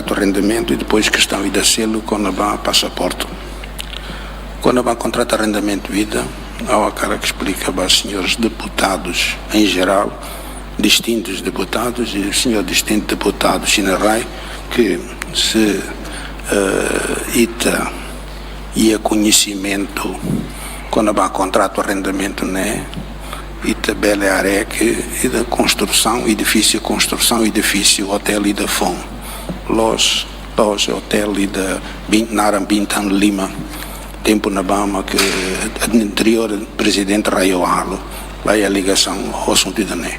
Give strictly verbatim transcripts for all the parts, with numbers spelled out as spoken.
arrendamentu i depois kestaun ida seluk kona-ba pasaporte. Kona-ba kontratu arrendamentu ida, ha'u hakarak esplika ba señores deputadus em jerál, distintus deputadus i señór distintu deputadu Sina Rai, ke se, eh, ita iha koñesimentu kona-ba kontratu arrendamentu ne'e, ita bele haree ke ida konstrusaun edifísiu, konstrusaun edifísiu otél ida foun. La'ós, la'ós otél ida bin-, naran Bintang Lima, tempu ne'ebá mak anteriór prezidente Rayo halo, la iha ligasaun ho asuntu ida-ne'e.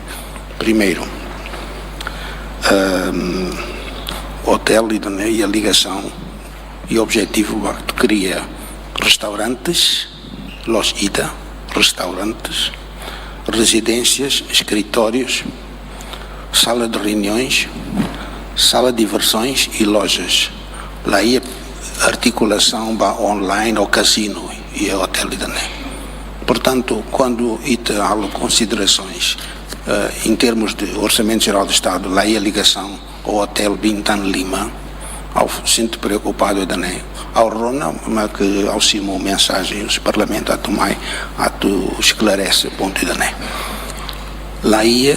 Primeiru, ehm, otél ida-ne'e iha ligasaun i objetivu ba kria restaurantes, la'ós ida, restaurantes, rezidénsias, eskritórius, sala de reuniões, sala de diversões i lojas. La iha artikulasaun ba online ou kazinu iha otél ida-ne'e. Portantu, kuandu ita halo konsiderasoens, eh, em termos de Orçamento Geral do Estado, la iha ligasaun ho otél Bintang Lima, ha'u sente preokupadu ida-ne'e. Ha'u rona mak ha'u simu mensajen husi Parlamentu atu mai, atu esklarese pontu ida-ne'e. La iha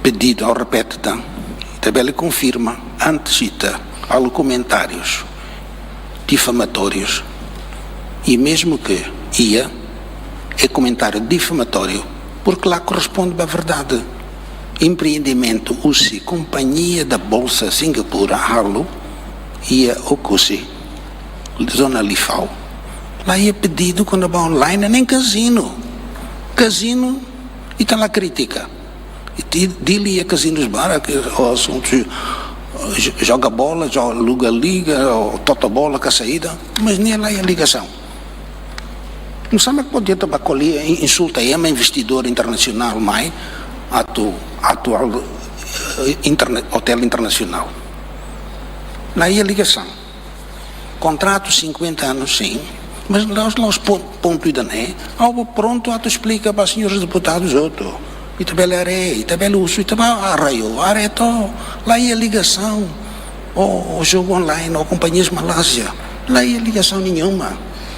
pedidu, ha'u repete tan, ita bele konfirma antes ita halo komentárius difamatórius. I mezmu ke iha, é komentáriu difamatóriu, porke la korresponde ba verdade. Empreendimentu husi Companhia da Bolsa Singapura halo iha Oekusi, zona Lifau. La iha pedidu kona-ba online, nem kazinu. Kazinu, ita la kritika. Ita, Dili iha kazinus barak, eh, asuntu, eh, joga bola, joga, aluga liga, ou tota bola, ka saida, mas nia la iha ligasaun. Nusá mak pode ita bá ko'alia, in-, insulta ema, investidór internasionál mai atu, atu, eh, interne-, otél internasionál. La iha ligasaun. Kontratu cinquenta anos, sin, mas la'ós, la'ós pon-, pontu ida-ne'e. Ha'u prontu atu esplika ba señores deputadus hotu. Ita bele haree, ita bele husu, ita bá Rayo, haree to'ok, la iha ligasaun. Ou, ou jogu online, ou kompañias Malázia. La iha ligasaun nenhuma.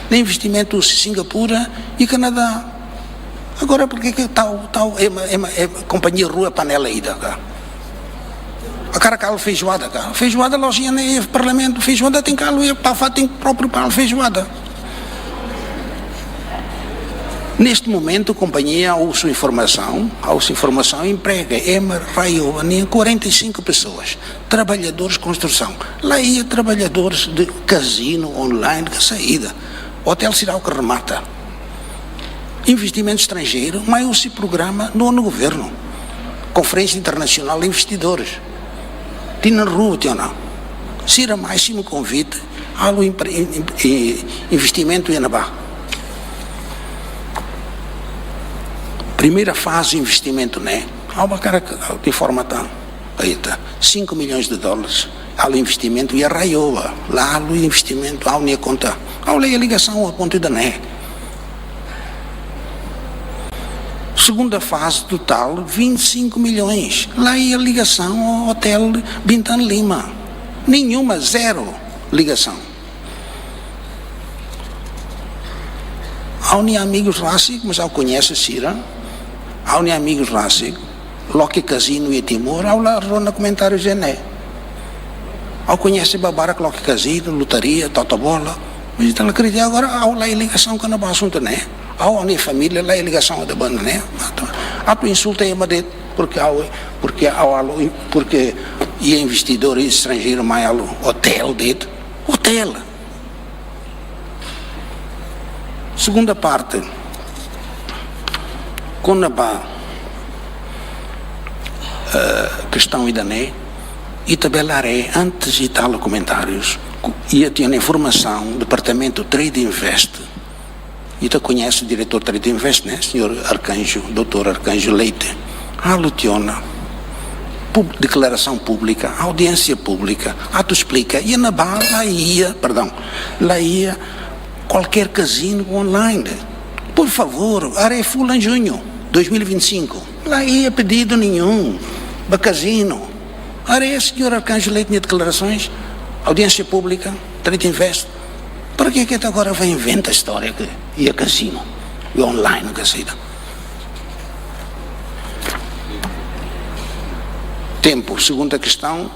Nem investimentu husi Singapura i Kanadá. Agora, porke ke tau, tau, ema, ema, ema, kompañia rua panela ida ka? Hakarak halo feijoada ka? Feijoada la'ós iha ne'e iha Parlamentu, feijoada tenke halo iha, pa fatin própriu para halo feijoada. Neste momento, kompañia, ha'u husu informasaun, ha'u husu informasaun, emprega ema Rayo nian quarenta e cinco pessoas, trabalhadores construção. La iha trabalhadores de kazinu, online, ka saida. Otél seidauk remata. Investimentu estranjeiru mai husi programa nono governu. Konferénsia Internasionál de Investidores. Tinan rua tiha ona. Sira mai simu konvite, halo empre-, in-, in-, i-, investimentu iha ne'ebá. Primeira faze investimentu ne'e, ha'u hakarak informa tan ba ita, cinco milhões de dólares, halo investimentu iha Rayo, la halo investimentu ha'u-nia konta. Ha'u la iha ligasaun ho pontu ida-ne'e. Segunda fase totál, vinte e cinco milhões. La iha ligasaun ho otél Bintang Lima. Nenhuma, zero ligasaun. Ha'u-nia amigus rasik, mas ha'u koñese sira. Ha'u-nia amigus rasik, loke kazinu iha Timor, ha'u la rona komentáriu ida-ne'e. Ha'u koñese barak loke kazinu, lotaria, tota bola. Mas ita la kritika, agora ha'u la iha ligasaun kona-ba asuntu ne'e. Ha'u, ha'u-nia família la iha ligasaun ho banda ne'e. Atu, atu insulta ema de'it, porke ha'u, porke ha'u halo, porke iha investidór estranjeiru mai halo otél de'it. Otél. Segunda parte, kona-ba, eh, kestaun ida-ne'e, ita bele haree antes ita halo komentárius, ku-, iha tiha ona informasaun, Departamentu Trade Invest, ita koñese diretór Trade Invest, ne'e, señór Arcanjo, doutór Arcanjo Leite. Halo tiha ona pub-, deklarasaun públika, audiénsia públika, atu esplika. Iha ne'ebá la iha, perdão, la iha kualkér kazinu online. Por favór, haree fulan juñu dois mil e vinte e cinco. La iha pedidu nenhum ba kazinu. Haree señór Arcanjo Leite nia deklarasoens. Audiénsia públika, Trade Invest. Para que que agora vai inventa história que ia casino, e online, que sei lá. Tempu, segunda kestaun,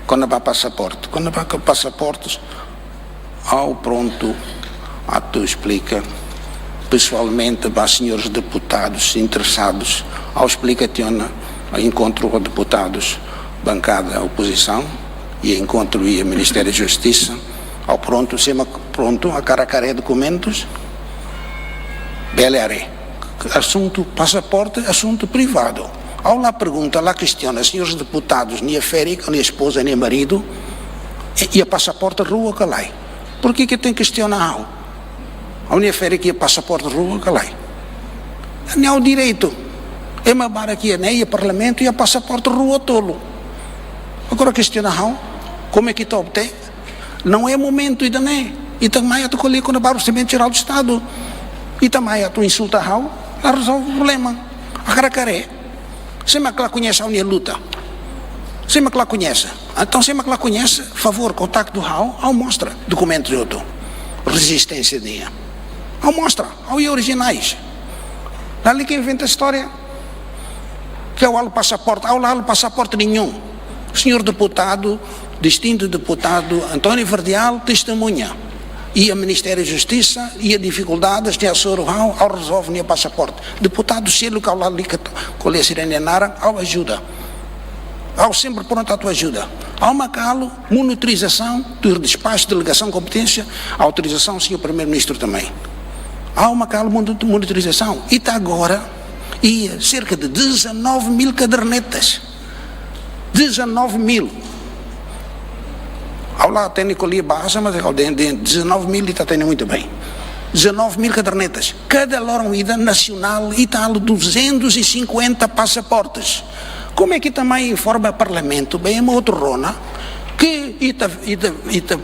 kona-ba pasaporte. Kona-ba pasaportes, ha'u prontu atu esplika pesoalmente ba señores deputadus interesadus. Ha'u esplika tiha ona enkontru ho deputadus bankada opozisaun, iha enkontru iha Ministériu Justisa. Ha'u prontu, sira mak prontu, hakarak haree dokumentus, bele haree. Asuntu pasaporte, asuntu privadu. Ha'u la pergunta, la kestiona señores deputadus, nia ferik, nia espoza, nia maridu, e, iha pasaporte rua ka lae. Por que que tenke kestiona ha'u? Ha'u-nia ferik iha pasaporte rua ka lae? Ne'e ha'u direitu. Ema barak iha ne'e, iha parlamentu, iha pasaporte rua, tolu. Agora kestiona ha'u, como é que ita opte? Não é momentu ida-ne'e. Ita mai atu ko'alia kona-ba Orçamentu Jerál do Estadu. Ita mai atu insulta ha'u, la rezolve problema. Hakarak haree. Sira mak la koñese ha'u-nia luta. Sira mak la koñese. Entaun, sira mak la koñese, favór, kontaktu ha'u, ha'u mostra dokumentus hotu. Rezisténsia nian. Ha'u mostra, ha'u iha orijinais. Lalika inventa istória. Ke ha'u halo pasaporte, ha'u la halo pasaporte nenhum. Señór deputadu, distintu deputadu António Verdial, testemuña. Iha Ministériu Justisa, iha difikuldades, nia hasoru ha'u, ha'u rezolve nia pasaporte. Deputadu seluk ha'u lalika ko'alia sira-nia naran, ha'u ajuda. Ha'u sempre prontu atu ajuda. Ha'u mak halo monitorizasaun, tuir despaxu delegasaun kompeténsia, autorizasaun señór Primeiru-Ministru também. Ha'u mak halo moni-, monitorizasaun. Ita agora iha cerca de dezanove mil cadernetas. Dezanove mil. Ha'u la hatene ko'alia bahasa, mas ha'u dehan, dehan dezanove mil ita hatene muito bem. Dezanove mil cadernetas. Kada loron ida nasionál ita halo duzentos e cinquenta pasaportes. Como é que ita mai informa Parlamentu, bem, ema hotu rona, ke ita, ita, ita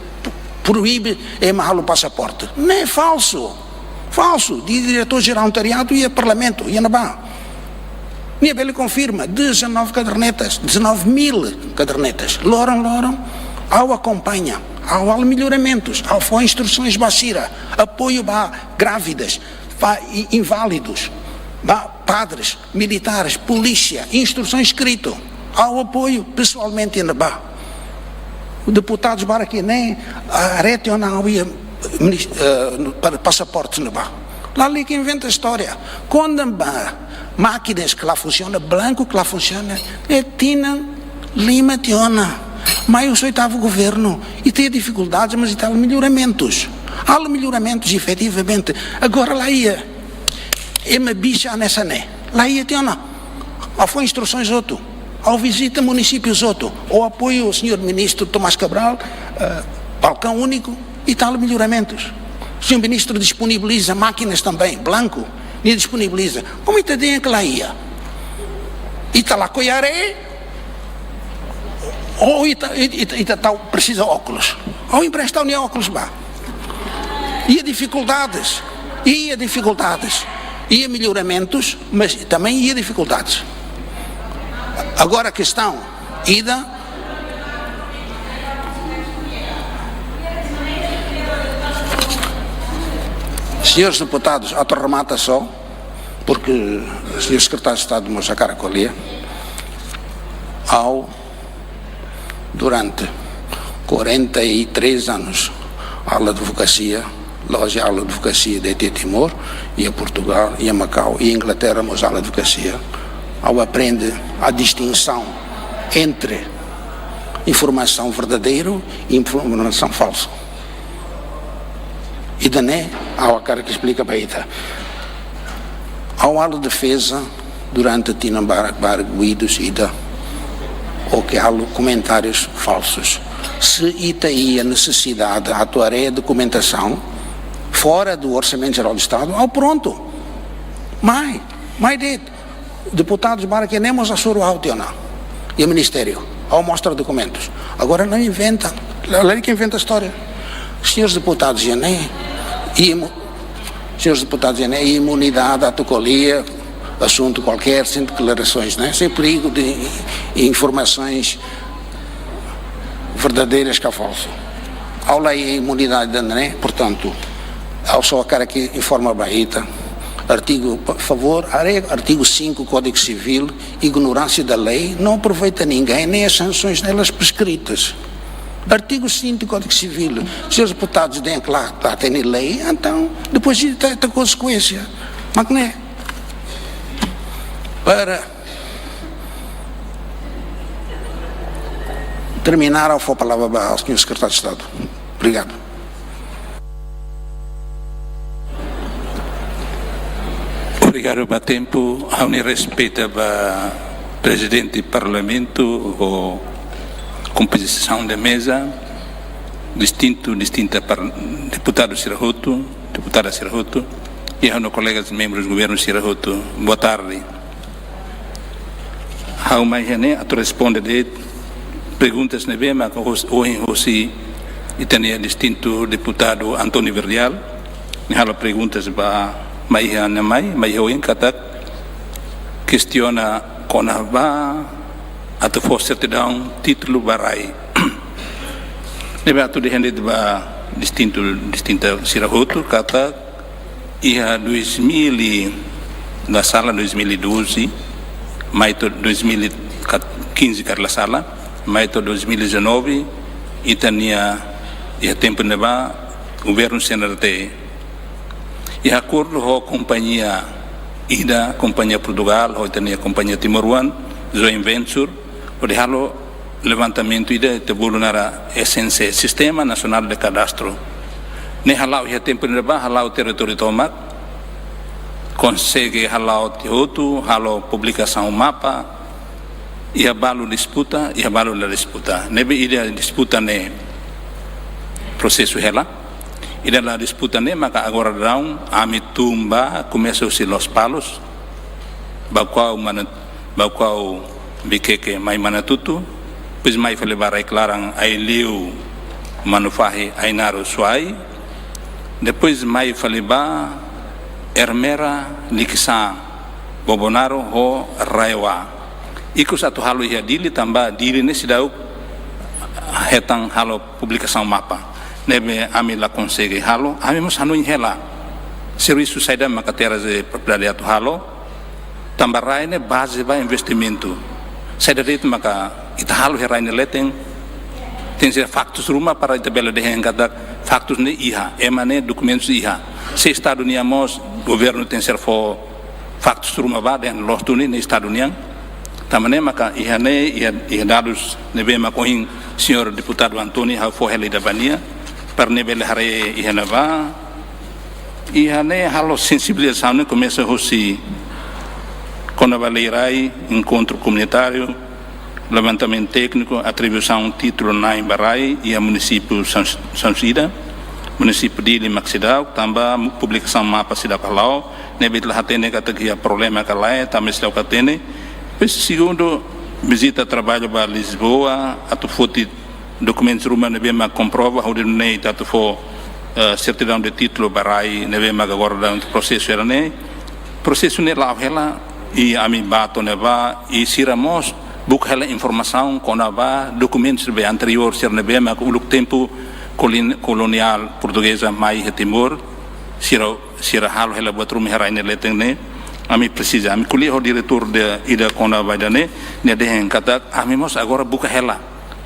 proíbe ema halo pasaporte? Ne'e falsu. Falsu. Di-, diretór jerál notariadu iha Parlamentu, iha ne'ebá. Nia bele konfirma, dezanove cadernetas, dezanove mil cadernetas. Loron, loron, ha'u akompaña, ha'u halo melloramentus, ha'u fó instrusaun ba sira, apoiu ba grávidas, ba i-, inválidus, ba padres, militares, polísia, instrusaun eskritu. Ha'u apoiu pesoalmente ne'ebá. Deputadus barak iha ne'e, ah, haree tiha ona ha'u iha minis-, eh, pa-, pasaporte ne'ebá. Lalika inventa istória. Kona-ba mákinas ke la funsiona, blanku ke la funsiona, ne'e tinan lima tiha ona. Mai husi oitavu governu, ita iha difikuldades, mas ita halo melloramentus. Halo melloramentus efetivamente. Agora la iha. Ema bicha hanesan ne'e. La iha tiha ona. Ha'u fó instrusaun hotu. Ha'u vizita munisípiu hotu. Ha'u apoiu señór Ministru Tomás Cabral, eh, balkaun úniku, ita halo melloramentus. Señór Ministru disponibiliza mákinas também, blanku, nia disponibiliza. Como ita dehan ke la iha? Ita lakohi haree, ou ita, ita, ita, ita tau presiza ókulus. Ha'u empresta ha'u-nia ókulus ba. Iha difikuldades, iha difikuldades, iha melloramentus, mas também iha difikuldades. Agora kestaun ida, señores deputadus, atu remata só, porque señór Sekretáriu Estadu mós hakarak ko'alia. Ha'u durante quarenta e três anos, halo advokasia, loja halo advokasia iha Timor, iha Portugal, iha Macau, iha Inglaterra mós halo advokasia. Ha'u aprende a distinção entre informação verdadeira e informação falsa. Ida-ne'e ha'u hakarak esplika ba ita. Ha'u halo defeza durante tinan barak, barak kuidus ida, ou ke halo komentárius falsus. Se ita iha nesesidade atu haree dokumentasaun fora do Orçamento Geral do Estado, ha'u prontu. Mai, mai de'it. Deputadus barak iha ne'e mós hasoru ha'u tiha ona iha ministériu. Ha'u mostra dokumentus. Agora la inventa, la, lalika inventa istória. Señores deputadus iha ne'e, imu-, señores deputadus iha ne'e, imunidade atu ko'alia asuntu kualkér, sem declarações, né? Sem perigo de informações verdadeira ka falsu. Ha'u la iha imunidade ida-ne'e, portantu, ha'u só hakarak informa ba ita. Artigu, por favór, haree artigu cinco Código Civil, ignorância da lei não aproveita ninguém, nem as sanções nelas prescritas. Artigu cinco Código Civil, se os deputados de'it la, la hatene lei, então depois ita, ita konsekuénsia. Mak ne'e, para terminar, ha'u fó palavra ba señór Sekretáriu Estadu. Obrigadu. Obrigadu ba tempu, ha'u-nia respeitu ba Prezidente Parlamentu ho kompozisaun de meza, distintu, distinta par-, deputadu sira hotu, deputada sira hotu, i ha'u-nia kolegas membrus governu sira hotu. Boa tarde. Ha'u mai iha ne'e atu responde de'it perguntas ne'ebé maka hos-, ohin hosi ita-nia distintu deputadu António Verdial, nia halo perguntas ba, mai iha ne'e mai, mai iha oin katak kestiona kona-ba atu fó sertidaun títulu ba rai. Ne'ebé atu dehan de'it ba distintu, distinta sira hotu katak iha dois mil e, la sala, dois mil e doze, mai to'o dois mil e quinze, karik la sala, mai to'o dois mil e dezanove, ita-nia, iha tempu ne'ebá, governu C N R T iha akordu ho kompañia ida, kompañia Portugál, ho ita-nia kompañia timoroan, joint venture, hodi halo levantamentu ida ita bolu naran S N C, Sistema Nasionál de Kadastru. Ne'e hala'o iha tempu ne'ebá, hala'o territóriu tomak, konsege hala'o tiha hotu, halo publikasaun mapa, iha balu disputa, iha balu la disputa. Ne'ebé ida disputa ne'e prosesu hela. Ida la disputa ne'e maka agora daudaun ami tun ba, komesa husi Lospalos, Baucau, Mana-, Baucau, Viqueque, mai Manatuto, depois mai fali ba Rai Klaran, Aileu, Manufahi, Ainaro, Suai, depois mai fali ba Ermera, Likisá, Bobonaro ho RAEOA. Ikus atu halo iha Dili, tanba Dili ne'e seidauk hetan halo publikasaun mapa. Ne'ebé ami la konsege halo, ami mós hanoin hela servisu saida maka terras de propriedade atu halo, tanba rai ne'e baze ba investimentu. Saida de'it maka ita halo iha rai nia leten, tenke ser faktus ruma para ita bele dehan katak faktus ne'e iha, ema ne'e dokumentus iha. Se Estadu nian mós, governu tenke ser fó faktus ruma ba dehan loos duni ne'e Estadu nian. Tanba ne'e maka iha ne'e, iha, iha dadus ne'ebé maka ohin señór deputadu António ha'u fó hela ida ba nia, para nia bele haree iha ne'ebá. Iha ne'e halo sensibilizasaun ne'e komesa husi kona-ba lei rai, enkontru komunitáriu, levantamentu tékniku, atribuisaun títulu na'in ba rai iha munisípiu São, São Cida, munisípiu Dili mak seidauk, tanba publikasaun mapa seidauk hala'o, ne'ebé ita la hatene katak iha problema ka lae, tanba seidauk hatene. Depois segundu, vizita traballu ba Lisboa, atu foti dokumentus ruma ne'ebé mak komprova hodi nune'e ita atu fó, eh, sertidaun de títulu ba rai ne'ebé mak agora daudaun prosesu hela ne'e. Prosesu ne'e la'o hela i ami bá to'o ne'ebá i sira mós buka hela informasaun kona-ba dokumentus ne'ebé anteriór sira ne'ebé mak uluk tempu kolin-, koloniál portugeza mai iha Timor, sira, sira halo hela buat ruma iha rai nia leten ne'e. Ami presiza, ami ko'alia ho diretór ida kona-ba ida-ne'e, nia dehan katak ami mós agora buka hela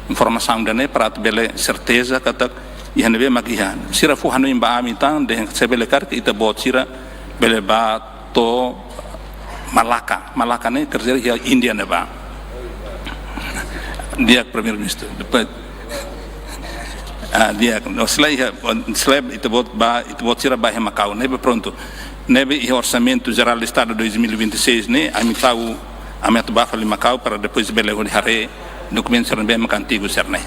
informasaun ida-ne'e para atu bele serteza katak iha ne'ebé mak iha. Sira fó hanoin ba ami tan, dehan se bele karik ita-boot sira bele bá to'o Malaka. Malaka ne'e kerja iha Índia ne'ebá. Di'ak Primeiru-Ministru. Depois, ah, di'ak. No, selae iha, selae ita-boot bá, ita-boot sira bá iha Makau. Ne'ebé prontu. Ne'ebé iha Orsamentu Jerál Estadu dois mil e vinte e seis ne'e, ami tau, ami atu bá fali Makau para depois bele hodi haree dokumentu sira ne'ebé mak antigu sira-ne'e.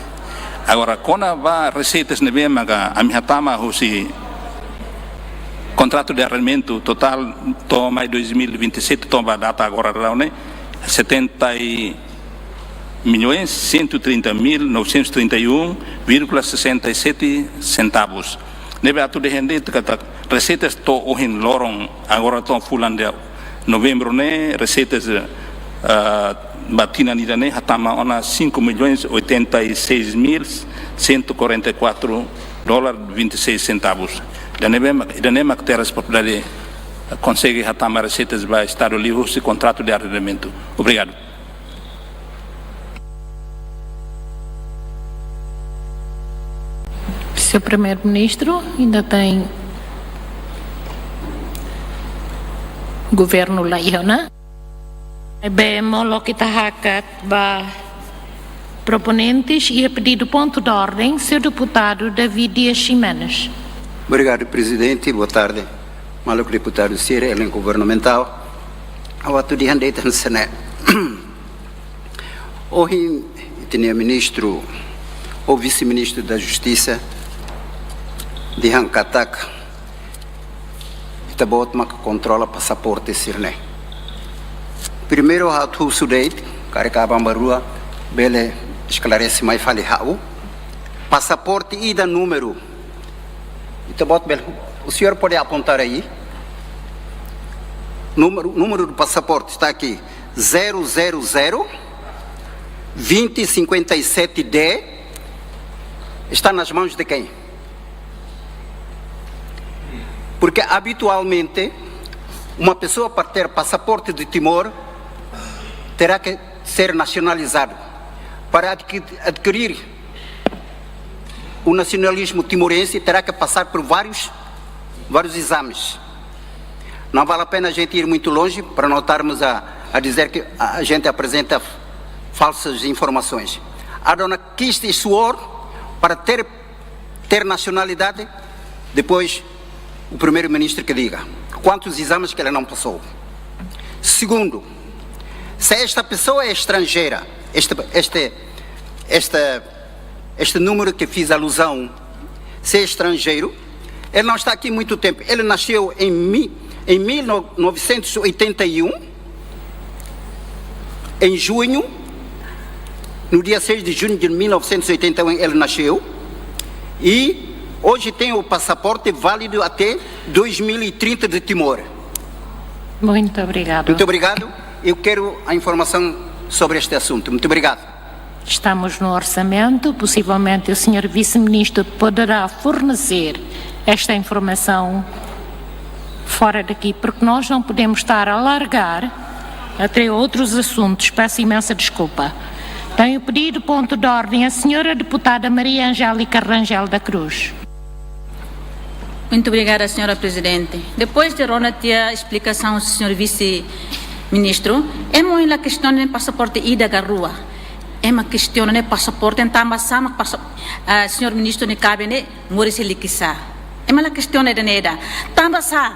Agora, kona-ba reseitas ne'ebé maka ami hatama husi kontratu de arrendamentu totál to'o mai dois mil e vinte e sete, to'o ba data agora daudaun ne'e, setenta milhões cento e trinta mil novecentos e trinta e um vírgula sessenta e sete centavos. Ne'ebé atu dehan de'it katak reseitas to'o ohin loron, agora to'o fulan de novembru ne'e, reseitas, ah, ba tinan ida-ne'e hatama ona cinco milhões oitenta e seis mil cento e quarenta e quatro dólar vinte e seis centavos. Ida-ne'e mak, ida-ne'e mak Terras Propriedade konsege hatama reseitas ba Estadu liuhusi kontratu de arrendamentu. Obrigadu. Señór Primeiru-Ministru, ainda tem governo la iha ona. Ne'ebé molok ita hakat ba proponentes iha pedidu pontu de ordem, señór deputadu David Dias Ximenes. Obrigadu, Prezidente. Boa tarde, maluk deputadu sira, elenku governamentál. Ha'u atu dehan de'it hanesan ne'e. Ohin, ita-nia ministru, ou vise-ministru da Justisa, dehan katak ita-boot maka kontrola pasaporte sira-ne'e. Primeiru, ha'u atu husu de'it, karik aban-bainrua bele esklarese mai fali ha'u. Pasaporte ida númeru. Ita-boot bele, o senhor pode apontar aí. Número, número do passaporte está aqui, zero zero zero, vinte cinquenta e sete D, está nas mãos de quem? Porque, habitualmente, uma pessoa, para ter passaporte de Timor, terá que ser nacionalizado. Para adqui-, adquirir o nacionalismo timorense, terá que passar por vários, vários exames. Não vale a pena a gente ir muito longe para não estarmos a, a dizer que a gente apresenta falsas informações. A dona quis e suor para ter, ter nacionalidade, depois o primeiro-ministro que diga quantos exames que ela não passou. Segundo, se esta pessoa é estrangeira, este, este, este, este número que fiz alusão, se é estrangeiro, ele não está aqui muito tempo. Ele nasceu em mi-, em mil novecentos e oitenta e um, em junho, no dia seis de junho de mil novecentos e oitenta e um, ele nasceu. E hoje tem o passaporte válido até dois mil e trinta de Timor. Muito obrigado. Muito obrigado. Eu quero a informação sobre este assunto. Muito obrigado. Estamos no orçamento. Possivelmente o senhor vice-ministro poderá fornecer esta informação fora daqui, porque nós não podemos estar a alargar até outros assuntos. Peço imensa desculpa. Tenho pedido ponto de ordem a senhora deputada Maria Angélica Rangel da Cruz. Muito obrigada, senhora Prezidente. Depois de ronda tiha esplikasaun señór vise-ministru, ema la kestiona pasaporte ida ka rua. Ema kestiona pasaporte tanba sá mak pasa-, ah, señór ministru nia kaben ne'e moris iha Likisá. Ema la kestiona ida-ne'e ida. Tanba sá,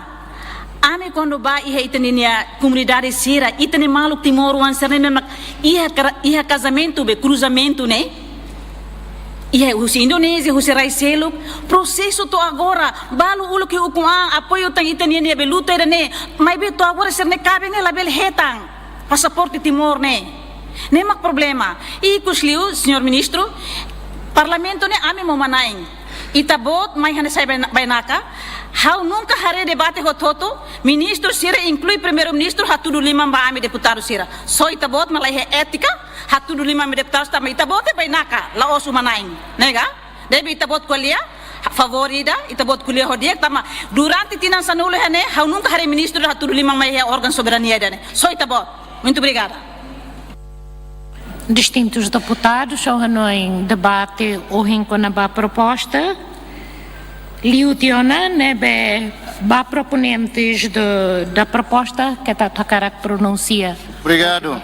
ami kuandu bá iha ita-nia komunidade sira, ita-nia maluk timoroan sira-ne'e mak iha kara-, iha kazamentu be, kruzamentu ne'e. Iha husi Indonézia, husi rai seluk, prosesu to'o agora, balu uluk iha ukun-an, apoiu tan ita-nia ne'ebé luta ida-ne'e, maibé to'o agora sira-nia kaben ne'e labele hetan pasaporte Timor ne'e. Ne'e mak problema. Ikusliu, señór ministru, parlamentu ne'e ami mak manán. Ita-boot mai hanesan baina-, bainaka, ha'u nunka haree debate hotu-hotu, ministru sira inklui primeiru-ministru hatudu liman ba ami deputadu sira. Só ita-boot mak la iha étika, hatudu liman ami deputadu tanba ita-boot bainaka, la'ós uma-na'in. Ne'e ka? Deve ita-boot ko'alia, favór ida, ita-boot ko'alia ho di'ak tanba durante tinan sanulu iha ne'e, ha'u nunka haree ministru hatudu liman mai iha órgaun soberania ida-ne'e. Só ita-boot. Muito obrigada. Distintus deputadus, ha'u hanoin debate ohin kona-ba proposta. Liu tiha ona ne'ebé ba proponentes de, da proposta, keta atu hakarak pronunsia. Obrigadu.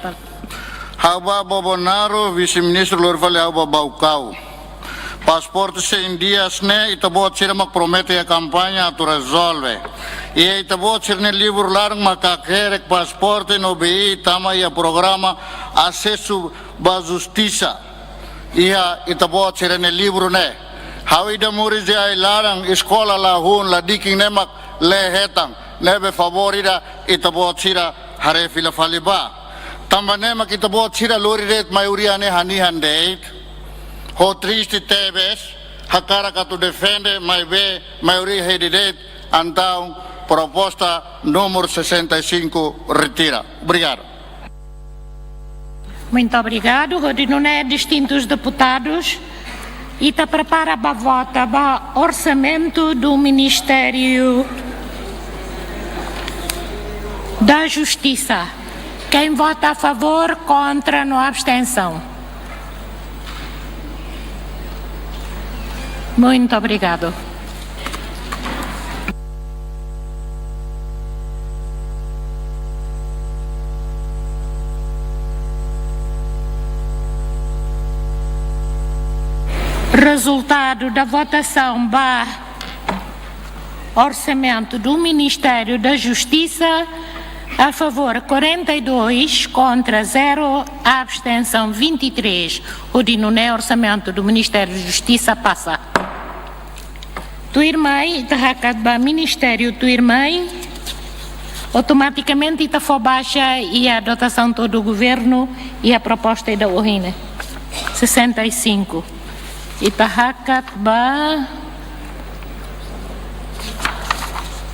Ha'u ba Bobonaro, vise-ministru, lori fali ha'u ba Baucau. Pasaporte cem dias ne'e, ita-boot sira mak promete iha kampaña atu rezolve. Iha ita-boot sira-nia livru laran mak hakerek pasaporte no B I tama iha programa asesu ba justisa. Iha ita-boot sira-nia livru ne'e. Ha'u ida moris iha ai-laran, eskola la hun, la dikin, ne'e mak lee hetan, ne'ebé favór ida ita-boot sira haree fila fali ba. Tanba ne'e mak ita-boot sira lori de'it maioria ne'e hanihan de'it. Ho triste tebes, hakarak atu defende, maibé maioria hedi de'it, entaun proposta númeru sessenta e cinco retira. Obrigadu. Muito obrigado, hodi nune'e distintus deputadus. Ita prepara ba vota ba orsamentu do Ministério da Justiça. Quem vota a favor, contra, no abstenção. Muito obrigado. Resultado da votação ba orsamentu do Ministério da Justiça: a favor quarenta e dois, contra zero, abstenção vinte e três. Hodi nune'e orsamentu do Ministério da Justiça pasa. Tuirmai, ita hakat ba ministériu tuirmai, automatikamente ita fó baixa iha dotasaun total do governu iha proposta ida ohin ne'e, sessenta e cinco. Ita hakat ba,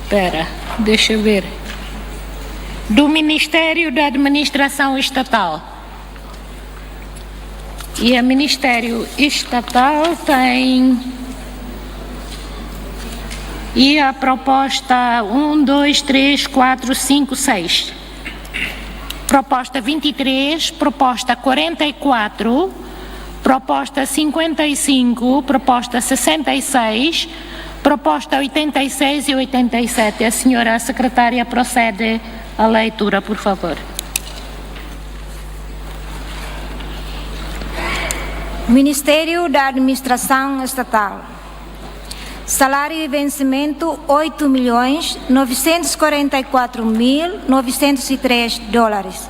pera, deixa eu ver. Do Ministério da Administração Estatal. Iha Ministério Estatal tem, iha proposta um, dois, três, quatro, cinco, seis. Proposta vinte e três, proposta quarenta e quatro, proposta cinquenta e cinco, proposta sessenta e seis, proposta oitenta e seis e oitenta e sete. A senhora secretária procede à leitura, por favor. Ministério da Administração Estatal. Salário e vencimento, oito milhões novecentos quarenta e quatro mil novecentos e três dólares.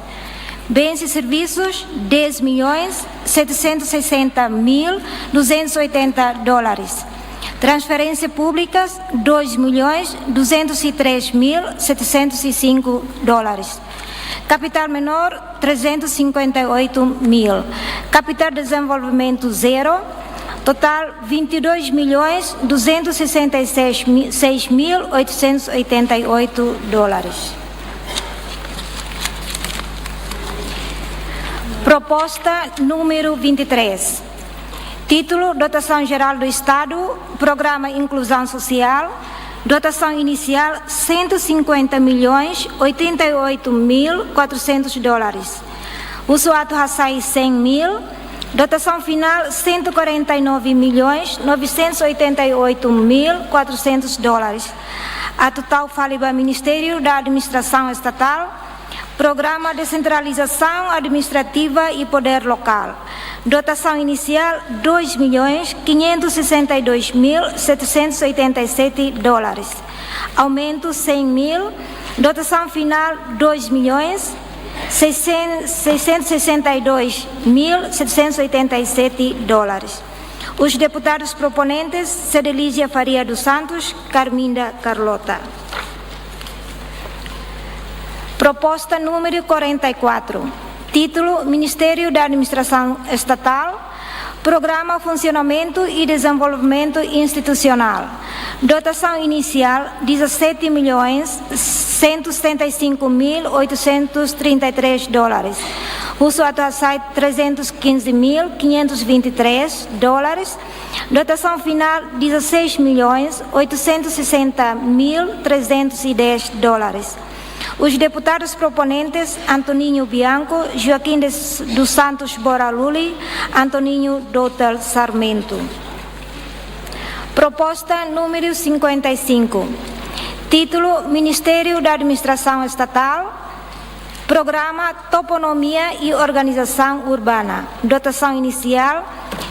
Bens e serviços, dez milhões setecentos e sessenta mil duzentos e oitenta dólares. Transferências públicas, dois milhões duzentos e três mil setecentos e cinco dólares. Capital menor, trezentos e cinquenta e oito mil. Capital desenvolvimento, zero. Total, vinte e dois milhões duzentos e sessenta e seis mil oitocentos e oitenta e oito dólares. Proposta número vinte e três. Título: Dotação Geral do Estado, Programa Inclusão Social. Dotação inicial, cento e cinquenta milhões oitenta e oito mil quatrocentos dólares. Husu atu hasai cem mil. Dotação final, cento e quarenta e nove milhões novecentos e oitenta e oito mil quatrocentos dólares. Atu tau fali ba Ministério da Administração Estatal, Programa Descentralização Administrativa e Poder Local. Dotação inicial, dois milhões quinhentos e sessenta e dois mil setecentos e oitenta e sete dólares. Aumento, cem mil. Dotação final, dois milhões seiscentos e sessenta e dois mil setecentos e oitenta e sete dólares. Os deputados proponentes: Cedelígia Faria dos Santos, Carminda Carlota. Proposta número quarenta e quatro. Título: Ministério da Administração Estatal, Programa Funcionamento e Desenvolvimento Institucional. Dotação inicial, dezassete milhões cento e setenta e cinco mil oitocentos e trinta e três dólares. Husu atu hasai trezentos e quinze mil quinhentos e vinte e três dólares. Dotação final, dezasseis milhões oitocentos e sessenta mil trezentos e dez dólares. Os deputados proponentes: Antoninho Bianco, Joaquim de S-, dos Santos Boraluli, Antoninho Dotel Sarmento. Proposta número cinquenta e cinco. Título: Ministério da Administração Estatal, Programa Toponímia e Organização Urbana. Dotação inicial,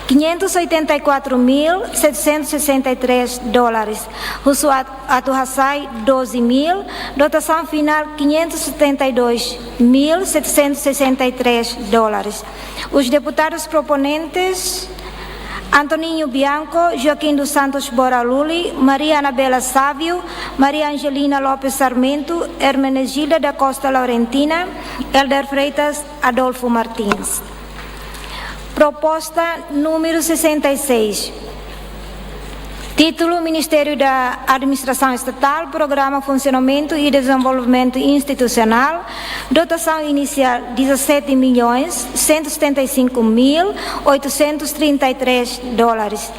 quinhentos e oitenta e quatro mil setecentos e sessenta e três dólares. Husu at-, atu hasai doze mil. Dotação final, quinhentos e setenta e dois mil setecentos e sessenta e três dólares. Os deputados proponentes: Antoninho Bianco, Joaquim dos Santos Boraluli, Maria Anabela Sávio, Maria Angelina Lopes Sarmento, Hermenegilda da Costa Laurentina, Helder Freitas, Adolfo Martins. Proposta número sessenta e seis. Título: Ministério da Administração Estatal, Programa Funcionamento e Desenvolvimento Institucional, dotação inicial dezassete milhões cento e setenta e cinco mil oitocentos e trinta e três dólares.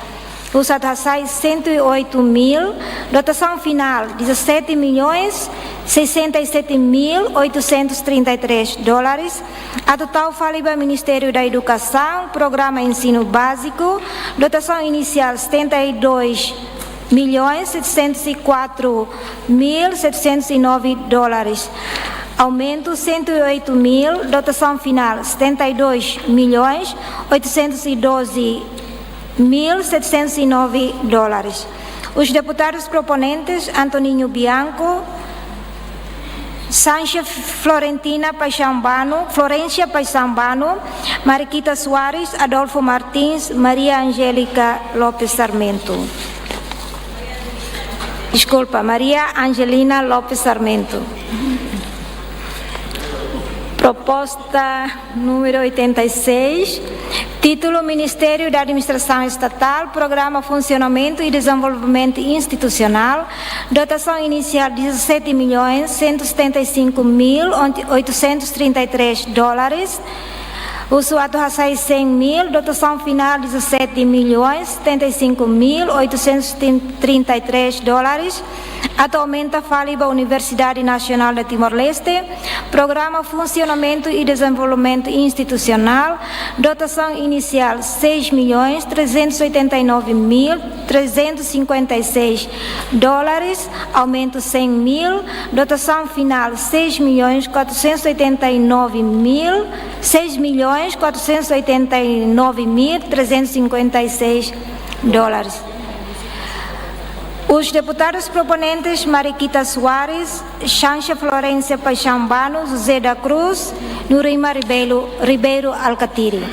Usu atu hasai cento e oito mil, dotação final dezassete milhões sessenta e sete mil oitocentos e trinta e três dólares. Atu tau fali ba Ministério da Educação, Programa Ensino Básico, dotação inicial setenta e dois milhões setecentos e quatro mil setecentos e nove dólares. Aumento cento e oito mil, dotação final setenta e dois milhões oitocentos e doze mil setecentos e nove dólares. Os deputados proponentes: Antoninho Bianco, Sancha Florentina Paixão Bano, Florencia Paixão Bano, Mariquita Soares, Adolfo Martins, Maria Angélica Lopes Sarmento. Desculpa, Maria Angelina Lopes Sarmento. Proposta número oitenta e seis, título: Ministério da Administração Estatal, Programa Funcionamento e Desenvolvimento Institucional, dotação inicial dezassete milhões cento e setenta e cinco mil oitocentos e trinta e três dólares. Usu atu hasai cem mil, dotação final dezassete milhões setenta e cinco mil oitocentos e trinta e três dólares. Atu aumenta fali ba Universidade Nacional de Timor-Leste, Programa Funcionamento e Desenvolvimento Institucional, dotação inicial seis milhões trezentos e oitenta e nove mil trezentos e cinquenta e seis dólares, aumento cem mil, dotação final seis milhões quatrocentos e oitenta e nove mil, seis milhões quatrocentos e oitenta e nove mil trezentos e cinquenta e seis dólares. Os deputados proponentes: Mariquita Soares, Sancha Florencia Paixão Bano, José da Cruz, Nurima Ribeiro, Ribeiro Alcatiri.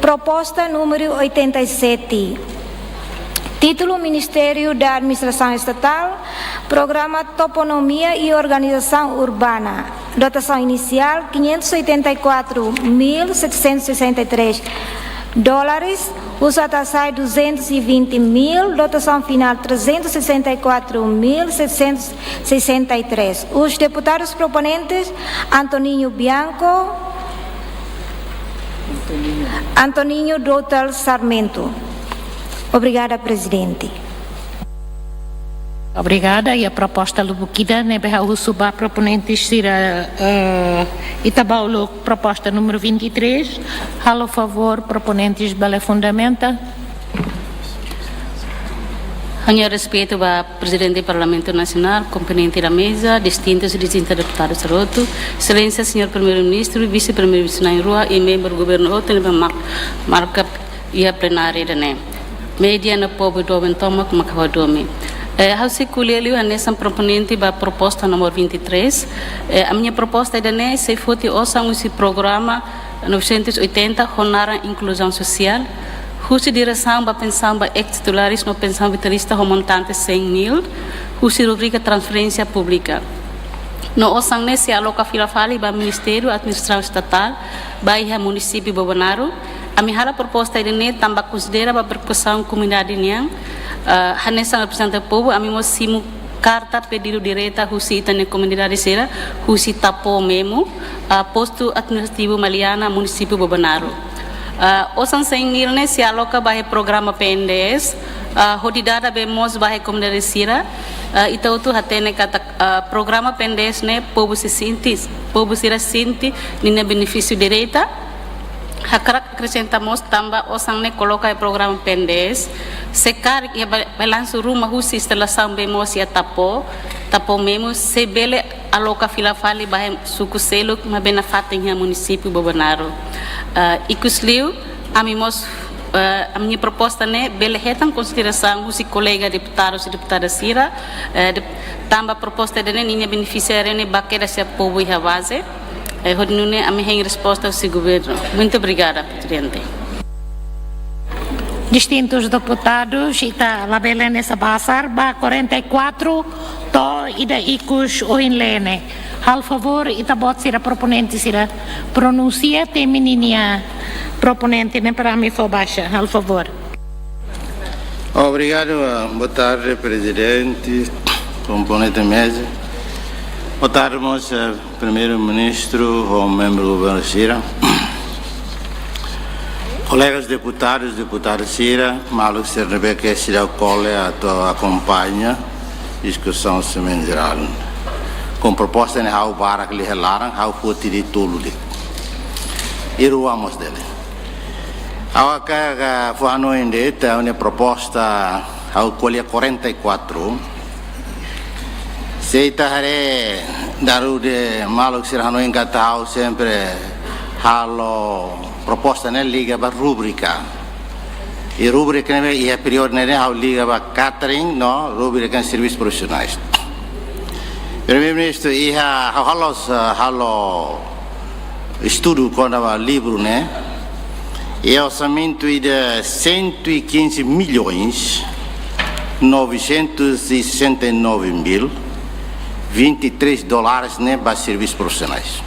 Proposta número oitenta e sete. Título: Ministério da Administração Estatal, Programa Toponímia e Organização Urbana. Dotação inicial quinhentos e oitenta e quatro mil setecentos e sessenta e três dólares. Usu atu hasai duzentos e vinte mil, dotação final trezentos e sessenta e quatro mil setecentos e sessenta e três. Os deputados proponentes: Antoninho Bianco, Antoninho Doutor Sarmento. Obrigada, Presidente. Obrigada. Iha proposta lubuk ida ne'ebé ha'u husu ba proponentes sira, eh, ita ba uluk proposta número vinte e três. Halo favór, proponentes bele fundamenta. Ha'u-nia respeitu ba Prezidente Parlamentu Nasionál, komponente da meza, distintus i distinta deputadu sira hotu, Exelénsia Señór Primeiru-Ministru, Vise-Primeiru-Ministru na'in-rua i membru governu hotu ne'ebé mak-, marka iha plenária ida-ne'e. Média no povu doben tomak mak ha'u hadomi. Eh, ha'u sei ko'alia liu hanesan proponente ba proposta número vinte e três. Eh, ami-nia proposta ida-ne'e sei foti osan husi programa novecentos e oitenta ho naran inkluzaun sosiál. Husi diresaun ba pensaun ba ex-titulares no pensaun vitalísia ho montante cem mil. Husi rubrika transferénsia públika. No osan ne'e sei aloka fila fali ba Ministériu Administrasaun Estatál, ba iha munisípiu Bobonaro. Ami halo proposta ida-ne'e tanba konsidera ba preokupasaun komunidade nian, ah, hanesan reprezentante povu, ami mós simu karta pedidu direta husi ita-nia komunidade sira, husi Tapo Memo, ah, postu administrativu Maliana, munisípiu Bobonaro. Ah, osan cem mil ne'e sei aloka ba iha programa P N D S, ah, hodi dada bee moos ba iha komunidade sira, ah, ita hotu hatene katak, ah, programa P N D S ne'e povu sei sente, povu sira sente ninia benefísiu direta. Hakarak akresenta mós tanba osan ne'e koloka iha programa P N D S, se karik iha ba-, balansu ruma husi instalasaun bee moos iha Tapo, Tapo Memo sei bele aloka fila fali ba iha suku seluk maibé nafatin iha munisípiu Bobonaro. Ah, ikusliu, ami mós, eh, ami-nia proposta ne'e bele hetan konsiderasaun husi kolega deputadu i deputada sira, eh, de-, tanba proposta ida-ne'e ninia benefisiáriu ne'e ba kedas iha povu iha baze. Eh, hodi nune'e ami hein resposta husi governu. Muito obrigada, Presidente. Distintus deputadus, ita labele hanesan basar ba quarenta e quatro to'o ida ikus ohin lene. Halo favór, ita-boot sira proponente sira pronunsia temi ninia proponente ne'e para ami fó baixa. Halo favór. Obrigadu, ah, boa tarde, prezidente, komponente meza. Boa tarde, mós, eh, primeiru-ministru, ho membru governu sira. Kolegas deputadus, deputada sira, maluk sira ne'ebé ke seidauk kole atu akompaña diskusaun Asanblea Jerál. Ho proposta ne'e ha'u barak liu iha laran, ha'u foti de'it tolu de'it. I rua mós dele. Ha'u hakarak fó hanoin de'it, ha'u-nia proposta, ha'u ko'alia quarenta e quatro. Se ita haree darude maluk sira hanoin katak ha'u sempre halo proposta ne'e liga ba rubrika. I rubrika ne'ebé iha períodu ne'e ha'u liga ba catering no rubrika servisu profisionais. Primeiru-ministru, iha ha'u halo, halo estudu kona-ba livru ne'e, iha orsamentu ida cento e quinze milhões novecentos e sessenta e nove mil vinte e três dólares ne'e ba servisu profisionais.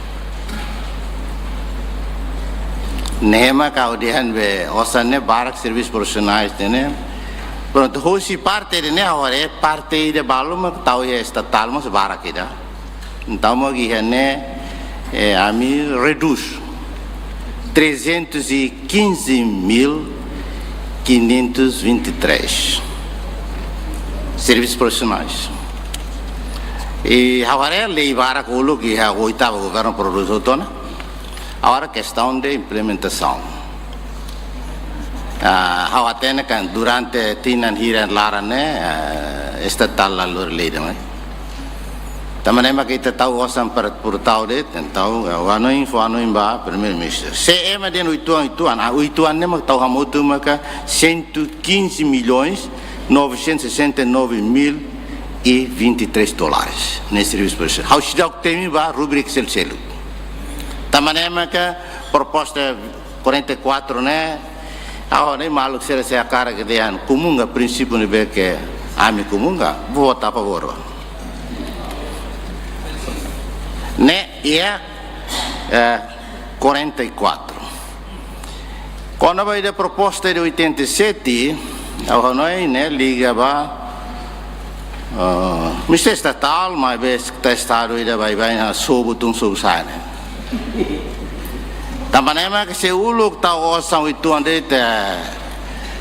Ne'e mak ha'u dehan be osan ne'e barak servisu profisionais ne'e. Prontu, hosi parte ida ne'e ha'u haree parte ida balu mak tau iha estatál mós barak ida. Entaun, mak iha ne'e, eh, ami redús trezentos e quinze mil quinhentos e vinte e três servisu profisionais. I ha'u haree lei barak uluk iha oitavu governu prodús hotu ona. Agora, kestaun de implementasaun. Ah, ha'u hatene katak durante tinan hira laran ne'e, eh, estatál la lori lei ida mai. Tanba ne'e mak ita tau osan para portál de'it, entaun, eh, ha'u hanoin, fó hanoin ba primeiru-ministru. Se ema dehan uitoan, uitoan, ah, uitoan ne'e mak tau hamutuk maka cento e quinze milhões novecentos e sessenta e nove mil e vinte e três dólares. Ne'e servisu profisionais. Ha'u seidauk temi ba rubrika seluk-seluk. Tanba ne'e maka proposta quarenta e quatro ne'e, ha'u hanoin maluk sira se hakarak dehan komunga prinsípiu ne'ebé ke ami komunga, vota a favor. Ne'e iha, eh, quarenta e quatro. Kona-ba ida proposta de oitenta e sete, ha'u hanoin ne'e liga ba, eh, Ministériu Estatál, maibé Sekretáriu Estadu ida baibain ne'e sobu tun sobu sa'e ne'e. Tanba ne'e mak se uluk tau osan uitoan de'it,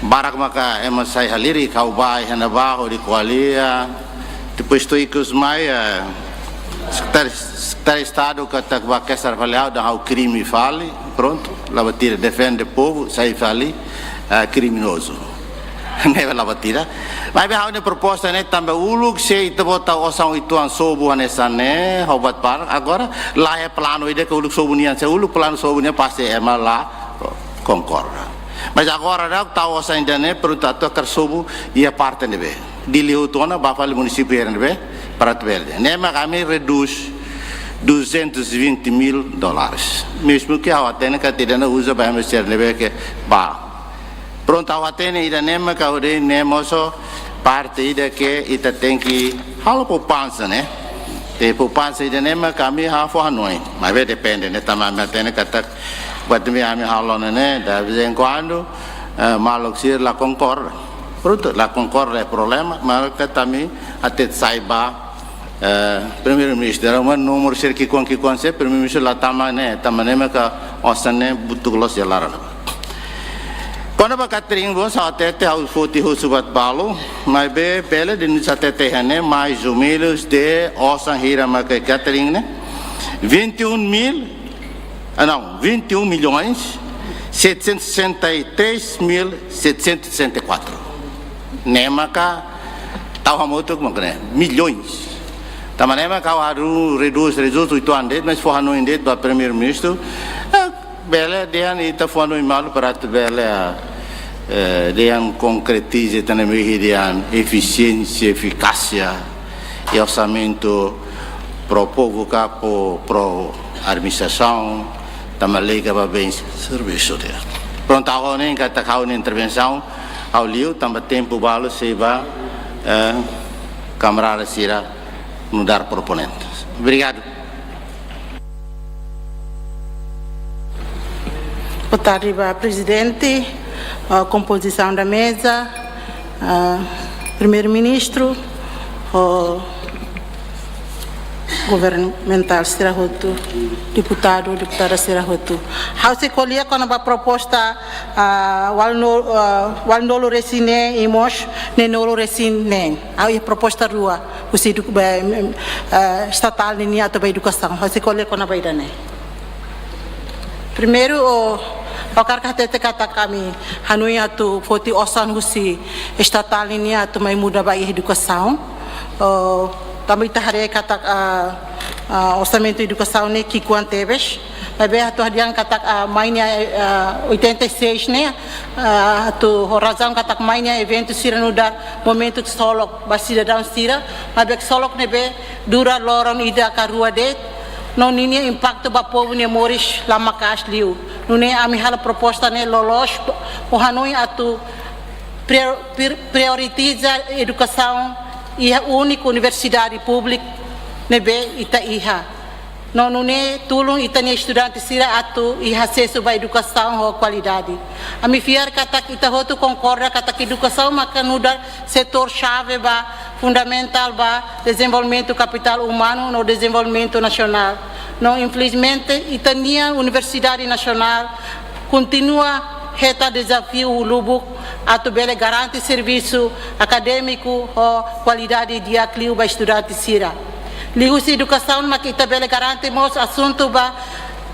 barak maka ema sai halirik, ha'u bá iha ne'ebá hodi ko'alia. Depois to'o ikus mai, eh, Sekretáriu, Sekretáriu Estadu katak bá kesar fali ha'u, dehan ha'u krime fali, prontu, la buat ida, defende povu, sai fali, eh, kriminozu. Ne'e la buat ida. Maibé ha'u-nia proposta ne'e tanba uluk se ita-boot tau osan uitoan sobu hanesan ne'e, ho buat barak, agora la iha planu ida ke uluk sobu nian, se uluk planu sobu nian pasti ema la konkorda. Mas agora daudaun tau osan ida-ne'e, prontu, atu hakarak sobu iha parte ne'ebé. Dili hotu ona, bá fali munisípiu ne'ebé, para atu bele. Ne'e mak ami redús duzentos e vinte mil dólares. Mezmu ke ha'u hatene katak ida-ne'e uza ba ema sira ne'ebé ke bá. Prontu, ha'u hatene ida-ne'e mak ha'u dehan ne'e mós parte ida ke ita tenke halo poupansa, ne'e. I poupansa ida-ne'e mak ami ha'u fó hanoin. Maibé depende, ne'e, tanba ami hatene katak buat ne'ebé ami halo ne'e, ne'e, de vez em quando, eh, maluk sira la konkorda. Prontu, la konkorda ne'e problema, maibé katak ami hatete sai ba, eh, primeiru-ministru, ema númeru sira ki'ikoan ki'ikoan, se primeiru-ministru la tama ne'e, tanba ne'e maka osan ne'e butuk loos iha laran. Kona-ba catering, bom, ha'u hatete, ha'u foti husu buat balu, maibé bele dehan, ha'u hatete iha ne'e, mais ou menos de osan hira maka catering ne'e, vinte e um mil, ah, não, vinte e um milhões setecentos e sessenta e três mil setecentos e sessenta e quatro. Ne'e maka tau hamutuk mak ne'e, milhões. Tanba ne'e mak ha'u hakarak redús, redús uitoan de'it, mas fó hanoin de'it ba primeiru-ministru. Eh, bele dehan ita fó hanoin malu para atu bele, eh, dehan konkretiza, ita-nia mehi dehan efisiénsia, efikásia, i orsamentu pro povu ka pro, pro administrasaun, tanba liga ba bens servisu ida. Prontu, ha'u hanoin katak ha'u-nia intervensaun, ha'u liu, tanba tempu balu sei ba, eh, kamarada sira nu'udar proponente. Obrigadu. Boa tarde ba prezidente, ah, kompozisaun da meza, Ah, Primeiru-Ministru, ho governamentál sira hotu, deputadu, deputada sira hotu. Ha'u sei ko'alia kona-ba proposta, ah, ualunulu, ah, ualunulu-resin-neen i mós neenulu-resin-neen. Ha'u iha proposta rua, husi edu-, ba, em, em, ah, estatál nian atu ba edukasaun. Ha'u sei ko'alia kona-ba ida-ne'e. Primeiru, o, ha'u hakarak hatete katak ami hanoin atu foti osan husi estatál nian atu mai muda ba iha edukasaun. O, tanba ita haree katak, ah, ah, orsamentu edukasaun ne'e ki'ikoan tebes. Maibé atu hadi'a katak, ah, mai nia, ah, oitenta e seis ne'e, ah, atu ho razaun katak mai nia eventu sira nu'udar momentu ksolok ba sidadaun sira, maibé ksolok ne'ebé dura loron ida ka rua de'it, no ninia impaktu ba povu nia moris la maka'as liu. Nune'e ami halo proposta ne'e loloos, ho hanoin atu prior-, prior-, prioritiza edukasaun iha úniku universidade públika ne'ebé ita iha. No nune'e tulun ita-nia estudante sira atu iha asesu ba edukasaun ho kualidade. Ami fiar katak ita hotu konkorda katak edukasaun maka nu'udar setór xave ba, fundamentál ba dezenvolvimentu kapitál umanu no dezenvolvimentu nasionál. No infelizmente ita-nia Universidade Nasionál kontinua hetan dezafiu lubuk atu bele garante servisu akadémiku ho kualidade di'ak liu ba estudante sira. Liuhusi edukasaun mak ita bele garante mós asuntu ba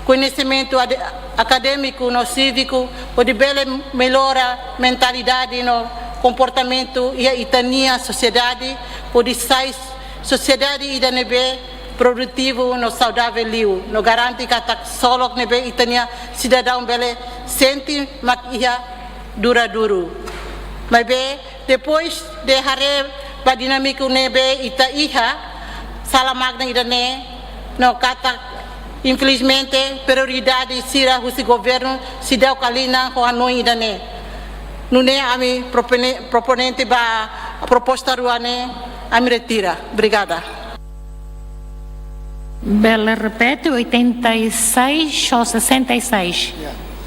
koñesimentu ade-, akadémiku no síviku, hodi bele mellora mentalidade no komportamentu iha ita-nia sosiedade, hodi sai sosiedade ida ne'ebé produtivu no saudavel liu, no garante katak ksolok ne'ebé ita-nia sidadaun bele sente mak iha duradouru. Maibé, depois de haree ba dinámika ne'ebé ita iha, sala mak iha ida-ne'e, no katak, infelizmente, prioridade sira husi governu seidauk alinha ho hanoin ida-ne'e. Nune'e ami propone-, proponente ba proposta rua ne'e, ami retira. Obrigada. Bele repete, oitenta e seis ou sessenta e seis,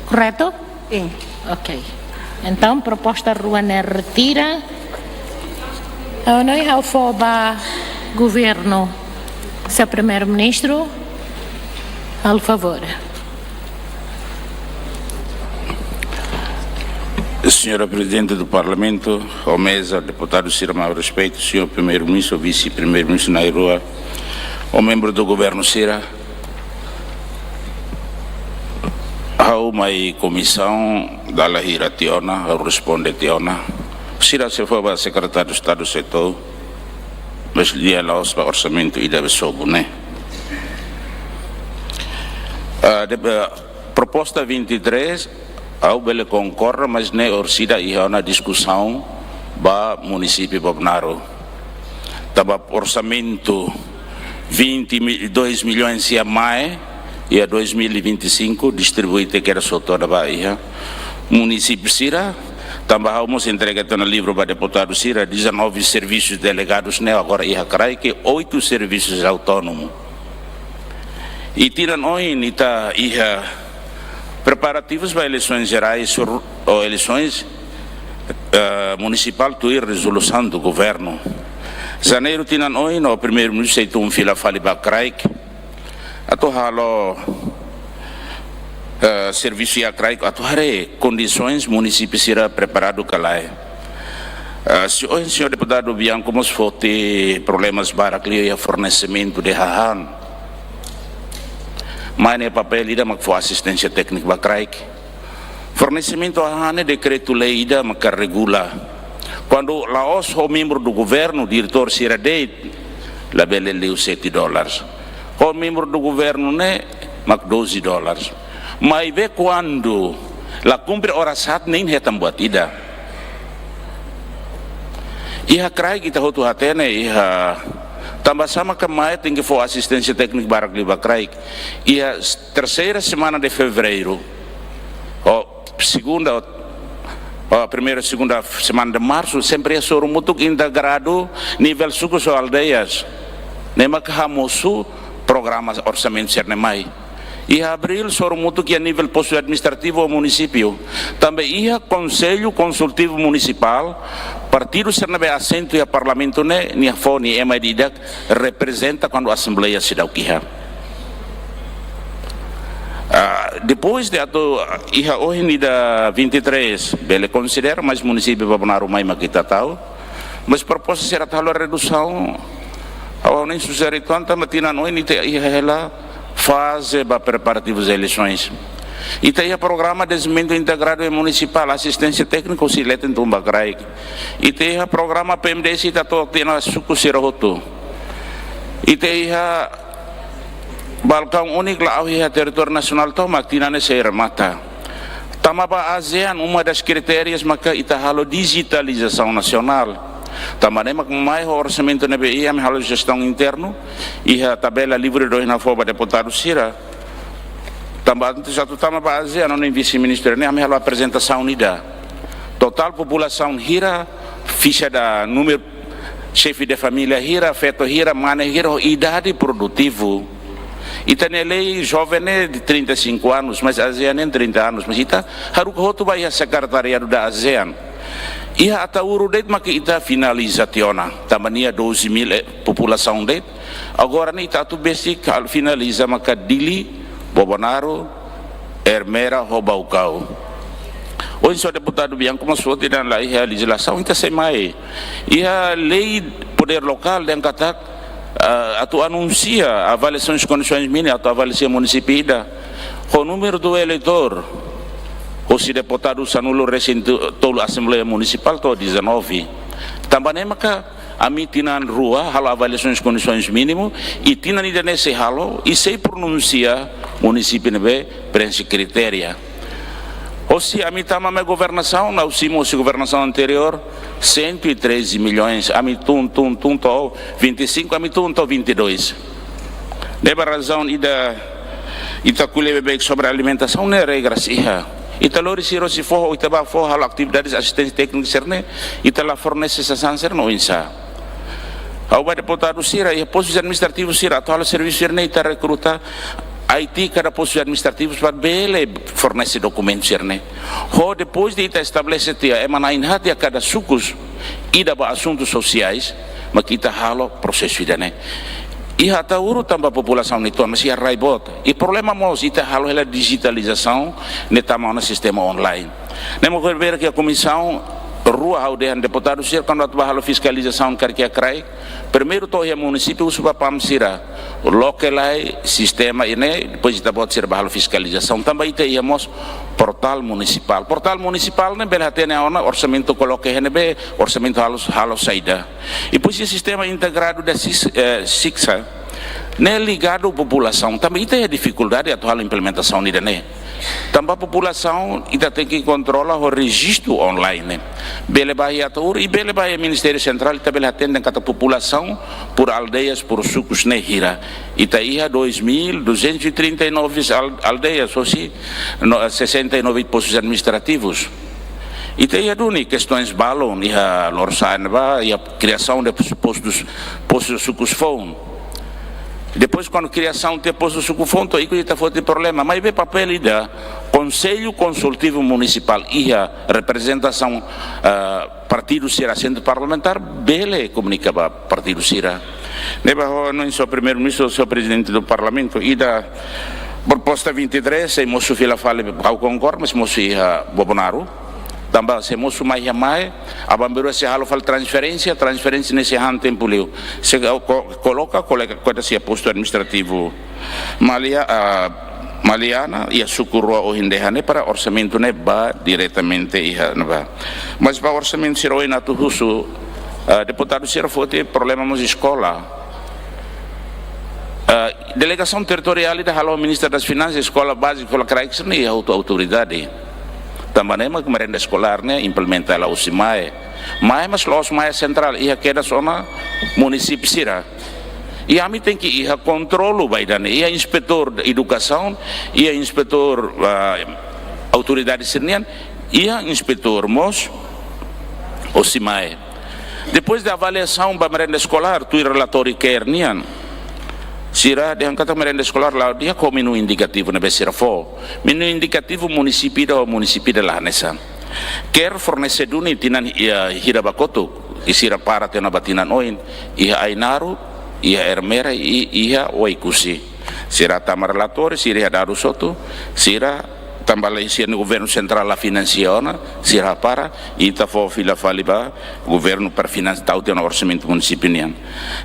correto? Sim. Ok. Entaun, proposta rua ne'e retira. Agora ha'u fó ba governu, señór Primeiru-Ministru, por favor. Señora Prezidente do Parlamentu, ho meza, deputadu sira ho respeitu, señór Primeiru-Ministru, Vise-Primeiru-Ministru na'in-rua, ho membru do governu sira, ha'u mai komisaun dala hira tiha ona, ha'u responde tiha ona. Sira sei fó ba Sekretáriu Estadu sei to'o, mas lia la'ós ba orsamentu ida be sobu ne'e. Ah, de, ah, proposta vinte e três, ha'u bele konkorda, mas ne'e orsida iha ona diskusaun ba munisípiu Bobonaro. Tanba orsamentu vinte mi-, dois milhões iha mai, iha dois mil e vinte e cinco, distribui tiha kedas hotu ona ba iha munisípiu sira, tanba ha'u mós entrega tiha ona livru ba deputadu sira, dezanove servisus delegadus ne'e agora iha kraik, oito servisus autónomu. I tinan oin ita iha preparativus ba eleisoens jerais, ou eleisoens, eh, munisipál tuir rezolusaun do governu. Janeiru tinan oin, o Primeiru-Ministru sei tun fila fali ba kraik atu halo, eh, servisu iha kraik atu haree kondisoens munisípiu sira preparadu ka lae. Eh, se-, ohin señór deputadu Bianco mós foti problemas barak liu iha fornesimentu de hahán. Mai ne'e papél ida mak fó asisténsia téknika ba kraik. Fornesimentu hahán ne'e dekretu-lei ida maka regula. Kuandu la'ós ho membru do governu, diretór sira de'it, labele liu sete dólares. Ho membru do governu ne'e mak doze dólares. Maibé kuandu la kumpre oras haat nein hetan buat ida. Iha kraik ita hotu hatene, iha tanba sá maka mai tenke fó asisténsia téknika barak liu ba kraik. Iha terseira semana de fevereiru, ou segunda, ou, ou primeira, segunda semana de marsu, sempre iha sorumutuk integradu nivel sukus ou aldeias. Ne'e maka hamosu programa orsamentu sira-ne'e mai. Iha abríl, sorumutuk iha nivel postu administrativu ou munisípiu. Tanba iha Konsellu Konsultivu Munisipál, partidu sira ne'ebé asentu iha Parlamentu ne'e, nia fó nia ema ida-idak reprezenta kuandu Asembleia seidauk iha. Ah, depois de atu iha ohin ida vinte e três, bele konsidera, mas munisípiu Bobonaro mai mak ita tau. Mas proposta sira atu halo redusaun, ha'u hanoin sujere uitoan tanba tinan oin ita iha hela faze ba preparativus eleisoens. Ita iha programa dezenvolvimentu integradu munisipál, asisténsia téknika husi leten to'o ba kraik. Ita iha programa P M D S, ita to'o tiha ona suku sira hotu. Ita iha balkaun úniku la'o iha territóriu nasionál tomak, tinan ne'e sei remata. Tama ba ASEAN, uma das kritérias maka ita halo dijitalizasaun nasionál. Tanba ne'e mak mai ho orsamentu ne'ebé iha, ami halo jestaun internu, iha tabela livre do ina fó ba deputadu sira. Tanba antes atu tama ba ASEAN, no vise-ministru ne'e, ami halo aprezentasaun ida. Totál populasaun hira, fixa da númeru, xefe de família hira, feto hira, mane hira, ho idade produtivu. Ita-nia lei joven ne'e de trinta e cinco anos, mas ASEAN ne'e trinta anos, mas ita haruka hotu ba iha sekretariadu da ASEAN. Iha Ataúro de'it mak ita finaliza tiha ona, tanba nia doze mil, eh, populasaun de'it. Agora ne'e ita atu besik halo finaliza maka Dili, Bobonaro, Ermera ho Baucau. Oinsá deputadu Bianco mós foti dehan la iha lejizlasaun, ita sei mai. Iha lei podér lokál dehan katak, ah, atu anunsia avaliasaun kondisoens mínimas, atu avalia munisípiu ida. Ho númeru do eleitór, hosi deputadu sanulu resin tolu Asembleia Munisipál to'o dezanove. Tanba ne'e maka ami tinan rua halo avaliasaun kondisoens mínimas, i tinan ida-ne'e sei halo, i sei pronunsia munisípiu ne'ebé preenxe kritéria. Hosi ami tama mai governasaun, ha'u simu hosi governasaun anteriór, cento e treze milhões, ami tun, tun, tun, to'o vinte e cinco, ami tun, to'o vinte e dois. Ne'ebé razaun ida, ita ko'alia beibeik sobre alimentasaun ne'e regras iha. Ita lori sira hosi foho, ita bá foho halo atividades asisténsia téknika sira-ne'e, ita la fornese sasán sira-ne'e oinsá. Ha'u ba deputadu sira, iha postus administrativus sira, atu halo servisu sira-ne'e ita rekruta I T kada postus administrativus para bele fornese dokumentu sira-ne'e. Ho depois de ita estabelese tiha ema na'in-haat iha kada sukus, ida ba asuntus sosiais, mak ita halo prosesu ida-ne'e. Iha Ataúro tanba populasaun uitoan, mas iha rai boot. I problema mós, ita halo hela dijitalizasaun, ne'e tama ona sistema online. Ne'e mak horibainrua iha komisaun rua ha'u dehan deputadu sira kuandu atu bá halo fiskalizasaun karik iha kraik, primeiru to'o iha munisípiu husu ba PAM sira, loke lai sistema ida-ne'e, depois ita-boot sira bá halo fiskalizasaun. Tanba ita iha mós portál munisipál. Portál munisipál ne'e bele hatene ona orsamentu koloke iha ne'ebé, orsamentu halo, halo saida. I depois iha sistema integradu da sis-, eh, SICSA, ne'e ligadu populasaun. Tanba ita iha difikuldade atu halo implementasaun ida-ne'e. Tanba populasaun ita tenke kontrola ho rejistu online. Bele bá iha Ataúro i bele bá iha Ministériu Sentrál, ita bele hatene katak populasaun por aldeias, por sukus ne'e hira. Ita iha dois mil duzentos e trinta e nove al-, aldeias, hosi no, sessenta e nove postos administrativos. Ita iha duni kestaun balun, iha Lorosa'e ne'ebá, iha kriasaun de postus, postus sukus foun. Depois, kuandu kriasaun tiha postu suku foun, to'o ikus ita foti problema. Maibé papél ida Konsellu Konsultivu Munisipál iha reprezentasaun, ah, partidu sira asentu parlamentár, bele komunika ba partidu sira. Ne'ebé ha'u hanoin, señór Primeiru-Ministru, señór Prezidente do Parlamentu, ida proposta vinte e três, sei mosu fila fali, ha'u konkorda, mas mosu iha Bobonaro. Tanba sei mosu mai iha MAE, aban-bainrua sei halo fali transferénsia, transferénsia ne'e sei han tempu liu. Sei ko-, koloka, koloka, kota sei iha postu administrativu Malia-, ah, Maliana, iha suku rua ohin dehan ne'e para orsamentu ne'e bá diretamente iha ne'ebá. Mas ba orsamentu sira ohin atu husu, ah, deputadu sira foti problema mós eskola. Ah, delegasaun territoriál ida halo Ministra das Finansas, eskola bázika, eskola kraik sira-ne'e iha auto-, autoridade. Tanba ne'e mak merenda eskolár ne'e implementa hela husi MAE. MAE mós la'ós MAE sentrál, iha kedas ona munisípiu sira. I ami tenke iha kontrolu ba ida-ne'e, iha inspetór edukasaun, iha inspetór, ah, autoridade sira-nian, iha inspetór mós husi MAE. Depois de avaliasaun ba merenda eskolár, tuir relatóriu CARE nian, sira dehan katak merenda eskolár la'o di'ak ho menu indikativu ne'ebé sira fó. Menu indikativu munisípiu ida ho munisípiu ida la hanesan. Ker fornese duni tinan, iha, hira ba kotuk, i sira para tiha ona ba tinan oin, iha Ainaro, iha Ermera, i iha Oekusi. Sira tama relatóriu, sira iha dadus hotu, sira tanba la iha, sira-nia governu sentrál la finansia ona, sira para, ita fó fila fali ba governu para finansia, tau tiha ona orsamentu munisípiu nian.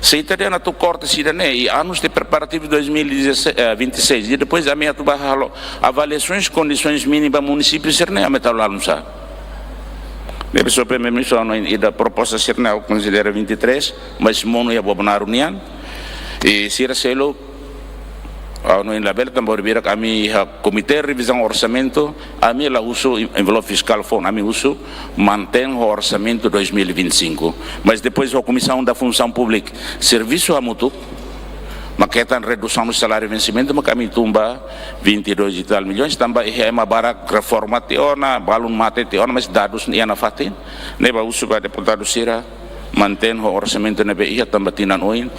Se ita dehan atu korta sira-ne'e, i anus de preparativu dois mil e dezasseis, eh, vinte e seis, i depois ami atu ba halo avaliasoens kondisoens mínimas ba munisípiu sira-ne'e, ami atu halo nusá? Ne'ebé, señór Primeiru-Ministru, ha'u hanoin ida proposta sira-ne'e ha'u konsidera vinte e três, mas monu iha Bobonaro nian, i sira seluk, ha'u hanoin labele, tanba bainhira ami iha Komité Revizaun Orsamentu, ami la husu envelope fiskál foun, ami husu mantein ho orsamentu dois mil e vinte e cinco. Mas depois ho Komisaun da Funsaun Públika servisu hamutuk, mak hetan redusaun saláriu vensimentu, mak ami tun ba vinte e dois e tal milhões, tanba iha ema barak reforma tiha ona, balun mate tiha ona, mas dadus iha nafatin. Ne'ebé ha'u husu ba deputadu sira, mantein ho orsamentu ne'ebé iha, tanba tinan oin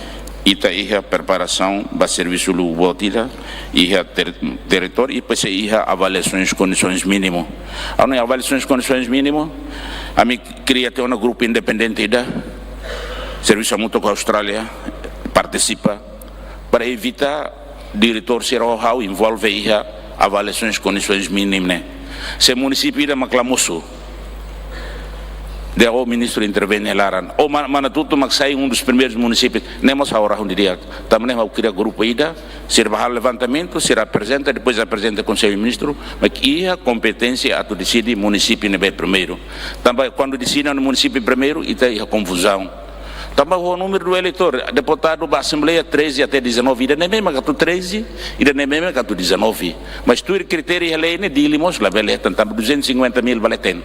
ita iha preparasaun ba servisu lugu boot ida, iha ter-, territóriu, i depois iha avaliasoens kondisoens mínimu. Ha'u hanoin avaliasoens kondisoens mínimu, ami kria tiha ona grupu independente ida, servisu hamutuk ho Austrália, partisipa, para evita diretór sira ho ha'u envolve iha avaliasoens kondisoens mínimu ne'e. Se munisípiu ida mak la mosu, dehan, ó, ministru intervein iha laran. Ó, Ma-, Manatuto mak sai um dos primeiros municípios, ne'e mós ha'u rahun didi'ak. Tanba ne'e ha'u kria grupu ida, sira ba halo levantamentu, sira aprezenta, depois aprezenta Konsellu Ministru, mak iha kompeténsia atu deside munisípiu ne'ebé primeiru. Tanba kuandu deside munisípiu primeiru, ita iha konfuzaun. Tanba ho númeru do eleitór, deputadu ba Asembleia treze até dezanove, ida-ne'e meme atu treze, ida-ne'e meme atu dezanove. Mas tuir kritériu iha lei ne'e, Dili mós labele hetan, tanba duzentos e cinquenta mil bele hetan.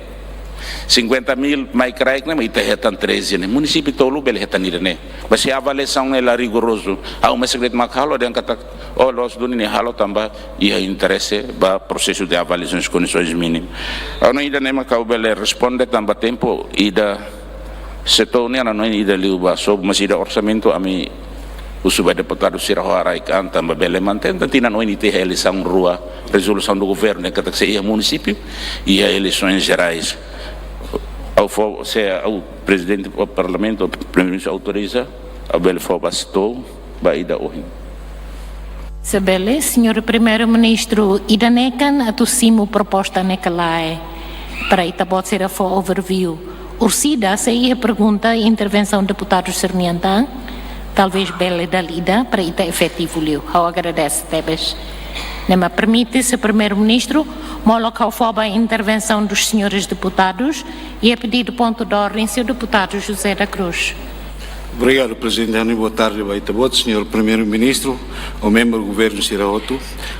Cinquenta mil mai kraik ne'e, mak ita hetan treze ne'e. Munisípiu tolu bele hetan ida-ne'e. Mas se avaliasaun ne'e la rigorozu, ha'u mós segredu mak halo, dehan katak, ó, loos duni ne'e halo tanba iha interese ba prosesu de avaliasaun kondisoens mínimas. Ha'u hanoin ida-ne'e mak ha'u bele responde tanba tempu ida setór nian, ha'u hanoin ida liu ba sobu, mas ida orsamentu ami husu ba deputadu sira ho haraik an tanba bele mantein, tanba tinan oin ita iha eleisaun rua, rezolusaun do governu ne'e katak se iha munisípiu, iha eleisoens jerais. Ha'u fó, se ha'u prezidente do parlamentu, primeiru-ministru autoriza, ha'u bele fó ba setór, ba ida ohin. Se bele, señór Primeiru-Ministru, ida-ne'e kan atu simu proposta ne'e ka lae, para ita-boot sira fó overview. Orsida, se iha pergunta, intervensaun deputadu sira-nian tan, talvez bele dala ida, para ita efetivu liu. Ha'u agradese tebes. Ne'e mak permite, señór Primeiru-Ministru, molok ha'u fó ba intervensaun dos señores deputados, i a pedido ponto de ordem, señór deputadu José da Cruz. Obrigadu, Prezidente. Ha'u-nia boa tarde ba ita-boot, señór Primeiru-Ministru, ho membru governu sira hotu.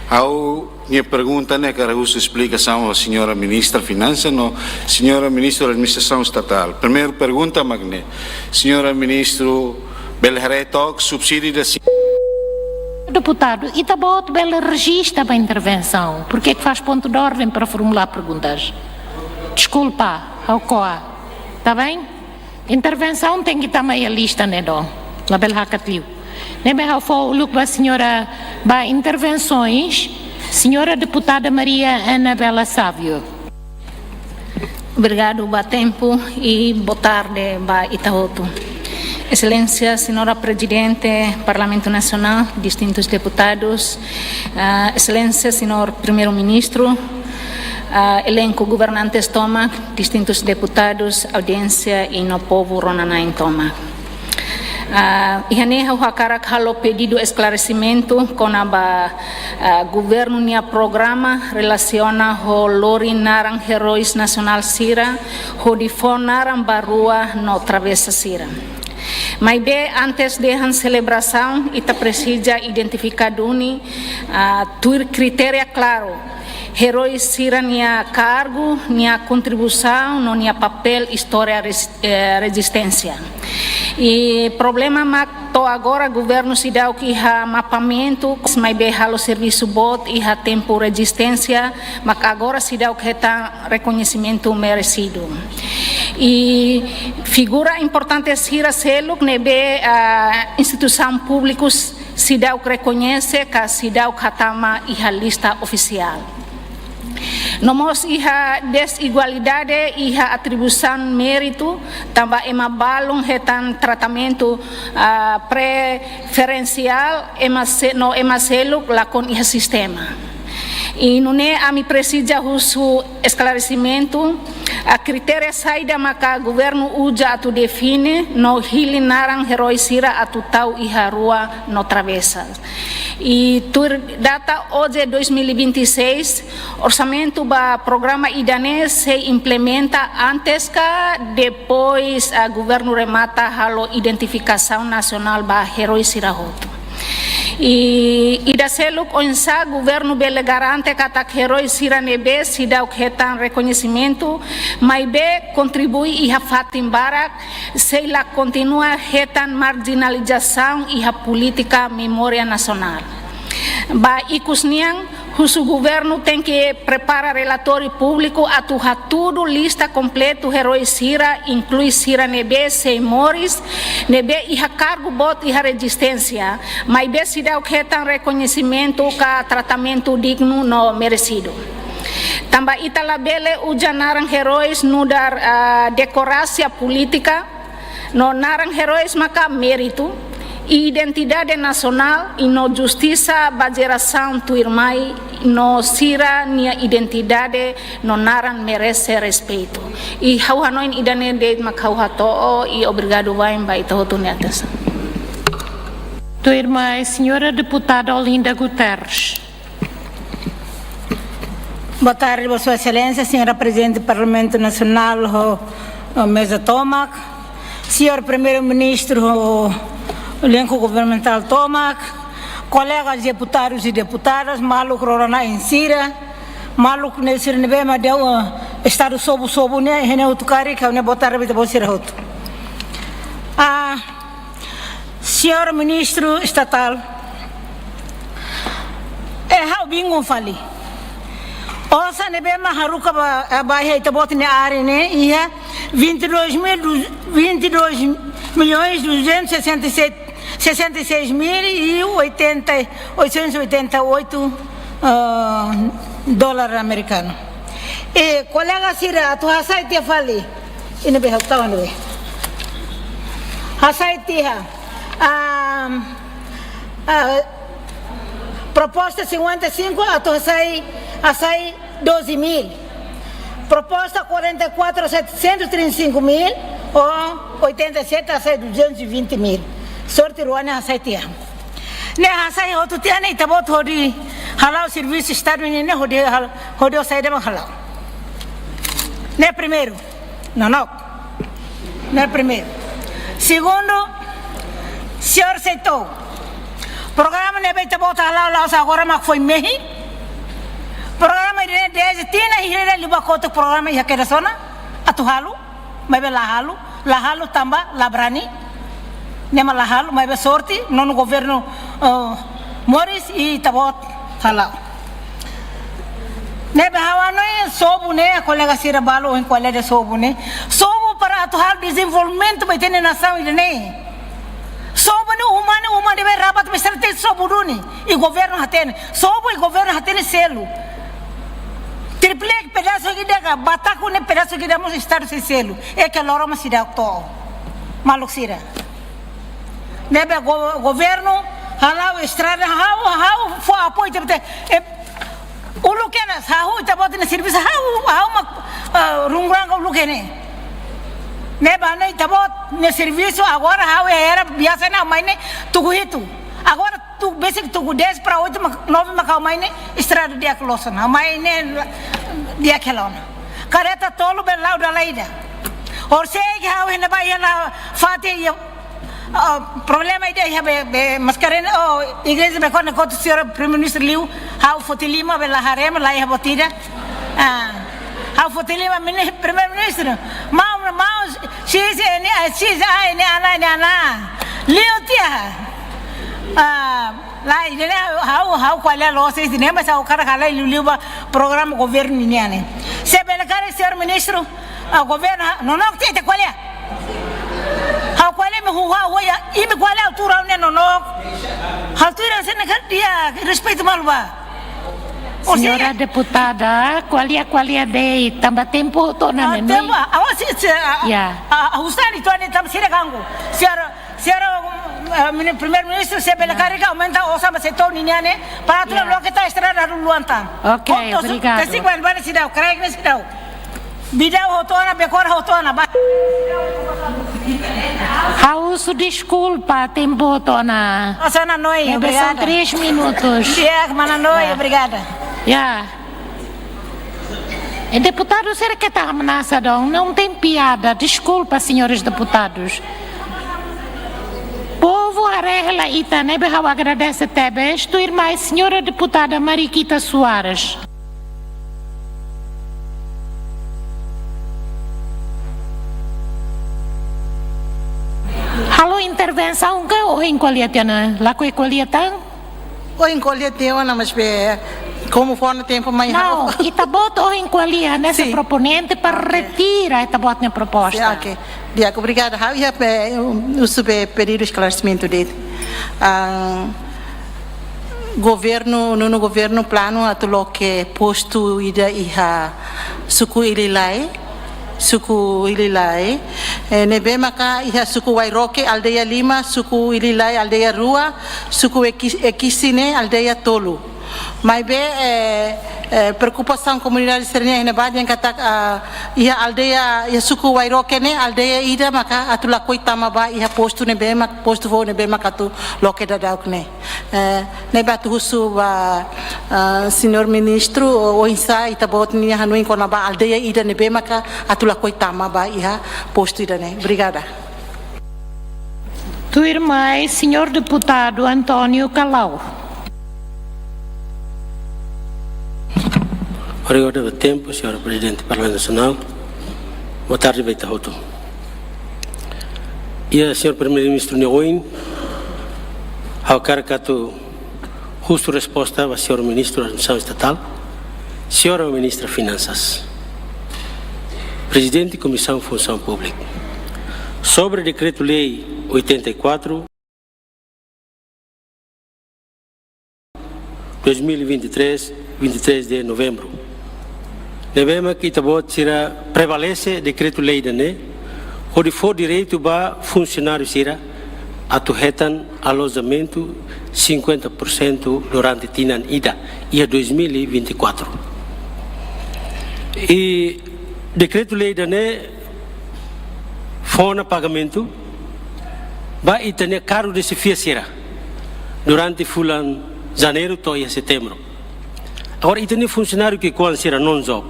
Ha'u-nia pergunta ne'e hakarak husu esplikasaun ba señora Ministra Finansa no señora Ministru Administrasaun Estatál. Primeiru pergunta mak ne'e, señora Ministru, bele haree took subsídiu da si- Deputadu, ita-boot bele rejista ba intervensaun. Porquê que faz ponto de ordem para formular perguntas? Deskulpa, ha'u ko'a. Tá bem? Intervensaun tenke tama iha lista ne'e duni. Labele hakat liu. Ne'ebé ha'u fó uluk ba señora ba intervensoens, señora deputada Maria Anabela Sávio. Obrigadu ba tempu i boa tarde ba ita hotu. Exelénsia, señora Prezidente Parlamentu Nasionál, distintus deputadus, ah, Exelénsia, señór Primeiru-Ministru, ah, elenku governantes tomak, distintus deputadus, audiénsia i no povu rona-na'in tomak. Ah, iha ne'e ha'u hakarak halo pedidu esklaresimentu kona-ba, ah, governu nia programa relasiona ho lori naran heróis nasionál sira, hodi fó naran ba rua no travesa sira. Maibé antes dehan selebrasaun, ita presiza identifika duni, ah, tuir kritéria klaru heróis sira-nia kargu, nia kontribuisaun no nia papél istória res-, eh, rezisténsia. I problema mak to'o agora governu seidauk iha mapeamentu, maibé halo servisu boot iha tempu rezisténsia, mak agora seidauk hetan rekoñesimentu meresidu. I figura importante sira seluk ne'ebé, ah, instituisaun públiku seidauk rekoñese ka seidauk hatama iha lista ofisiál. No mós iha dezigualdade iha atribuisaun méritu, tanba ema balun hetan tratamentu, ah, preferensiál, ema se-, no ema seluk lakon iha sistema. I nune'e ami presiza husu esklaresimentu, ah, kritéria saida maka governu uza atu define no hili naran heroi sira atu tau iha rua no travesa. I tuir data OJE dois mil e vinte e seis, orsamentu ba programa ida-ne'e sei implementa antes ka depois, ah, governu remata halo identifikasaun nasionál ba heroi sira hotu. I ida seluk, oinsá governu bele garante katak heroi sira ne'ebé seidauk hetan rekoñesimentu, maibé kontribui iha fatin barak, sei la kontinua hetan marjinalizasaun iha polítika memória nasionál. Ba ikus nian, husu governu tenke prepara relatóriu públiku atu hatudu lista kompletu heroi sira, inklui sira ne'ebé sei moris, ne'ebé iha kargu boot iha rezisténsia, maibé seidauk hetan rekoñesimentu ka tratamentu dignu no meresidu. Tanba ita labele uza naran heróis nu'udar, ah, dekorasia polítika, no naran heróis maka méritu, identidade nasionál i no justisa ba jerasaun tuirmai no sira-nia identidade no naran merese respeitu. I ha'u hanoin ida-ne'e de'it mak ha'u hato'o i obrigadu wa'in ba ita hotu nia atensaun. Tuirmai, señora deputada Olinda Guterres. Boa tarde, Vossa Excelência, señora Prezidente do Parlamentu Nasionál, ho, ho meza tomak, señór Primeiru-Ministru, ho elenku governamentál tomak, kolegas deputadus i deputadas, maluk rona-na'in sira, maluk ne'e sira ne'ebé mak iha, eh, estadu sobu-sobu ne'e, iha ne'e hotu karik, ha'u-nia boa tarde ba ita-boot sira hotu. Ah, Señór Ministru Estatál, eh, ha'u bingung fali. Osan ne'ebé mak haruka ba, ba iha ita-boot nia área ne'e, iha vinte e dois mil, vinte e dois milhões duzentos e sessenta e sete, sessenta e seis mil e oitenta, oitocentos e oitenta e oito, ah, dólar amerikanu. I kolega sira atu hasai tiha fali. Ida-ne'ebé ha'u tau ne'ebé. Hasai tiha. Ah, ah, proposta cinquenta e cinco atu hasai, hasai doze mil. Proposta quarenta e quatro, setecentos e trinta e cinco mil, ou oitenta e sete hasai duzentos e vinte mil. Sorte rua ne'e hasai tiha. Ne'e hasai hotu tiha ne'e ita-boot hodi hala'o servisu Estadu nian ne'e hodi hal-, hodi hasai de'it mak hala'o. Ne'e primeiru. Nonook. Ne'e primeiru. Segundu, señór seitou. Programa ne'ebé ita-boot hala'o la'ós agora mak foin mehi. Programa ida-ne'e dezde tinan hira liubá kotuk programa iha kedas ona atu halo, maibé la halo, la halo tanba la brani. Ne'e mak la halo, maibé sorte, nonu governu, eh, moris i ita-boot hala'o. Ne'ebé ha'u hanoin sobu ne'e, kolega sira balu ohin ko'alia de'it sobu ne'e. Sobu para atu halo dezenvolvimentu ba ita-nia nasaun ida-ne'e. Sobu ne'e uma ne'e uma ne'ebé rabat ba estrada tenke sobu duni. I governu hatene. Sobu i governu hatene selu. Triple pedasu ida ka, Bataku ne'e pedasu ida mós Estadu sei selu. I ke loron mak seidauk to'o. Maluk sira. Ne'ebé go-, governu hala'o estrada, ha'u, ha'u fó apoiu tiha tiha. Eh, uluk kedas, ha'u ita-boot nia servisu, ha'u, ha'u mak, eh, rungurang uluk ne'e. Ne'ebé ne'e ita-boot nia servisu agora ha'u era biasa ne'e mai ne'e tuku hitu. Agora tuku besik tuku dez para oito mak, nove mak ha'u mai ne'e estrada di'ak loos ona. Ha'u mai ne'e di'ak hela ona. Kareta tolu bele la'o dala ida. Horisehik ha'u iha ne'ebá iha la fatin iha, oh, problema ida iha be, be Mascarenhas, oh, igreja be kona kotuk señór Primeiru-Ministru liu, ha'u foti lima bele la haree ema la iha buat ida. Ah, ha'u foti lima mini Primeiru-Ministru. Mau, mau, X N A, X A N A, N A, N A. Liu tiha. Ah, lae, ida-ne'e ha'u, ha'u, ha'u ko'alia loos ida-ne'e, mas ha'u hakarak halai liuliu ba programa governu nian ne'e. Se bele karik, señór Ministru, ah, governu, ha-, nonook tiha ita ko'alia. Ha'u ko'alia imi huha, huha, imi ko'alia altura ne'e nonook. Altura sira-ne'e kan di'ak, respeitu malu ba. Señora deputada, ko'alia, ko'alia de'it, tanba tempu hotu ona, ah, ne'e, tempu, ah, awas si, si, ah, ya, ah, ah, ha'u sani tuan ni tanba sira ganggu. Señora, señora, eh, mini-, Primeiru-Ministru, se bele, ya, karrega, aumenta osan ba setór nian ne'e, para atu, ya, loke ita estrada dulu luan tan. Oke, obrigadu. Kasi kuan bana sidau, krek ni sidau. Bidau hotu ona, Bekora hotu ona, ba. Ha'u husu deskulpa, tempu hotu ona. Osan, Nanoin, ne'ebé obrigada. São três minutos. Di'ak, mana Nanoin, ya, obrigada. Ya. E deputadu sira keta ameasa, não, não tem piada. Desculpa, senhores deputados. Povu haree hela ita, ne'ebé ha'u agradese tebes. Tuirmai, señora deputada Mariquita Soares. Halo intervensaun ka ohin ko'alia tiha ona, lakohi ko'alia tan? Ohin ko'alia tiha ona, maibé komu fó ona tempu mai. Não, ha'u, ita-boot ohin ko'alia, ne'e, sin, proponente para, oke, retira ita-boot nia proposta. Sin, oke. Di'ak, obrigada. Ha'u iha pe-, husu pe-, pedidu esklaresimentu de'it. Ah, governu, nonu governu planu atu loke postu ida iha suku Ililae, suku Ililae, eh, ne'ebé maka iha suku Wairoke, aldeia lima, suku Ililae, aldeia rua, suku Eki-, Ekisi ne'e, aldeia tolu. Maibé, eh, eh, preokupasaun komunidade sira-nian iha ne'ebá dehan katak, ah, iha aldeia, iha suku Wairoke ne'e, aldeia ida maka atu lakohi tama ba iha postu ne'ebé mak-, postu foun ne'ebé maka atu loke daudauk ne'e. Eh, ne'ebé atu husu ba, ah, señór ministru, oinsá ita-boot nia hanoin kona-ba aldeia ida ne'ebé maka atu lakohi tama ba iha postu ida-ne'e. Obrigada. Tuirmai, señór deputadu António Callau. Obrigadu ba tempu, señora Prezidente Parlamentu Nasionál. Boa tarde ba ita hotu. Iha señór Primeiru-Ministru nia oin, ha'u hakarak atu husu resposta ba señór Ministru Administrasaun Estatál, señora Ministra Finansas, Prezidente Komisaun Funsaun Públika, sobre Dekretu-Lei oitenta e quatro, dois mil e vinte e três, vinte e três de novembro. Ne'ebé mak ita-boot sira prevalese dekretu-lei ida-ne'e, hodi fó direitu ba funsionáriu sira atu hetan alojamentu cinquenta por cento durante tinan ida, iha dois mil e vinte e quatro. I dekretu-lei ida-ne'e fó ona pagamentu ba ita-nia kargu de xefia sira durante fulan Janeiru to'o iha Setembru. Agora, ita-nia funsionáriu ki'ikoan sira non-job,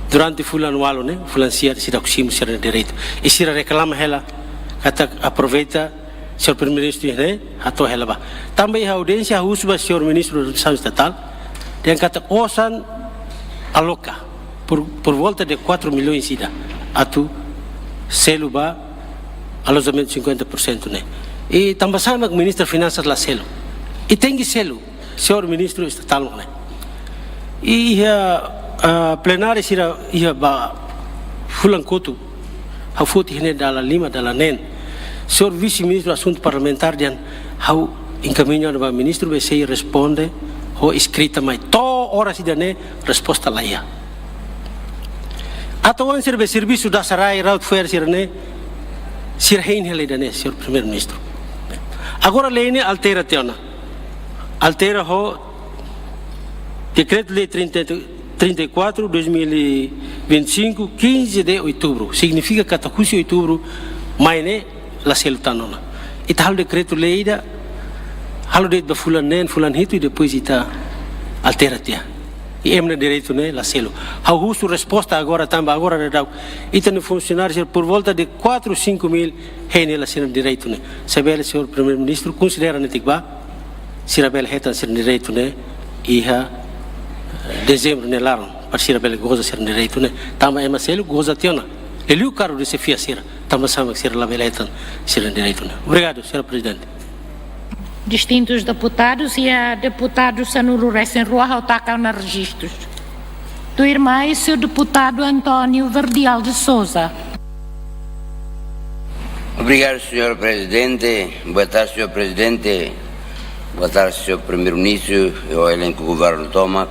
durante fulan ualu ne'e, fulan sia, sira husi simu sira-nia direitu. I sira reklama hela katak aproveita señór Primeiru-Ministru ne'e hato'o hela ba. Tanba iha audiénsia husu ba señór Ministru Administrasaun Estatál, dehan katak osan aloka por, por volta de quatro milhões ida atu selu ba alojamentu cinquenta por cento ne'e. I tanba sá mak Ministra Finansas la selu? I tenke selu, señór Ministru Estatál mak ne'e. I iha, ah, plenária sira iha ba fulan kotuk, ha'u foti iha ne'e dala lima, dala neen. Señór Vise-Ministru Asuntu Parlamentár dehan ha'u enkamiña ba ministru, be sei responde ho eskrita mai. To'o oras ida-ne'e resposta la iha. Atu oan sira be servisu dasa rai, raut fo'er sira-ne'e, sira hein hela ida-ne'e, señór Primeiru-Ministru. Agora lei ne'e altera tiha ona. Altera ho Dekretu-Lei trinta, trinta e quatro, dois mil e vinte e cinco, quinze de outubro. Signifika katak husi Outubru mai ne'e la selu tan ona. Ita halo dekretu-lei ida, halo de'it ba fulan neen, fulan hitu, i depois ita altera tiha. I ema nia direitu ne'e la selu. Ha'u husu resposta agora, tanba agora daudaun ita-nia funsionáriu sira por volta de quatro, cinco mil hein hela sira-nia direitu ne'e. Se bele, señór Primeiru-Ministru, konsidera netik ba, sira bele hetan sira-nia direitu ne'e iha, eh, Dezembru nia laran, para sira bele goza sira-nia direitu ne'e. Tanba ema seluk goza tiha ona. Liuliu kargu de xefia sira, tanba sá mak sira la bele hetan sira-nia direitu ne'e. Obrigadu, señora Prezidente. Distintus deputadus, iha deputadu sanulu-resin-rua ha'u taka ona rejistus. Tuirmai, señór deputadu António Verdial de Sousa. Obrigadu, señór Prezidente. Boa tarde, señór Prezidente. Boa tarde, señór Primeiru-Ministru, i elenku governu tomak,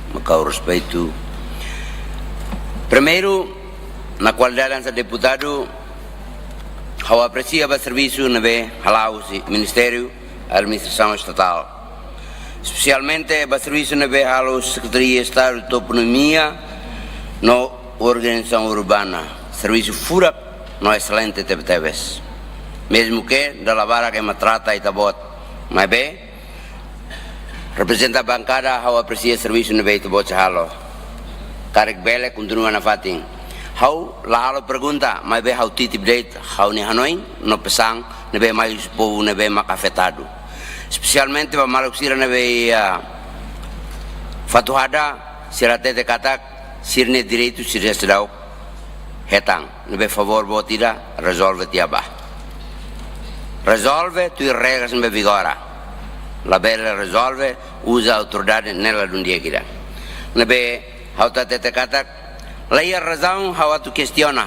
ho respeitu. Primeiru, iha kualidade hanesan deputadu, ha'u apresia ba servisu ne'ebé hala'o husi Ministériu Administrasaun Estatál. Espesialmente ba servisu ne'ebé halo Sekretaria Estadu Toponímia no Organizasaun Urbana. Servisu furak no eselente tebetebes. Mezmu ke dala barak ema trata ita-boot, maibé reprezenta bankada, ha'u apresia servisu ne'ebé ita-boot sei halo. Karik bele kontinua nafatin. Ha'u la halo pergunta, maibé ha'u titip de'it ha'u-nia hanoin no pesan ne'ebé mai husi povu ne'ebé mak afetadu. Espesialmente ba maluk sira ne'ebé iha Fatuhada, sira hatete katak sira-nia direitu sira seidauk hetan. Ne'ebé favór boot ida, rezolve tiha bá. Rezolve tuir regras ne'ebé vigora. Labele rezolve uza autoridade ne'ebé la dún di'ak ida. Ne'ebé ha'u hatete katak la iha razaun ha'u atu kestiona.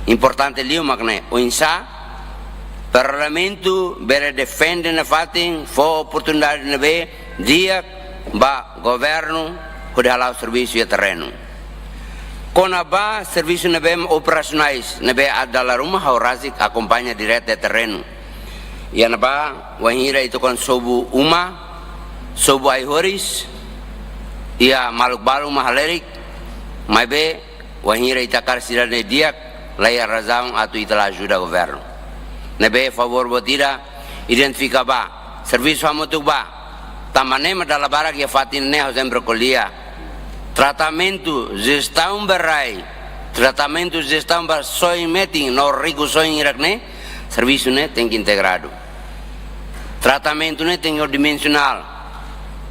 Importante liu mak ne'e, oinsá Parlamentu bele defende nafatin, fó oportunidade ne'ebé di'ak ba governu hodi hala'o servisu iha terrenu. Kona-ba servisu ne'ebé operasionais ne'ebé dala ruma ha'u rasik akompaña direta iha terrenu. Iha ne'ebá wainhira ita ukun sobu uma, sobu ai-horis, iha maluk balu mak halerik, maibé wainhira ita hakarak sidade di'ak, la iha razaun atu ita la ajuda governu. Ne'ebé favór boot ida, identifika bá, servisu hamutuk bá. Tanba ne'e mak dala barak iha fatin ne'e ha'u sempre ko'alia. Tratamentu jestaun ba rai, tratamentu jestaun ba soin metin no riku soin hirak-ne'e, servisu ne'e tenke integradu. Tratamentu ne'e tenke dimensionál.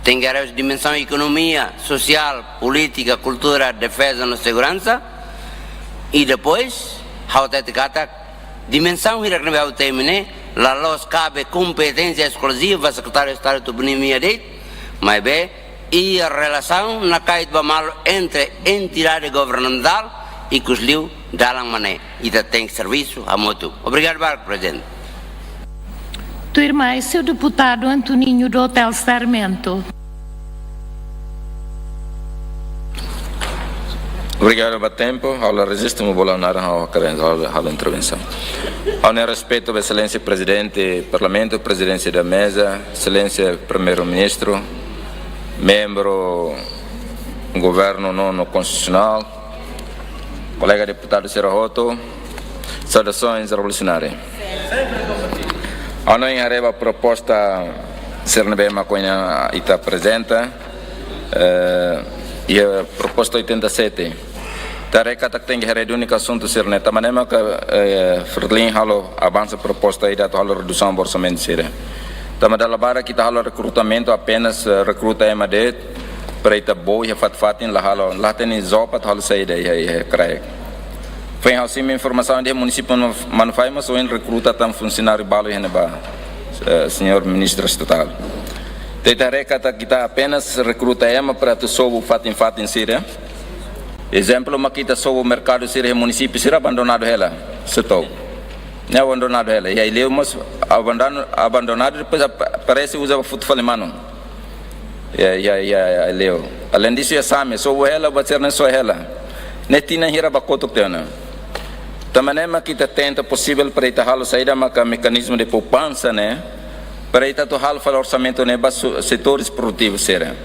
Tenke haree husi dimensaun ekonomia, sosiál, polítika, kultura, defeza no seguransa. I depois, ha'u hatete katak, dimensaun hirak ne'ebé ha'u temi ne'e, la loos kabe kompeténsia eskluziva ba Sekretáriu Estadu Toponímia de'it, maibé iha relasaun nakait ba malu entre entidade governamentál, ikusliu dalan mak ne'e ita tenke servisu hamutuk. Obrigadu barak, Prezidente. Tuirmai, señór deputadu Antoninho do Hotel Sarmento. Obrigadu ba tempu, ha'u la rejistu, maibé bola nada, ha'u hakarak halo, halo intervensaun. Ha'u-nia respeitu ba Exelénsia Prezidente Parlamentu, Prezidénsia da Meza, Exelénsia Primeiru-Ministru, membru Governu Nonu Konstitusionál, kolega deputadu sira hotu, saudasoens revolusionárias. Ha'u hanoin haree ba proposta sira ne'ebé mak ohin ita aprezenta, eh, iha proposta oitenta e sete. Ita haree katak tenke haree duni asuntu sira-ne'e. Tanba ne'e maka, eh, Fretilin halo avansa proposta ida atu halo redusaun ba orsamentu sira. Tanba dala barak ita halo rekrutamentu apenas, eh, rekruta ema de'it, para ita bou iha fatin-fatin, la halo, la hatene job atu halo saida iha, iha kraik. Foin ha'u simu informasaun iha munisípiu Manu-, Manufahi mós ohin rekruta tan funsionáriu balu iha ne'ebá, eh, señór Ministru Estatál. Ita haree katak ita apenas rekruta ema para atu sobu fatin-fatin sira. Ezemplu, mak ita sobu merkadu sira iha munisípiu sira abandonadu hela, setór. Ne'e abandonadu hela. Iha Aileu mós abandon-, abandonadu, depois ap-, parese uza ba futu fali manu. Iha, iha, iha, iha Aileu. Além disso, iha Same, sobu hela, ba sira-ne'e soe hela. Ne'e tinan hira ba kotuk tiha ona. Tanba ne'e mak ita tenta posivel para ita halo saida maka mekanizmu de poupansa ne'e, para ita atu halo fali orsamentu ne'e ba su-, setores produtivus sira.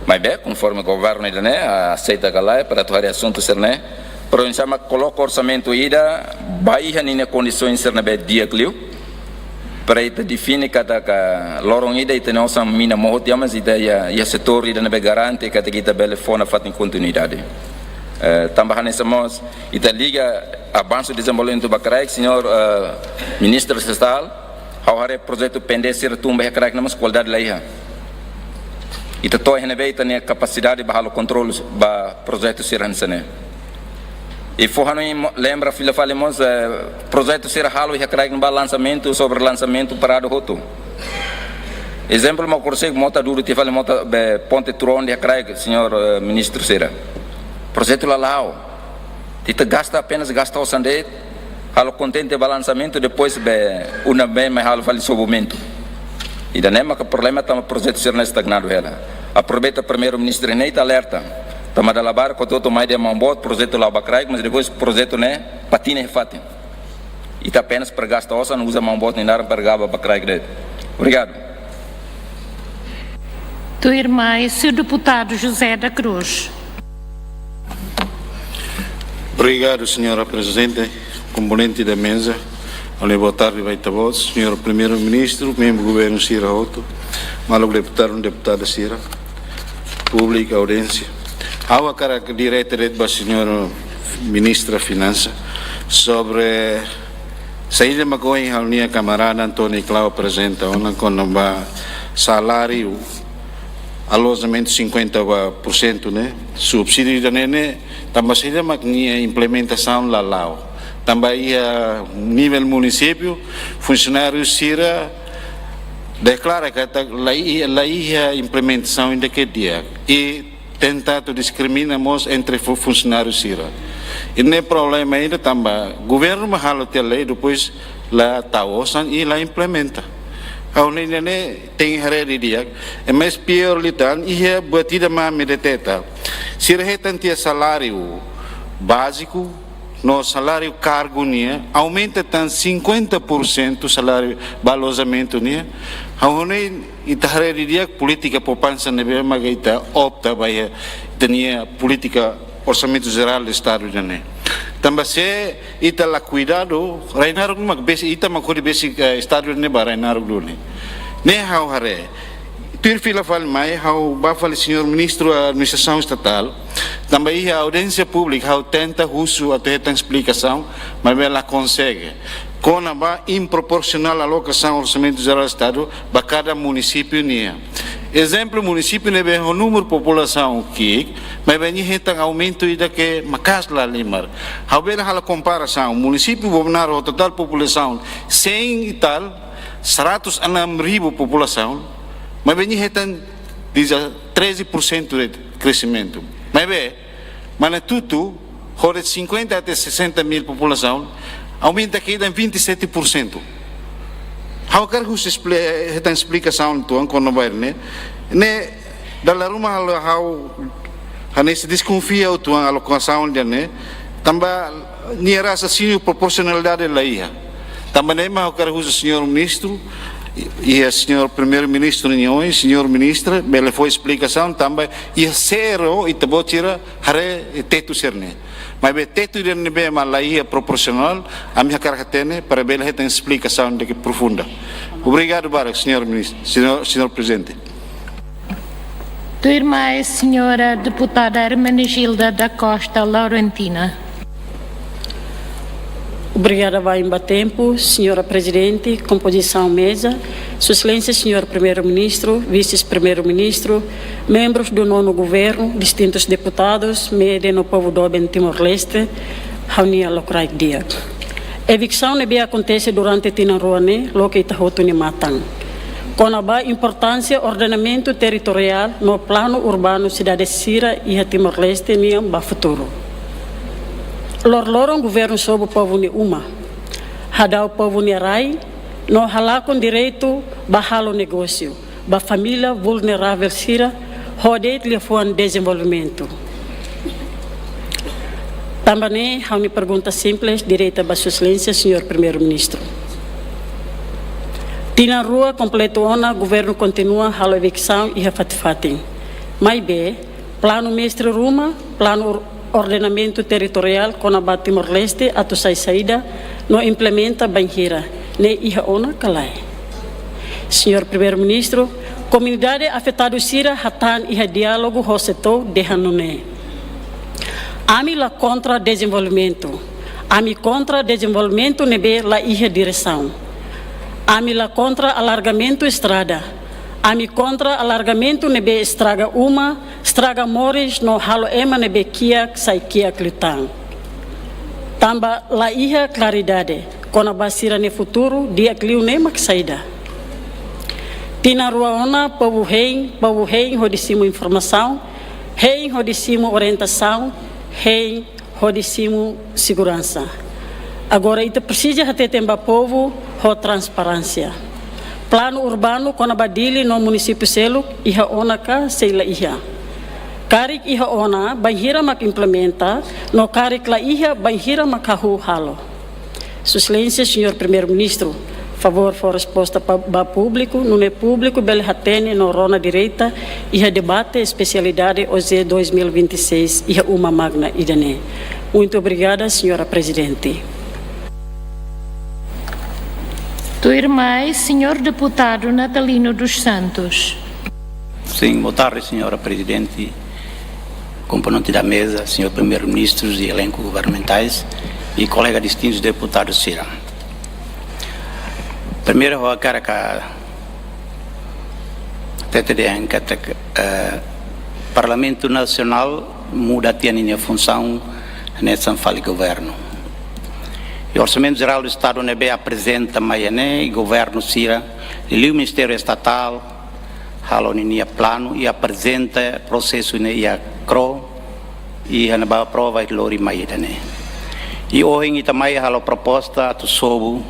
Maibé, konforme governu ida-ne'e, aseita ka lae, para atu haree asuntu sira-ne'e, para oinsá mak koloka orsamentu ida, ba iha ninia kondisoens sira ne'ebé di'ak liu, para ita define katak loron ida ita-nia osan mina mout tiha, mas ita iha, iha setór ida ne'ebé garante katak ita bele fó nafatin kontinuidade. Eh, tanba hanesan mós, ita liga avansu dezenvolvimentu ba kraik, señór, eh, Ministru Estatál, ha'u haree projetu P N D S sira tun ba iha kraik ne'e mós kualidade la iha. Ita to'o iha ne'ebé ita-nia kapasidade ba halo kontrolu ba projetu sira hanesan ne'e. I fó hanoin mo-, lembra fila fali mós, eh, projetu sira halo iha kraik ne'ebá, lansamentu sobre lansamentu paradu hotu. Ezemplu, mak konsege mota dudu tiha fali mota be ponte Turon iha kraik, señór, eh, ministru sira. Projetu la la'o. Ita gasta, apenas gasta osan de'it, Halo kontente ba lansamentu, depois be una be mai halo fali sobumentu. Ida-ne'e maka problema, tanba projetu sira-ne'e estagnadu hela. Aproveita Primeiru-Ministru ne'e ita alerta. Tanba dala barak hotu-hotu mai dehan maun boot, projetu la'o ba kraik, mas depois projetu ne'e patina iha fatin. Ita apenas para gasta osan, uza maun boot nia naran para gaba ba kraik de'it. Obrigadu. Tuirmai, senhor deputado José da Cruz. Obrigadu, señora Prezidente. Komponente da meza, ha'u-nia boa tarde ba ita-boot, señor Primeiru-Ministru, membru governu sira hotu, maluk deputadu, deputada sira, públiku, audiénsia. Ha'u hakarak direta de'it ba señora Ministra Finansa sobre saida mak ohin ha'u-nia kamarada António Clau aprezenta ona kona-ba saláriu, alojamentu cinquenta por cento ne'e, subsídiu ida-ne'e ne'e, tanba saida mak nia implementasaun la la'o. Tanba iha nivel munisípiu, funsionáriu sira deklara katak la iha, la iha implementasaun ida ke di'ak. I tenta atu diskrimina mós entre fu-, funsionáriu sira. I ne'e problema ida tanba governu mak halo tiha lei, depois la tau osan i la implementa. Ha'u hanoin ne'e tenke haree didi'ak, i mais pior liután, iha buat ida mak ami deteta. Sira hetan tiha saláriu báziku, no saláriu kargu nian, aumenta tan cinquenta por cento saláriu ba alojamentu nian. Ha'u hanoin ita haree didi'ak polítika poupansa ne'ebé mak ita opta ba iha ita-nia polítika Orsamentu Jerál Estadu ida-ne'e. Tanba se ita la kuidadu, rai naruk mak besik, ita mak hodi besik, eh, Estadu ne'e ba rai naruk duni. Ne'e ha'u haree. Tuir fila fali mai, ha'u bá fali señór Ministru Administrasaun Estatál, tanba iha audiénsia públika, ha'u tenta husu atu hetan esplikasaun, maibé la konsege. Kona-ba improporsionál alokasaun Orsamentu Jerál Estadu ba kada munisípiu nian. Ezemplu, munisípiu ne'ebé ho númeru populasaun ki'ik, maibé nia hetan aumentu ida ke maka'as lahalimar. Ha'u bele halo komparasaun, munisípiu Bobonaro ho totál populasaun cem e tal, seratus enam ribu populasaun, maibé nia hetan, diz, treze por cento de crescimento. Maibé, Manatuto, ho de'it cinquenta até sessenta mil populasaun, aumenta kedan vinte e sete por cento. Ha'u hakarak husu espli-, hetan esplikasaun uitoan kona-ba ne'e. Ne'e dala ruma halo ha'u hanesan deskonfia uitoan alokasaun ida-ne'e. Tanba nia rasasillu proporsionalidade la iha. Tanba ne'e mak ha'u hakarak husu señór Ministru, i, i señór Primeiru-Ministru nia oin, señór Ministra, bele fó esplikasaun tanba iha zero ita-boot sira haree tetu sira-ne'e. Maibé tetu ida-ne'ebé mak la iha proporsionál, ami hakarak hatene para bele hetan esplikasaun ida ke profunda. Obrigadu barak, señór Ministru, señór, señór Prezidente. Tuirmai, señora deputada Hermenegilda da Costa Laurentina. Obrigada ba Embatempu, señora Prezidente, kompozisaun meza, Sua Exelénsia señór Primeiru-Ministru, Vises-Primeiru-Ministru, membrus do nono governu, distintus deputadus, média no povu doben Timor-Leste, ha'u-nia lokraik di'ak. Eviksaun ne'ebé akontese durante tinan rua ne'e, loke ita hotu nia matan. Kona-ba importánsia ordenamentu territoriál no planu urbanu sidade sira iha Timor-Leste nian ba futuru. Loroloron governu sobu povu nia uma, hadau povu nia rai, no halakon direitu ba halo negósiu ba família vulneravel sira, ho de'it liafuan dezenvolvimentu. Tanba ne'e, ha'u-nia pergunta simples, direta ba Sua Exelénsia señór Primeiru-Ministru. Tinan rua kompletu ona, governu kontinua halo eviksaun iha fatin-fatin. Maibé, planu mestre ruma, planu or-, ordenamentu territoriál kona-ba Timor-Leste atu sai saida, no implementa bainhira, ne'e iha ona ka lae? Señór Primeiru-Ministru, komunidade afetadu sira hatán iha diálogu ho SEATOU dehan nune'e: Ami la kontra dezenvolvimentu. Ami kontra dezenvolvimentu ne'ebé la iha diresaun. Ami la kontra alargamentu estrada. Ami kontra alargamentu ne'ebé estraga uma, estraga moris no halo ema ne'ebé kiak sai kiak liután. Tanba la iha klaridade kona-ba sira-nia futuru di'ak liu ne'e mak saida. Tinan rua ona povu hein, povu hein hodi simu informasaun, hein hodi simu orientasaun, hein hodi simu seguransa. Agora ita presiza hateten ba povu ho transparénsia. Planu urbanu kona-ba Dili no munisípiu seluk iha ona ka sei la iha. Karik iha ona, bainhira mak implementa, no karik la iha, bainhira mak hahú halo. Sua Exelénsia, Señór Primeiru-Ministru, favór fó resposta pa, ba públiku, nune'e públiku bele hatene no rona direta iha debate espesialidade OJE dois mil e vinte e seis iha uma magna ida-ne'e. Muito obrigada, Señora Presidente. Tuirmai, Señór Deputadu Natalino dos Santos. Sim, boa tarde, Senhora Presidente, componente da mesa, Senhor Primeiro-Ministro e elenco governamentais e colega distintos deputados sira. Primeiru, ha'u hakarak hatete dehan katak, eh, Parlamentu Nasionál muda tiha ninia funsaun hanesan fali governu. I Orsamentu Jerál do Estadu ne'ebé aprezenta mai iha ne'e, i governu sira, liuliu Ministériu Estatál, halo ninia planu i aprezenta prosesu ne'e iha KRO, i iha ne'ebá aprova i lori mai ida-ne'e. I ohin ita mai halo proposta atu sobu,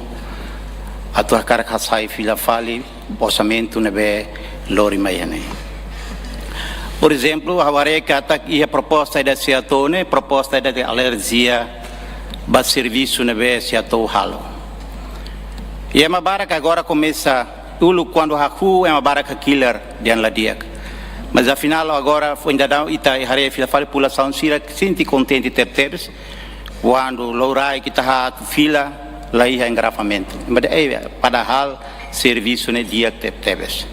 atu hakarak hasai fila fali orsamentu ne'ebé lori mai iha ne'e. Por ezemplu, ha'u haree katak iha proposta ida SEATOU ne'e, proposta ida de alerjia ba servisu ne'ebé SEATOU halo. I ema barak agora komesa, uluk kuandu hahú, ema barak hakilar dehan la di'ak. Mas afinál agora foin daudaun ita haree fila fali, populasaun sira sente kontente tebetebes, kuandu loraik ita hahú fila, la iha engarrafamentu. Mas, eh, padahal servisu ne'e di'ak tebetebes.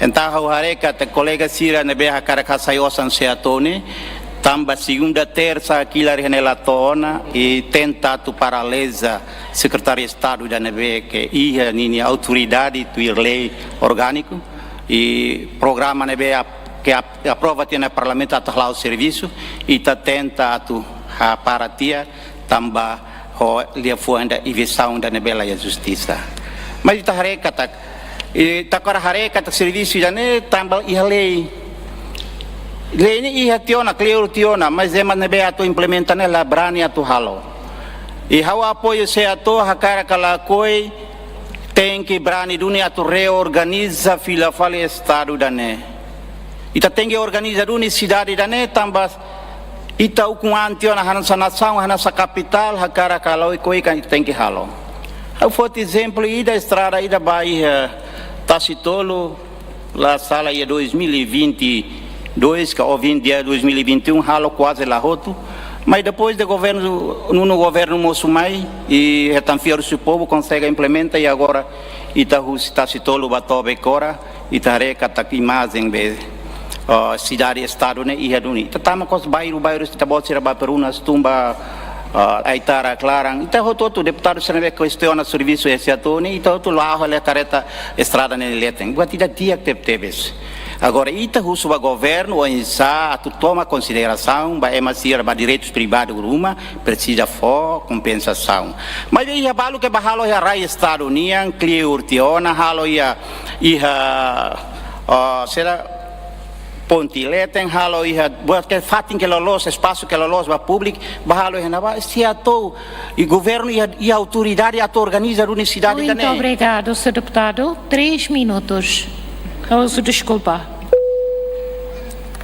Entaun ha'u haree katak kolega sira ne'ebé hakarak hasai osan SEATOU ne'e, tanba segunda, tersa hakilar iha ne'e la to'o ona, i tenta atu paraliza Sekretáriu Estadu ida ne'ebé ke iha ninia autoridade tuir lei orgániku, i programa ne'ebé ap-, ke ap-, aprova tiha ona Parlamentu atu hala'o servisu, ita tenta atu hapara tiha, tanba ho liafuan ida, evisaun ida ne'ebé la iha justisa. Mas ita haree katak, ita agora haree katak servisu ida-ne'e tanba iha lei. Lei ne'e iha tiha ona, kleur tiha ona, mas ema ne'ebé atu implementa ne'e la brani atu halo. I ha'u apoiu SEATOU, hakarak ka lakohi, tenke brani duni atu reorganiza fila fali Estadu ida-ne'e. Ita tenke organiza duni sidade ida-ne'e tanba ita ukun an tiha ona hanesan nasaun, hanesan kapitál, hakarak ka lakohi, ka ita tenke halo. Ha'u foti ezemplu ida, estrada ida ba iha Tasitolu, la sala iha dois mil e vinte e dois ka, ou vinte, dois mil e vinte e um, halo kuaze la hotu. Mas depois de governu, nonu governu mosu mai, i hetan fiar husi povu, konsege implementa, i agora ita husi Tasitolu ba to'o Becora, ita haree katak imajen be, ah, sidade Estadu ne'e iha duni. Ita tama kos bairru, bairru, ita-boot sira ba Perunas, Tumba, ah, Aitara, Klaran. Ita hotu-hotu deputadu sira ne'ebé kestiona servisu SEATOU ne'e, ita hotu la'o hela kareta estrada ne'e leten. Buat ida di'ak tebetebes. Agora, ita husu ba governu oinsá atu toma konsiderasaun ba ema sira ba direitus privadu ruma, presiza fó kompensasaun. Mas iha balu ke ba halo iha rai Estadu nian, kleur tiha ona, halo iha, iha, ah, sira ponte leten, halo iha, buat ke fatin ke loloos, espasu ke loloos ba públiku, ba halo iha ne'ebá, SEATOU, i governu iha, iha autoridade atu organiza duni sidade ida-ne'e. Muito obrigado, senhor deputado. Três minutos. Peço desculpa.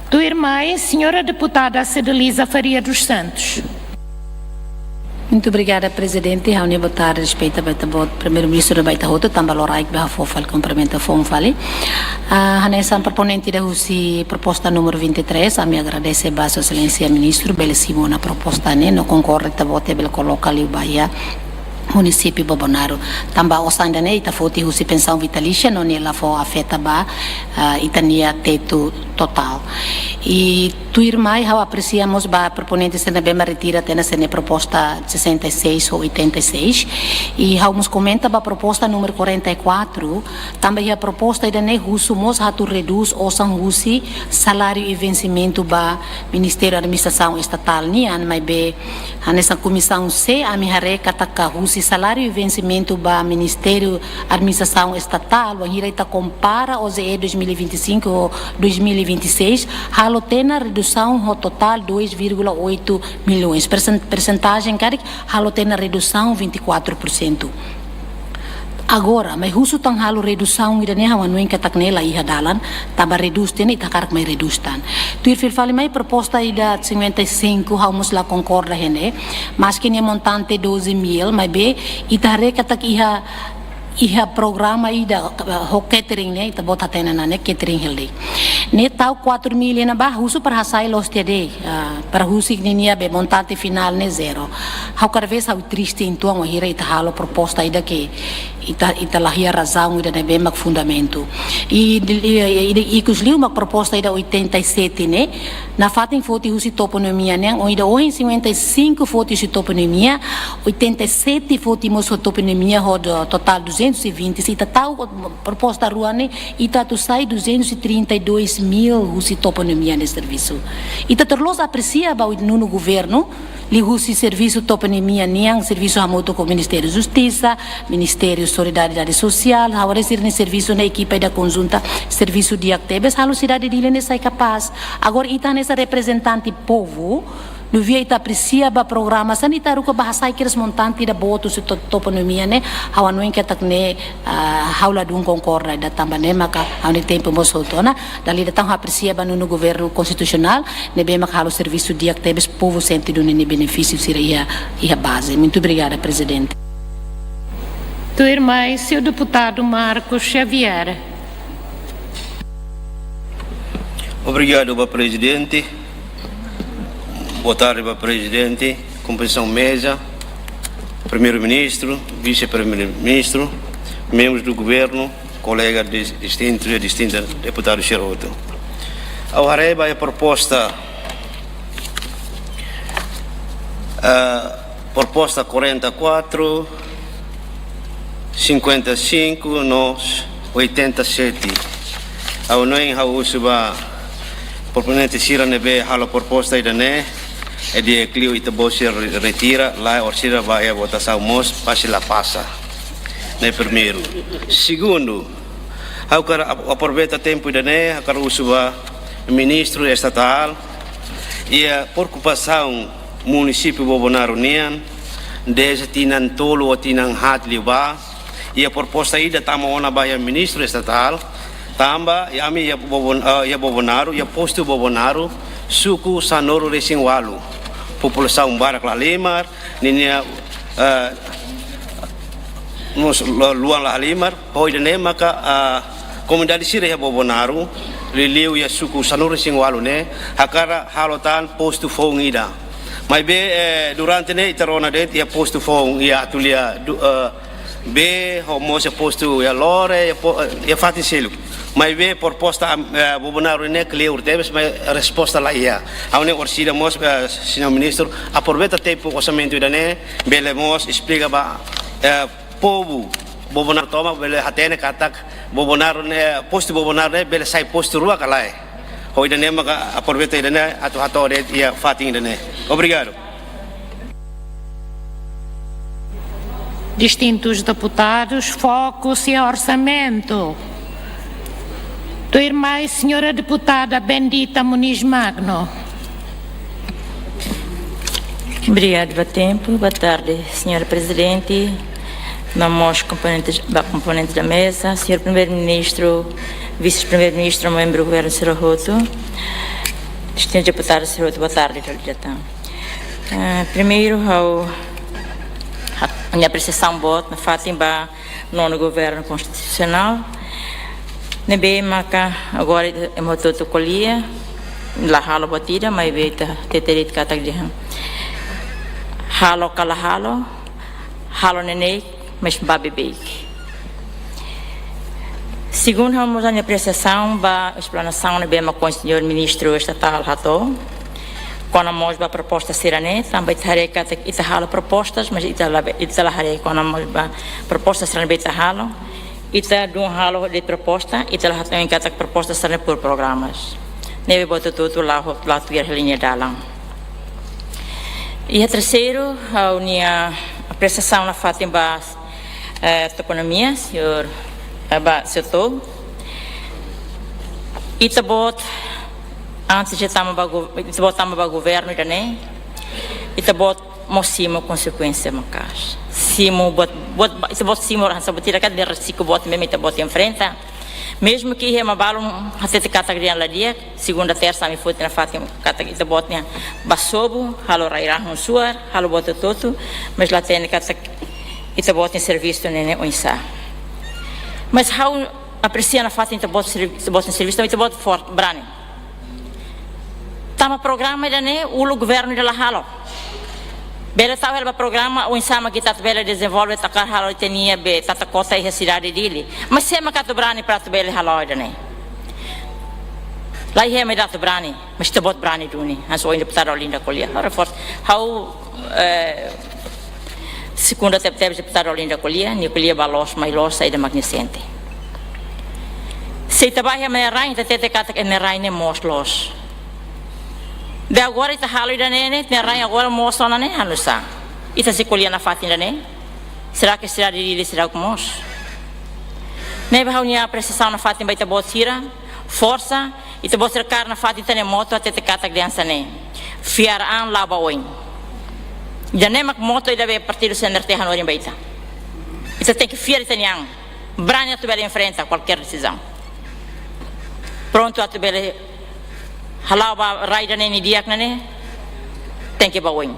Tuirmai, senhora deputada Cedeliza Faria dos Santos. Muito obrigada, Presidente. Ha'u-nia boa tarde despeita ba ita-boot, Primeiru-Ministru no ba ita hotu, tanba loraik be ha'u fó fali, kumprimenta foun fali. Ah, hanesan proponente ida husi proposta númeru vinte e três, ami agradese ba Sua Exelénsia Ministru, bele simu ona proposta ne'e, no konkorda ita-boot bele koloka liu ba iha munisípiu Bobonaro. Tanba osan ida-ne'e ita foti husi pensaun vitalísia, no nia la fó afeta ba, ah, ita-nia tetu totál. I tuirmai, ha'u apresia mós ba proponente sira ne'ebé mak retira tiha ona sira-nia proposta sessenta e seis ou oitenta e seis. I ha'u mós komenta ba proposta númeru quarenta e quatro, tanba iha proposta ida-ne'e husu mós atu redús osan husi saláriu i vensimentu ba Ministériu Administrasaun Estatál nian, maibé hanesan Komisaun C, ami haree katak husi saláriu e vensimentu ba Ministériu Administrasaun Estatál, wainhira ita kompara O J E dois mil e vinte e cinco ho dois mil e vinte e seis, halo tiha ona redusaun ho totál dois vírgula oito milhões. Persen-, persentajen karik halo tiha ona redusaun vinte e quatro por cento. Agora, mai husu tan halo redusaun ida-ne'e, ha'u hanoin katak ne'e la iha dalan, tanba redús tiha ona, ita hakarak mai redús tan. Tuir fila fali mai proposta ida cinquenta e cinco, ha'u mós la konkorda iha ne'e, maski nia montante doze mil, maibé ita haree katak iha, iha programa ida, eh, ho catering ne'e, ita-boot hatene ona ne'e, catering hela de'it. Ne'e tau quatro mil iha ne'ebá, husu para hasai loos tiha de'it, ah, para husik ninia be montante finál ne'e zero. Ha'u kada vez ha'u triste uitoan wainhira ita halo proposta ida ke ita, ita la iha razaun ida ne'ebé mak fundamentu. I, i, i, i, ikus liu mak proposta ida oitenta e sete ne'e, nafatin foti husi toponímia nian, ohin ida ohin cinquenta e cinco foti husi toponímia, oitenta e sete foti mós husi toponímia, ho do-, totál duzentos e vinte. Se ita tau proposta rua ne'e, ita atu sai duzentos e trinta e dois mil husi toponímia nia servisu. Ita terus apresia ba ohin nonu governu, liuhusi servisu toponímia nian, servisu hamutuk ho Ministériu Justisa, Ministériu Solidariedade Sosiál, ha'u haree sira-nia servisu ne'e, ekipa ida konjunta, servisu di'ak tebes, halo sidade Dili ne'e sai kapás. Agora, ita hanesan reprezentante povu, ne'ebé ita apresia ba programa, se ita haruka ba hasai kedas montante ida boot husi to-, toponímia ne'e, ha'u hanoin katak ne'e, ah, ha'u ladún konkorda ida tanba ne'e maka ha'u-nia tempu mós hotu ona, dala ida tan ha'u apresia ba nonu governu konstitusionál, ne'ebé mak halo servisu di'ak tebes, povu sente duni nia benefísiu sira iha, iha baze. Muito obrigada, Prezidente. Tuirmai, señór deputadu Marcos Xavier. Obrigadu ba Prezidente. Boa tarde ba Prezidente, kompozisaun meza, Primeiru-Ministru, Vise-Primeiru-Ministru, membrus do governu, kolega di-, distintu i distinta, deputadu sira hotu. Ha'u haree ba iha proposta, ah, proposta quarenta e quatro, cinquenta e cinco no oitenta e sete. Ha'u hanoin ha'u husu ba proponente sira ne'ebé halo proposta ida-ne'e, i di'ak liu ita-boot sira re-, retira, lae orsida ba iha votasaun mós, pasti la pasa. Ne'e primeiru. Segundu, ha'u hakarak ap-, aproveita tempu ida-ne'e, hakarak husu ba Ministru Estatál, iha preokupasaun munisípiu Bobonaro nian, dezde tinan tolu ou tinan haat liubá, iha proposta ida tama ona ba iha Ministru Estatál, tanba iha ami iha Bobon-, eh, iha Bobonaro, iha postu Bobonaro, suku sanulu-resin-ualu. Populasaun barak la halimar, ninia, eh, mós lu-, luan la halimar, ho ida-ne'e maka, ah, komunidade sira iha Bobonaro, liuliu iha suku sanulu-resin-ualu ne'e, hakarak halo tan postu foun ida. Maibé, eh, durante ne'e ita rona de'it iha postu foun iha Atulia du-, eh, B, ho mós iha postu iha Lore, iha po-, eh, iha fatin seluk. Maibé proposta, eh, Bobonaro ne'e kleur tebes, maibé resposta la iha. Ha'u hanoin orsida mós, eh, señór Ministru, aproveita tempu orsamentu ida-ne'e, bele mós esplika ba, eh, povu Bobonaro tomak bele hatene katak Bobonaro ne'e, postu Bobonaro ne'e bele sai postu rua ka lae. Ho ida-ne'e maka aproveita ida-ne'e atu hato'o de'it iha fatin ida-ne'e. Obrigadu. Distintus deputadus, foku iha orsamentu. Tuirmai, señora deputada Bendita Muniz Magno. Obrigadu ba tempu. Boa tarde, señora Prezidente, no mós komponentes, ba komponente da meza, señór Primeiru-Ministru, Vise-Primeiru-Ministru, membru governu sira hotu, distintus deputadus sira hotu, boa tarde, dala ida tan. Eh, primeiru, ha'u, ha'u-nia apresiasaun boot nafatin ba nonu governu konstitusionál, ne'ebé maka agora ema hotu-hotu ko'alia, la halo buat ida, maibé ita hatete de'it katak dehan halo ka la halo, halo neineik, mas ba beibeik. Segundu, ha'u mós ha'u-nia apresiasaun ba esplanasaun ne'ebé mak señór Ministru Estatál hato'o, kona mós ba proposta sira-ne'e, tanba ita haree katak ita halo propostas, mas ita la, ita la haree kona mós ba proposta sira ne'ebé ita halo. Ita dún halo de'it proposta, ita la hatene katak proposta sira-ne'e por programas. Ne'ebé buat hotu-hotu la ho-, la tuir hela nia dalan. Iha terseiru, ha'u-nia Apresiasaun nafatin ba, eh, tokonomia, señór, eh, ba setór. Ita-boot, antes de tama ba go-, ita-boot tama ba governu ida-ne'e, ita-boot mós simu konsekuénsia maka'as. Simu buat, buat, ita-boot simu, hanesan buat ida katak de risku boot meme ita-boot enfrenta. Mezmu ke iha ema balun hatete katak dehan la di'ak, segunda, tersa ami foti nafatin katak ita-boot ne'e bá sobu, halo rai-rahun suar, halo buat hotu-hotu, mas la hatene katak ita-boot nia servisu ne'e oinsá. Mas ha'u apresia nafatin ita-boot servi-, ita-boot nia servisu, ita-boot for-, brani. Tanba programa ida-ne'e, uluk governu ida la halo. Bele tau hela ba programa, oinsá mak ita atu bele dezenvolve, takar halo ita-nia be tata kota iha sidade Dili. Mas sé mak atu brani para atu bele halo ida-ne'e? La iha ema ida atu brani, mas ita-boot brani duni. Hanesan ohin deputada Olinda ko'alia. Ha'u reforsa, ha'u, eh, sekunda tebetebes deputada Olinda ko'alia, nia ko'alia ba loos, mai loos, saida mak nia sente. Se ita bá iha ema nia rain, ita hatete katak ema nia rain ne'e moos loos. De agora ita halo ida-ne'e, ne'e, ita-nia rain agora moos ona ne'e, hanesan. Ita sei ko'alia nafatin ida-ne'e. Será ke sidade Dili seidauk moos? Ne'ebé ha'u-nia apresiasaun nafatin ba ita-boot sira, forsa, ita-boot sira kaer nafatin ita-nia moto hatete katak dehan hanesan ne'e: Fiar an la'o ba oin. Ida-ne'e mak moto ida be partidu C N R T hanorin ba ita. Ita tenke fiar ita-nia an. Brani atu bele enfrenta kualkér desizaun. Prontu atu bele hala'o ba rai ida-ne'e nia di'ak ne'e, tenke ba oin.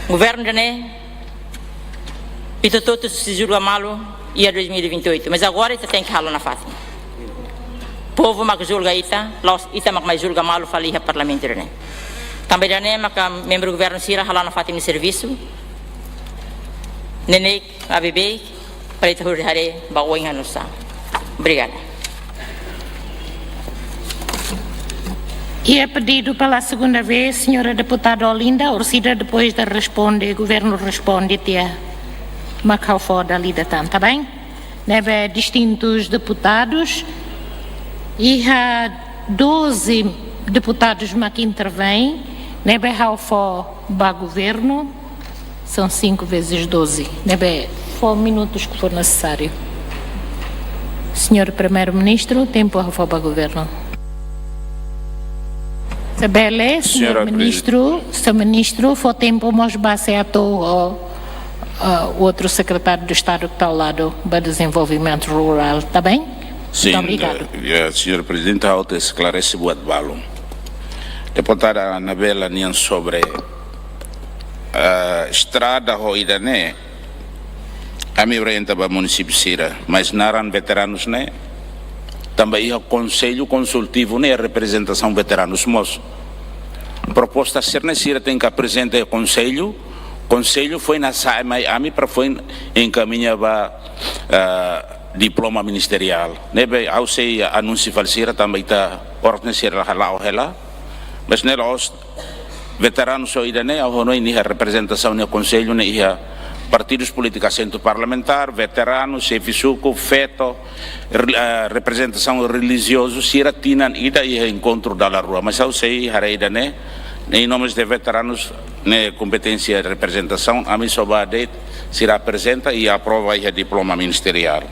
Governu ida-ne'e, ita hotu sei julga malu iha dois mil e vinte e oito, mas agora ita tenke halo nafatin. Povu mak julga ita, la'ós ita mak mai julga malu fali iha parlamentu ida-ne'e. Tanba ida-ne'e maka membru governu sira hala'o nafatin nia servisu, neineik, abibeik, para ita hodi haree ba oin hanesan. Obrigada. E é pedido pela segunda vez, senhora deputada Olinda, orsida depois de responde, governo responde, tia Macau Foda Lida tan, tá bem? Ne'ebé distintus deputadus, iha doze deputadus mak intervém, ne'ebé ha'u fó ba governu, são cinco vezes doze, ne'ebé fó minutos que for necessário. Senhor Primeiro-Ministro, tempu ha'u fó ba governu. Se bele, senhor Senhora Presi- ministru, senhor ministru, fó tempu mós ba se atu, ó, ó, outro secretário de Estado que está ao lado, ba desenvolvimento rural, tá bem? Sin, obrigadu. Eh, eh, señór Prezidente, ha'u atu esklarese buat balun. Deputada Anabela nian sobre, eh, estrada ho ida-ne'e, ami orienta ba munisípiu sira, mas naran veteranus ne'e, tanba iha Konsellu Konsultivu ne'e reprezentasaun veteranus mós. Proposta sira-ne'e sira tenke aprezenta iha Konsellu, Konsellu foin hasa'e mai ami para foin enkamiña ba, eh, diploma ministeriál. Ne'ebé ha'u sei anunsia fali sira tanba ita orden sira hala'o hela. Mas ne'e la'ós veteranus só ida-ne'e, ha'u hanoin iha reprezentasaun iha Konsellu ne'e iha partidus polítiku asentu parlamentár, veteranus, xefe suku, feto, re-, eh, reprezentasaun relijiozu sira tinan ida iha enkontru dala rua. Mas ha'u sei haree ida-ne'e, ne'e em nome de veteranus ne'e kompeténsia reprezentasaun, ami só ba de'it sira aprezenta i aprova iha diploma ministeriál.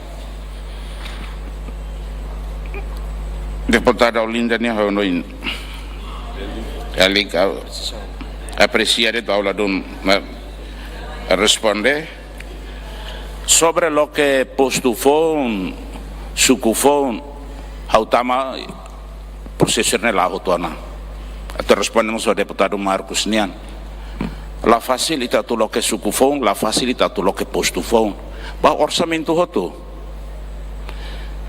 Deputada Olinda nian ha'u hanoin. Alika, apresia de'it ha'u ladún, eh, responde. Sobre loke postu foun, suku foun, ha'u tama prosesu ne'e la'o hotu ona. Atu responde mós ba deputadu Marcos nian. La fasil ita atu loke suku foun, la fasil ita atu loke postu foun. Ba orsamentu hotu.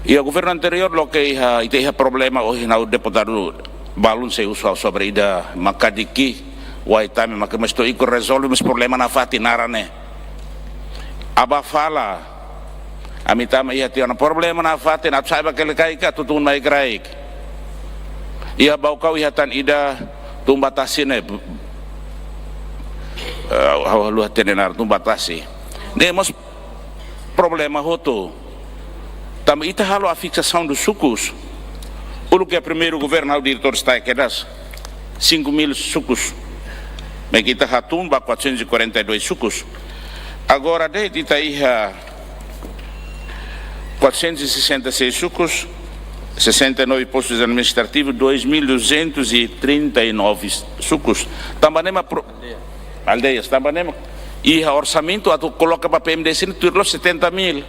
Iha governu anteriór loke iha, ita iha problema ohin ha'u deputadu balun sei husu ha'u sobre ida Makadiki, Wai-Tame, maka mas to'o ikus rezolve mós problema nafatin naran ne'e. Aban fala, ami tama iha tiha ona problema nafatin, atu sa'e ba Kelikai ka atu tun mai Kraik. Iha Baucau iha tan ida tun ba tasi ne'e. Eh, ha'u haluha hatene naran tun ba tasi. Ne'e mós problema hotu. Tanba ita halo a fixação dos sucos. Uluk iha primeiru governu ha'u diretór STAE kedas, cinco mil sucos. Mak ita hatún ba quatrocentos e quarenta e dois sukus. Agora de'it ita iha quatrocentos e sessenta e seis sukus, sessenta e nove postos administrativos, dois mil duzentos e trinta e nove sukus. Tanba ne'e mak pro-, aldeias, tanba ne'e mak iha orsamentu atu koloka ba P M D S ne'e tuir loos setenta mil.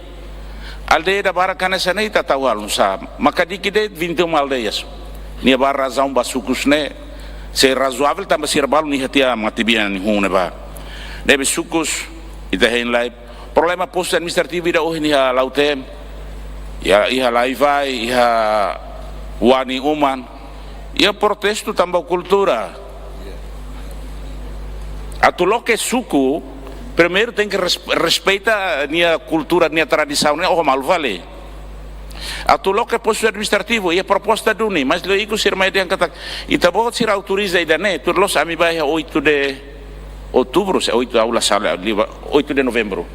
Aldeia ida barak hanesan ne'e ita tau halo nusá? Mak kadiki de'it vinte e uma aldeias. Nia ba razaun ba sukus ne'e sei razoável tanba sira balun iha tiha matebian nia hun ne'ebá. Ne'ebé sukus, ita hein lai. Problema postu administrativu ida ohin iha Lauteem, iha, iha Laivai, iha Wani Uman. Iha protestu tanba kultura. Atu loke suku, primeiru tenke res-, respeita nia kultura, nia tradisaun, ne'e oho malu fali. Atu loke postu administrativu, iha proposta duni, mas leo ikus sira mai dehan katak, ita-boot sira autoriza ida-ne'e, tuir loos ami ba iha oito de outubro, se oito aula sala, liba, oito de novembro.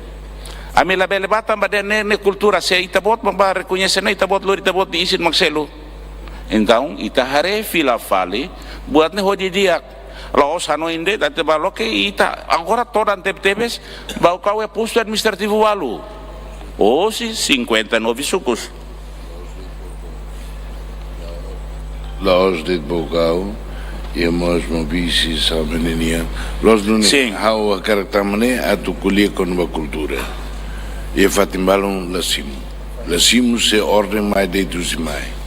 Ami labele ba tanba dehan ne'e, ne'e kultura, se ita-boot mak ba rekoñese ne'e, ita-boot lori ita-boot nia isin mak selu. Entaun, ita haree fila fali, buat ne'e hodi di'ak. La'ós hanoin de'it, ita ba loke, ita agora todan tebetebes, Baucau iha postu administrativu ualu. Hosi cinquenta e nove sukus. La'ós de'it Baucau, iha mós Maubisse, São Benedinho. Loos duni, sin, ha'u hakarak tama ne'e atu ko'alia kona-ba kultura. Iha fatin balun la simu. La simu se orden mai de'it husi mai.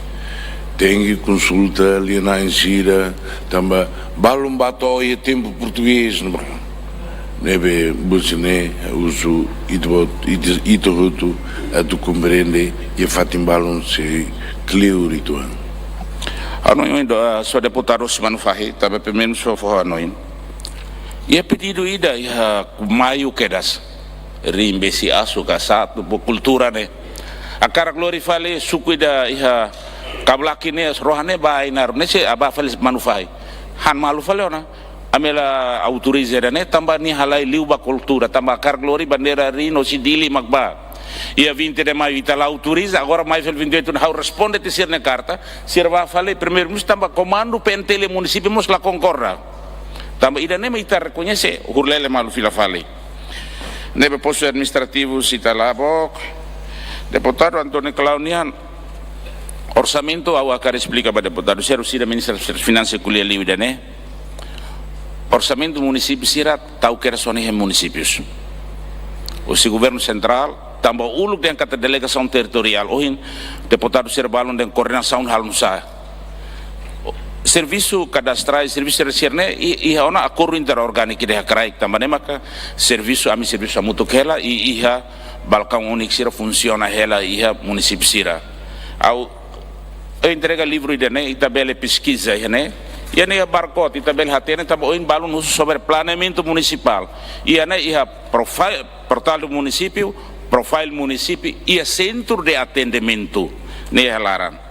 Tenke konsulta lia-na'in sira, tanba balun ba to'o iha tempu portugés, no ba. Ne'ebé, buat sira-ne'e, husu ita-boot, ita, ita hotu, atu komprende, iha fatin balun sei kleur uitoan. Hanoin, hanoin, ah, señór deputadu Osman Fahi, tanba primeiru só fó hanoin. Iha pedidu ida, iha Maiu kedas. Riin-besi asu ka satu, bo kultura ne'e. Hakarak lori fali suku ida iha Kabulaki ne'e, rohan ne'e ba Ainaro, ne'e sei ba fali Manu Fahi. Han malu fali ona. Ami la autoriza ida-ne'e, tanba nia halai liu ba kultura, tanba hakarak lori bandeira riin hosi Dili mak ba. Iha vinte de maio ita la autoriza, agora mai fali vinte e oito, ha'u responde tiha sira-nia karta, sira ba fali primeiru-ministru tanba komandu P N T L munisípiu mós la konkorda. Tanba ida-ne'e mak ita rekoñese, hur lele malu fila fali. Ne'ebé postu administrativu sita la book. Deputadu António Clau nian, orsamentu, ha'u hakarak esplika ba deputadu sira, sira ministru finansa ko'alia liu ida-ne'e. Orsamentu munisípiu sira tau kedas ona iha munisípius. Husi governu sentrál, tanba uluk dehan katak delegasaun territoriál, ohin deputadu sira balun dehan koordenasaun halo nusá. Servisu kadastrál, servisu sira-ne'e, i-, iha ona akordu interorgániku ida iha kraik, tanba ne'e maka servisu, ami servisu hamutuk hela, i iha balkaun úniku sira funsiona hela iha munisípiu sira. Ha'u, ha'u entrega livru ida-ne'e, ita bele peskiza iha ne'e. Iha ne'e barcode, ita bele hatene, tanba ohin balun husu sobre planeamentu munisipál. Iha ne'e iha profile, portál do munisípiu, profile munisípiu, iha sentru de atendimentu. Ne'e iha laran.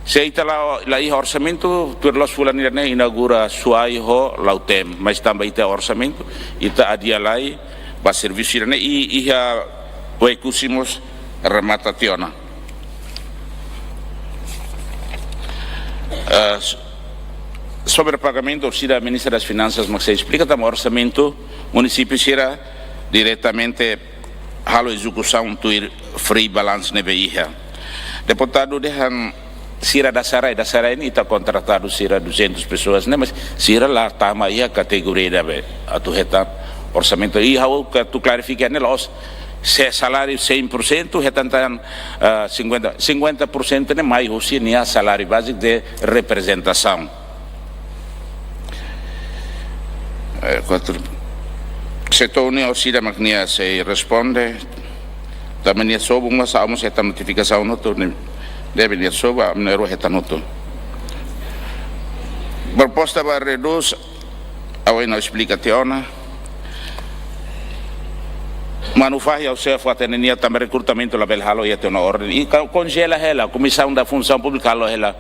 Se ita la, la iha orsamentu, tuir loos fulan ida-ne'e inaugura Suai ho Lauteem, mas tanba ita orsamentu, ita adia lai ba servisu ida-ne'e i iha Oekusi mós remata tiha ona. Eh, s-, sobre pagamentu, sira Ministra das Finansas mak sei esplika, tanba orsamentu munisípiu sira diretamente halo ezekusaun tuir free balance ne'ebé iha. Deputadu dehan sira Dasarai, Dasarai ne'e ita kontratadu sira duzentas pessoas ne'e, mas sira la tama iha kategoria ida be atu hetan orsamentu. I ha'u atu klarifika ne'e la'ós se saláriu cem por cento, hetan tan, ah, cinquenta, cinquenta por cento ne'e mai husi nia saláriu báziku de reprezentasaun. Eh, quatro. Setór ne'e orsida mak nia sei responde. Tanba nia sobu mós, ha'u mós hetan notifikasaun hotu, ne'e, ne'ebé nia sobu, ami na'in-rua hetan hotu. Proposta ba redús, ha'u ha'u esplika tiha ona. Manu Fahi, ha'u sei fó-hatene nia tanba rekrutamentu labele halo iha tiha ona orden. I ka-, konjela hela, Comissão da Função Pública halo hela,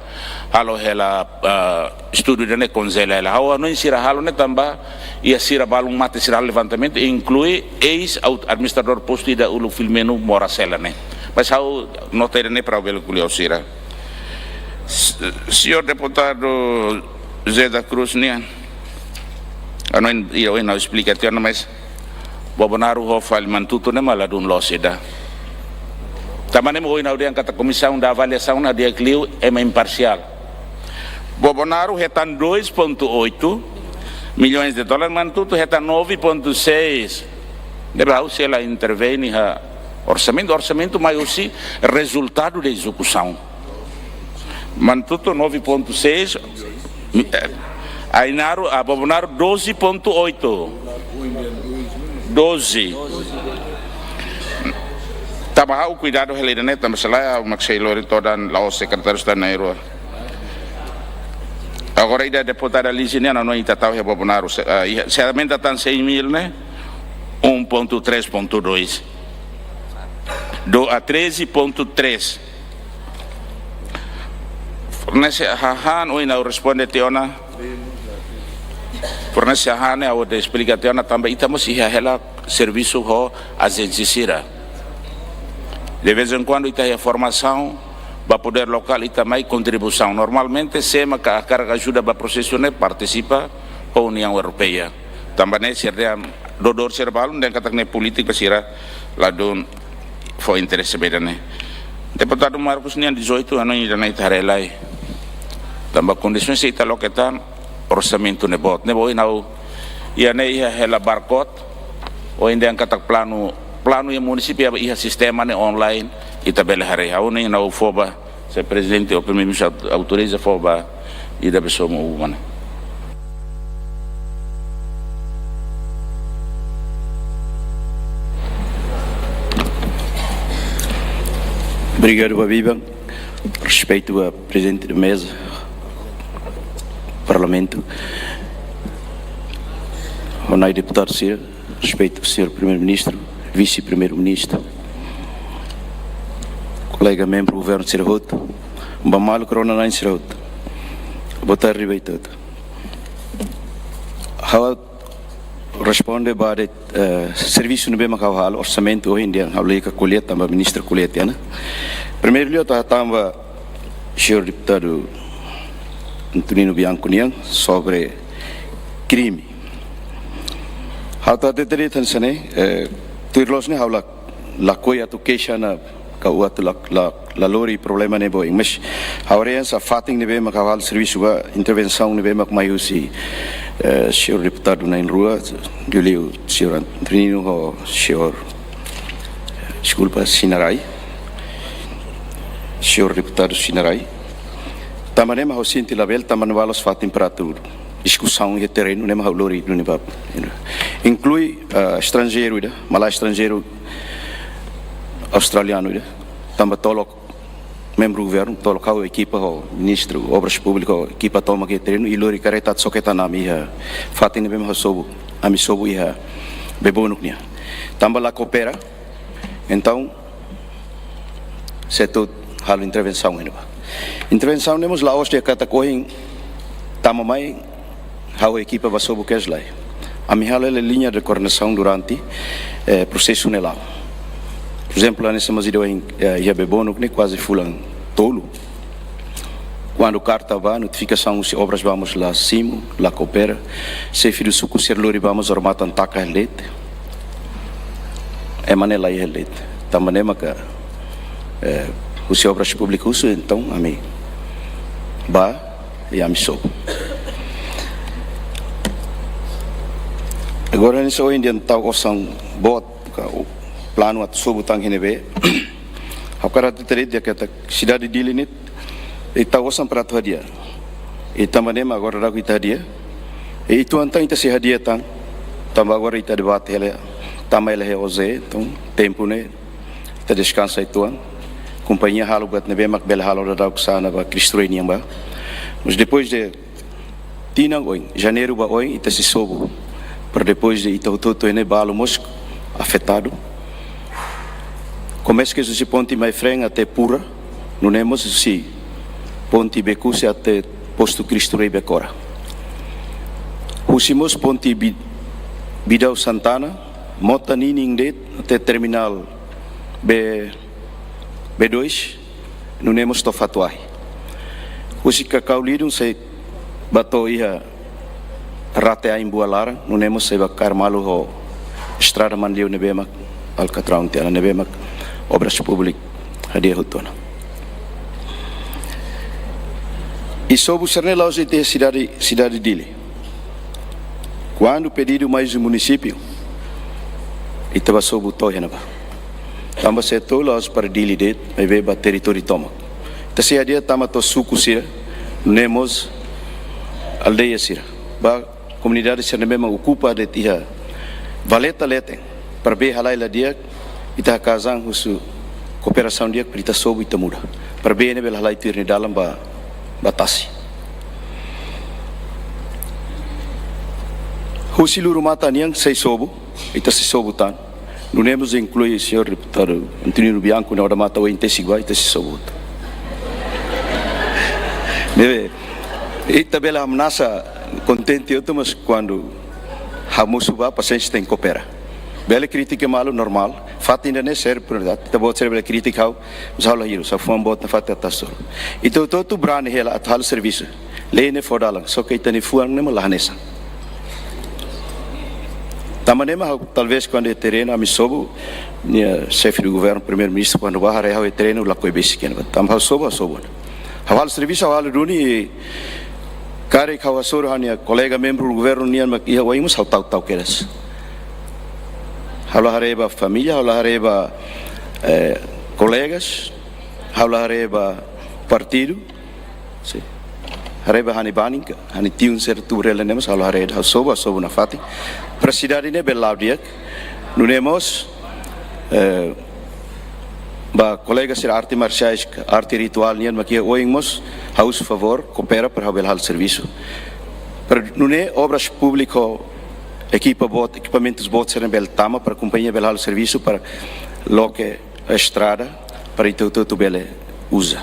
halo hela, ah, estudu ida-ne'e, konjela hela. Ha'u hanoin sira halo ne'e tanba iha sira balun mate, sira halo levantamentu, inklui eis-aut-, administradór postu ida uluk, Filomeno Moras Hela ne'e. Mas ha'u nota ida-ne'e para ha'u bele ko'alia ho sira. S-, señór deputadu José da Cruz nian, Ha'u hanoin, ida ohin ha'u esplika tiha ona, mas Bobonaro ho fali Manatuto ne'e mak ladún loos ida. Tanba ne'e mak ohin ha'u dehan katak komisaun da avaliasaun ne'e di'ak liu, ema imparsiál. Bobonaro hetan dois ponto oito milhões de dólares, Manatuto hetan nove ponto seis. Ne'ebé ha'u sei la intervém iha orsamentu, orsamentu mai husi rezultadu de ezekusaun. Manatuto nove ponto seis, eh, Ainaro, ah, Bobonaro doze ponto oito. Doze. Tanba ha'u kuidadu hela ida-ne'e, tanba se lae ha'u mak sei lori todan la'ós Sekretáriu Estadu na'in-rua. Agora ida deputada Lizzie nian, ha'u hanoin ita tau iha Bobonaro, se, ah, iha, se aumenta tan seis mil ne'e, um ponto três ponto dois. Do a treze ponto três. Fornese hahán, ohin ha'u responde tiha ona. Fornese hahán ne'e ha'u esplika tiha ona tanba ita mós iha hela servisu ho ajénsia sira. De vez em quando ita iha formasaun ba podér lokál, ita mai kontribuisaun. Normalmente sé mak hakarak ajuda ba prosesu ne'e partisipa ho Uniaun Europeia. Tanba ne'e sira dehan, dodor sira balun dehan katak ne'e polítika, sira ladún fó interese ba ida-ne'e. Deputadu Marcos nian dezoito anos ida-ne'e ita haree lai. Tanba kondisaun sira ita loke tan, orsamentu ne'e boot. Ne'ebé ohin ha'u iha ne'e iha hela barcode, ohin dehan katak planu, planu iha munisípiu iha sistema ne'e online, ita bele haree. Ha'u hanoin ha'u fó ba, se Prezidente ou Primeiru-Ministru aut-, autoriza, fó ba ida be somu mana. Obrigadu ba biban. Respeitu ba Prezidente da Meza, Parlamentu, honorável deputadu sira, respeitu señór Primeiru-Ministru, Vise-Primeiru-Ministru, kolega membru Governu sira hotu, ba maluk rona-na'in sira hotu. Boa tarde ba ita hotu. Ha'u responde ba de'it, eh, servisu ne'ebé mak ha'u halo, orsamentu ohin dehan ha'u lalika ko'alia tanba ministru ko'alia tiha ona. Primeiru liu ha'u hatán ba señór deputadu Antonino Bianco nian sobre krime. Ha'u hatete de'it hanesan ne'e, eh, tuir loos ne'e ha'u la, lakohi atu keixa ona ka atu la, la, la lori problema ne'e ba oin. Mas ha'u haree hanesan fatin ne'ebé mak ha'u halo servisu ba, intervensaun ne'ebé mak mai husi, eh, señór deputadu na'in-rua, liuliu señór Antonino ho señór, deskulpa, Sinarai. Señór deputadu Sinarai. Tanba ne'e mak ha'u sente labele, tanba ne'e la'ós fatin para atu diskusaun iha terrenu, ne'e mak ha'u lori duni ba. Inklui, ah, estranjeiru ida, malae estranjeiru australianu ida, tanba tolok membru governu, tolok ha'u ekipa ho Ministru Obras Públikas, ekipa tomak iha terrenu, i lori karreta atu soke tan ami iha fatin ne'ebé mak ha'u sobu, ami sobu iha Bebonuk nian. Tanba la koopera, entaun, sei atu halo intervensaun iha ne'ebá. Intervensaun ne'e mós la'ós dehan katak ohin tama mai, ha'u ekipa ba sobu kedas, lae. Ami halo hela liña de koordenasaun durante, eh, prosesu ne'e la'o. Por ezemplu, hanesan mós ida ohin, eh, iha Bebonuk ne'e kuaze fulan tolu. Kuandu karta ba, notifikasaun husi Obras ba mós la simu, la koopera. Xefe do suku sira lori ba mós odamatan taka hela de'it. Ema ne'e laiha hela de'it. Tanba ne'e maka, eh, husi Obras Públikas husu, entaun ami ba, i ami sobu. Agora, hanesan ohin dehan tau osan boot, ka o planu atu sobu tan iha ne'ebé. Ha'u hakarak hatete de'it katak sidade Dili ne'e, ita tau osan para atu hadi'a. I tanba ne'e mak agora daudauk ita hadi'a. I uitoan tan ita sei hadi'a tan. Tanba agora ita debate hela, tama hela iha OJE, entaun tempu ne'e ita deskansa uitoan. Kompañia halo buat ne'ebé mak bele halo daudauk sa'e ona ba Cristo Rei nian ba. Mas depois de tinan oin, janeiru ba oin, ita sei sobu. Para depois de ita hotu-hotu iha ne'e, balu mós afetadu. Komesa kedas husi ponte Maifreng até Pura, nune'e mós husi ponte Becuse até postu Cristo Rei Becora. Husi mós ponte Bi-, Bidau Santana, mota ninin de'it até terminál B, B dois, nune'e mós to'o Fatuahi. Husi Cacau Lidun sei ba to'o iha rate ain buat laran, nune'e mós sei ba kaer malu ho estrada Manliu ne'ebé mak alkatraun tiha ona, ne'ebé mak Obras Públikas hadi'a hotu ona. I sobu sira-ne'e la'ós de'it iha sidade, sidade Dili. Kuandu pedidu mai husi munisípiu, ita bá sobu to'o iha ne'ebá. Tanba sé to'o la'ós para Dili de'it, maibé ba territóriu tomak. Ita sei hadi'a tama to'o suku sira, nune'e mós aldeia sira. Ba komunidade sira ne'ebé mak okupa de'it iha valeta leten, para bee halai la di'ak, ita hakaas an husu kooperasaun di'ak para ita sobu, ita muda. Para bee ne'e bele halai tuir nia dalan ba, ba tasi. Husi Lurumata nian sei sobu, ita sei sobu tan. Nune'e mós inklui señór deputadu Antonino Bianco, ne'e odamatan oin tesik ba, ita sei sobu hotu. Ne'ebé, ita bele hamnasa kontente hotu, mas kuandu hamosu bá, pasiénsia tenke koopera. Bele kritika malu, normál. Fatin ida-ne'e sériu, prioridade. Ita-boot sira bele kritika ha'u, mas ha'u la hirus, ha'u fuan boot nafatin atas tolu. Ita hotu-hotu brani hela atu halo servisu. Lei ne'e fó dalan, só ke ita-nia fuan ne'e mak la hanesan. Tanba ne'e mak ha'u, talvés kuandu iha terrenu, ami sobu, nia xefe do governu, primeiru-ministru, kuandu bá haree ha'u iha terrenu, lakohi besik iha ne'ebá. Tanba ha'u sobu, ha'u sobu. Ha'u halo servisu, ha'u halo duni, i karik ha'u hasoru ha'u-nia kolega membru governu nian mak iha oin mós ha'u tau, tau kedas. Ha'u la haree ba família, ha'u la haree ba, eh, kolegas, ha'u la haree ba partidu, sin. Haree ba ha'u-nia banin ka, ha'u-nia tiun sira tuur hela ne'e mós ha'u la haree, ha'u sobu, ha'u sobu nafatin. Para sidade ne'e bele la'o di'ak, nune'e mós, eh, ba kolega sira arte marsiais, arte rituál nian mak iha oin mós, ha'u husu favór, koopera para ha'u bele halo servisu. Para nune'e Obras Públikas, ekipa boot, ekipamentus boot sira bele tama, para kompañia bele halo servisu, para loke estrada, para ita hotu-hotu bele uza.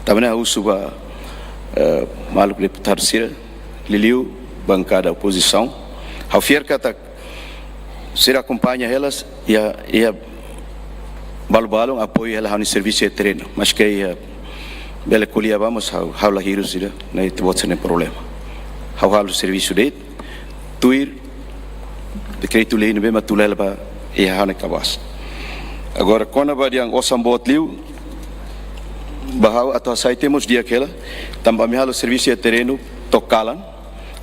Tanba ne'e ha'u husu ba, eh, maluk deputadu sira, liuliu bankada opozisaun. Ha'u fiar katak sira akompaña hela, iha, iha balu-balun apoiu hela ha'u-nia servisu iha terrenu. Maske iha bele ko'alia ba, mas ha'u, ha'u la hirus ida, ne'e ita-boot sira-nia problema. Ha'u halo servisu de'it, tuir dekretu-lei ne'ebé mak tula hela ba iha ha'u-nia kabaas. Agora, kona-ba dehan osan boot liu, ba ha'u atu hasai tiha mós di'ak hela, tanba ami halo servisu iha terrenu to'o kalan,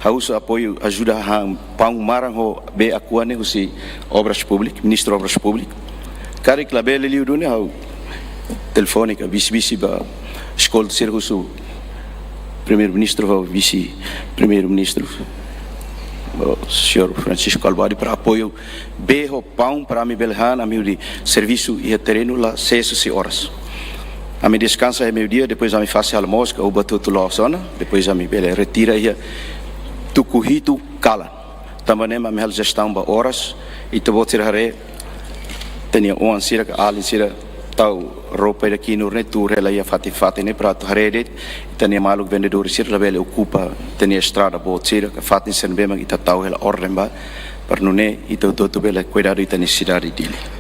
ha'u husu apoiu, ajuda han paun maran ho bee Aqua ne'e husi Obras Públikas, Ministru Obras Públikas. Karik labele liu duni ha'u telefone ka bisi-bisi ba eskolta sira husu Primeiru-Ministru ho Vise-Primeiru-Ministru, o señór Francisco Kalbuadi, para apoiu bee ho paun para ami bele han, ami hodi servisu iha terrenu la seis, seis horas. Ami deskansa iha meiudia, depois ami fase almosu ka uba tutu loos ona, depois ami bele retira iha tuku hitu kalan. Tanba ne'e mak ami halo jestaun ba oras, ita-boot sira haree, ita-nia oan sira ka alin sira tau roupa ida kinur ne'e tuur hela iha fatin-fatin ne'e para atu haree de'it, ita-nia maluk vendedór sira labele okupa ita-nia estrada boot sira ka fatin sira ne'ebé mak ita tau hela orden ba, para nune'e ita hotu-hotu bele kuidadu ita-nia sidade Dili.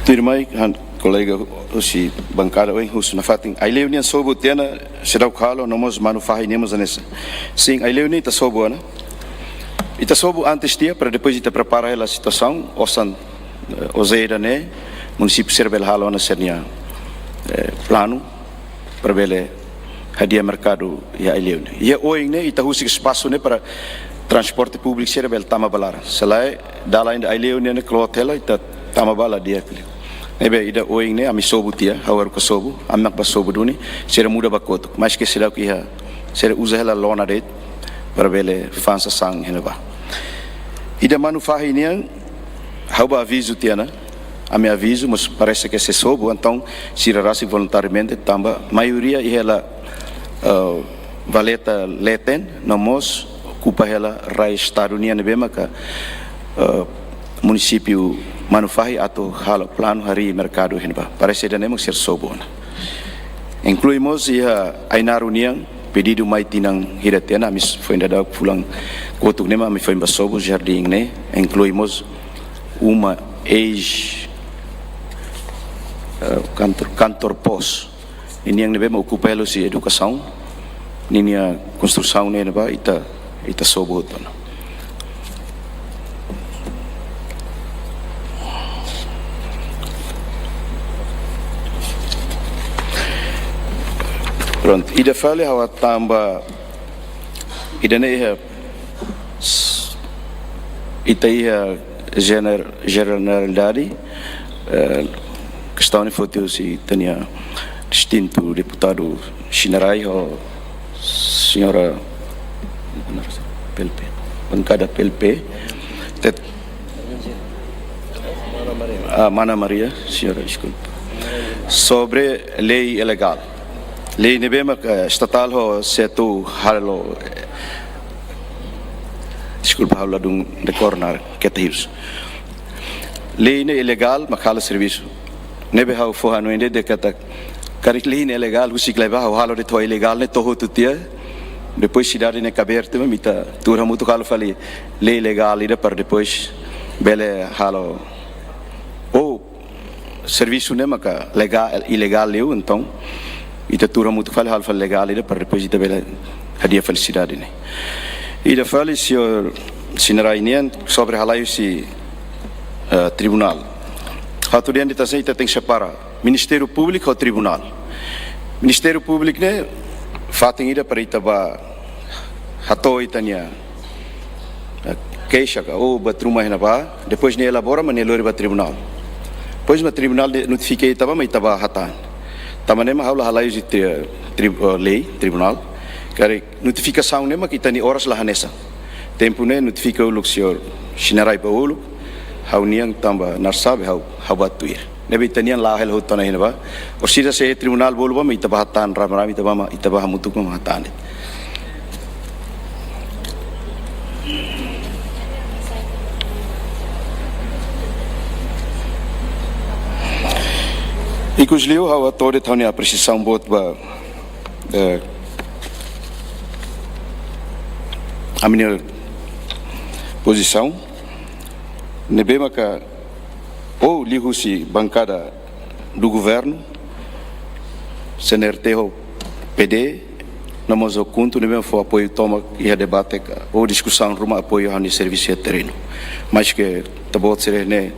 Tuirmai, han, kolega husi bankada oin husu nafatin, Aileu nian sobu tiha ona, seidauk halo, no mós Manufahi nian mós hanesan. Sin, Aileu nian ita sobu ona. Ita sobu antes tiha, para depois ita prepara hela situasaun, osan, eh, osan ida-ne'e, munisípiu sira bele halo ona sira-nia, eh, planu para bele hadi'a merkadu iha Aileu ne'e. Iha oin ne'e ita husik espasu ne'e para transporte públiku sira bele tama ba laran. Se lae, dalan ida Aileu ne'e ne'e kloot hela, ita tama ba la di'ak liu. Ne'ebé ida oin ne'e ami sobu tiha, ha'u haruka sobu, ami mak bá sobu duni, sira muda ba kotuk. Maske sira iha, sira uza hela lona de'it, para bele fa'an sasán iha ne'ebá. Ida Manufahi nian, ha'u bá avizu tiha ona, ami avizu, mas parese ke sei sobu, entaun sira rasik voluntariamente, tanba maioria iha hela, eh, valeta leten, no mós okupa hela rai estadu nian ne'ebé maka, eh, munisípiu Manufahi atu halo planu harii merkadu iha ne'ebá. Parese ida-ne'e mak sira sobu ona. Inklui mós iha Ainaro nian, pedidu mai tinan hira tiha ona, ami foin daudauk fulan kotuk ne'e mak ami foin bá sobu jardín ne'e, inklui mós uma eis, eh, kantor, kantor pos. ninian ne'ebé mak okupa hela husi edukasaun, ninia konstrusaun ne'e ba ita, ita sobu hotu ona. Prontu, ida fali ha'u hatán ba, ida-ne'e iha, ita iha jener-, jeneralidade, eh, kestaun ne'e foti husi ita-nia distintu deputadu Xinarai ho señora P L P, bankada P L P. Tet-, ah, Mana Maria, señora, deskulpa. Sobre lei ilegál. Lei ne'ebé mak, eh, estatál ho setu halo, eh, deskulpa, ha'u ladún dekór ona keta hirus. Lei ne'e ilegál mak halo servisu. Ne'ebé ha'u fó hanoin de'it katak, karik lei ne'e ilegál, husik lai ba ha'u halo de'it ho ilegál ne'e to'o hotu tiha. Depois sidade ne'e kabeer tiha, mak ita tuur hamutuk halo fali lei legál ida para depois bele halo. Ou servisu ne'e maka legál, ilegál liu, entaun ita tuur hamutuk fali halo fali legál ida para depois ita bele hadi'a fali sidade ne'e. Ida fali señór Xinarai nian sobre halai husi, eh, tribunál. Ha'u atu dehan de'it hanesan ita tenke separa Ministériu Públiku ho tribunál. Ministériu Públiku ne'e fatin ida para ita ba hato'o ita-nia, eh, keixa ka, ou buat ruma iha ne'ebá, depois nia elabora, mak nia lori ba tribunál. Depois mak tribunál ne'e notifika ita ba, mak ita ba hatán. Tanba ne'e mak ha'u la halai husi tri-, tri-, eh, lei, tribunál. Karik notifikasaun ne'e mak ita-nia oras la hanesan. Tempu ne'e notifika uluk señór Xinarai ba uluk, ha'u-nian tanba narsá be ha'u, ha'u ba tuir. Ne'ebé ita-nian la'o hela hotu ona iha ne'ebá. Orsida se tribunál bolu ba, mak ita ba hatán rame-rame, ita ba mak, ita ba hamutuk mak hatán de'it. Ikusliu ha'u hato'o de'it ha'u-nia apresiasaun boot ba, eh, ami-nia pozisaun ne'ebé maka, ou liuhusi bankada do governu, C N R T ho P D, no mós ho KHUNTO ne'ebé fó apoiu tomak iha debate ka, ou diskusaun ruma apoiu ha'u-nia servisu iha terrenu. Maske ita-boot sira ne'e,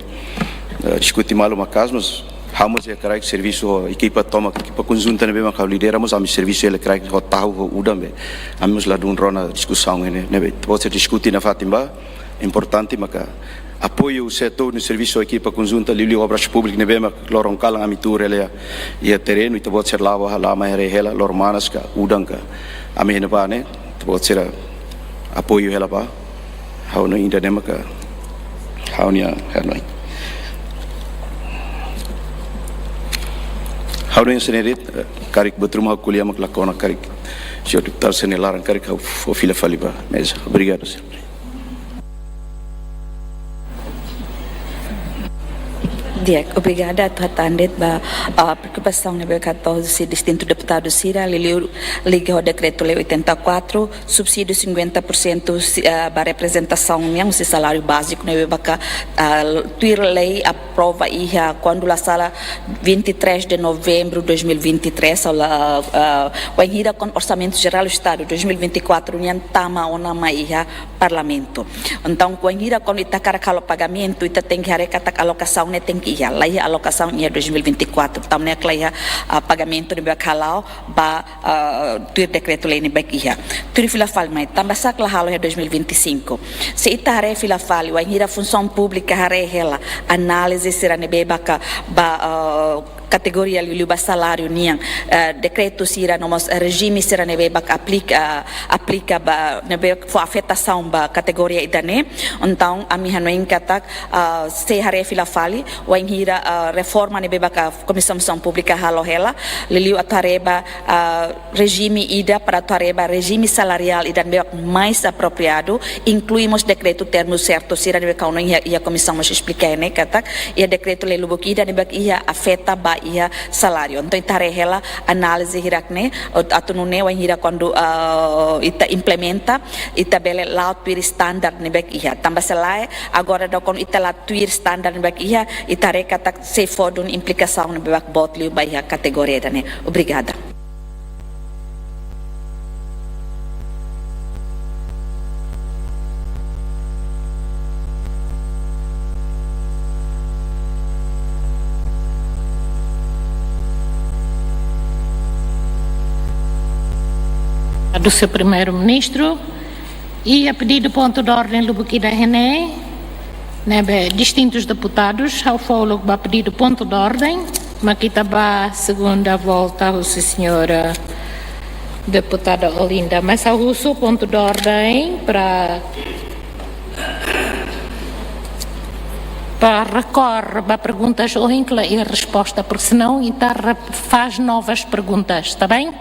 eh, diskute malu maka'as, mas ha'u mós iha kraik servisu ho ekipa tomak, ekipa konjunta ne'ebé mak ha'u lidera mós ami servisu iha kraik ho tahu ho udan be. Ami mós ladún rona diskusaun ne'e, ne'ebé ita-boot sira diskute nafatin ba, importante maka apoiu setór ne'e servisu ekipa konjunta, liuliu Obras Públikas ne'ebé mak loron kalan ami tuur hela iha terrenu, ita-boot sira la'o ba, la'o mai haree hela, loron manas ka, udan ka, ami iha ne'ebá ne'e, ita-boot sira apoiu hela ba. Ha'u hanoin ida-ne'e maka ha'u-nia hanoin. Ha'u hanoin sira-ne'e de'it, eh, karik buat ruma ha'u ko'alia mak la kona karik. Señór deputadu sira-nia laran karik ha'u fó fila fali ba meza. Obrigadu, señór. Di'ak, obrigada atu hatán de'it ba, ah, preokupasaun ne'ebé hato'o husi distintu deputadu sira, liuliu liga ho dekretu-lei oitenta e quatro, subsídiu cinquenta por cento si-, ah, ba reprezentasaun nian husi saláriu báziku ne'ebé maka, ah, tuir lei aprova iha, kuandu la sala, vinte e três de novembro de dois mil e vinte e três, ha'u la, ah, ah, wainhira kuandu Orsamentu Jerál Estadu dois mil e vinte e quatro nian tama ona mai iha Parlamentu. Entaun, wainhira kuandu ita hakarak halo pagamentu, ita tenke haree katak alokasaun ne'e tenke iha. La iha alokasaun iha dois mil e vinte e quatro. Tanba ne'e la iha, ah, pagamentu ne'ebé hala'o ba, ah, tuir dekretu-lei ne'ebé iha. Tuir fila fali mai, tanbasá la halo iha dois mil e vinte e cinco. Se ita haree fila fali, wainhira Funsaun Públika haree hela análize sira ne'ebé maka ba, ah, kategoria liuliu ba saláriu nian, eh, dekretu sira no mós rejime sira ne'ebé maka aplika, ah, aplika ba ne'ebé fó afetasaun ba kategoria ida-ne'e. Entaun, ami hanoin katak, ah, se haree fila fali, wainhira, ah, reforma ne'ebé maka Komisaun Funsaun Públika halo hela, liuliu atu haree ba, ah, rejime ida para atu haree ba rejime salariál ida ne'ebé mais apropriadu, inklui mós dekretu termu sertu sira ne'ebé ha'u hanoin iha, iha komisaun mós esplika ne'e katak, iha dekretu-lei lubuk ida ne'ebé iha afeta ba iha saláriu. Entaun ita haree hela análize hirak ne'e, atu nune'e wainhira kuandu, ah, ita implementa, ita bele la'o tuir standar ne'ebé iha. Tanba se lae, agora daudaun kuandu ita la tuir standar ne'ebé iha, ita haree katak sei fó duni implikasaun ne'ebé boot liu ba iha kategoria ida-ne'e. Obrigada. Do seu Primeiro-Ministro. E a pedido ponto de ordem lubuk ida ne'e, ne'ebé distintus deputadus, ha'u fó uluk ba pedido ponto de ordem, mak ita bá segunda volta, husi señora deputada Olinda. Mas ha'u husu ponto de ordem para, para recorrer ba perguntas ohin ke la iha resposta, porque senão ita re-, faz novas perguntas, está bem?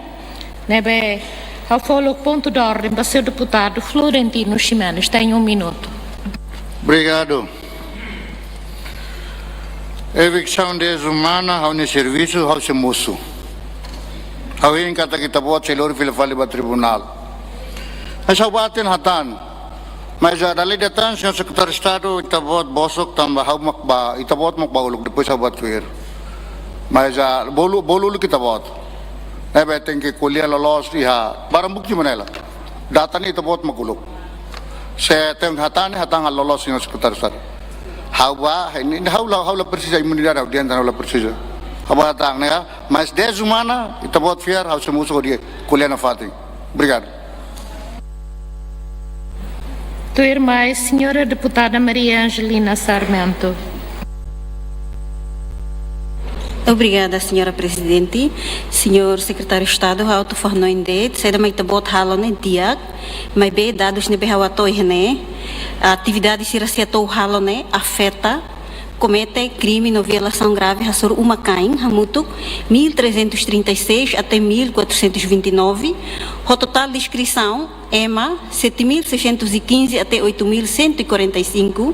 Ne'ebé, ha'u fó uluk ponto de ordem ba señór deputadu Florentino Ximenes, tem um minuto. Obrigadu. Eviksaun dezumana, ha'u-nia servisu, ha'u sei mosu. Ha'u hein katak ita-boot sei lori fila fali ba tribunál. Mas ha'u bá hatene hatán. Mas, ah, dala ida tan, señór Sekretáriu Estadu, ita-boot bosok tanba ha'u mak bá, ita-boot mak bá uluk, depois ha'u bá tuir. Mas, ah, bolu, bolu uluk ita-boot. Ne'ebé tenke ko'alia loloos iha barang bukti mak ne'e hela. Data ne'e ita-boot mak uluk. Se tenke hatán ne'e, hatán loloos, señór Sekretáriu Estadu. Ha'u bá, ne'e, ne'e ha'u la, ha'u la presiza imunidade audiénsia, ha'u la presiza. Ha'u bá hatán ne'e, mas dezumana, ita-boot fiar, ha'u sei mosu hodi ko'alia nafatin. Obrigadu. Tuirmai, señora deputada Maria Angelina Sarmento. Obrigada, señora Prezidente. Señór Sekretáriu Estadu, ha'u atu fó-hanoin de'it, saida mak ita-boot halo ne'e di'ak, maibé dadus ne'ebé ha'u atu iha ne'e, atividade sira sei atu halo ne'e afeta, komete krime no violasaun grave hasoru uma-kain hamutuk mil trezentos e trinta e seis até mil quatrocentos e vinte e nove, ho totál deskrisaun ema sete mil seiscentos e quinze até oito mil cento e quarenta e cinco,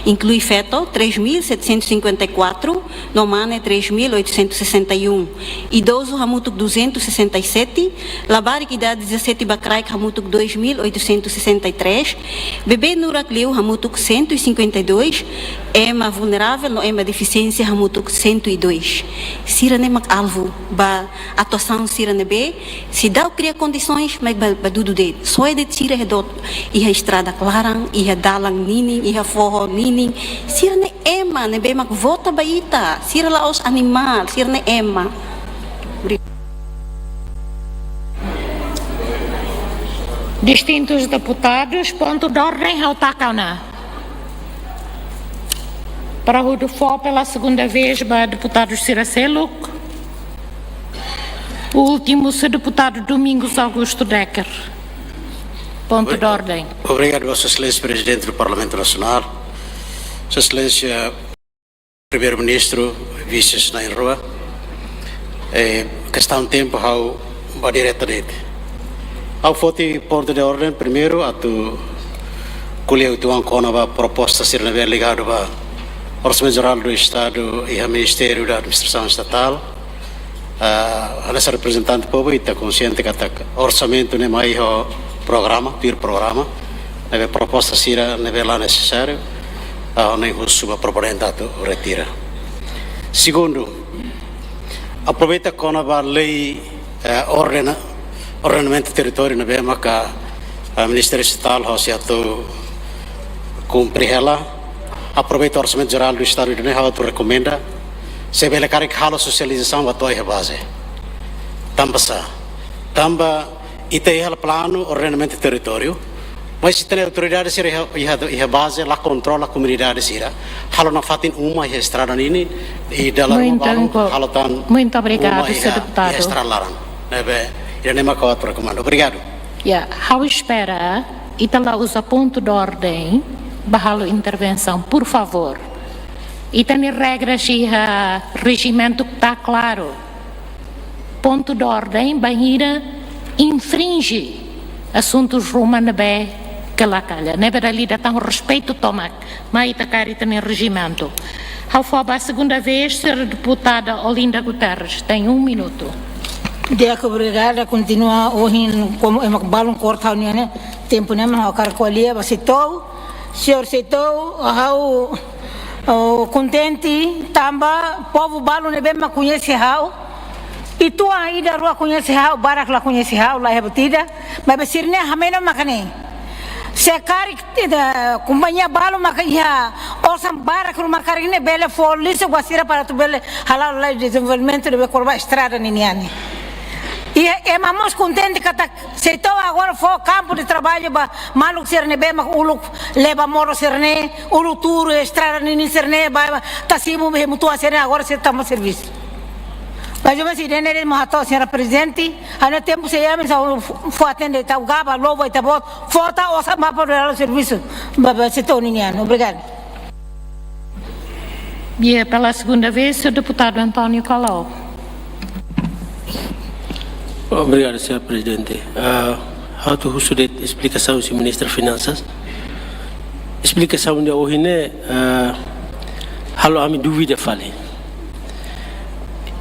inklui feto três mil setecentos e cinquenta e quatro, no mane três mil oitocentos e sessenta e um, idozu hamutuk duzentos e sessenta e sete, labarik idade dezassete ba kraik hamutuk dois mil oitocentos e sessenta e três, bebé nurak liu hamutuk cento e cinquenta e dois, ema vulnerável no ema defisiénsia hamutuk cento e dois. Sira-ne'e mak alvu ba atuasaun sira ne'ebé, seidauk kria kondisoens, maibé ba, ba dudu de'it. Soe de'it sira iha dot, iha estrada klaran, iha dalan ninin, iha foho ninin. Sira-ne'e ema ne'ebé mak vota ba ita. Sira la'ós animál, sira-ne'e ema. Obrigada. Distintus deputadus, pontu de ordem, ha'u taka ona. Para hodi fó pela segunda vez ba deputadu sira seluk. O último, señór deputadu Domingos Augusto Decker. Ponto de ordem. Obrigadu, Vossa Exelénsia Prezidente do Parlamentu Nasionál. Sua Exelénsia Primeiru-Ministru, vises na'in-rua. Eh, kestaun tempu ha'u bá direta de'it. Ha'u foti pontu de ordem, primeiru, atu ko'alia uitoan kona-ba proposta sira ne'ebé ligadu ba Orsamentu Jerál do Estadu iha Ministériu da Administrasaun Estatál. Ah, hanesan reprezentante povu, ita konxiente katak orsamentu ne'e mai ho programa, tuir programa, ne'ebé proposta sira ne'ebé la nesesáriu, ah, ne'e husu ba proponente atu retira. Segundu, aproveita kona-ba lei, eh, ordena-, ordenamentu territóriu ne'ebé maka, eh, Ministériu Estatál hosi atu kumpre hela, aproveita Orsamentu Jerál do Estadu ida-ne'e, ha'u atu rekomenda, se bele karik halo sosializasaun ba to'o iha baze. Tanba sá? Tanba ita iha planu ordenamentu territóriu, mas ita-nia autoridade sira iha, iha, iha baze la kontrola komunidade sira. Halo nafatin uma iha estrada ninin, i dalaruma balu halo tan uma iha, iha estrada laran. Muito obrigado, señór deputadu. Ne'ebé, ida-ne'e mak ha'u atu rekomenda. Obrigadu. Ya, ha'u espera, ita la uza pontu de ordem ba halo intervensaun, por favór. Ita-nia regras iha rejimentu está klaru. Pontu de ordem bainhira infrinje asuntus ruma ne'ebé ke la kalla. Ne'ebé dala ida tan respeitu tomak, mai ita kaer ita-nia rejimentu. Ha'u fó ba segunda vez, señora deputada Olinda Guterres, tem um minuto. Di'ak, obrigada. Kontinua ohin, komu ema balun korta ha'u-nia tempu ne'e, mas ha'u hakarak ko'alia ba Seitou. Señór Seitou, ha'u, oh, kontente tanba povu balun ne'ebé mak koñese ha'u. Uitoan ida rua koñese ha'u, barak la koñese ha'u, la iha buat ida. Maibé sira-ne'e hameno maka ne'e. Se karik, eh, kompañia balu maka iha osan barak ruma karik ne'e bele fó lixu ba sira para atu bele hala'o lai dezenvolvimentu ne'ebé kona-ba estrada ninian ne'e. I ema mós kontente katak Seitou agora fó kampu de traballu ba maluk sira ne'ebé mak uluk leba modo sira-ne'e, uluk tuur estrada ninian sira-ne'e, ba, ba, tasi mu be mutua sira-ne'e agora sira tama servisu. Mas eu me si dene mo hato, señora Prezidente, ha'u-nia tempu sei habis, ha'u fó atende, ita gaba, lobo, ita-boot, fó ita osan ba para hala'o servisu ba, ba Seitou ninian. Obrigada. E pela segunda vez, señór deputadu António Colau. Obrigadu, señora Prezidente. Ah, ha'u atu husu de'it esplikasaun husi Ministra Finansas. Esplikasaun ida ohin ne'e, ah, halo ami dúvida fali.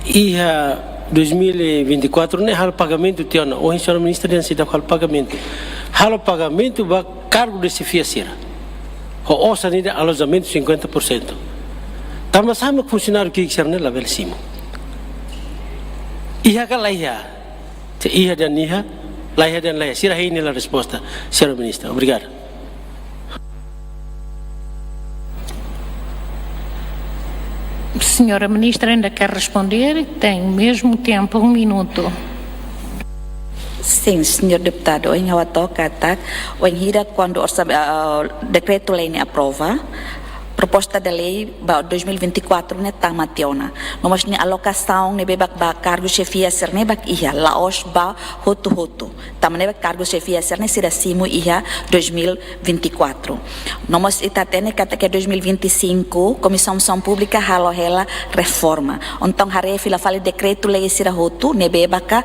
Iha dois mil e vinte e quatro ne'e halo pagamentu tiha ona. Ohin señora Ministra dehan seidauk halo pagamentu. Halo pagamentu ba kargu de xefia sira. Ho osan ida alojamentu cinquenta por cento. Tanba sá mak funsionáriu ki'ik sira-ne'e labele simu? Iha ka la iha? Se iha dehan iha, la iha dehan la iha. Sira hein hela resposta, señora Ministra. Obrigada. Senhora Ministra ainda quer responder? Tem mesmo tempo, um minuto. Sin, señór deputadu, ohin ha'u hato'o katak, ohin hira kuandu orsa-, ah, dekretu-lei ne'e aprova, proposta de lei ba dois mil e vinte e quatro ne'e tama tiha ona. No mós nia alokasaun ne'ebé ba, ba kargu xefia sira-ne'e ba iha, la'ós ba hotu-hotu. Tanba ne'e ba kargu xefia sira-ne'e sira simu iha dois mil vinte e quatro. No mós ita hatene katak dois mil vinte e cinco, Komisaun Funsaun Públika halo hela reforma. Entaun haree fila fali dekretu-lei sira hotu ne'ebé ba ka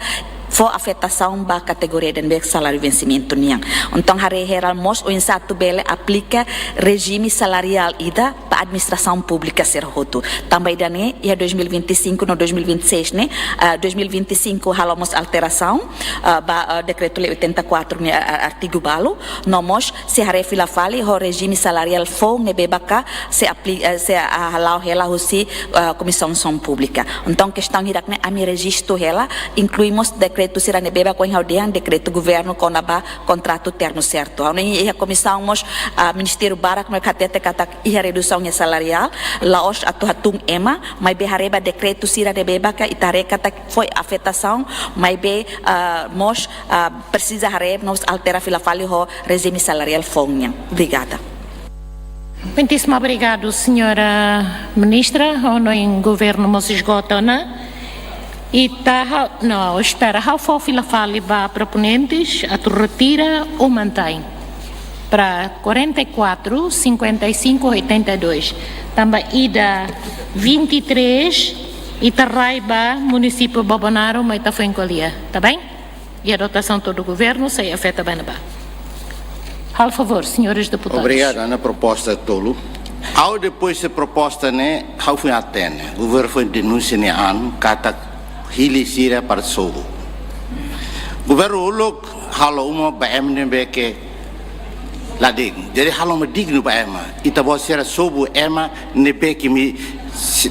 fó afetasaun ba kategoria ida ne'ebé saláriu vensimentu nian. Entaun haree hela mós oinsá atu bele aplika rejime salariál ida ba administrasaun públika sira hotu. Tanba ida-ne'e, iha dois mil e vinte e cinco no dois mil e vinte e seis ne'e, ah, dois mil e vinte e cinco halo mós alterasaun, ah, ba, ah, dekretu-lei oitenta e quatro nia, ah, ah, artigu balu, no mós sei haree fila fali ho rejime salariál foun ne'ebé ba ka sei apli-, eh, sei, ah, hala'o hela husi, ah, Komisaun Funsaun Públika. Entaun kestaun hirak-ne'e ami rejistu hela, inklui mós dekretu sira ne'ebé ba ohin ha'u dehan dekretu governu kona-ba kontratu termu sertu. Ha'u hanoin iha komisaun mós, ah, ministériu barak mak hatete katak iha redusaun iha salariál, la'ós atu hatún ema, maibé haree ba dekretu sira ne'ebé ba ka ita haree katak fó afetasaun, maibé, ah, mós, ah, presiza haree mós altera fila fali ho rejime salariál foun nian. Obrigada. Muitíssimo obrigado, senhora Ministra. Ha'u hanoin governu mós esgota ona. Ita ha'u, não, espera, ha'u fó fila fali ba proponentes, atu retira ou mantém? Para quarenta e quatro, cinquenta e cinco, oitenta e dois. Tanba ida vinte e três, ita rai ba munisípiu Bobonaro, mai ita foin ko'alia, tá bem? E a dotação toda do governo sei afeta ba ne'ebá. Halo favor, senhores deputados. Obrigadu, ha'u-nia proposta tolu. Ha'u depois de proposta ne'e, ha'u foin hatene. Governu foin denunsia ne'e an, katak hili sira para sobu. Governu uluk halo uma ba ema ne'ebé ke la dignu. Jadi halo uma dignu ba ema. Ita-boot sira sobu ema ne'ebé ke mai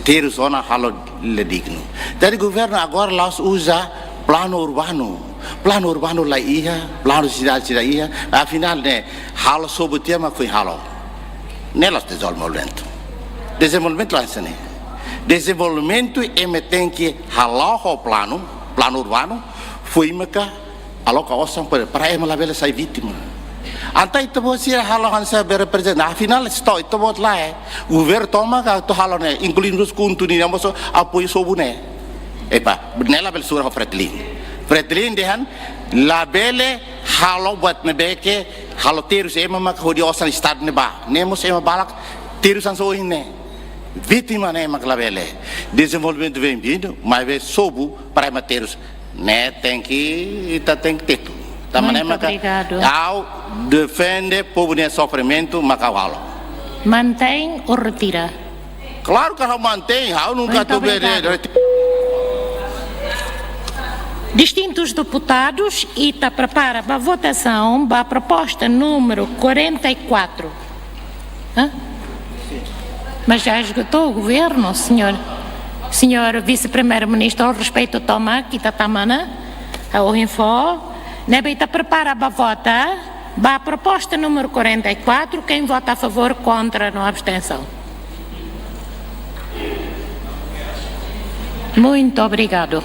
terus ona halo la dignu. Jadi governu agora la'ós uza planu urbanu. Planu urbanu la iha, planu sidade sira iha, afinál ne'e halo sobu tiha mak foin halo. Ne'e la'ós dezenvolvimentu. Dezenvolvimentu la'ós hanesan ne'e. Dezenvolvimentu ema tenke hala'o ho planu, planu urbanu, foin maka aloka osan para, para ema labele sai vítima. Entaun ita-boot sira halo hanesan bere prezidente. Afinál, ita-boot lae. Governu tomak atu halo ne'e, inklui mós KHUNTO nian mós apoiu sobu ne'e. Epá, ne'e labele sura ho Fretilin. Fretilin dehan labele halo buat ne'ebé ke halo terus ema mak hodi osan estadu ne'ebá. Ne'e mós ema barak terus hanesan ohin ne'e. Vítima ne'e mak labele. Dezenvolvimentu bem-vindo, maibé sobu para ema terus. Ne'e tenke, ita tenke tetu. Tanba ne'e maka ha'u defende povu nia sofrimentu maka halo. Mantém ou retira? Klaru ke ha'u mantein, ha'u nunka Muito atu bere. Obrigado. Distintus deputadus, ita prepara ba votasaun ba proposta númeru quarenta e quatro. Hã? Mas já esgotou o governo, senhor, senhor vice-primeiro-ministro, ao respeito tomak ita tama ona, a info, ne'ebé ita prepara ba vota ba proposta númeru quarenta e quatro, quem vota a favor, kontra, no abstensaun. Muito obrigado.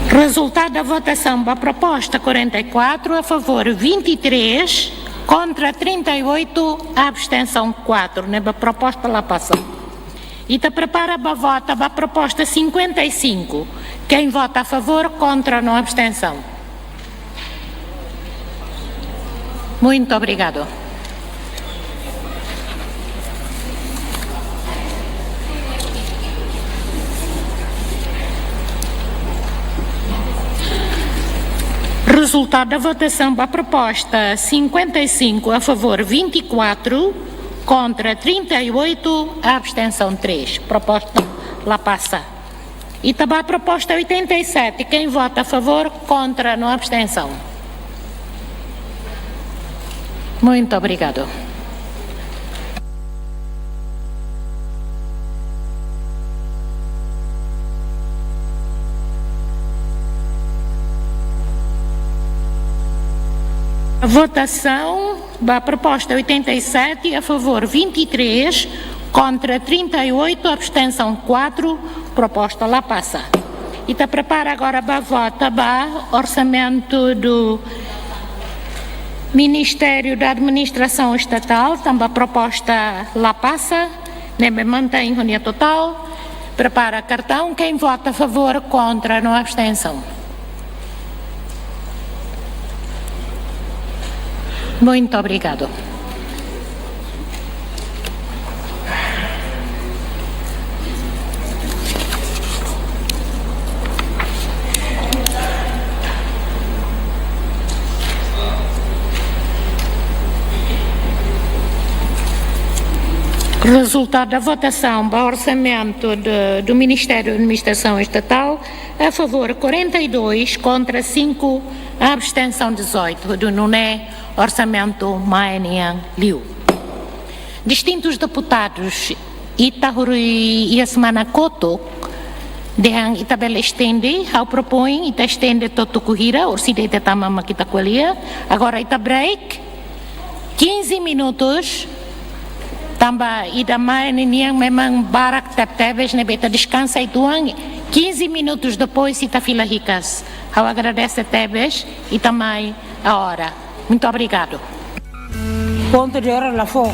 Rezultadu da votasaun ba proposta quarenta e quatro, a favor vinte e três, kontra trinta e oito, abstensaun quatro, ne'ebé proposta la pasa. Ita prepara ba vota ba proposta cinquenta e cinco. Quem vota a favor, kontra, no abstensaun. Muito obrigado. Rezultadu da votasaun ba proposta cinquenta e cinco, a favor vinte e quatro, kontra trinta e oito, abstensaun três. Proposta la pasa. Ita ba proposta oitenta e sete, quem vota a favor, kontra, no abstensaun. Muito obrigado. Votasaun ba proposta oitenta e sete, a favor vinte e três, kontra trinta e oito, abstensaun quatro, proposta la pasa. Ita prepara agora ba vota ba orsamentu do Ministério da Administração Estatal, tanba proposta la pasa, ne'ebé mantein ho nia totál. Prepara kartaun, quem vota a favor, kontra, no abstensaun. Muito obrigado. Rezultadu da votasaun ba orsamentu de, do Ministério da Administração Estatal, a favor quarenta e dois, kontra cinco, abstensaun dezoito, hodi nune'e orsamentu mai nian liu. Distintus deputadus, ita hori iha semana kotuk, dehan ita bele estende, ha'u propoin ita estende to'o tuku hira, orsida ita tama mak ita ko'alia. Agora ita break quinze minutos, tanba ida mai ninian memang barak tebetebes, ne'ebé ita deskansa uitoan, quinze minutos depois ita fila hikas. Ha'u agradese tebes, ita mai agora. Muito obrigado. Ponto de hora la fó.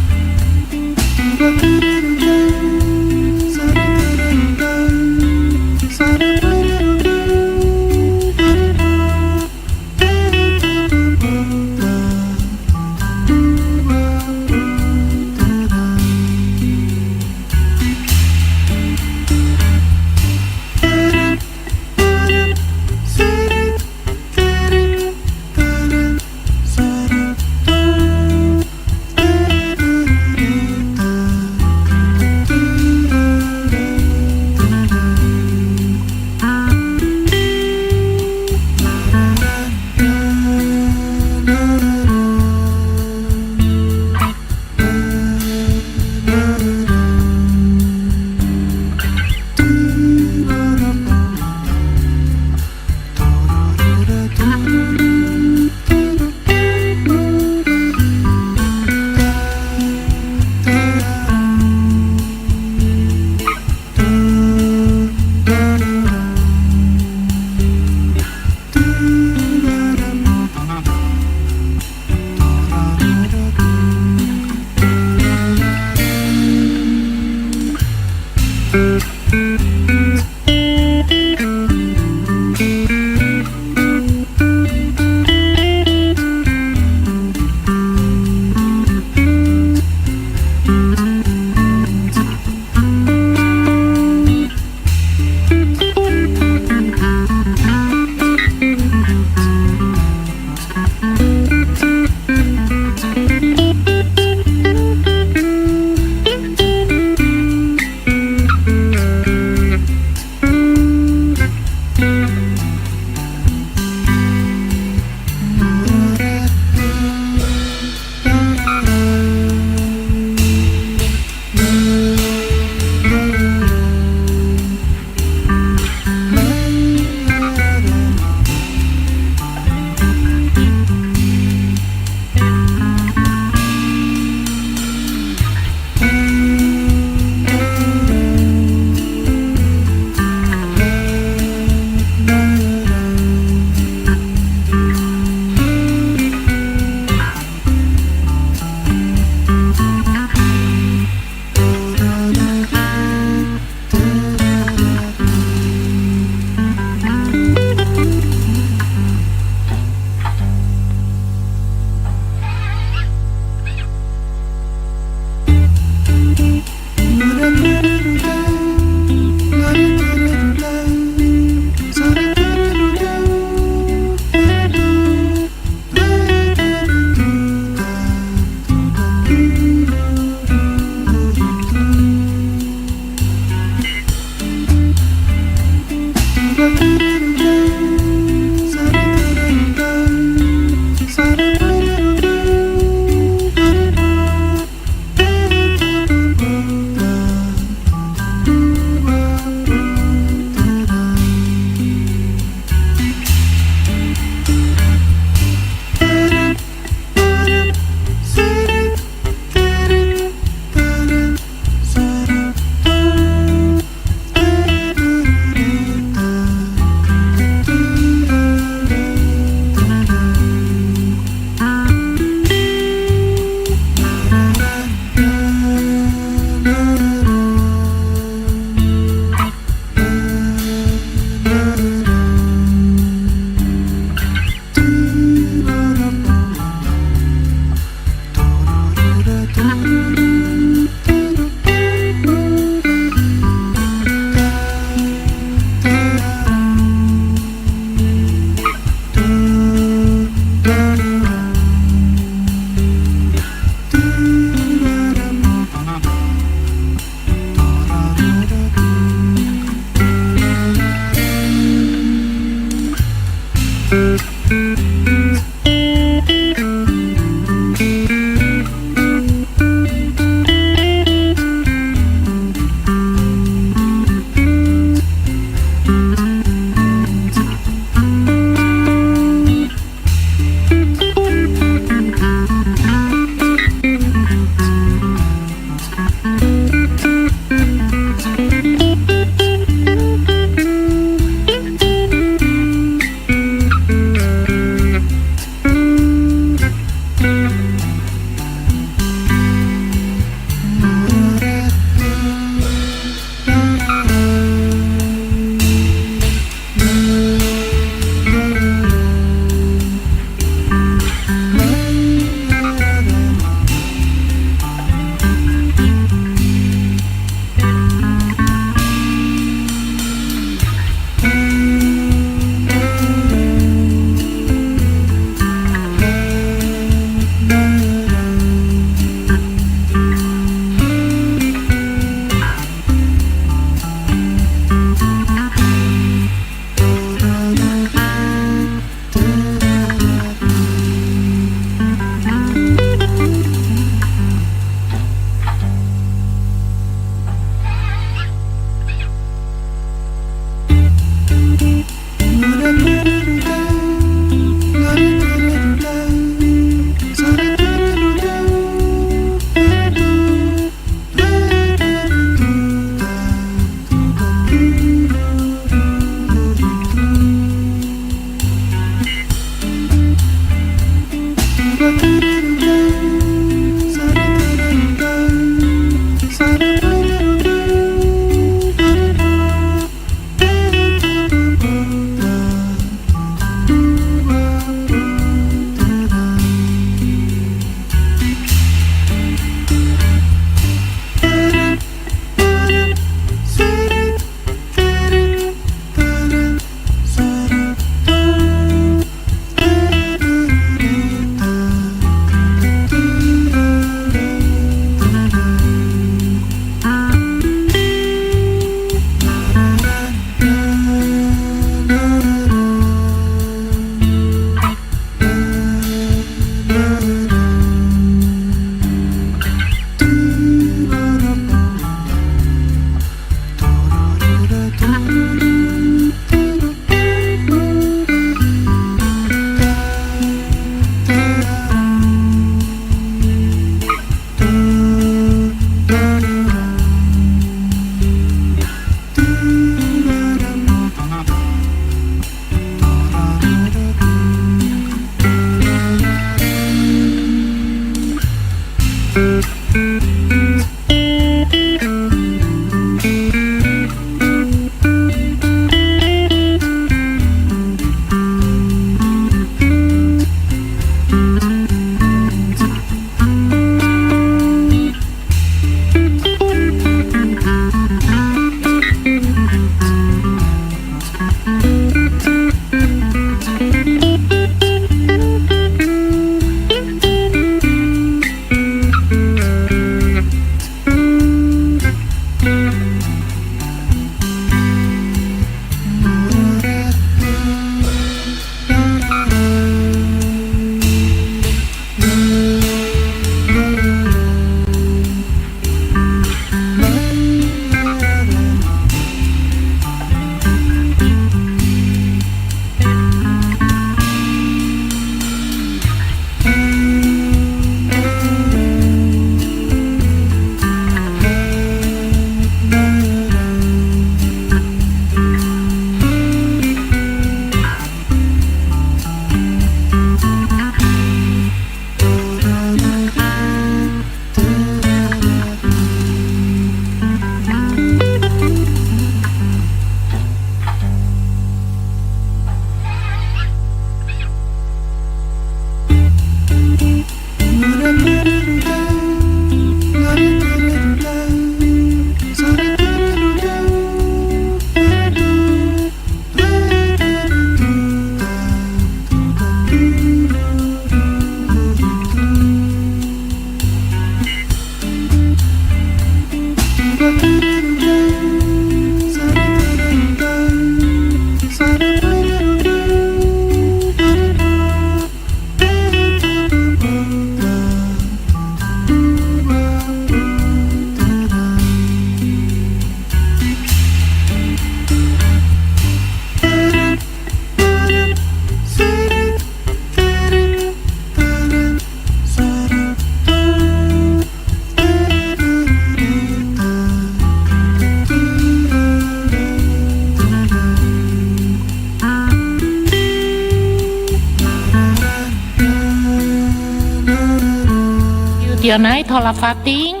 Tiu, tia Nait, hola fatin.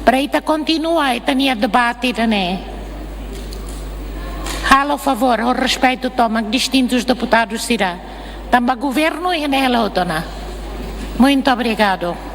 Para ita kontinua ita-nia debate ida-ne'e, halo favór, ho respeitu tomak, distintus deputadus sira. Tanba governu iha ne'e hela hotu ona. Muito obrigado.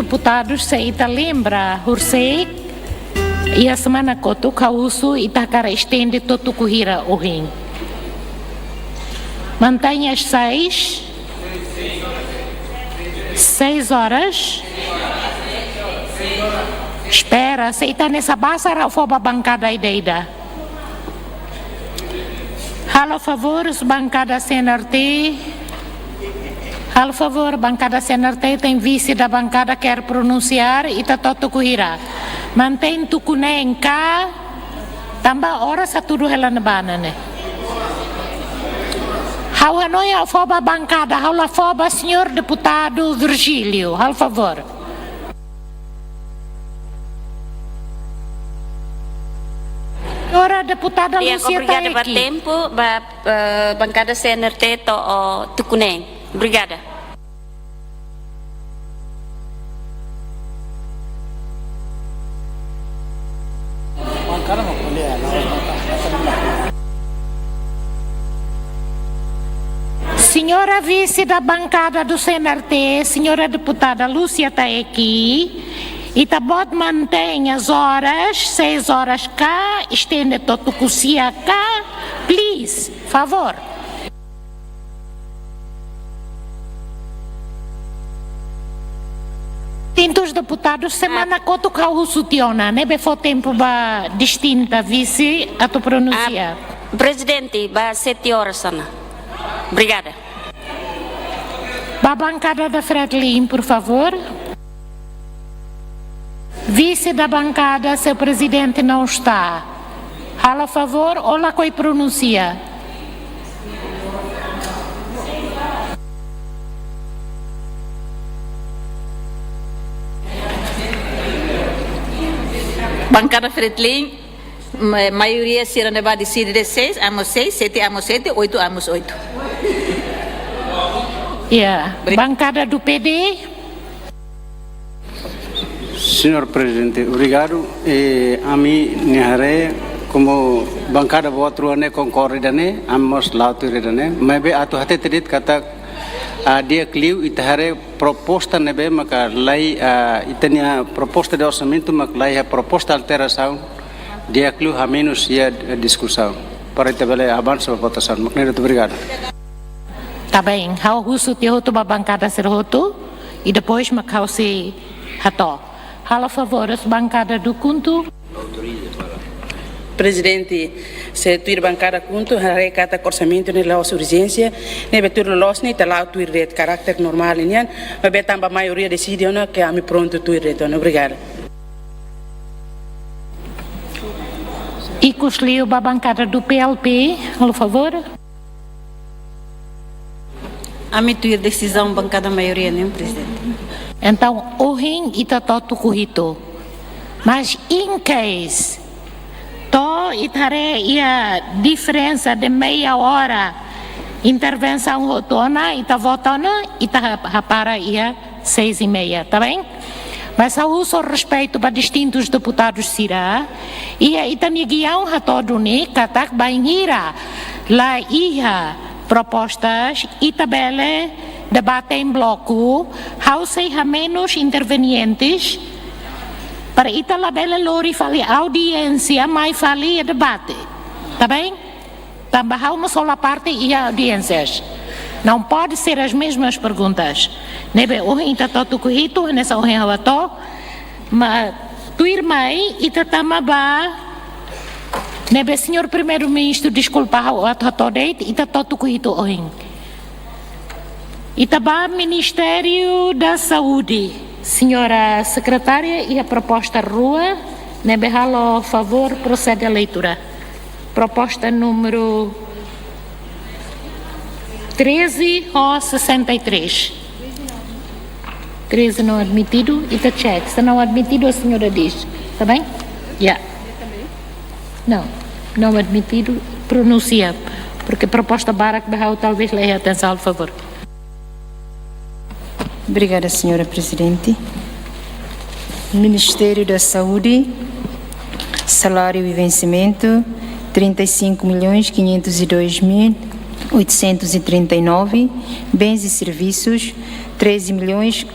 Deputadus, se ita lembra, horiseik, iha semana kotuk ha'u husu ita hakarak estende to'o tuku hira ohin. Mantein às seis, seis horas. Espera, se ita hanesan basar ha'u fó ba bankada ida-ida. Halo favór, bankada C N R T. Halo favór, bankada C N R T, tem vise da bankada quer pronunciar, ita to'o tuku hira. Mantein tuku neen ka, tanba oras hatudu hela ne'ebá ne'e. Ha'u hanoin ha'u fó ba bankada, ha'u la fó ba señór deputadu Virgílio, halo favór. Señora deputada Lúcia Taeki. Obrigada ba tempu, ba, eh, bankada C N R T to'o tuku neen. Obrigada. Señora vise da bankada do C N R T, señora deputada Lúcia Taeki, ita-boot mantein as horas, seis horas ka, estende to'o tuku sia ka, please, favór. Distintus deputadus, semana kotuk ha'u husu tiha ona, ne'ebé fó tempu ba distinta vise atu pronunsia. Ah, Prezidente, ba sete horas ona. Obrigada. Ba bankada da Fretilin, por favór. Vise da bankada, seu prezidente não está. Halo favór, ó lakohi pronunsia. Bankada Fretilin, ma-, maioria sira ne'ebá deside de seis, amos seis, sete, amos sete, oito, amos oito. Ya, bankada do P D. Señór Prezidente, obrigadu. E ami-nia haree, komu bankada boot rua ne'e konkorda ida-ne'e, ami mós la'o tuir ida-ne'e. Maibé atu hatete de'it katak, ah, di'ak liu ita haree proposta ne'ebé maka laiha, ah, ita-nia proposta de orsamentu mak laiha proposta alterasaun, di'ak liu hamenus iha diskusaun. Para ita bele avansa ba votasaun. Mak ne'e de'it, obrigadu. Tá bem, ha'u husu tiha hotu ba bankada sira hotu, i depois mak ha'u sei hato'o. Halo favór, bankada do KHUNTO. Prezidente, se tuir bankada KHUNTO, haree katak orsamentu ne'e la'ós urjénsia, ne'ebé tuir loloos ne'e ita la'o tuir de'it karáter normál nian, maibé tanba maioria deside ona ke ami prontu tuir de'it ona. Obrigada. Ikus liu ba bankada do P L P, halo favór. Ami tuir desizaun bankada maioria nian, Prezidente. Entaun, ohin ita to'o tuku hitu. Mas in case to'o ita haree iha diferensa de meia hora, intervensaun hotu ona, ita vota ona, ita ha-, hapara iha seis e meia, tá bem? Mas ha'u husu respeitu ba distintus deputadus sira, iha ita-nia giaun hato'o duni katak bainhira laiha propostas, ita bele debate em bloco, ha'u sei hamenus intervenientes, para ita labele lori fali audiénsia mai fali debate, tá bem? Tanba ha'u mós hola parte iha audiénsias. Não pode ser as mesmas perguntas. Ne'ebé ohin ita to'o tuku hitu, hanesan ohin ha'u hato'o, mas tuirmai ita tama ba, ne'ebé señór Primeiru-Ministru, deskulpa, ha'u atu hato'o de'it, ita to'o tuku hitu ohin. Ita ba Ministério da Saúde. Señora Sekretária, iha proposta rua, ne'ebé halo favór prosede leitura. Proposta número treze ho sessenta e três. Treze não admitido, ita check. Se não admitido, a senhora diz. Tá bem? Yeah. Não, não admitido, pronunsia. Porque proposta barak ba ha'u talvez laiha atensaun, favór. Obrigada, senhora Presidente. Ministério da Saúde, salário e vencimento, trinta e cinco milhões quinhentos e dois mil oitocentos e trinta e nove, bens e serviços, treze milhões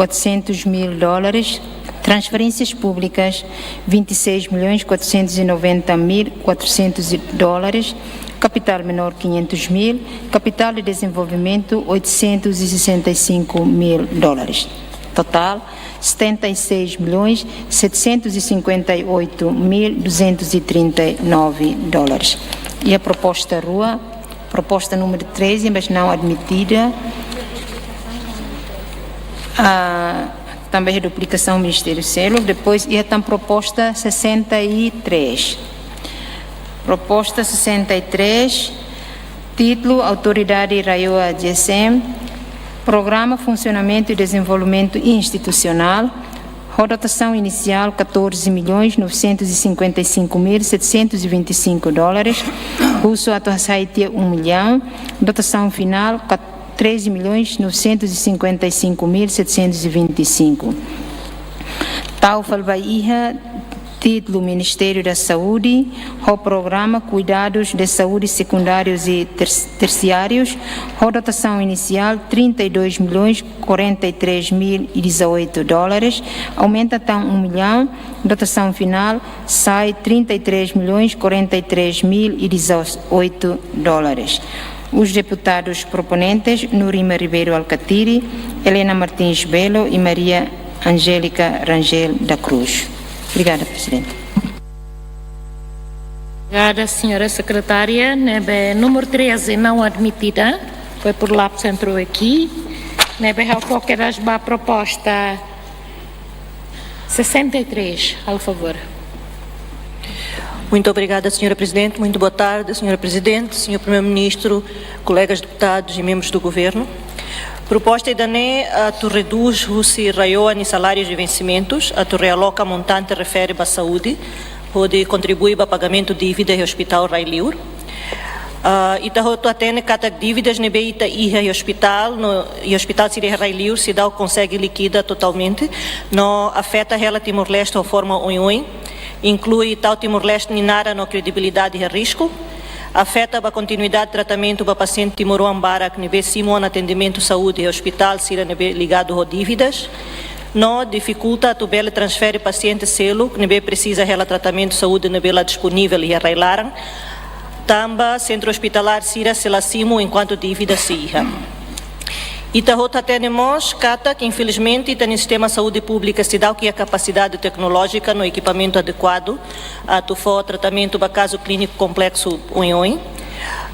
quatrocentos mil dólares, transferências públicas, vinte e seis milhões quatrocentos e noventa mil quatrocentos dólares, capital menor, quinhentos mil, capital de desenvolvimento, oitocentos e sessenta e cinco mil dólares. Total, setenta e seis milhões setecentos e cinquenta e oito mil duzentos e trinta e nove dólares. E a proposta rua, proposta número treze, mas não admitida. Ah, também é duplicação Ministério Seluk. Depois, iha tan proposta sessenta e três. Proposta sessenta e três, títulu Autoridade RAEOA G S M, Programa Funcionamento e Desenvolvimento Institucional, ho dotasaun inisiál catorze milhões novecentos e cinquenta e cinco mil setecentos e vinte e cinco dólares, husu atu hasai tiha um milhão, dotasaun finál ca-, treze milhões novecentos e cinquenta e cinco mil setecentos e vinte e cinco. Tau fali ba iha títulu Ministério da Saúde, ho programa Cuidados de Saúde Secundários e Ter-, Terciários, ho dotasaun inisiál trinta e dois milhões quarenta e três mil e dezoito dólares, aumenta tan um milhão, dotasaun finál sai trinta e três milhões quarenta e três mil e dezoito dólares. Os deputados proponentes, Nurima Ribeiro Alkatiri, Helena Martins Belo e Maria Angélica Rangel da Cruz. Obrigada, Presidente. Obrigada, senhora secretária. Ne'ebé número treze não admitida, foi por lapso entrou aqui. Ne'ebé ha'u fó kedas ba proposta sessenta e três, por favor. Muito obrigada, senhora Presidente. Muito boa tarde, senhora Presidente, senhor Primeiro-Ministro, colegas deputados e membros do Governo. Proposta ida-ne'e atu redús husi RAEOA nia salárius de vencimentus, atu realoka montante refere ba saúde, hodi kontribui ba pagamentu dívida iha Hospital Rai Liur. Ah, ita hotu hatene katak dívidas ne'ebé ita iha iha hospital, no, iha hospital sira iha Rai Liur, seidauk konsege likida totalmente, no afeta hela Timor-Leste ho forma oioin, inklui tau Timor-Leste nia naran no kredibilidade iha risku, afeta ba kontinuidade tratamentu ba pasiente timoroan barak ne'ebé simu ona atendimentu saúde iha hospital sira ne'ebé ligadu ho dívidas, no difikulta atu bele transfere pasiente seluk ne'ebé presiza hela tratamentu saúde ne'ebé la disponivel iha rai-laran, tanba sentru ospitalár sira sei la simu enkuantu dívida sei iha. Ita hotu hatene mós katak, infelizmente, ita-nia sistema saúde públika seidauk iha kapasidade teknolójika no ekipamentu adekuadu atu fó tratamentu ba kazu klíniku kompleksu oioin.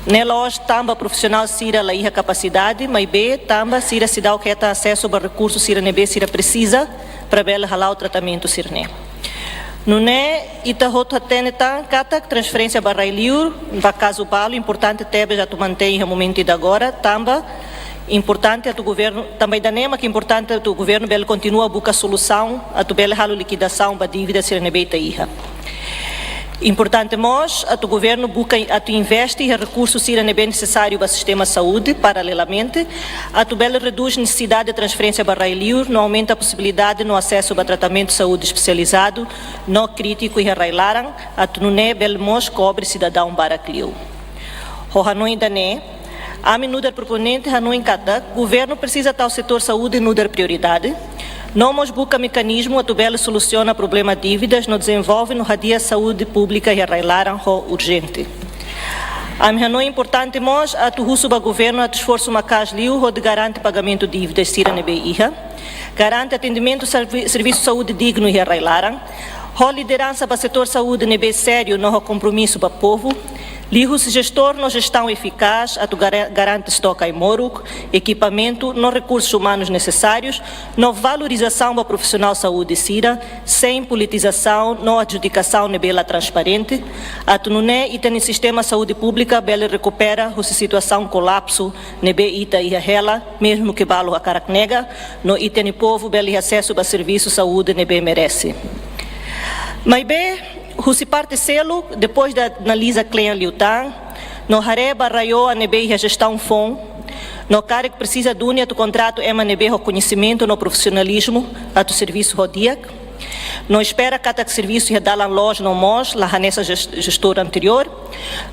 Ne'e la'ós tanba profisionál sira la iha kapasidade, maibé tanba sira seidauk hetan asesu ba rekursu sira ne'ebé sira presiza para bele hala'o tratamentu sira-ne'e. Nune'e, ita hotu hatene tan katak transferénsia ba Rai Liur, ba kazu balu, importante tebes atu mantein iha momentu ida agora, tanba importante atu governu, tanba ida-ne'e mak importante atu governu bele kontinua buka solusaun atu bele halo likidasaun ba dívida sira ne'ebé ita iha. Importante mós atu governu buka atu investe iha rekursu sira ne'ebé nesesáriu ba sistema saúde, paralelamente atu bele redús nesesidade de transferénsia ba Rai Liur, no aumenta posibilidade no asesu ba tratamentu saúde espesializadu no krítiku iha rai-laran, atu nune'e bele mós kobre sidadaun barak liu. Ho hanoin ida-ne'e, ami nu'udar proponente hanoin katak governu presiza tau setór saúde nu'udar prioridade, no mós buka mekanizmu atu bele solusiona problema dívidas no dezenvolve no hadi'a saúde públika iha rai-laran ho urjente. Ami hanoin importante mós atu husu ba governu atu esforsu maka'as liu hodi garante pagamentu dívidas sira ne'ebé iha, garante atendimentu servi-, servisu saúde dignu iha rai-laran, ho lideransa ba setór saúde ne'ebé sériu no ho kompromisu ba povu, liuhusi jestór no jestaun efikás atu gara-, garante estoke ai-moruk, ekipamentu no rekursus umanus nesesárius, no valorizasaun ba profisionál saúde sira, sein politizasaun no adjudikasaun ne'ebé la transparente, atu nune'e ita-nia sistema saúde públika bele rekupera husi situasaun kolapsu ne'ebé ita iha hela, mezmu ke balu hakarak nega, no ita-nia povu bele asesu ba servisu saúde ne'ebé merese. Maibé, husi parte seluk, depois de analiza kle'an liután, no haree ba RAEOA ne'ebé iha jestaun foun, no karik presiza duni atu kontratu ema ne'ebé ho koñesimentu no profisionalizmu atu servisu ho di'ak. No espera katak servisu iha dalan loos no moos, la hanesan jes-, jestór anteriór.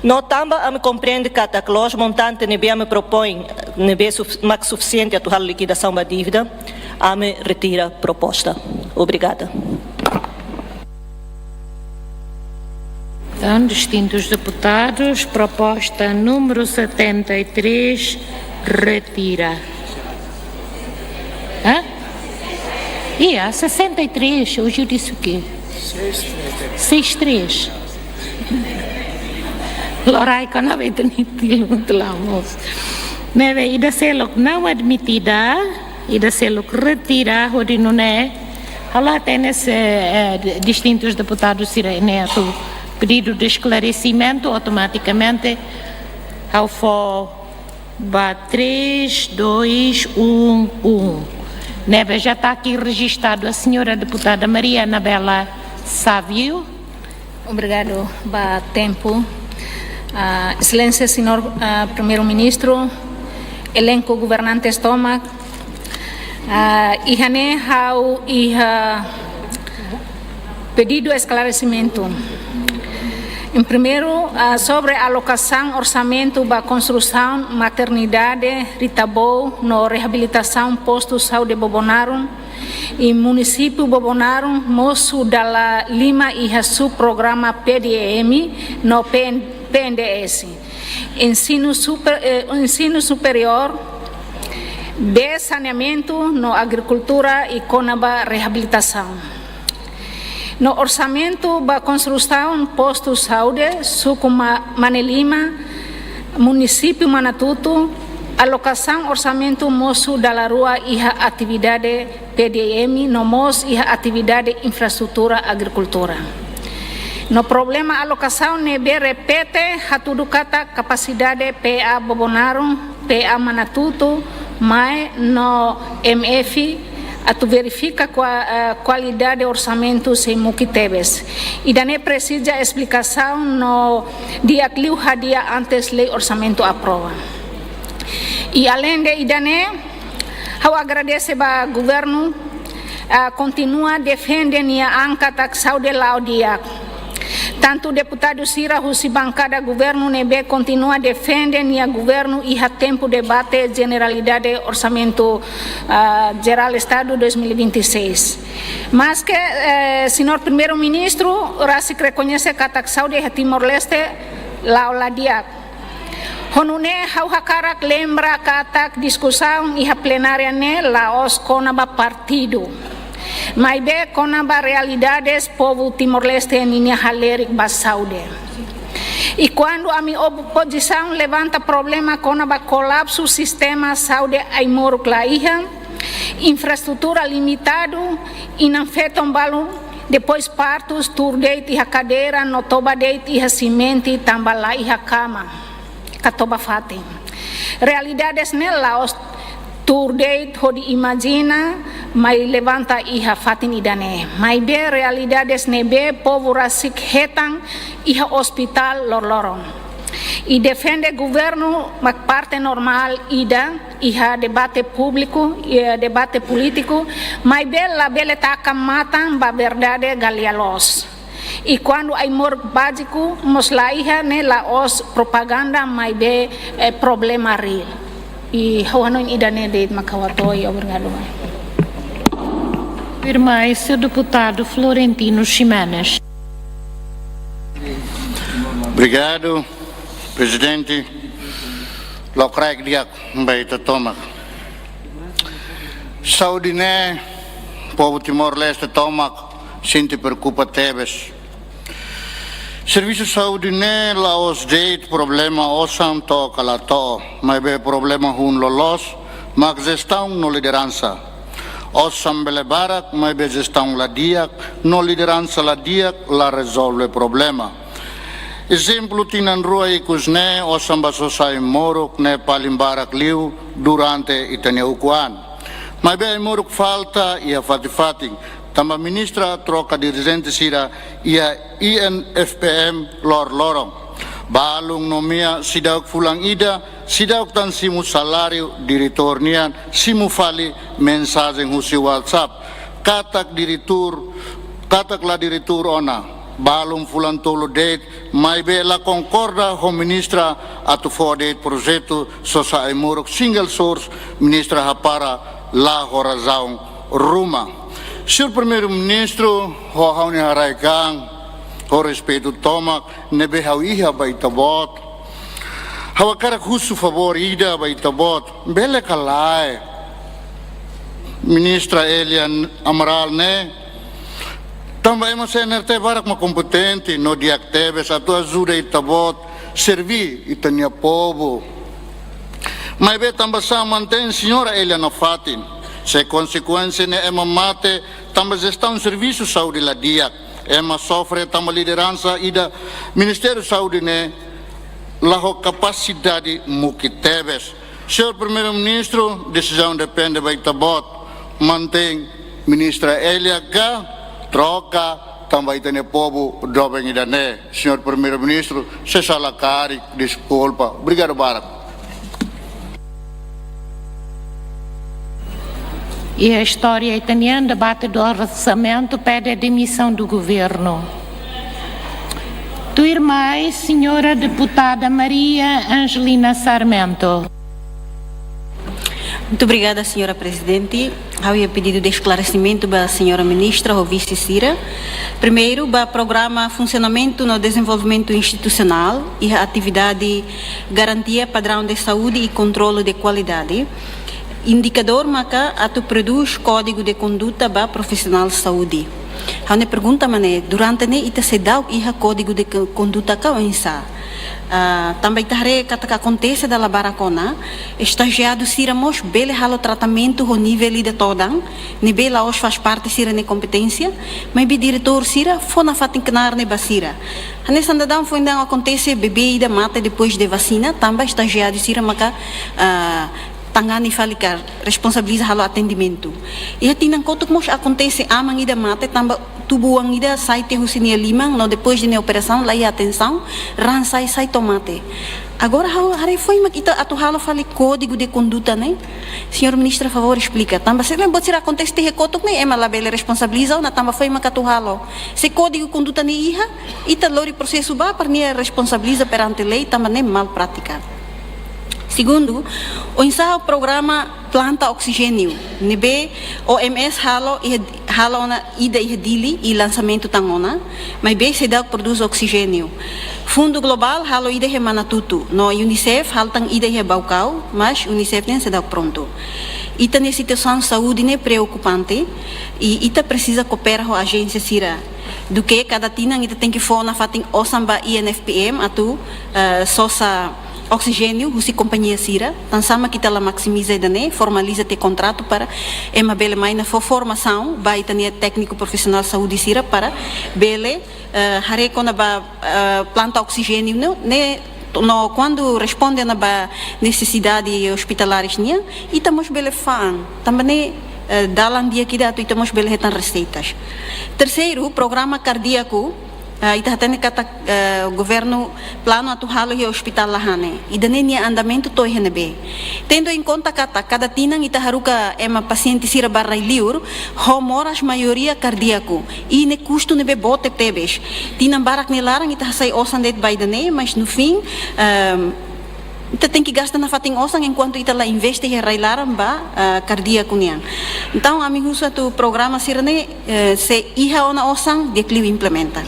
No tanba ami komprende katak loos montante ne'ebé ami propoin, ne'ebé suf-, mak sufisiente atu halo likidasaun ba dívida. Ami retira proposta. Obrigada. Então, distintos deputados, proposta número setenta e três, retira. Hã? Ia, sessenta e três, hoje eu disse o quê? Seis três. Lorai, kona bete ni tilu, tilu, moço. Ne'ebé, ida seluk não admitida, ida seluk retira, hodi nune'e, ha'u la hatene se, eh, di-, distintos deputados sira-ne'e atu pedido de esclarecimento, automaticamente ha'u fó ba três, dois, um, um. Ne'ebé já está aqui registado a senhora deputada Maria Anabela Sávio. Obrigadu ba tempu. Ah, Exelénsia Señór, ah, Primeiru-Ministru, elenku governantes tomak, ah, iha ne'e ha'u iha pedidu esklaresimentu. Em primeiro, ah, sobre alokasaun orsamentu ba konstrusaun maternidade Ritabou no reabilitasaun postu saúde Bobonarun, i munisípiu Bobonarun mosu dala lima iha subprograma P D M no P N, P N D S. Ensinu super-, eh, ensinu superiór, bee saneamentu no agrikultura i kona-ba reabilitasaun. No orsamentu ba konstrusaun postu saúde, suku Ma-, Manelima, munisípiu Manatutu, alokasaun orsamentu mosu dala rua iha atividade P D M no mós iha atividade infraestrutura agrikultura. No problema alokasaun ne'ebé repete, hatudu katak kapasidade P A Bobonarun, P A Manatutu, mae no M F atu verifika kua-, eh, kualidade orsamentu sei mukit tebes. Ida-ne'e presiza esplikasaun no di'ak liu hadi'a antes lei orsamentu aprova. I além de ida-ne'e, ha'u agradese ba governu, ah, kontinua defende nia an katak saúde la'o di'ak. Tantu deputadu sira husi bankada governu ne'ebé kontinua defende nia governu iha tempu debate jeneralidade orsamentu, ah, jerál Estadu dois mil e vinte e seis. Maske, eh, Señór Primeiru-Ministru rasik rekoñese katak saúde iha Timor-Leste la'o la di'ak. Ho nune'e ha'u hakarak lembra katak diskusaun iha plenária ne'e la'ós kona-ba partidu, maibé kona-ba realidades povu Timor-Leste ninia halerik ba saúde. I kuandu ami opozisaun levanta problema kona-ba kolapsu sistema saúde ai-moruk la iha, infraestrutura limitadu, inan-feton balu depois partus tuur de'it iha kadeira no toba de'it iha simente tanba la iha kama ka toba fatin. Realidades ne'e la'ós tuur de'it hodi imajina mai levanta iha fatin ida-ne'e. Maibé realidades ne'ebé povu rasik hetan iha ospitál loroloron. I defende governu mak parte normál ida iha debate públiku, iha debate polítiku, maibé labele taka matan ba verdade ka lia-loos. I kuandu ai-moruk báziku mós la iha, ne'e la'ós propaganda, maibé, eh, problema reál. I ha'u hanoin ida-ne'e de'it mak ha'u hato'o, obrigadu. Irmã, esse é o deputado Florentino Ximenes. Obrigadu, Prezidente. Lokraik di'ak ba ita tomak. Saúde ne'e, povu Timor-Leste tomak sente preokupa tebes. Servisu saúde ne'e la'ós de'it problema osan to'o ka la to'o, maibé problema hun loloos mak jestaun no lideransa. Osan bele barak, maibé jestaun la di'ak no lideransa la di'ak la rezolve problema. Ezemplu, tinan rua ikus ne'e, osan ba sosa ai-moruk ne'e paling barak liu durante ita-nia ukun. Maibé ai-moruk falta iha fatin-fatin, tanba ministra troka dirijente sira iha I N F P M loroloron. Balun nomeia seidauk fulan ida, seidauk tan simu saláriu diretór nian, simu fali mensajen husi WhatsApp katak diretór, katak la diretór ona. Balun fulan tolu de'it, maibé la konkorda ho ministra atu fó de'it projetu sosa ai-moruk single source, ministra hapara la ho razaun ruma. Señór Primeiru-Ministru, ho ha'u-nia haraik-an, ho respeitu tomak ne'ebé ha'u iha ba Ita-Boot, ha'u hakarak husu favór ida ba Ita-Boot, bele ka lae Ministra Elia Amaral ne'e, tanba ema C N R T barak mak kompetente no di'ak tebes atu ajuda Ita-Boot serbí ita-nia povu. Maibé tanbasá mantein Señora Elia nafatin? Se konsekuénsia ne'e ema mate tanba jestaun servisu saúde la di'ak, ema sofre tanba lideransa ida Ministériu Saúde ne'e la ho kapasidade muke tebes. Señór Primeiru-Ministru, desizaun depende ba Ita-Boot. Mantein Ministra Elia ka troka, tanba ita-nia povu doben ida-ne'e. Señór Primeiru-Ministru, se sala karik, deskulpa. Obrigadu barak. Iha istória ita-nian, debate do orçamento pede a demissão do governo. Tuirmai, señora deputada Maria Angelina Sarmento. Muito obrigada, señora Prezidente. Ha'u iha pedidu de esklaresimentu ba señora Ministra ho vise sira. Primeiru, ba programa funsionamentu no dezenvolvimentu institusionál iha atividade garantia padraun de saúde i kontrolu de kualidade, indikadór maka atu prodús kódigu de konduta ba profisionál saúde. Ha'u-nia pergunta mak ne'e, durante ne'e ita seidauk iha kódigu de ko-, konduta ka oinsá? Ah, tanba ita haree katak akontese dala barak ona, estajiáriu sira mós bele halo tratamentu ho nivel ida todan, ne'ebé la'ós faz parte sira-nia kompeténsia, maibé diretór sira fó nafatin knaar ne'e ba sira. Hanesan daudaun foin daudaun akontese bebé ida mate depois de vasina, tanba estajiáriu sira maka, ah, tangani fali ka responsabiliza halo atendimentu. Iha tinan kotuk mós akontese aman ida mate tanba tubu-oan ida sai tiha husi nia liman, no depois de nia operasaun la iha atensaun, raan sai, sai to'o mate. Agora ha'u haree foin mak ita atu halo fali kódigu de konduta ne'e? Señora Ministra, favór esplika. Tanba se lembot sira akontese tiha kotuk ne'e, ema labele responsabiliza ona tanba foin mak atu halo. Se kódigu konduta ne'e iha, ita lori prosesu ba para nia responsabiliza perante lei, tanba ne'e mal prátika. Segundu, oinsá ho programa planta oksijéniu, ne'ebé O M S halo iha, halo ona ida iha Dili i lansamentu tan ona, maibé seidauk prodús oksijéniu. Fundu Globál halo ida iha Manatutu, no UNICEF halo tan ida iha Baucau, mas UNICEF nian seidauk prontu. Ita-nia situasaun saúde ne'e preokupante, i ita presiza koopera ho ajénsia sira. Duké kada tinan ita tenke fó nafatin osan ba I N F P M atu, eh, sosa oksijéniu husi kompañia sira, tansá mak ita la maksimiza ida-ne'e, formaliza tiha kontratu para ema bele mai ona fó formasaun ba ita-nia tékniku profisionál saúde sira para bele, eh, haree kona-ba, eh, planta oksijéniu ne'e, ne'e, no kuandu responde ona-ba nesesidade ospitalares nian, ita mós bele fa'an. Tanba ne'e, eh, dalan di'ak ida atu ita mós bele hetan reseitas. Terseiru, programa kardíaku, ah, ita hatene katak, eh, governu planu atu halo iha ospitál Lahane. Ida-ne'e nia andamentu to'o iha ne'ebé? Tendo em conta katak kada tinan ita haruka ema pasiente sira ba rai-liur, ho moras maioria kardíaku. I ne'e kustu ne'ebé boot tebetebes. Tinan barak nia laran ita hasai osan de'it ba ida-ne'e, mas no fim, ehm, ita tenke gasta nafatin osan enkuantu ita la investe iha rai-laran ba, ah, kardíaku nian. Entaun, ami husu atu programa sira-ne'e, eh, se iha ona osan, di'ak liu implementa.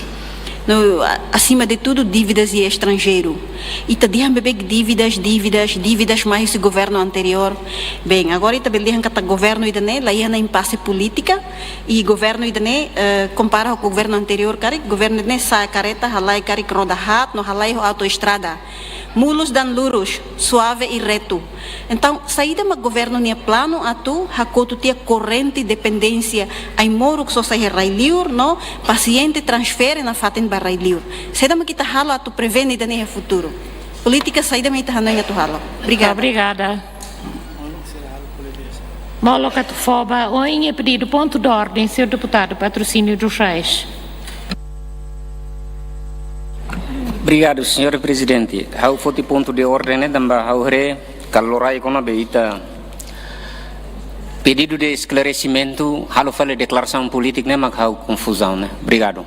No, a-, acima de tudo, dívidas iha estranjeiru. Ita dehan beibeik dívidas, dívidas, dívidas mai husi governu anteriór. Bem, agora ita bele dehan katak governu ida-ne'e la iha ona impase polítika, i governu ida-ne'e, eh, kompara ho governu anteriór karik, governu ida-ne'e sa'e kareta, halai karik roda haat, no halai ho autoestrada. Mulus dan lurus, suave i retu. Entaun, saida mak governu nia planu atu hakotu tiha korrente dependénsia ai-moruk sosa iha rai-liur no pasiente transfere nafatin ba rai-liur? Saida mak ita halo atu prevene ida-ne'e iha futuru? Polítika saida mak ita hanoin atu halo? Obrigada. Obrigada. Molok atu fó ba oin iha pedidu pontu de ordem, señór deputadu Patrocínio dos Reis. Obrigadu, señora Prezidente. Ha'u foti pontu de orden ne'e tanba ha'u haree katak loraik ona be ita pedidu de esklaresimentu, halo fali deklarasaun polítika ne'e mak halo konfuzaun ne'e. Obrigadu.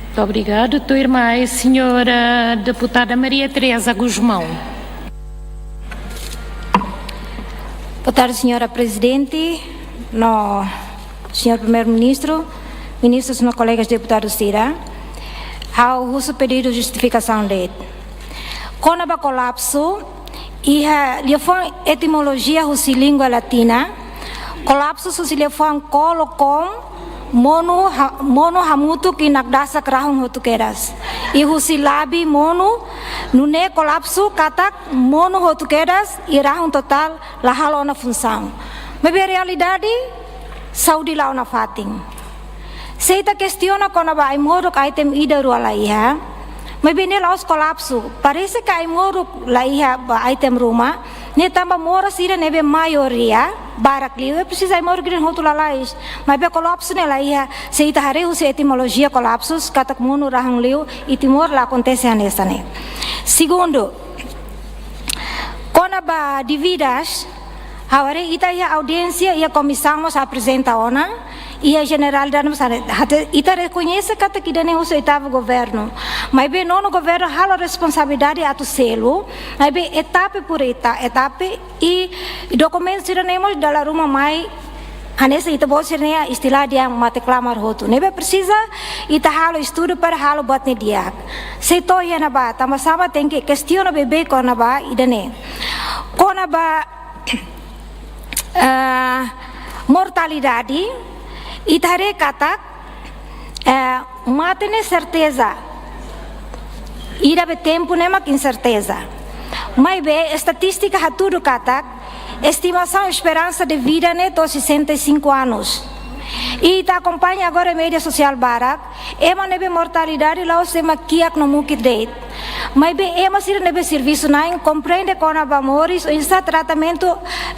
Muito obrigado. Tuirmai, señora deputada Maria Teresa Gusmão. Boa tarde, señora Prezidente, no señór Primeiru-Ministru, ministrus no kolegas deputadus sira. Ha'u husu pedidu justifikasaun de'it. Kona-ba kolapsu, iha liafuan etimolojia husi língua latina, kolapsu husi liafuan kolo, kom, monu ha-, monu hamutuk i nakdasak rahun hotu kedas. I husi labi monu, nune'e kolapsu katak monu hotu kedas i rahun totál la halo ona funsaun. Maibé realidade, saúde la'o nafatin. Se ita kestiona kona-ba ai-moruk item ida rua la iha, maibé ne'e la'ós kolapsu. Parese ke ai-moruk la iha ba item ruma, ne'e tanba moras sira ne'ebé maioria, barak liu, ne'e presiza ai-moruk ida-ne'e hotu lalais. Maibé kolapsu ne'e la iha, se ita haree husi etimolojia kolapsus, katak monu rahun liu, i Timor la akontese hanesan ne'e. Segundu, kona-ba dívidas, ha'u haree ita iha audiénsia, iha komisaun mós aprezenta ona, iha jeneralidade mós haree, ita rekoñese katak ida-ne'e husi oitavu governu. Maibé nonu governu halo responsabilidade atu selu, maibé etapa por eta-, etapa i, i dokumentu sira-ne'e mós dala ruma mai, hanesan ita-boot sira-nia istilah dehan mate klamar hotu. Ne'ebé presiza ita halo estudu para halo buat ne'e di'ak. Sei to'o iha ne'ebá, tanba sá mak tenke kestiona beibeik kona-ba ida-ne'e. Kona-ba, eh, mortalidade, ita haree katak, eh, mate ne'e serteza. Ida be tempu ne'e mak inserteza. Maibé estatístika hatudu katak, estimasaun esperansa de vida ne'e to'o sessenta e cinco anos. I ita akompaña agora média sosiál barak, ema ne'ebé mortalidade la'ós ema kiak no mukit de'it. Maibé ema sira ne'ebé servisu-na'in, komprende kona-ba moris, oinsá tratamentu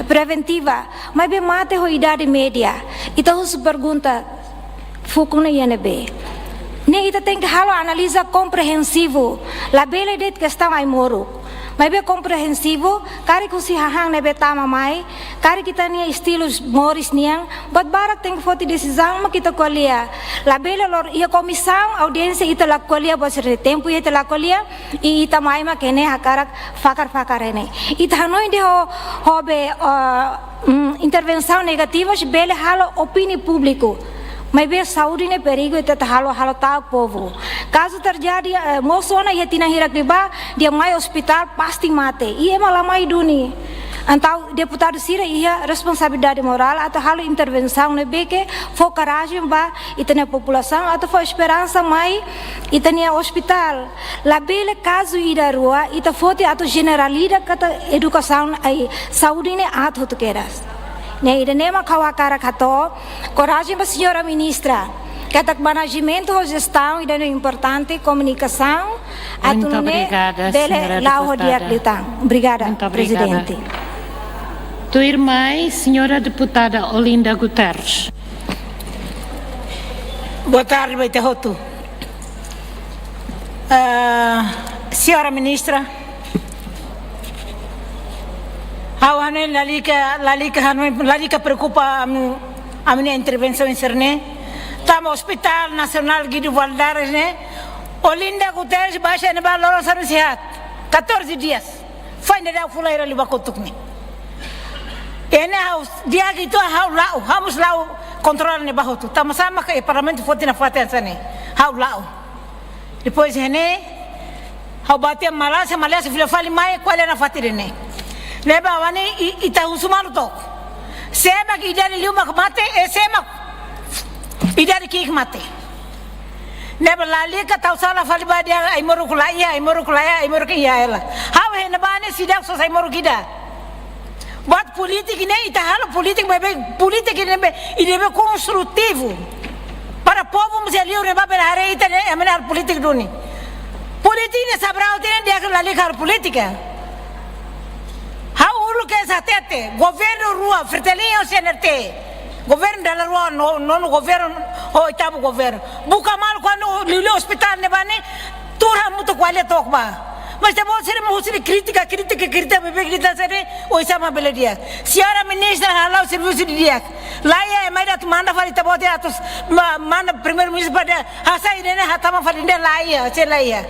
preventiva. Maibé mate ho idade média. Ita husu pergunta, foku ne'e iha ne'ebé? Ne'e ita tenke halo analiza komprensivu. Labele de'it kestaun ai-moruk. Maibé komprensivu, karik husi hahán ne'ebé tama mai, karik ita-nia estilu moris nian, buat barak tenke foti desizaun mak ita ko'alia. Labele lor iha komisaun, audiénsia ita la ko'alia, buat sira-ne'e tempu ita la ko'alia, i ita mai mak ne'e hakarak fakar-fakar ne'e. Ita hanoin de'it ho, ho be, eh, mm, intervensaun negativa, se bele halo opini públiku. Maibé saúde ne'e perigu, ita atu halo, halo ta'uk povu. Kazu terjadi, eh, mosu ona iha tinan hirak liubá, dehan mai ospitál pasti mate. I ema la mai duni. Entaun deputadu sira iha responsabilidade morál atu halo intervensaun ne'ebé ke fó korajen ba ita-nia populasaun atu fó esperansa mai ita-nia ospitál. Labele kazu ida rua, ita foti atu jeneraliza katak edukasaun ai saúde ne'e aat hotu kedas. Ne'e ida-ne'e mak ha'u hakarak hato'o, korajen ba señora ministra. Katak manajementu ho jestaun ida-ne'e importante, komunikasaun, atu nune'e bele la'o ho di'ak liután. Obrigada, Prezidente. Tuirmai, señora deputada Olinda Guterres. Boa tarde ba ita hotu. Ah, señora ministra, ha'u hanoin lalika, lalika hanoin, lalika preokupa ami, ami-nia intervensaun sira-ne'e. Tanba Hospital Nasionál Guido Valadares ne'e, Olinda Guterres baixa ne'ebá loron sanulu-resin-haat, catorze dias. Foin daudaun fulan hira liubá kotuk ne'e. Ne'e ha'u di'ak atu ha'u la'o, ha'u mós la'o kontrola ne'ebá hotu. Tanba sá mak Parlamentu foti nafatin hanesan ne'e. Ha'u la'o. Depois ne'e, ha'u bá tiha Malaysia, Malaysia fila fali mai, ko'alia nafatin ne'e. Ne'ebá ha'u hanoin i, ita husu malu took. Sé mak idade liu mak mate, i sé mak idade ki'ik mate. Ne'ebá lalika tau sala fali ba dehan ai-moruk la iha, ai-moruk la iha, ai-moruk iha hela. Ha'u iha ne'ebá ne'e seidauk sosa ai-moruk ida. Buat polítika ne'e ita halo polítika, maibé polítika ne'ebé, ida ne'ebé konstrutivu. Para povu mós iha liur ne'ebá bele haree ita ne'e, ema ne'e halo polítika duni. Polítika ne'e sabraut ne'e di'ak lalika halo polítika. Ha'u uluk kedas hatete, governu rua, Fretilin ho C N R T. Governu dala rua, no-, nonu governu, oitavu governu. Buka malu kuandu liuliu ospitál ne'ebá ne'e, tuur hamutuk ko'alia took ba. Mas ita-boot sira mós husi kritika, kritika, kritika, beibeik kritika sira, oinsá mak bele di'ak. Señora ministra hala'o servisu didi'ak. La iha ema ida atu manda fali ita-boot atu s-, ma-, manda primeiru-ministru para dehan, hasai ne'e ne'e hatama fali ne'e la iha, se la iha.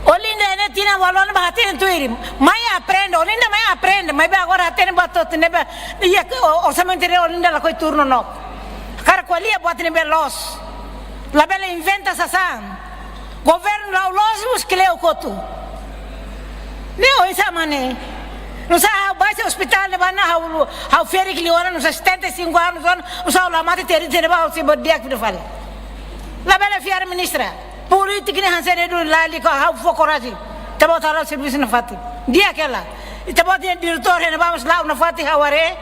Olinda ne'e Ina walon ba hatene tuir. Mai aprende, olinda mai aprende, maibé agora hatene ba to'o ne'ebé, iha o-, orsamentu ne'e olinda lakohi turno no. Hakarak ko'alia buat ne'ebé loos. Labele inventa sasán. Governu la'o loos, mós kleur kotu. Ne'e oinsá mak ne'e. Nusá ha'u bá iha ospitál ne'ebá ona ha'u, ha'u ferik liu ona, nusá setenta e cinco anos ona, nusá ha'u la mate teri teri ba ha'u sei bá di'ak fila fali. Labele fiar ministra. Polítika ne'e hanesan ne'e duni, lalika ha'u fó korajen. Ita-boot halo servisu nafatin. Di'ak hela. Ita-boot iha diretór iha ne'ebá mós la'o nafatin ha'u haree.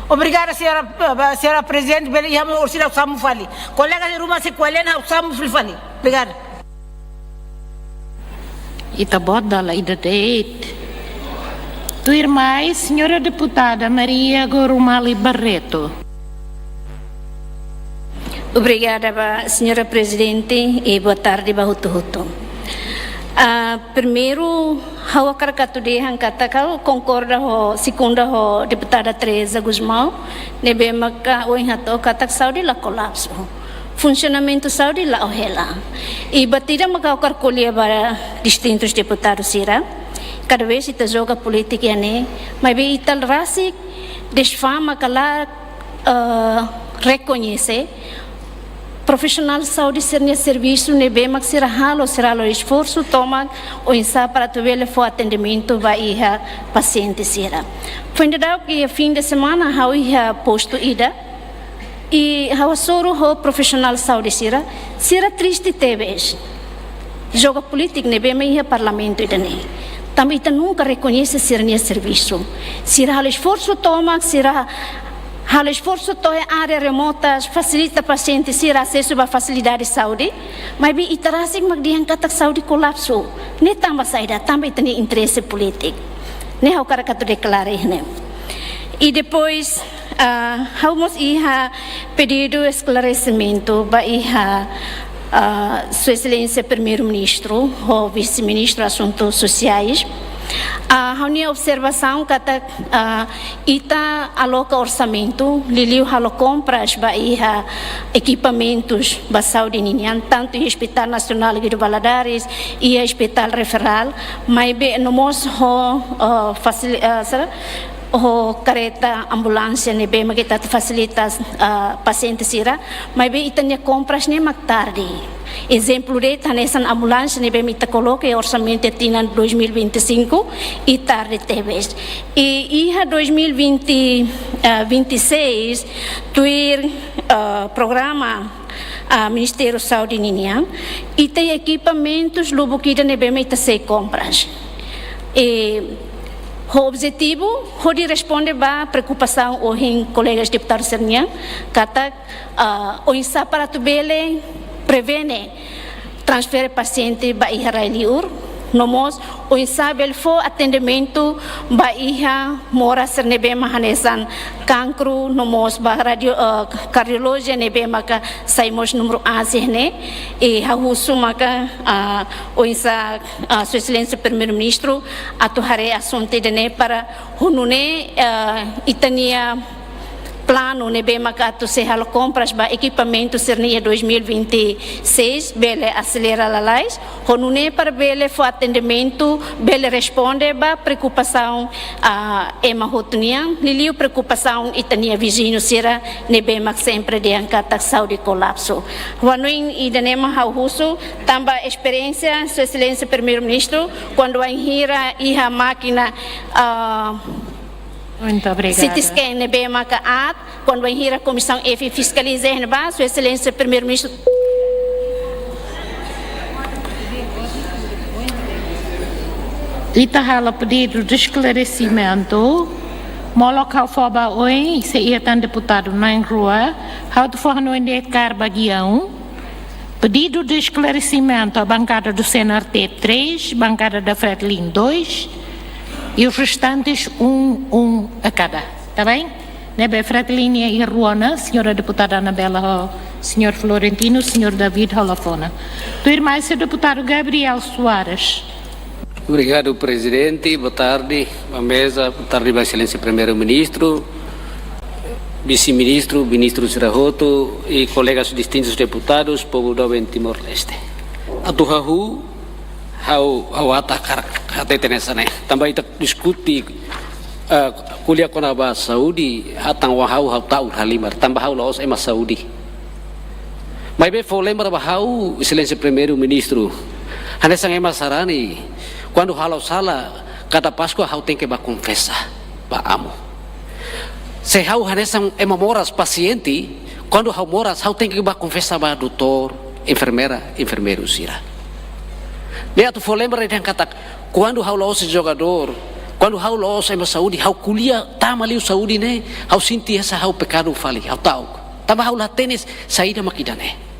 Obrigada, señora, señora Prezidente, bele iha ami orsida ha'u samu fali. Kolega sira ruma sei ko'alia ona ha'u samu fila fali. Obrigada. Ita-boot dala ida de'it. Tuirmai, señora deputada Maria Gorumali Barreto. Obrigada ba señora Prezidente, i boa tarde ba hotu-hotu. Ah, primeiru, ha'u hakarak atu dehan katak ha'u konkorda ho, sekunda ho deputada Teresa Gusmão, ne'ebé maka ohin hato'o katak saúde la kolapsu. Funsionamentu saúde la'o hela. I buat ida maka ha'u hakarak ko'alia ba distintus deputadu sira. Kada vez ita joga polítika iha ne'e, maibé ita rasik desfama ka lae, eh, rekoñese profisionál saúde sira-nia servisu ne'ebé mak sira halo, sira halo esforsu tomak oinsá para atu bele fó atendimentu ba iha pasiente sira. Foin daudauk iha fin de semana ha'u iha postu ida, i ha'u hasoru ho profisionál saúde sira, sira triste tebes. Joga polítika ne'ebé mak iha parlamentu ida-ne'e. Tanba ita nunka rekoñese sira-nia servisu. Sira halo esforsu tomak, sira halo esforsu to'o iha área remotas, fasilita pasiente sira asesu ba fasilidade saúde. Maibé ita rasik mak dehan katak saúde kolapsu. Ne'e tanba saida, tanba ita-nia interese polítiku. Ne'e ha'u hakarak atu deklara iha ne'e. I depois, ah, ha'u mós iha pedidu esklaresimentu ba iha, ah, Sua Exelénsia Primeiru-Ministru ho Vise-Ministru Asuntus Sosiais. Ah, ha'u-nia observasaun katak, ah, ita aloka orsamentu, liuliu halo kompras ba iha ekipamentus ba saúde ninian, tantu iha Hospital Nasionál Guido Valadares, iha Hospital Referral, maibé no mós ho, ah, fasili-, ah, sá, ho kareta ambulánsia ne'ebé mak ita atu fasilita, ah, pasiente sira, maibé ita-nia kompras ne'e mak tarde. Ezemplu de'it hanesan ambulánsia ne'ebé mak ita koloka iha orsamentu tinan dois mil e vinte e cinco i tarde tebes. I iha dois mil e vinte, ah, vinte e seis, tuir, ah, programa, ah, Ministériu Saúde ninian, ita iha ekipamentus lubuk ida ne'ebé mak ita sei kompras. I ho objetivu hodi responde ba preokupasaun ohin kolegas deputadu sira-nian, katak, ah, oinsá para atu bele prevene transfere pasiente ba iha rai-liur, no mós oinsá bele fó atendimentu ba iha moras sira ne'ebé mak hanesan kankru, no mós ba radio, eh, kardiolojia ne'ebé maka sai mós númeru aas iha ne'e, i ha'u husu maka, ah, oinsá, ah, Sua Exelénsia Primeiru-Ministru atu haree asuntu ida-ne'e para ho nune'e, eh, ita-nia planu ne'ebé maka atu sei halo kompras ba ekipamentu sira-ne'e iha dois mil e vinte e seis bele aselera lalais, ho nune'e para bele fó atendimentu, bele responde ba preokupasaun, ah, ema hotu nian, liuliu preokupasaun ita-nia viziñu sira ne'ebé mak sempre dehan katak saúde kolapsu. Ha'u hanoin ida-ne'e mak ha'u husu, tanba esperiénsia Sua Exelénsia Primeiru-Ministru, kuandu wainhira iha mákina, ah, Muito obrigada. C T scan ne'ebé maka aat, kuandu wainhira Komisaun F fiskaliza iha ne'ebá, Sua Exelénsia Primeiru-Ministru. Ita halo pedidu de esklaresimentu, molok ha'u fó ba oin, sei iha tan deputadu na'in-rua, ha'u atu fó hanoin de'it kaer ba Guião. Pedido de esclarecimento à bancada do C N R T três, bancada da Fretilin dois e os restantes um, um a cada. Tá bem? Ne'ebé Fretilin iha rua ona, señora deputada Anabela ho señór Florentino, señór David ho Lafona. Tuirmai sei deputadu Gabriel Soares. Obrigadu, Prezidente. Boa tarde ba meza, boa tarde ba Exelénsia Primeiru-Ministru, Vise-Ministru, ministru sira hotu i kolegas distintus deputadus, povu doben Timor-Leste. Atu hahú, Ha'u, ha'u ata hakarak hatete hanesan ne'e. Tanba ita diskute, eh, ko'alia kona-ba saúde, hatán oan ha'u, ha'u ta'uk halimar. Tanba ha'u la'ós ema saúde. Maibé fó lembra ba ha'u, Exelénsia Primeiru-Ministru. Hanesan ema sarani, kuandu halo sala, kada Páskua ha'u tenke bá konfesa ba Amu. Se ha'u hanesan ema moras, pasiente, kuandu ha'u moras, ha'u tenke bá konfesa ba doutór, enfermeira, enfermeiru sira. Ne'e atu fó lembra dehan katak, kuandu ha'u la'ós jogadór, kuandu ha'u la'ós ema saúde, ha'u ko'alia tama liu saúde ne'e, ha'u sente hanesan ha'u pekadu fali, ha'u ta'uk. Tanba ha'u la hatene saida mak ida-ne'e.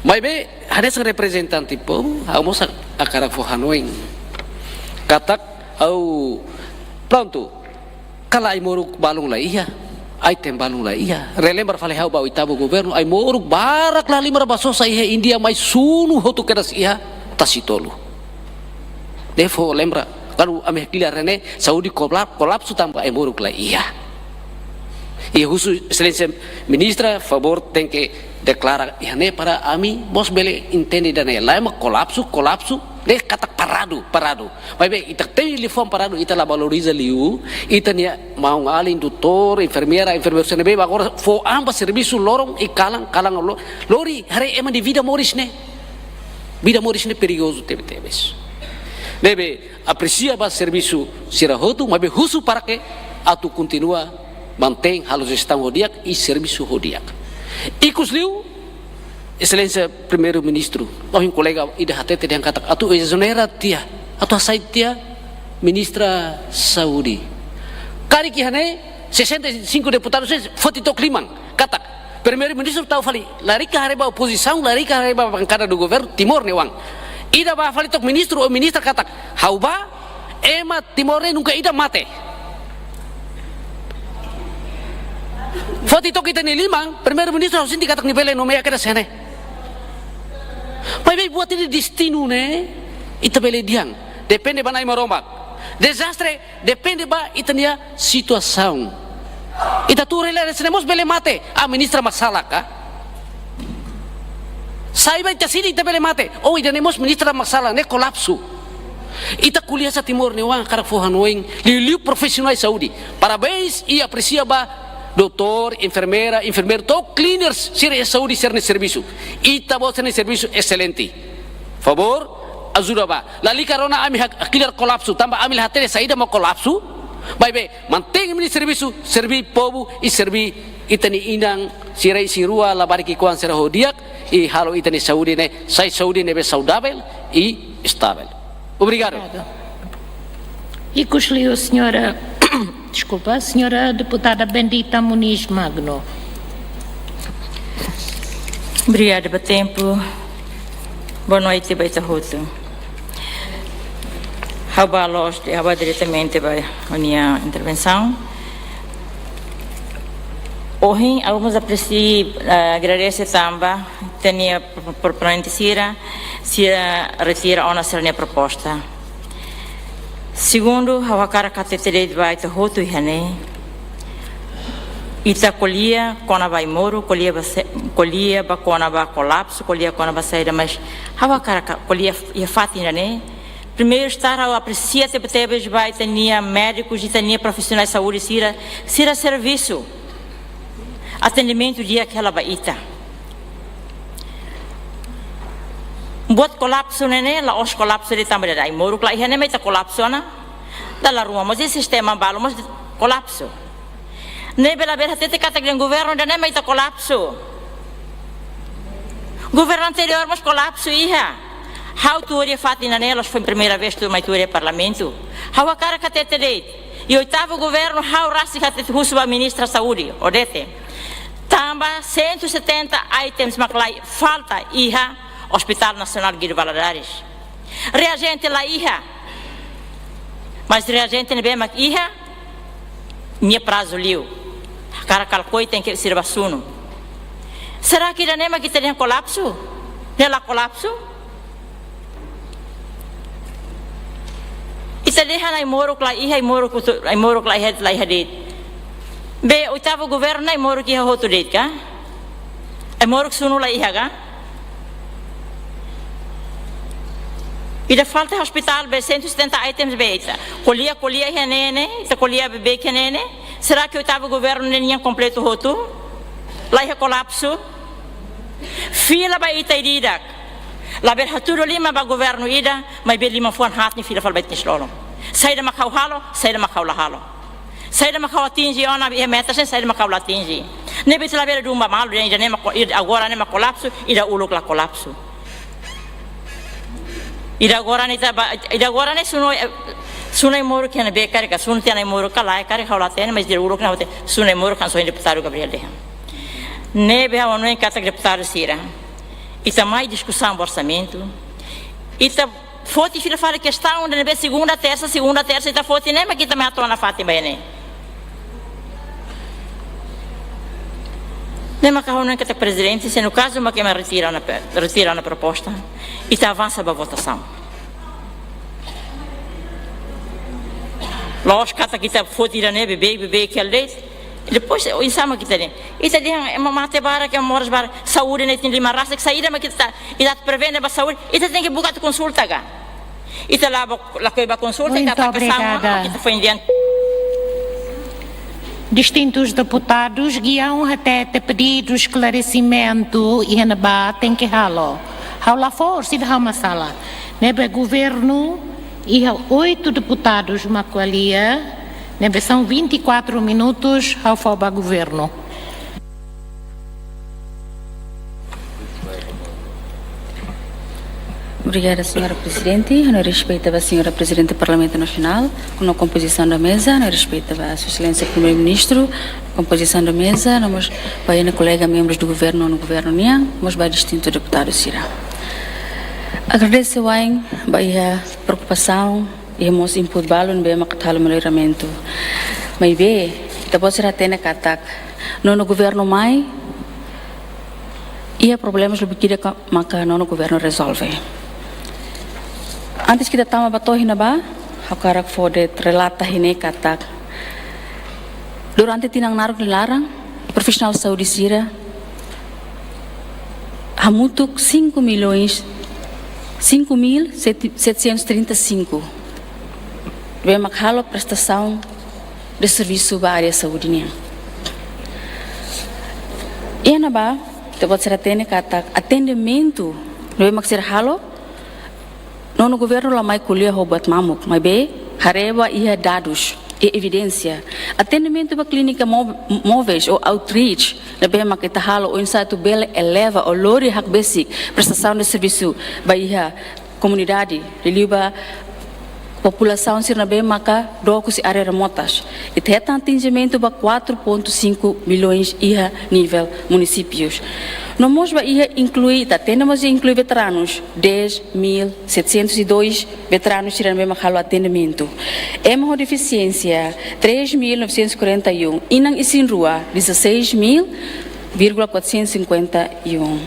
Maibé, hanesan reprezentante povu, ha'u mós hakarak fó hanoin. Katak, ha'u, prontu, kala ai-moruk balun la iha, ai-teen balun la iha. Relembra fali ha'u ba oitavu governu, ai-moruk barak la halimar ba sosa iha Índia, mai sunu hotu kedas iha Tasitolu. Ne'e fó lembra, kuandu ami hakilar ne'e, saúde kolap-, kolapsu tanba ai-moruk la iha. I husu Exelénsia Ministra, favór tenke deklara iha ne'e para ami mós bele entende ida-ne'e. Lae mak kolapsu, kolapsu, ne'e katak paradu, paradu. Maibé, ita temi liafuan paradu, ita la valoriza liu, ita-nia maun-alin, doutór, enfermeira, enfermeiru sira ne'ebé agora fó an ba servisu loron i kalan, kalan lo-, lori haree ema nia vida moris ne'e. Vida moris ne'e perigozu tebetebes. Ne'ebé, apresia ba servisu sira hotu, maibé husu para ke atu kontinua mantein halo jestaun ho di'ak i servisu ho di'ak. Ikusliu, Exelénsia Primeiru-Ministru, ohin kolega ida hatete dehan katak atu ezonera tiha, atu hasai tiha Ministra Saúde. Karik iha ne'e, sessenta e cinco deputadus ne'e foti took liman, katak Primeiru-Ministru tau fali, lalika haree ba opozisaun, lalika haree ba bankada do governu, Timor nia oan. Ida bá fali took ministru ou ministra katak, ha'u bá, ema Timor ne'e nunka ida mate. Foti took ita-nia liman, Primeiru-Ministru ha'u sente katak nia bele nomeia kedas iha ne'e. Maibé buat ida destinu ne'e, ita bele dehan, depende ba Nai Maromak. Dezastre depende ba ita-nia situasaun. Ita tuur hela de'it, ita mós bele mate. Ah, ministra mak sala ka? Saida mak ita sente ita bele mate? Oh, ida-ne'e mós ministra mak sala, ne'e kolapsu. Ita ko'alia hanesan Timor nia oan, hakarak fó hanoin, liuliu profisionál saúde. Parabéns i apresia ba doutór, enfermeira, enfermeiru, to'o cleaners, sira iha saúde sira-nia servisu. Ita-boot sira-nia servisu eselente. Favór, ajuda bá. Lalika rona ami hak-, hakilar kolapsu, tanba ami la hatene saida mak kolapsu. Maibé, mantein ami-nia servisu, serví povu i serví ita-nia inan sira isin-rua, labarik ki'ikoan sira ho di'ak, i halo ita-nia saúde ne'e sai saúde ne'ebé saudavel i estavel. Obrigadu. Obrigada. Ikusliu, senhora, desculpa, senhora deputada Bendita Muniz Magno. Obrigada ba tempu. Boa noite ba ita hotu. Ha'u bá loos, ha'u bá diretamente ba ha'u-nia intervensaun. Ohin, ha'u mós apresia, eh, agradese tanba ita-nia pro-, proponente sira, sira retira ona sira-nia proposta. Segundu, ha'u hakarak hatete de'it ba ita hotu iha ne'e. Ita ko'alia kona-ba ai-moruk, ko'alia ba se-, ko'alia ba kona-ba kolapsu, ko'alia kona-ba saida, mas ha'u hakarak ko'alia iha fatin ida-ne'e. Primeiru, estar ha'u apresia tebetebes ba ita-nia médikus, ita-nia profisionál saúde sira, sira servisu. Atendimentu di'ak hela ba ita. Buat kolapsu ne'e ne'e, la'ós kolapsu de'it tanba ida-ne'e ai-moruk la iha ne'e mak ita kolapsu ona. Dala ruma mós iha sistema balu mós kolapsu. Ne'ebé labele hatete katak dehan governu ida-ne'e mak ita kolapsu. Governu anteriór mós kolapsu iha. Ha'u tuur iha fatin ida-ne'e, la'ós foin primeira vez tuur mai tuur iha Parlamentu. Ha'u hakarak hatete de'it. Iha oitavu governu ha'u rasik hatete husu ba Ministra Saúde, Odete. Tanba cento e setenta items mak la falta iha Hospital Nasionál Guido Valadares. Reajente la iha. Mas reajente ne'ebé mak iha, nia prazu liu. Hakarak kala koi tenke sira bá sunu. Será que ida-ne'e mak ita dehan kolapsu? Ne'e la kolapsu? Ita dehan ai-moruk la iha, ai-moruk hotu, ai-moruk la iha, la iha de'it. Be oitavu governu ne'e ai-moruk iha hotu de'it ka? Ai-moruk sunu la iha ka? Ida falta hospital be cento e setenta items be ita ko'alia, ko'alia iha ne'e ne'e, ita ko'alia beibeik iha ne'e ne'e. Será que oitavu governu ne'e nian kompletu hotu? La iha kolapsu? Fila ba ita ida-idak. Labele hatudu liman ba governu ida, maibé liman-fuan haat nia fila fali ba ita-nia isin-lolon. Saida mak ha'u halo, saida mak ha'u la halo. Saida mak ha'u atinje ona iha metas ne'e, saida mak ha'u la atinje. Ne'ebé ita labele dún ba malu, ida ne'e mak ko-, ida agora ne'e mak kolapsu, ida uluk la kolapsu. Ida agora ne'e ita ba, ida agora ne'e sunu, eh, sunu ai-moruk iha ne'ebé karik, sunu tiha ai-moruk ka lae karik ha'u la hatene, mas ida uluk ne'e ha'u hatene, sunu ai-moruk hanesan ohin deputadu Gabriel dehan. Ne'ebé ha'u hanoin katak deputadu sira, ita mai diskusaun ba orsamentu, ita foti fila fali kestaun ida ne'ebé segunda, tersa, segunda, tersa, ita foti ne'e, mak ita mai hato'o nafatin ba ne'e. Ne'e mak ha'u hanoin katak prezidente, se no kazu mak ema retira ona pe-, retira ona proposta, ita avansa ba votasaun. La'ós katak ita foti ida ne'e beibeik, beibeik hela de'it. Depois, oinsá mak ita dehan? Ita dehan ema mate barak, ema moras barak, saúde ne'e iha lima rasik, saida mak ita, ita prevene ba saúde, ita tenke buka atu konsulta ka? Ita la ba, lakohi ba konsulta, ita Muito ataka saúde, obrigada. Ita foin diante. Distintus deputadus, Giaun hatete pedidu esklaresimentu iha ne'ebá tenke halo. Ha'u la fó, sida ha'u mak sala. Ne'ebé governu iha oito deputadus mak ko'alia, ne'ebé são vinte e quatro minutos, ha'u fó ba governu. Obrigada, Señora Prezidente. Ha'u-nia respeitu ba Señora Prezidente Parlamentu Nasionál, ho kompozisaun da meza, ha'u-nia respeitu ba Sua Exelénsia Primeiru-Ministru, kompozisaun da meza, no mós ba ita-nia kolega membrus do governu, no governu nian, mós ba distintu deputadu sira. Agradese wa'in ba iha preokupasaun, iha mós input balu ne'ebé mak atu halo melhoramentu. Maibé, ita-boot sira hatene katak, nonu governu mai, iha problemas lubuk ida ka maka nonu governu rezolve. Antes ita tama ba to'o iha ne'ebá, ha'u hakarak fó de'it relata iha ne'e katak, durante tinan naruk nia laran, profisionál saúde sira hamutuk cinco milhões, cinco mil setecentos e trinta e cinco ne'ebé mak halo prestasaun de servisu ba área saúde nian. Iha ne'ebá, ita-boot sira hatene katak atendimentu ne'ebé mak sira halo, nonu governu la mai ko'alia ho buat mamuk, maibé haree ba iha dadus, iha evidénsia. Atendimentu ba klínika mo-, móveis ou outreach ne'ebé mak ita halo oinsá atu bele eleva ou lori hakbesik prestasaun de servisu ba iha komunidade, liuliu ba populasaun sira ne'ebé maka dook husi área remotas. Ita hetan atinjimentu ba quatro ponto cinco milhões iha nivel munisípius. No mós ba iha inklui, ita hatene mós inklui veteranus, dez mil setecentos e dois veteranus sira ne'ebé mak halo atendimentu. Ema ho defisiénsia, três mil novecentos e quarenta e um. Inan isin-rua, dezasseis mil vírgula quatrocentos e cinquenta e um.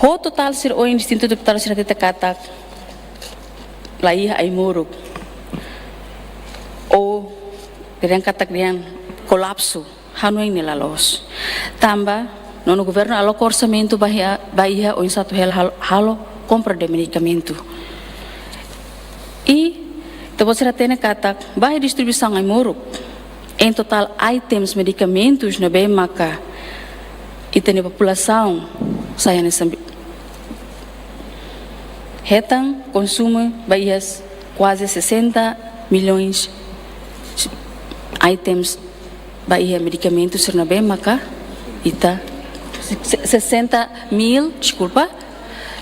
Ho totál sira ohin distintu deputadu sira hatete katak la iha ai-moruk. Ou dehan katak dehan kolapsu, ha'u hanoin ne'e la loos. Tanba, nonu governu aloka orsamentu ba iha, ba iha oinsá atu hela hal-, halo kompra de medikamentu. I, ita-boot sira hatene katak, ba iha distribuisaun ai-moruk, em totál items medikamentus ne'ebé maka ita-nia populasaun sai hanesan be-, hetan konsumu ba iha kuaze sessenta milhões items ba iha medikamentu sira ne'ebé maka ita se-, sessenta mil, deskulpa,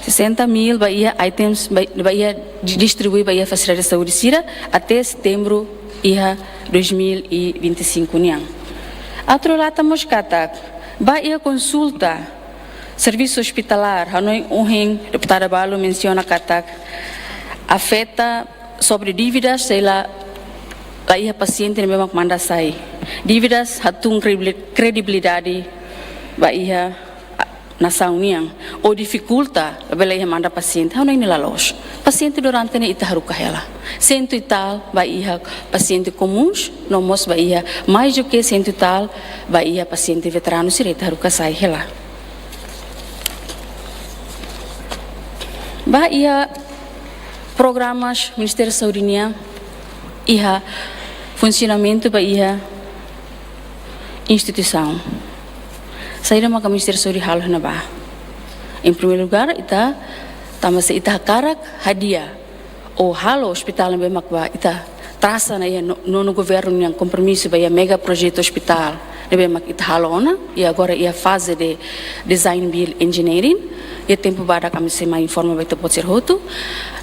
sessenta mil ba iha items, ba, ba iha di-, distribui ba iha fasilidade saúde sira até setembru iha dois mil e vinte e cinco nian. Atu relata mós katak, ba iha konsulta servisu ospitalár, ha'u hanoin ohin deputada balu mensiona katak afeta sobre dívidas, sei la, la iha pasiente ne'ebé mak manda sai. Dívidas hatún kredibili-, kredibilidade ba iha, a, nasaun nian, ou difikulta labele iha manda pasiente, ha'u hanoin ne'e la loos. Pasiente durante ne'e ita haruka hela. Sentu e tal ba iha pasiente komuns, no mós ba iha mais do que sentu e tal ba iha pasiente veteranu sira ita haruka sai hela. Ba iha programas Ministériu Saúde nian, iha funsionamentu ba iha instituisaun. Saida maka Ministériu Saúde halo iha ne'ebá? Em primeiro lugar, ita, tanba se ita hakarak hadi'a ou halo ospitál ne'ebé mak ba ita trasa ona iha no-, nonu governu nian kompromisu ba iha mega projetu ospitál ne'ebé mak ita halo ona, i agora iha faze de design build engineering, iha tempu badak ami sei mai informa ba ita-boot sira hotu.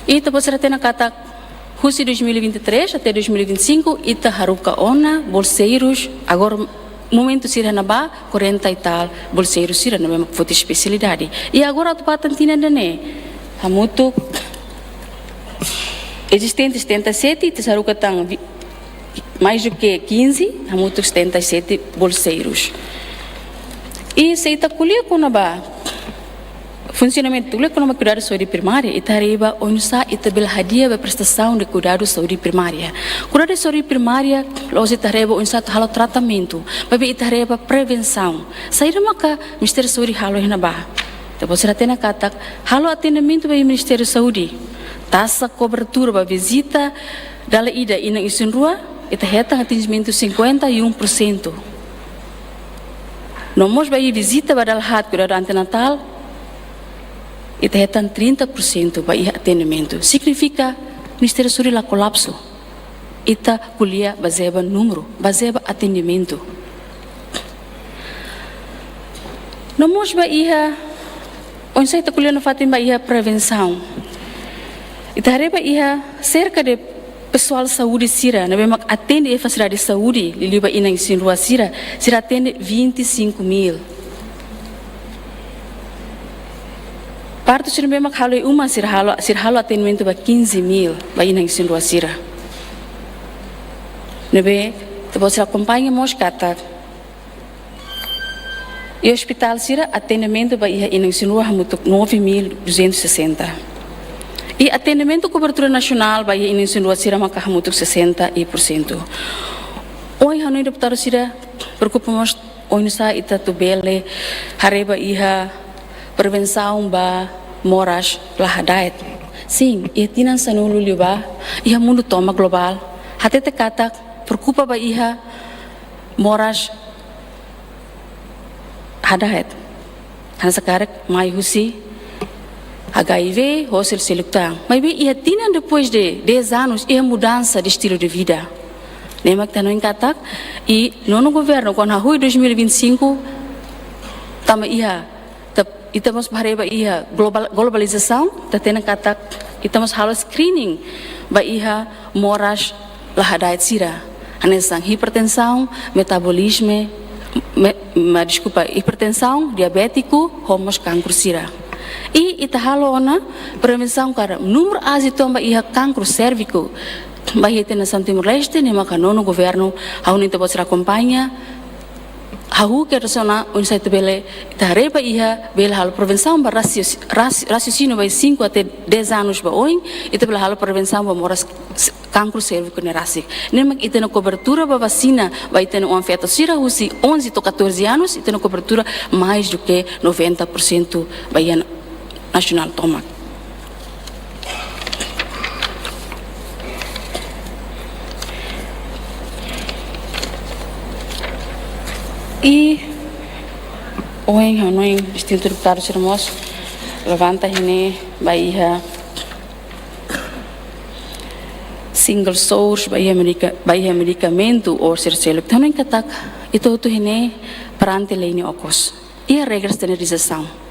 I ita-boot sira hatene katak husi dois mil e vinte e três até dois mil e vinte e cinco, ita haruka ona bolseirus, agora momentu sira iha ne'ebá, quarenta e tal bolseirus sira ne'ebé mak foti espesialidade. I agora atu ba to'o tinan ida-ne'e, hamutuk ezistente setenta e sete, ita sei haruka tan vi-, mais do que quinze, hamutuk setenta e sete bolseirus. I se ita ko'alia kona-ba funsionamentu, ko'alia kona-ba kuidadu saúde primária, ita haree ba oinsá ita bele hadi'a ba prestasaun de kuidadu saúde primária. Kuidadu saúde primária, la'ós ita haree ba oinsá atu halo tratamentu, maibé ita haree ba prevensaun. Saida maka Ministériu Saúde halo iha ne'ebá? Ita-boot sira hatene katak halo atendimentu ba iha Ministériu Saúde. Taxa kobertura ba vizita dala ida inan isin-rua, ita hetan atinjimentu cinquenta e um por cento. No mós ba iha vizita ba dala haat kuidadu antenatál, ita hetan trinta por cento ba iha atendimentu. Signifika Ministériu Saúde la kolapsu. Ita ko'alia bazeia ba númeru, bazeia ba atendimentu. No mós ba iha, oinsá ita ko'alia nafatin ba iha prevensaun. Ita haree ba iha serka de pesoál saúde sira ne'ebé mak atende iha fasilidade saúde, liuliu ba inan isin-rua sira, sira atende vinte e cinco mil. Partu sira ne'ebé mak halo iha uma, sira halo, sira halo atendimentu ba quinze mil, ba inan isin-rua sira. Ne'ebé, ita-boot sira akompaña mós katak iha ospitál sira atendimentu ba iha inan isin-rua hamutuk nove mil duzentos e sessenta. I atendimentu kobertura nasionál ba iha inan isin-rua sira maka hamutuk sessenta por cento. Ohin ha'u-nia deputadu sira preokupa mós oinsá ita atu bele haree ba iha prevensaun ba moras la hada'et. Sin, iha tinan sanulu liubá, iha mundu tomak globál, hatete katak preokupa ba iha moras hada'et. Hanesan karik mai husi H I V, ho seluk-seluk tan. Maibé iha tinan depois de dez anos, iha mudansa de estilu de vida. Ne'e mak ita hanoin katak, iha nonu governu, kuandu hahú iha dois mil e vinte e cinco, tanba iha, ita, ita mós haree ba iha global, globalizasaun, ita hatene katak, ita mós halo screening ba iha moras la hada'et sira. Hanesan hipertensaun, metabolisme, me-, ma, deskulpa, hipertensaun, diabétiku, ho mós kankru sira. I ita halo ona prevensaun katak númeru aas uitoan ba iha kankru sérviku ba iha ita-nia nasaun Timor-Leste, ne'e maka nonu governu, ha'u-nia ita-boot sira akompaña, hahú kedas ona oinsá ita bele, ita haree ba iha, bele halo prevensaun ba rasio-, ras-, rasiosíniu ba iha cinco até dez anos ba oin, ita bele halo prevensaun ba moras s-, kankru sérviku ne'e rasik. Ne'e mak ita-nia kobertura ba vasina ba ita-nia oan-feto sira husi onze to'o catorze anos, ita-nia kobertura mais do que noventa por cento ba iha nasionál tomak. I ohin ha'u hanoin distintu deputadu sira mós levanta iha ne'e ba iha single source, ba iha medika-, ba iha medikamentu ou sira seluk. Ita hanoin katak ita hotu iha ne'e perante lei nia okos. Iha regra standardizasaun.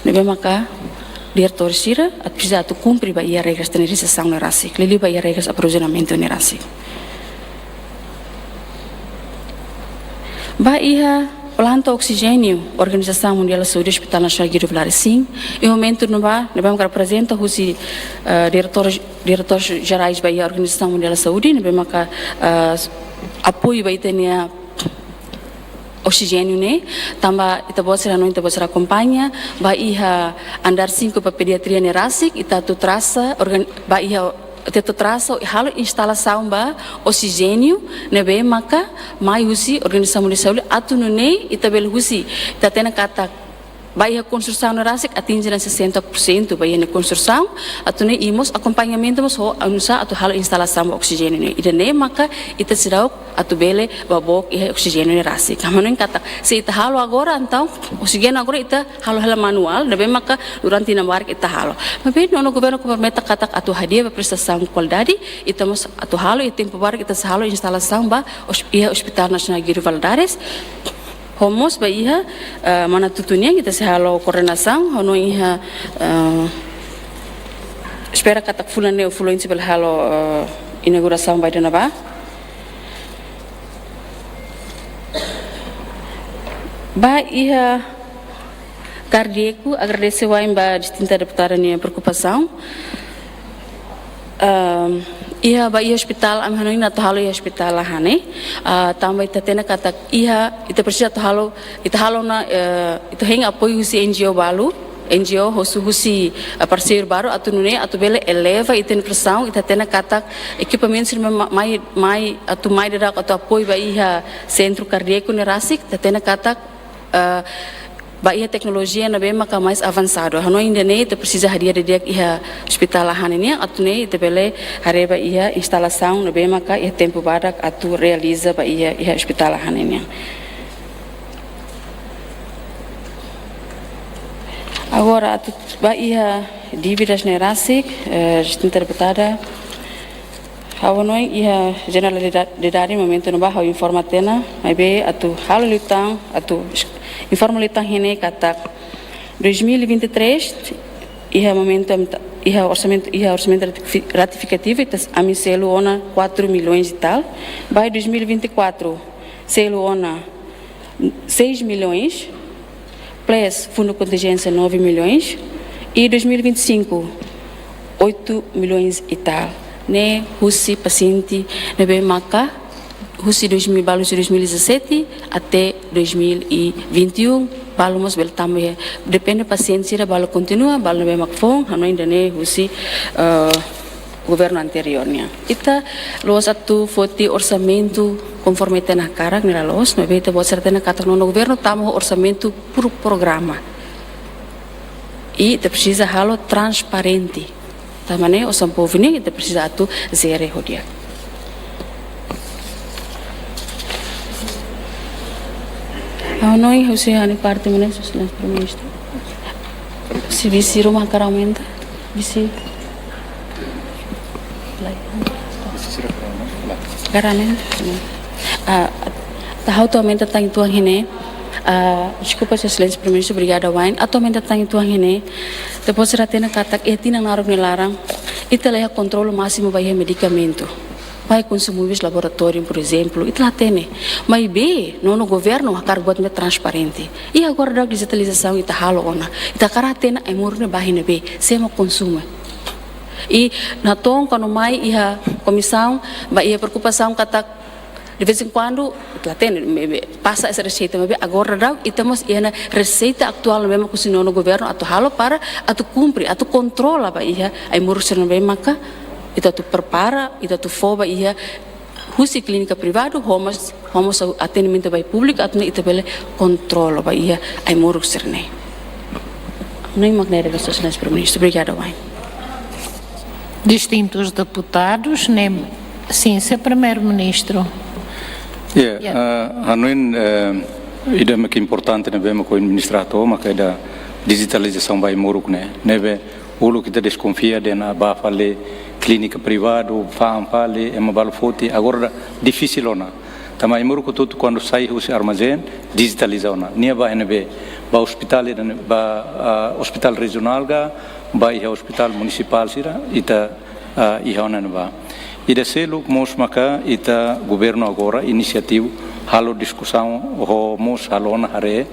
Ne'ebé maka diretór sira atu presiza atu kumpre ba iha regra standardizasaun ne'e rasik, liuliu ba iha regra aprovizionamentu ne'e rasik. Ba iha planta oksijéniu, Organizasaun Mundiál Saúde, Hospital Nasionál Guido Vilares, sin, iha momentu ne'ebá, ne'ebé maka reprezenta husi, eh, diretór, diretores jerais ba iha Organizasaun Mundiál Saúde, ne'ebé maka, eh, apoiu ba ita-nia oksijéniu ne'e, tanba ita-boot sira hanoin, ita-boot sira akompaña, ba iha andár cinco ba pediatria ne'e rasik, ita atu trasa, organ-, ba iha, ita atu trasa, halo instalasaun ba oksijéniu, ne'ebé maka mai husi Organizasaun Mundiál Saúde, atu nune'e ita bele husi, ita hatene katak ba iha konstrusaun ne'e rasik atinje ona sessenta por cento ba iha ne'e konstrusaun, atu nune'e i mós akompañamentu mós ho oinsá atu halo instalasaun ba oksijéniu ne'e. Ida-ne'e maka ita seidauk atu bele ba book iha oksijéniu ne'e rasik. Ha'u hanoin katak se ita halo agora, entaun oksijéniu agora ita halo hela manuál, ne'ebé maka durante tinan barak ita halo. Maibé nono governu kompromete katak atu hadi'a ba prestasaun kualidade, ita mós atu halo, iha tempu badak ita sei halo instalasaun ba os-, iha Hospital Nasionál Guido Valadares. Ho mós ba iha, eh, Manatuto nian ita sei halo koordenasaun, ha'u hanoin iha, eh, espera katak fulan ne'e ou fulan oin sei bele halo, eh, inaugurasaun ba ida-ne'ebá. Ba iha kardíaku, agradese wa'in ba distinta deputada nia preokupasaun. Ehm, iha ba iha ospitál, ami hanoin atu halo iha ospitál la hanesan ne'e. Ah, tanba ita hatene katak iha, ita presiza atu halo, ita halo ona, eh, ita hein apoiu husi N G O balu, N G O husi, husi, eh, parseiru balu atu nune'e, atu bele eleva ita-nia prestasaun, ita hatene katak ekipamentu sira ma-, mai, mai, atu mai daudauk atu apoiu ba iha sentru kardíaku ne'e rasik, ita hatene katak, eh, ba iha teknolojia ne'ebé maka mais avansadu. Ha'u hanoin ida-ne'e ita presiza hadi'a didi'ak iha ospitál la hanesan ne'e nian, atu nune'e ita bele haree ba iha instalasaun ne'ebé maka iha tempu badak atu realiza ba iha, iha ospitál la hanesan ne'e nian. Agora atu ba iha dívidas ne'e rasik, eh, distinta deputada. Ha'u hanoin iha jeneralidade momentu ne'ebá ha'u informa tiha ona, maibé atu halo liután, atu informa liután iha ne'e katak dois mil e vinte e três, iha momentu, iha orsamentu, iha orsamentu ratifi-, ratifikativu, ita, ami selu ona quatro milhões e tal. Ba dois mil e vinte e quatro, selu ona seis milhões, plus fundo contingência nove milhões, e dois mil e vinte e cinco, oito milhões e tal. Ne'e husi pasiente ne'ebé maka husi dois mil, balu husi dois mil e dezassete até dois mil e vinte e um, balu mós bele tama iha, depende pasiente sira balu kontinua, balu ne'ebé mak foun, ha'u hanoin ida-ne'e husi, eh, governu anteriór nian. Ita la'ós atu foti orsamentu konforme ita-nia hakarak, ne'e la loos, maibé ita-boot sira hatene katak nono governu tama ho orsamentu por programa. I ita presiza halo transparente. Tanba ne'e osan povu nian ita presiza atu jere ho di'ak. Ha'u hanoin husi ha'u-nia parte mak ne'e, Sua Exelénsia Primeiru-Ministru. Se vise ruma hakarak aumenta, vise. Hakarak aumenta. Ah, atu ha'u atu aumenta tan uitoan iha ne'e. Ah, deskulpa, Sua Exelénsia Primeiru-Ministru, obrigada wa'in. Atu aumenta tan uitoan iha ne'e. Depois sira hatene katak iha tinan naruk nia laran, ita la iha kontrolu másimu ba iha medikamentu. Ba iha konsumíveis laboratóriu, por ezemplu, ita la hatene. Maibé nono governu hakarak buat ne'ebé transparente. I agora daudaun dijitalizasaun ita halo ona. Ita hakarak hatene ai-moruk ne'e ba iha ne'ebé, sé mak konsume. I natoon kuandu mai iha komisaun, ba iha preokupasaun katak de vez em quando, ita la hatene, me, me, pasa esa reseita, maibé agora daudaun ita mós iha ona reseita atuál ne'ebé mak husi nono governu atu halo para atu kumpre, atu kontrola ba iha ai-moruk sira ne'ebé maka ita atu prepara, ita atu fó ba iha husi klínika privadu, ho mós, ho mós atendimentu ba iha públiku, atu nune'e ita bele kontrola ba iha ai-moruk sira-ne'e. Ha'u-nia mak ne'e de'it, Sua Exelénsia Primeiru-Ministru. Obrigada wa'in. Distintus deputadus, ne'e, sin, Señór Primeiru-Ministru. Ya, ya. Eh, ha'u hanoin, eh, ida mak importante ne'ebé mak ohin Ministra hato'o, maka ida dijitalizasaun ba ai-moruk ne'e. Ne'ebé uluk ita deskonfia dehan bá fali klínika privadu, fa'an fali, ema balu foti, agora daudaun difisil ona. Tanba ai-moruk hotu-hotu kuandu sai husi armazén, dijitaliza ona. Nia bá iha ne'ebé, bá ospitál ida-ne'e, bá, ah, ospitál rejionál ka, bá iha ospitál munisipál sira, ita, ah, iha ona ne'ebá. Ida seluk mós maka ita governu agora inisiativa halo diskusaun ho mós halo ona haree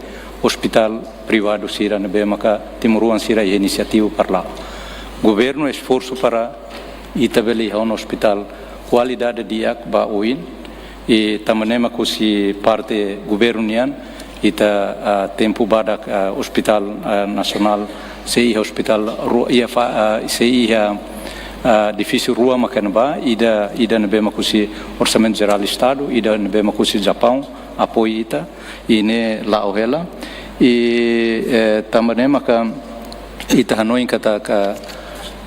ospitál privadu sira ne'ebé maka timoroan sira iha inisiativa para la'o. Governu esforsu para ita bele iha ona ospitál kualidade di'ak ba oin, i tanba ne'e mak husi parte governu nian, ita, ah, tempu badak, ah, ospitál, ah, nasionál, sei iha ospitál ru-, iha fa-, ah, sei iha, ah, edifísiu rua maka ne'ebá, ida, ida ne'ebé mak husi Orsamentu Jerál Estadu, ida ne'ebé mak husi Japaun, apoiu ita, i ne'e la'o hela, i Eh, tanba ne'e maka ita hanoin katak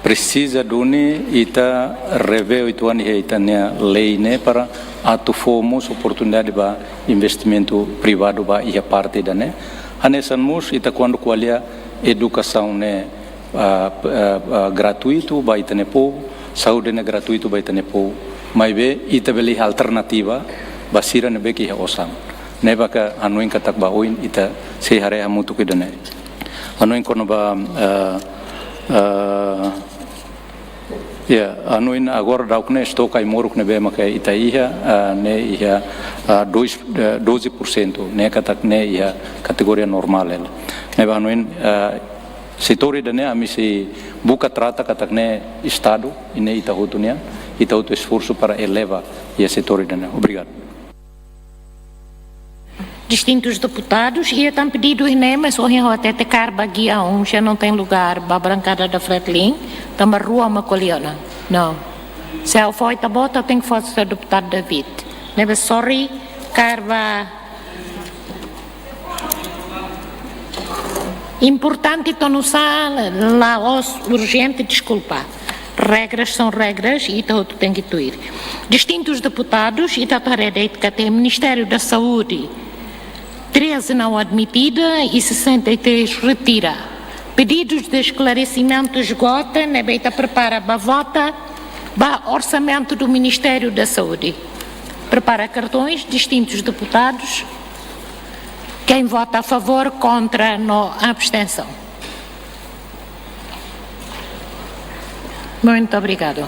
presiza duni ita revee uitoan iha ita-nia lei ne'e para atu fó mós oportunidade ba investimentu privadu ba iha parte ida-ne'e. Hanesan mós ita kuandu ko'alia edukasaun ne'e, ah, ah, ah, gratuitu ba ita-nia povu, saúde ne'e gratuitu ba ita-nia povu. Maibé ita bele iha alternativa ba sira ne'ebé ke iha osan. Ne'ebé ke hanoin katak ba oin ita sei haree hamutuk ida-ne'e. Hanoin kona-ba, ah, ah, ya, hanoin agora daudaun ne'e estok ai-moruk ne'ebé maka ita iha, ah, ne'e iha, ah, dois, eh, doze por cento, ne'e katak ne'e iha kategoria normál hela. Ne'ebé hanoin, ah, setór ida-ne'e ami sei buka trata katak ne'e Estadu, i ne'e ita hotu nian, ita hotu esforsu para eleva iha setór ida-ne'e. Obrigadu. Distintus deputadus, iha tan pedidu ne'e, mas ohin ha'u hatete kaer ba G A um já não tem lugar ba bankada da Fretilin, tanba rua mak ko'alia ona. Não. Se ha'u fó ita-boot, tenke fó ba deputadu David. Ne'ebé sorry, kaer ba importante to'o nusá, la'ós urjente, deskulpa. Regras são regras i ita hotu tenke tuir. Distintus deputadus, ita atu haree de'it katak Ministériu da Saúde, treze não admitida e sessenta e três retira. Pedidos de esclarecimento esgota, ne'ebé ita prepara ba vota ba orsamentu do Ministério da Saúde. Prepara cartões, distintus deputadus. Quem vota a favor, contra, no abstenção. Muito obrigado.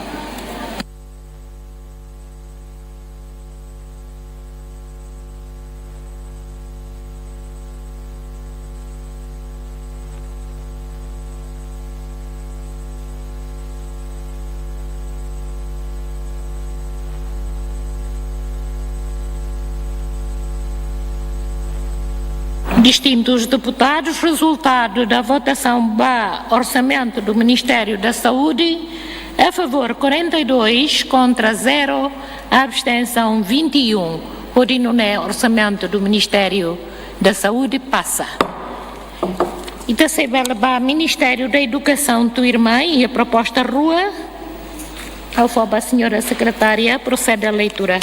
Distintos deputados, resultado da votação ba orsamentu do Ministério da Saúde, a favor quarenta e dois, contra zero, abstenção vinte e um. Hodi nune'e orsamentu do Ministério da Saúde pasa. Ita sei bele ba Ministério da Educação tuirmai, iha proposta rua. Ha'u fó ba señora sekretária prosede leitura.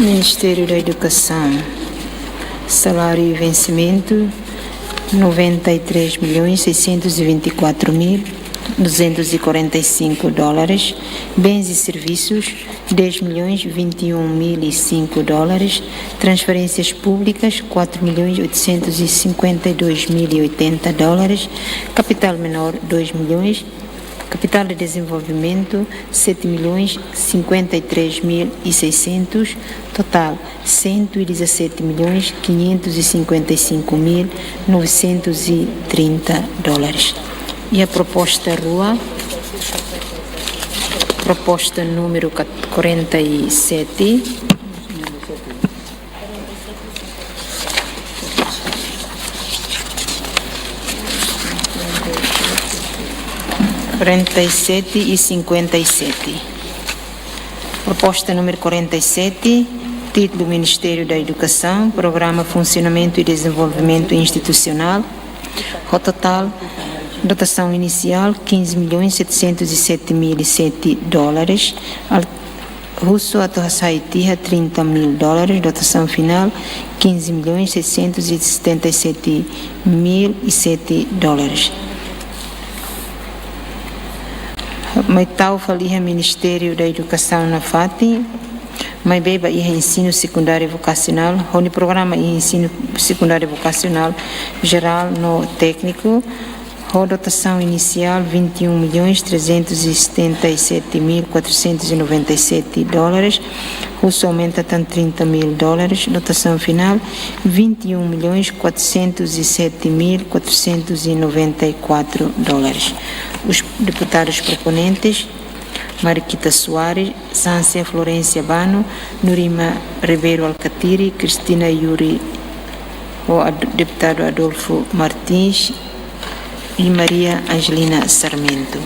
Ministério da Educação. Salário e vencimento, noventa e três milhões seiscentos e vinte e quatro mil duzentos e quarenta e cinco dólares. Bens e serviços, dez milhões vinte e um mil e cinco dólares. Transferências públicas, quatro milhões oitocentos e cinquenta e dois mil e oitenta dólares. Capital menor, dois milhões. Capital de desenvolvimento, sete milhões cinquenta e três mil e seiscentos. Total, cento e dezassete milhões quinhentos e cinquenta e cinco mil novecentos e trinta dólares. E a proposta rua, proposta número quarenta e sete. Quarenta e sete e cinquenta e sete. Proposta número quarenta e sete, título Ministério da Educação, Programa Funcionamento e Desenvolvimento Institucional, ho totál, dotação inicial quinze milhões setecentos e sete mil e sete dólares, al-, husu atu hasai tiha trinta mil dólares, dotação final quinze milhões seiscentos e setenta e sete mil e sete dólares. Mai tau fali iha Ministério da Educação nafatin, maibé ba iha ensinu sekundáriu vokasionál, ho nia programa iha ensinu sekundáriu vokasionál jerál no tékniku, ho dotação inicial vinte e um milhões trezentos e setenta e sete mil quatrocentos e noventa e sete dólares, husu aumenta tan trinta mil dólares, dotação final vinte e um milhões quatrocentos e sete mil quatrocentos e noventa e quatro dólares. Os deputados proponentes, Mariquita Soares, Sáncia Florencia Bano, Nurima Ribeiro Alkatiri, Cristina Yuri, ho Ad-, deputado Adolfo Martins e Maria Angelina Sarmento.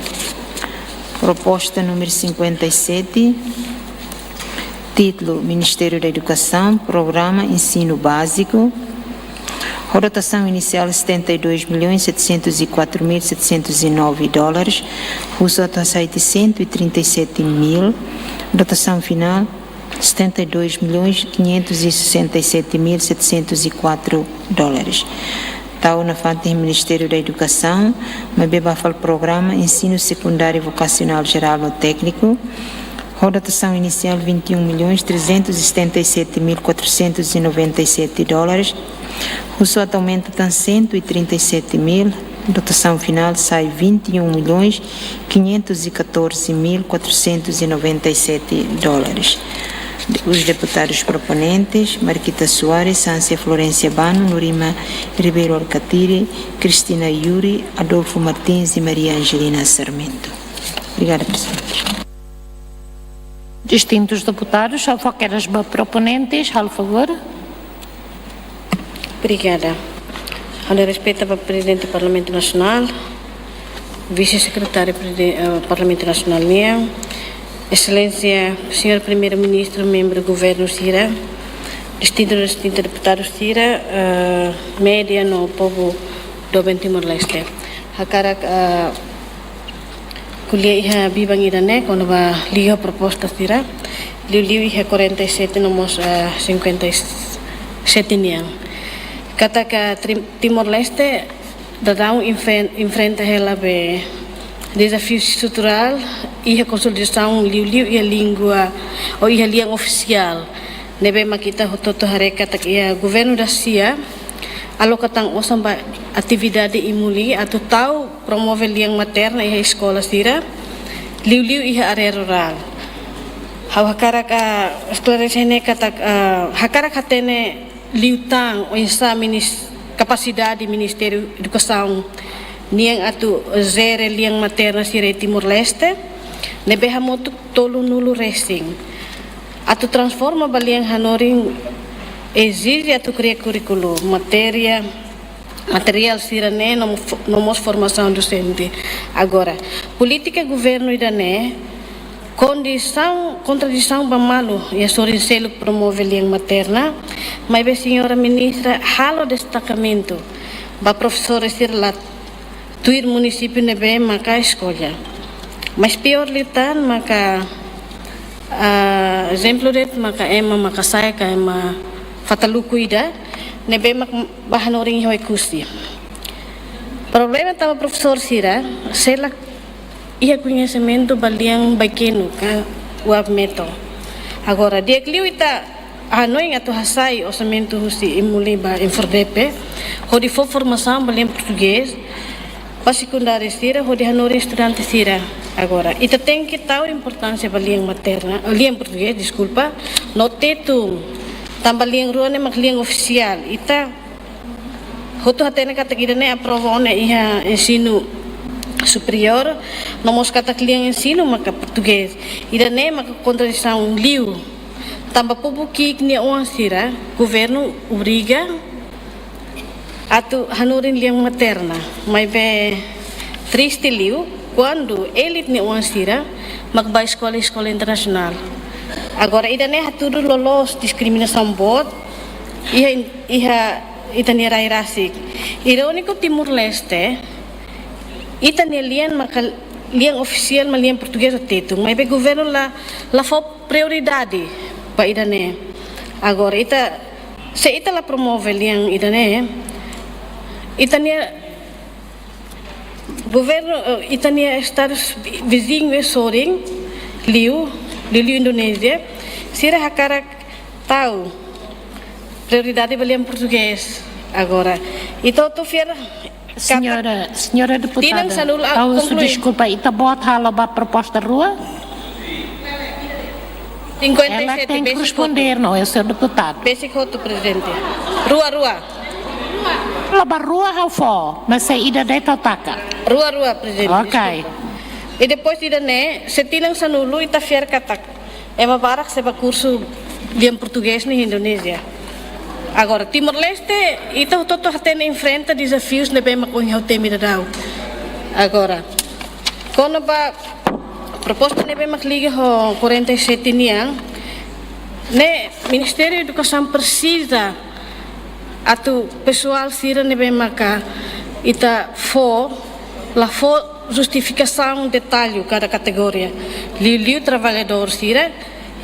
Proposta número cinquenta e sete, Título: Ministério da Educação, Programa Ensino Básico. Ho dotasaun inisiál setenta e dois milhões setecentos e quatro mil setecentos e nove dólares, husu atu hasai cento e trinta e sete mil, dotasaun finál setenta e dois milhões quinhentos e sessenta e sete mil setecentos e quatro dólares. Tau nafatin Ministério da Educação, maibé ba fali Programa Ensino Secundário Vocacional Geral no Técnico, ho dotasaun inisiál vinte e um milhões trezentos e setenta e sete mil quatrocentos e noventa e sete dólares, husu atu aumenta tan cento e trinta e sete mil, dotasaun finál sai vinte e um milhões quinhentos e catorze mil quatrocentos e noventa e sete dólares. Os deputados proponentes: Marquita Soares, Sância Florencia Bano, Norima Ribeiro Alkatiri, Cristina Yuri, Adolfo Martins e Maria Angelina Sarmento. Obrigada, Presidente. Distintus deputadus, ha'u fó kedas ba proponentes, halo favór. Obrigada. Ha'u-nia respeitu ba Prezidente Parlamentu Nasionál, Vise-Sekretáriu Prezide-, eh, Parlamentu Nasionál nian, Exelénsia Señór Primeiru-Ministru, membru Governu sira, distintu, distintu deputadu sira, eh, média no povu doben Timor-Leste. Hakarak, eh, ko'alia iha biban ida-ne'e, kona-ba liga proposta sira, liuliu iha quarenta e sete no mós, eh, cinquenta e sete nian. Katak, eh, Trim-, Timor-Leste daudaun enfren-, enfrenta hela be dezafiu estruturál iha konsolidasaun liuliu iha língua ou iha lian ofisiál. Ne'ebé mak ita hotu-hotu haree katak iha governu dasia aloka tan osan ba atividade IMULI atu tau promove lian materna iha eskola sira, liuliu iha área rurál. Ha'u hakarak, ah, esklarese ne'e katak, ah, hakarak hatene liután oinsá minis-, kapasidade Ministériu Edukasaun nian atu jere lian materna sira iha Timor-Leste, ne'ebé hamutuk tolunulu resin. Atu transforma ba lian hanorin ezije atu kria kurríkulu, matéria, materiál sira-ne'e no fo-, no mós formasaun dosente. Agora, polítika governu ida-ne'e kondisaun, kontradisaun ba malu iha sorin seluk promove lian materna, maibé Señora Ministra halo destakamentu ba profesór sira la tuir munisípiu ne'ebé maka eskolla. Mas piór liután maka, ah, ezemplu de'it maka ema maka sai ka ema Fataluku ida, ne'ebé mak ba hanorin iha Oekusi. Problema tanba profesór sira sei la iha koñesimentu ba lian Baikenu ka Uab Meto. Agora, di'ak liu ita hanoin atu hasai orsamentu husi IMULI ba INFORDEPE, hodi fó formasaun ba lian portugés ba sekundáriu sira, hodi hanorin estudante sira. Agora, ita tenke tau importánsia ba lian materna, lian portugés, deskulpa, no Tetun, tanba lian rua ne'e mak lian ofisiál. Ita hotu hatene katak ida-ne'e aprova ona iha ensinu superiór, no mós katak lian ensinu maka portugés. Ida-ne'e maka kontradisaun liu. Tanba povu ki'ik nia oan sira, governu obriga atu hanorin lian materna. Maibé triste liu, kuandu elit nia oan sira mak ba eskola, eskola internasionál. Agora, ida-ne'e hatudu loloos diskriminasaun boot iha in-, iha ita-nia rai rasik. Iróniku, Timor-Leste, ita-nia lian maka lian ofisiál mak lian portugés ho Tetun, maibé governu la, la fó prioridade ba ida-ne'e. Agora, ita, se ita la promove lian ida-ne'e, ita-nia governu, eh, ita-nia estadus vi-, viziñu iha sorin, liu, liuliu Indonézia, sira hakarak tau prioridade ba lian portugés. Agora, ita hotu fiar katak Señora, señora deputada, tinan sanulu, ah, ha'u husu konklui. Deskulpa, ita-boot halo ba proposta rua? Cinquenta e sete, Ela tem que besik hotu. Responder, não é, senhor deputado? Besik hotu, Prezidente. Rua, rua. Halo ba rua ha'u fó, mas se ida de'it ha'u taka. Rua, rua, Prezidente. Ok. Deskulpa. I depois ida-ne'e, se tinan sanulu ita fiar katak ema barak sei ba kursu lian portugés iha Indonézia. Agora, Timor-Leste, ita hotu-hotu hatene enfrenta dezafius ne'ebé mak ohin ha'u temi daudaun. Agora, kona-ba proposta ne'ebé mak liga ho quarenta e sete nian, Ne'e Ministériu Edukasaun presiza atu pesoál sira ne'ebé maka ita fó, la fó justifikasaun detallu kada kategoria. Liuliu traballadór sira,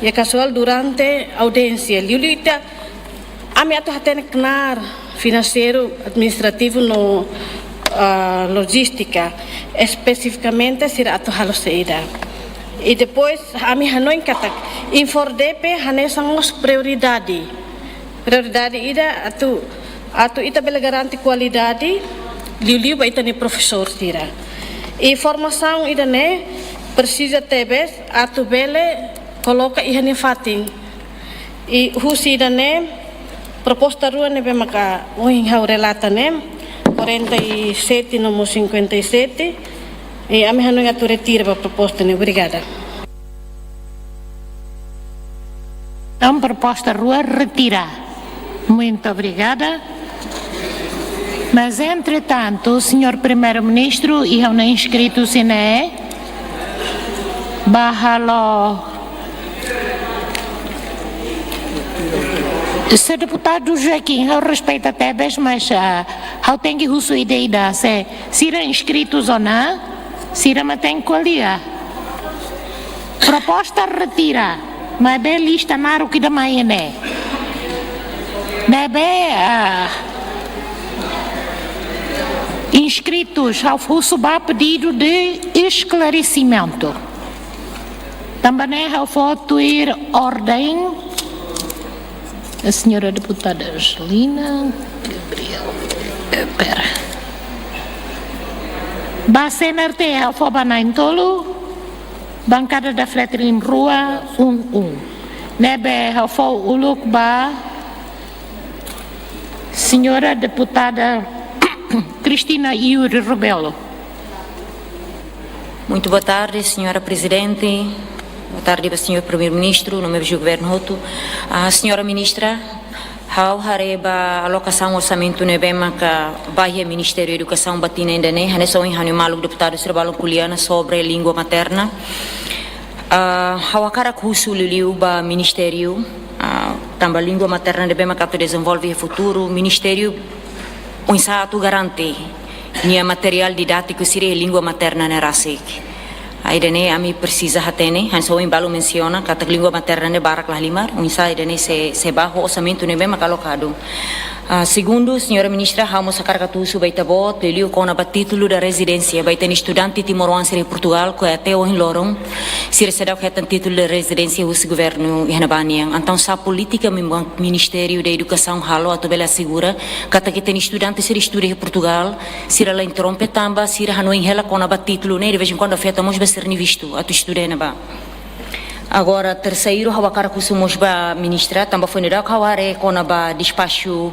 iha kasuál durante audiénsia. Liuliu ita, ami atu hatene knaar finanseiru, administrativu no, ah, lojístika, espesifikamente sira atu halo saida. I depois, ami hanoin katak, INFORDEPE hanesan mós prioridade. Prioridade ida atu, atu ita bele garante kualidade, liuliu ba ita-nia profesór sira. I formasaun ida-ne'e presiza tebes atu bele koloka iha nia fatin. I husi ida-ne'e, proposta rua ne'ebé maka ohin ha'u relata ne'e, quarenta e sete no mós cinquenta e sete, i ami hanoin atu retira ba proposta ne'e. Obrigada. Entaun, proposta rua retira. Muito obrigada. Mas, entretantu, señór Primeiru-Ministru, iha ona inskritu sira ne'e ba halo. Señór deputadu Joaquim, ha'u respeita tebes, mas, ah, ha'u tenke husu ida-idak, se sira inskritus ona, sira mak tenke ko'alia. Proposta retira, maibé lista naruk ida mai ne'e. Ne'ebé, ah, inskritus, ha'u husu ba pedidu de esklaresimentu. Tanba ne'e ha'u fó tuir orden. A señora deputada Angelina Gabriel. Eh, pera. Ba C N R T ha'u fó ba na'in-tolu, bankada da Fretilin rua, um, um. Ne'ebé ha'u fó uluk ba señora deputada Cristina Iuri Rebelo. Muito boa tarde, señora Prezidente. Boa tarde ba señór Primeiru-Ministru, no membru do Governu hotu. Ah, señora Ministra, ha'u haree ba alokasaun orsamentu ne'ebé maka ba iha Ministériu Edukasaun ba tinan ida-ne'e, hanesan ohin ha'u-nia maluk deputadu sira balun ko'alia ona sobre língua materna. Ah, ha'u hakarak husu liuliu ba Ministériu, ah, tanba língua materna ne'ebé maka atu dezenvolve iha futuru, Ministériu oinsá atu garante nia materiál didátiku sira iha língua materna ne'e rasik. Ah, ida-ne'e ami presiza hatene, hanesan ohin balu mensiona katak língua materna ne'e barak la halimar, oinsá ida-ne'e sei, sei ba ho orsamentu ne'ebé maka alokadu. Ah, segundu, señora Ministra, ha'u mós hakarak atu husu ba ita-boot, liuliu kona-ba títulu da rezidénsia ba ita-nia estudante timoroan sira iha Portugal, ke até ohin loron sira seidauk hetan títulu da rezidénsia husi governu iha ne'ebá nian. Entaun, sá polítika mi-, Ministériu da Edukasaun halo atu bele asegura katak ita-nia estudante sira estuda iha Portugal, sira la interrompe tanba sira hanoin hela kona-ba títulu ne'e, de vez em quando afeta mós ba sira-nia vistu atu estuda iha ne'ebá. Agora, terseiru, ha'u hakarak husu mós ba Ministra, tanba foin daudauk ha'u haree kona-ba despaxu,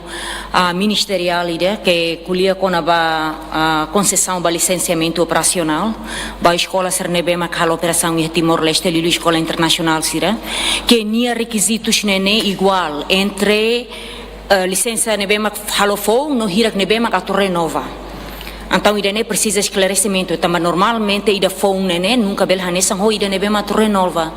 ah, ministeriál ida ke ko'alia kona-ba, ah, konsesaun ba lisensiamentu operasionál ba eskola sira ne'ebé maka halo operasaun iha Timor-Leste, liuliu eskola internasionál sira, ke nia rekizitus ne'e ne'e iguál entre, eh, lisensa ne'ebé mak halo foun no hirak ne'ebé mak atu renova. Entaun, ida-ne'e presiza esklaresimentu, tanba normalmente ida foun ne'e ne'e nunka bele hanesan ho ida ne'ebé mak atu renova.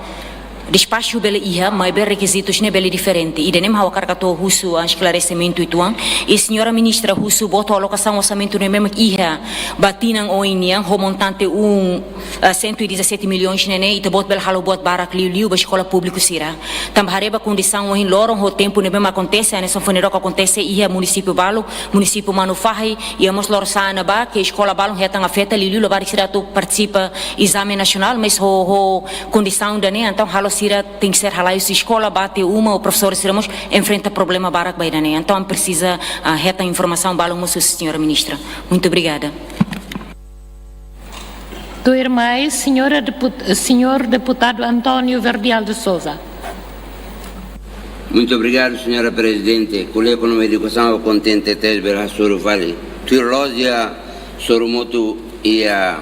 Despaxu bele iha, maibé rekizitus ne'e bele diferente. Ida-ne'e mak ha'u hakarak atu husu, ah, esklaresimentu uitoan. I señora Ministra, husu boot ho alokasaun orsamentu ne'ebé mak iha ba tinan oin nian, ho montante um, ah, cento e dezassete milhões ne'e ne'e, ita-boot bele halo buat barak liuliu ba eskola públiku sira. Tanba haree ba kondisaun ohin loron ho tempu ne'ebé mak akontese, hanesan foin daudauk akontese iha munisípiu balu, munisípiu Manufahi, iha mós Lorosa'e ne'ebá, ke eskola balun hetan afeta, liuliu labarik sira atu partisipa ezame nasionál, mas ho, ho kondisaun ida-ne'e, entaun halo sira tenke ser halai husi eskola, bá tiha uma, ou profesór sira mós enfrenta problema barak ba ida-ne'e. Entaun, ami presiza, ah, hetan informasaun balun mós husi señora Ministra. Muito obrigada. Tuirmai, señora Deput-, señór Deputadu António Verdial de Sousa. Muito obrigado, señora Prezidente. Ko'alia kona-ba edukasaun, ha'u kontente tebes bele hasoru fali. Tuir lójika, hasoru motu iha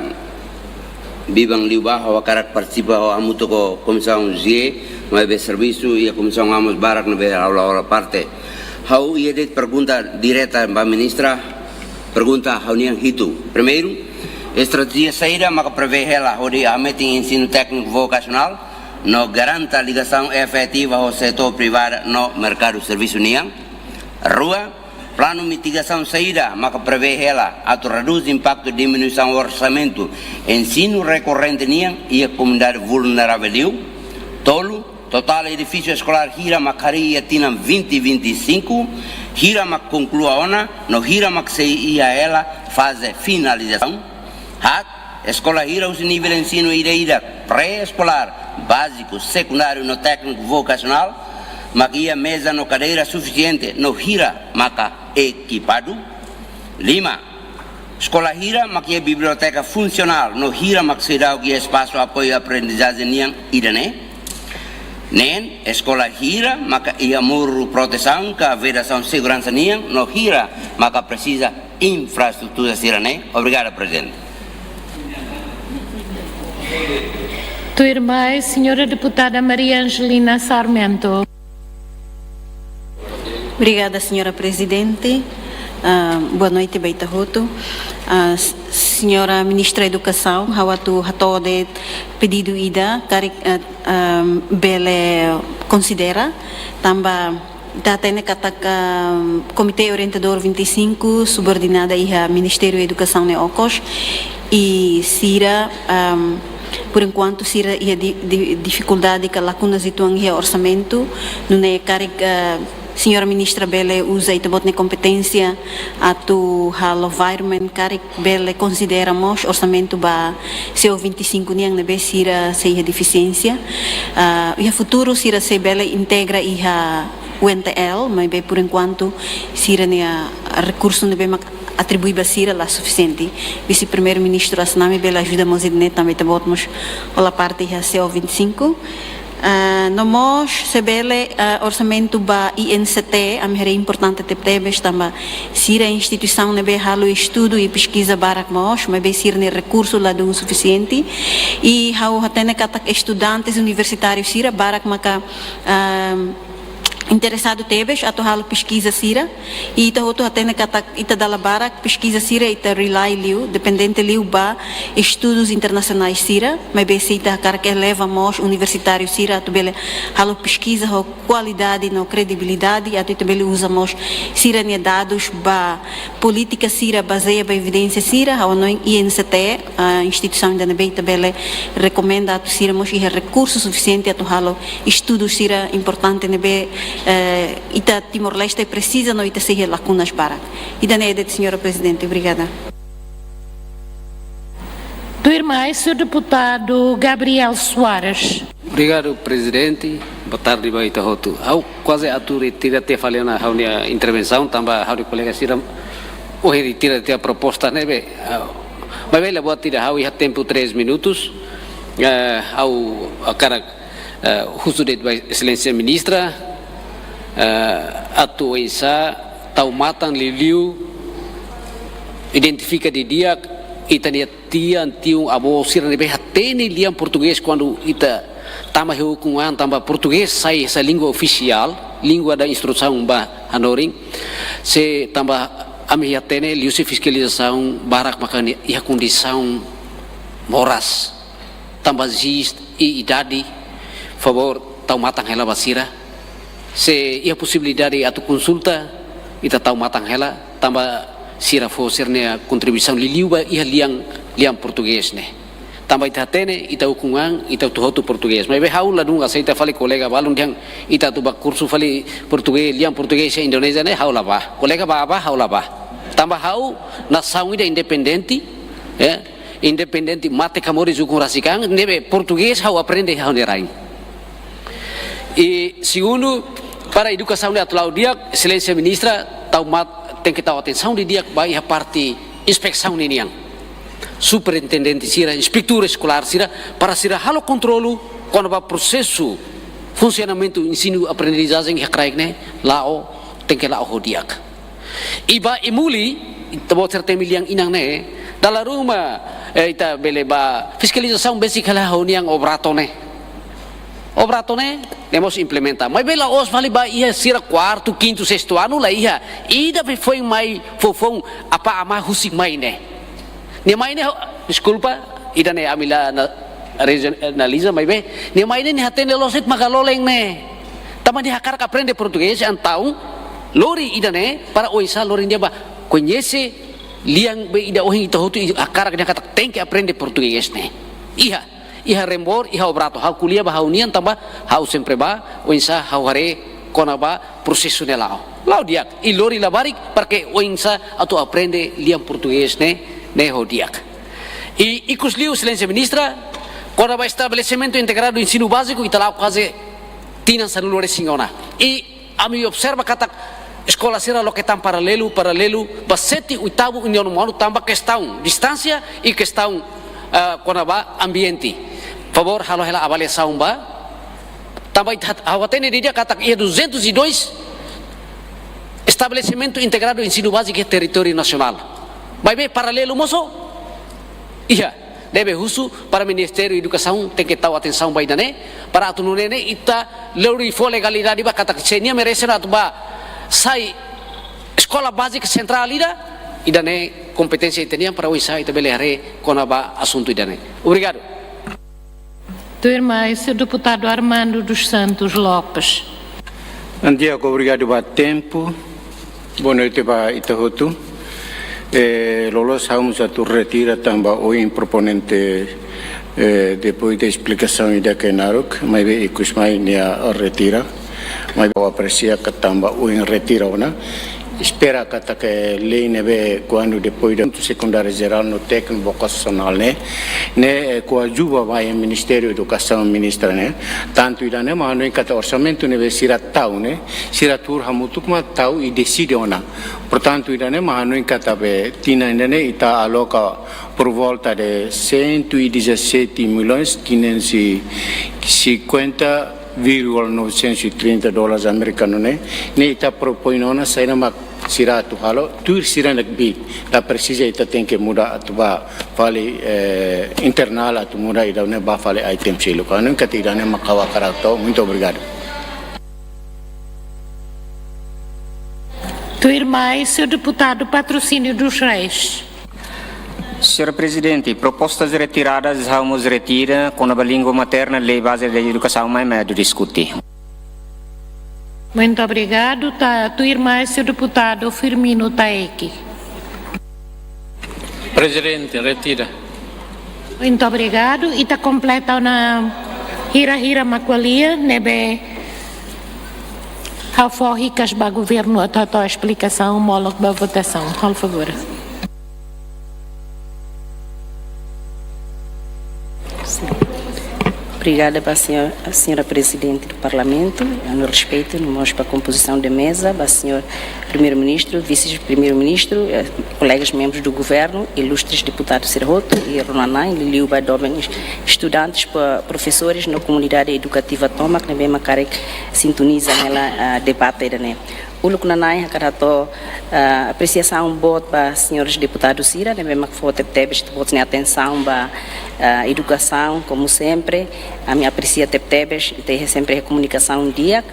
biban liubá, ha'u hakarak partisipa, ha'u hamutuk ho Komisaun G, maibé servisu iha Komisaun A mós barak ne'ebé ha'u la hola parte. Ha'u iha de'it pergunta direta ba Ministra, pergunta ha'u-nian hitu. Primeiru, estratéjia saida maka prevee hela hodi hametin ensinu tékniku vokasionál, no garanta ligasaun efetiva ho setór privadu no merkadu servisu nian. Rua, planu mitigasaun saida maka prevee hela atu redús impaktu diminuisaun orsamentu ensinu rekorrente nian iha komunidade vulneravel liu. Tolu, totál edifísiu eskolár hira mak harii iha tinan vinte vinte e cinco, hira mak konklui ona, no hira mak sei iha hela faze finalizasaun. Haat, eskola hira husi nivel ensinu ida-idak, pré-eskolár, báziku, sekundáriu no tékniku vokasionál, mak iha meza no kadeira sufisiente, no hira maka ekipadu. Lima, eskola hira mak iha biblioteka funsionál, no hira mak seidauk iha espasu apoiu aprendizajen nian ida-ne'e. Neen, eskola hira maka iha muru protesaun ka vedasaun seguransa nian, no hira maka presiza infraestrutura sira-ne'e. Obrigadu, Prezidente. Tuirmai, señora deputada Maria Angelina Sarmento. Obrigada, señora Prezidente. Ah, boa noite ba ita hotu. Ah, s-, señora Ministra Edukasaun, ha'u atu hato'o de'it pedidu ida, karik, ah, ah, bele konsidera, tanba ita hatene katak, ah, Komité Orientadór vinte e cinco subordinada iha Ministériu Edukasaun ne'e okos, i sira, ah, por enkuantu sira iha di-, di-, difikuldade ka lakunas uitoan iha orsamentu, nune'e karik, ah, señora Ministra bele uza ita-boot nia kompeténsia atu halo environment karik bele konsidera mós orsamentu ba C O vinte e cinco nian ne'ebé sira sei iha defisiénsia. Ah, iha futuru sira sei bele integra iha U N T L, maibé por enkuantu sira-nia rekursu ne'ebé mak atribui ba sira la sufisiente. Vise-Primeiru-Ministru Asnami bele ajuda mós ida-ne'e tanba ita-boot mós hola parte iha C O vinte e cinco. Ah, no mós, se bele, ah, orsamentu ba I N C T, ami haree importante tebetebes tanba sira instituisaun ne'ebé halo estudu i peskiza barak mós, maibé sira-nia rekursu ladún sufisiente. I ha'u hatene katak estudantes universitáriu sira barak maka, ah, interesadu tebes atu halo peskiza sira. I ita hotu hatene katak ita dala barak peskiza sira ita rely liu, dependente liu ba estudus internasionais sira, maibé se ita hakarak eleva mós universitáriu sira atu bele halo peskiza ho kualidade no kredibilidade, atu ita bele uza mós sira-nia dadus ba polítika sira bazeia ba evidénsia sira, ha'u hanoin I N C T, ah, instituisaun ida ne'ebé ita bele rekomenda atu sira mós iha rekursu sufisiente atu halo estudu sira importante ne'ebé, eh, ita Timor-Leste presiza no ita sei iha lakunas barak. Ida-ne'e de'it, señora Prezidente. Obrigada. Tuirmai, señór deputadu Gabriel Soares. Obrigadu, Prezidente. Boa tarde ba ita hotu. Ha'u kuaze atu retira tiha fali ona ha'u-nia intervensaun, tanba ha'u-nia kolega sira ohin retira tiha proposta ne'ebé, ah, maibé la buat ida, ha'u iha tempu três minutos. Eh, ha'u hakarak, eh, husu de'it ba Exelénsia Ministra, eh, atu oinsá tau matan liuliu, identifika didi'ak ita-nia tian, tiun, avó sira ne'ebé hatene lian portugés kuandu ita tama iha ukun-an, tanba portugés sai hanesan língua ofisiál, língua da instrusaun ba hanorin. Se tanba ami hatene liuhusi fiskalizasaun barak maka nia iha kondisaun moras. Tanba jis i idade, favór tau matan hela ba sira. Se iha posibilidade atu konsulta, ita tau matan hela, tanba sira fó sira-nia kontribuisaun liuliu ba iha lian, lian portugés ne'e. Tanba ita hatene, ita ukun-an, ita hotu-hotu portugés. Maibé ha'u ladún aseita fali kolega balun dehan ita atu bá kursu fali portugés, lian portugés iha Indonézia ne'e, ha'u la bá. Kolega bá, bá, ha'u la bá. Tanba ha'u nasaun ida independente, eh, independente mate ka moris ukun rasik an, ne'ebé portugés ha'u aprende ha'u-nia rain. I segundu, para edukasaun ne'e atu la'o di'ak, Exelénsia Ministra, tau mat-, tenke tau atensaun didi'ak ba iha parte inspesaun ninian. Superintendente sira, inspetór eskolár sira, para sira halo kontrolu kona-ba prosesu funsionamentu ensinu aprendizajen iha kraik ne'e, la'o, tenke la'o ho di'ak. I ba Imuli, ita-boot sira temi lian inan ne'e, dala ruma, eh, ita bele bá fiskalizasaun besik hela ho nian Obrato ne'e. Obrato ne'e, ne'e mós implementa. Maibé la'ós fali ba iha sira kuartu, kintu, sestu anu la iha. Ida be foin mai foufoun apá amá husik mai ne'e. Nia mai ne'e, deskulpa, ida-ne'e ami la na-, regionaliza, maibé nia mai ne'e nia hatene loos de'it mak loloos ne'e. Tanba nia hakarak aprende portugés, entaun lori ida-ne'e para oinsá lori nia bá koñese lian be ida ohin ita hotu hakarak, nia katak tenke aprende portugés ne'e. Iha, iha Rembor, iha Obrato, ha'u ko'alia ba ha'u-nian tanba ha'u sempre bá, oinsá ha'u haree kona-ba prosesu ne'e la'o. La'o di'ak, i lori labarik para ke oinsá atu aprende lian portugés ne'e, ne'e ho di'ak. I ikus liu, Exelénsia Ministra, kona-ba estabelesimentu integradu ensinu báziku, ita la'o kuaze tinan sanulu-resin ona. I ami observa katak eskola sira loke tan paralelu, paralelu ba sete, oitavu i nonu monu tanba kestaun distánsia i kestaun, ah, kona-ba ambiente. Favór halo hela avaliasaun ba. Tanba ita hat-, ha'u hatene didi'ak katak iha duzentos e dois estabelesimentu integradu ensinu báziku iha territóriu nasionál. Maibé paralelu mós iha. Ne'ebé husu para Ministériu Edukasaun tenke tau atensaun ba ida-ne'e, para atu nune'e ne'e ita lori fó legalidade ba katak se nia merese ona atu bá sai eskola bázika sentrál ida, ida-ne'e kompeténsia ita-nian para oinsá ita bele haree kona-ba asuntu ida-ne'e. Obrigadu. Tuirmai, señór deputadu Armando dos Santos Lopes. Bom dia, obrigadu ba tempu. Boa noite ba ita hotu. Eh, loloos ha'u mós atu retira tanba ohin proponente, eh, depois de esplikasaun ida ke naruk, maibé ikus mai nia retira. Maibé ha'u apresia katak tanba ohin retira ona. Espera katak lei ne'ebé kuandu depois de sekundáriu jerál no tékniku vokasionál ne'e, ne'e, eh, koadjuva ba iha Ministériu Edukasaun, ministra ne'e. Tantu ida-ne'e mak hanoin katak orsamentu ne'ebé sira tau ne'e, sira tuur hamutuk mak tau i deside ona. Portantu, ida-ne'e mak hanoin katak be tinan ida-ne'e ita aloka por volta de cento e dezassete milhões quinhentos e cinquenta vírgula novecentos e trinta dólares amerikanu ne'e, ne'e ita propoin ona saida mak sira atu halo, tuir sira-nia kbiit, la presiza ita tenke muda atu bá fali, eh, internál atu muda ida-ne'e bá fali item seluk. Ha'u hanoin katak ida-ne'e mak ha'u hakarak tau. Muito obrigado. Tuirmai, señór deputadu Patrocínio dos Reis. Señora Prezidente, propostas retiradas, ha'u mós retira, kona-ba língua materna, lei baze de edukasaun mai, mai atu diskute. Muito obrigado. Tá, tuirmai, señór deputadu Firmino Taeki. Prezidente, retira. Muito obrigado. Ita kompleta ona hira-hira mak ko'alia, ne'ebé ha'u fó hikas ba governu atu hato'o esplikasaun molok ba votasaun. Halo favór. Sin. Obrigada ba señora, señora Prezidente do Parlamentu, no respeitu, no mós ba kompozisaun de meza, ba señór Primeiru-Ministru, Vise-Primeiru-Ministru, eh, kolegas membrus do governu, ilustres deputadu sira hotu, i rona-na'in, liuliu ba doben es-, estudantes, pa profesores, no komunidade edukativa tomak, ne'ebé mak karik sintoniza hela, ah, debate ida-ne'e. Uluk nanain hakarak hato'o, ah, apresiasaun boot ba señores deputadu sira, ne'ebé mak fó tebetebes ita-boot nia atensaun ba, ah, edukasaun, komu sempre, ami apresia tebetebes, ita iha sempre iha komunikasaun di'ak,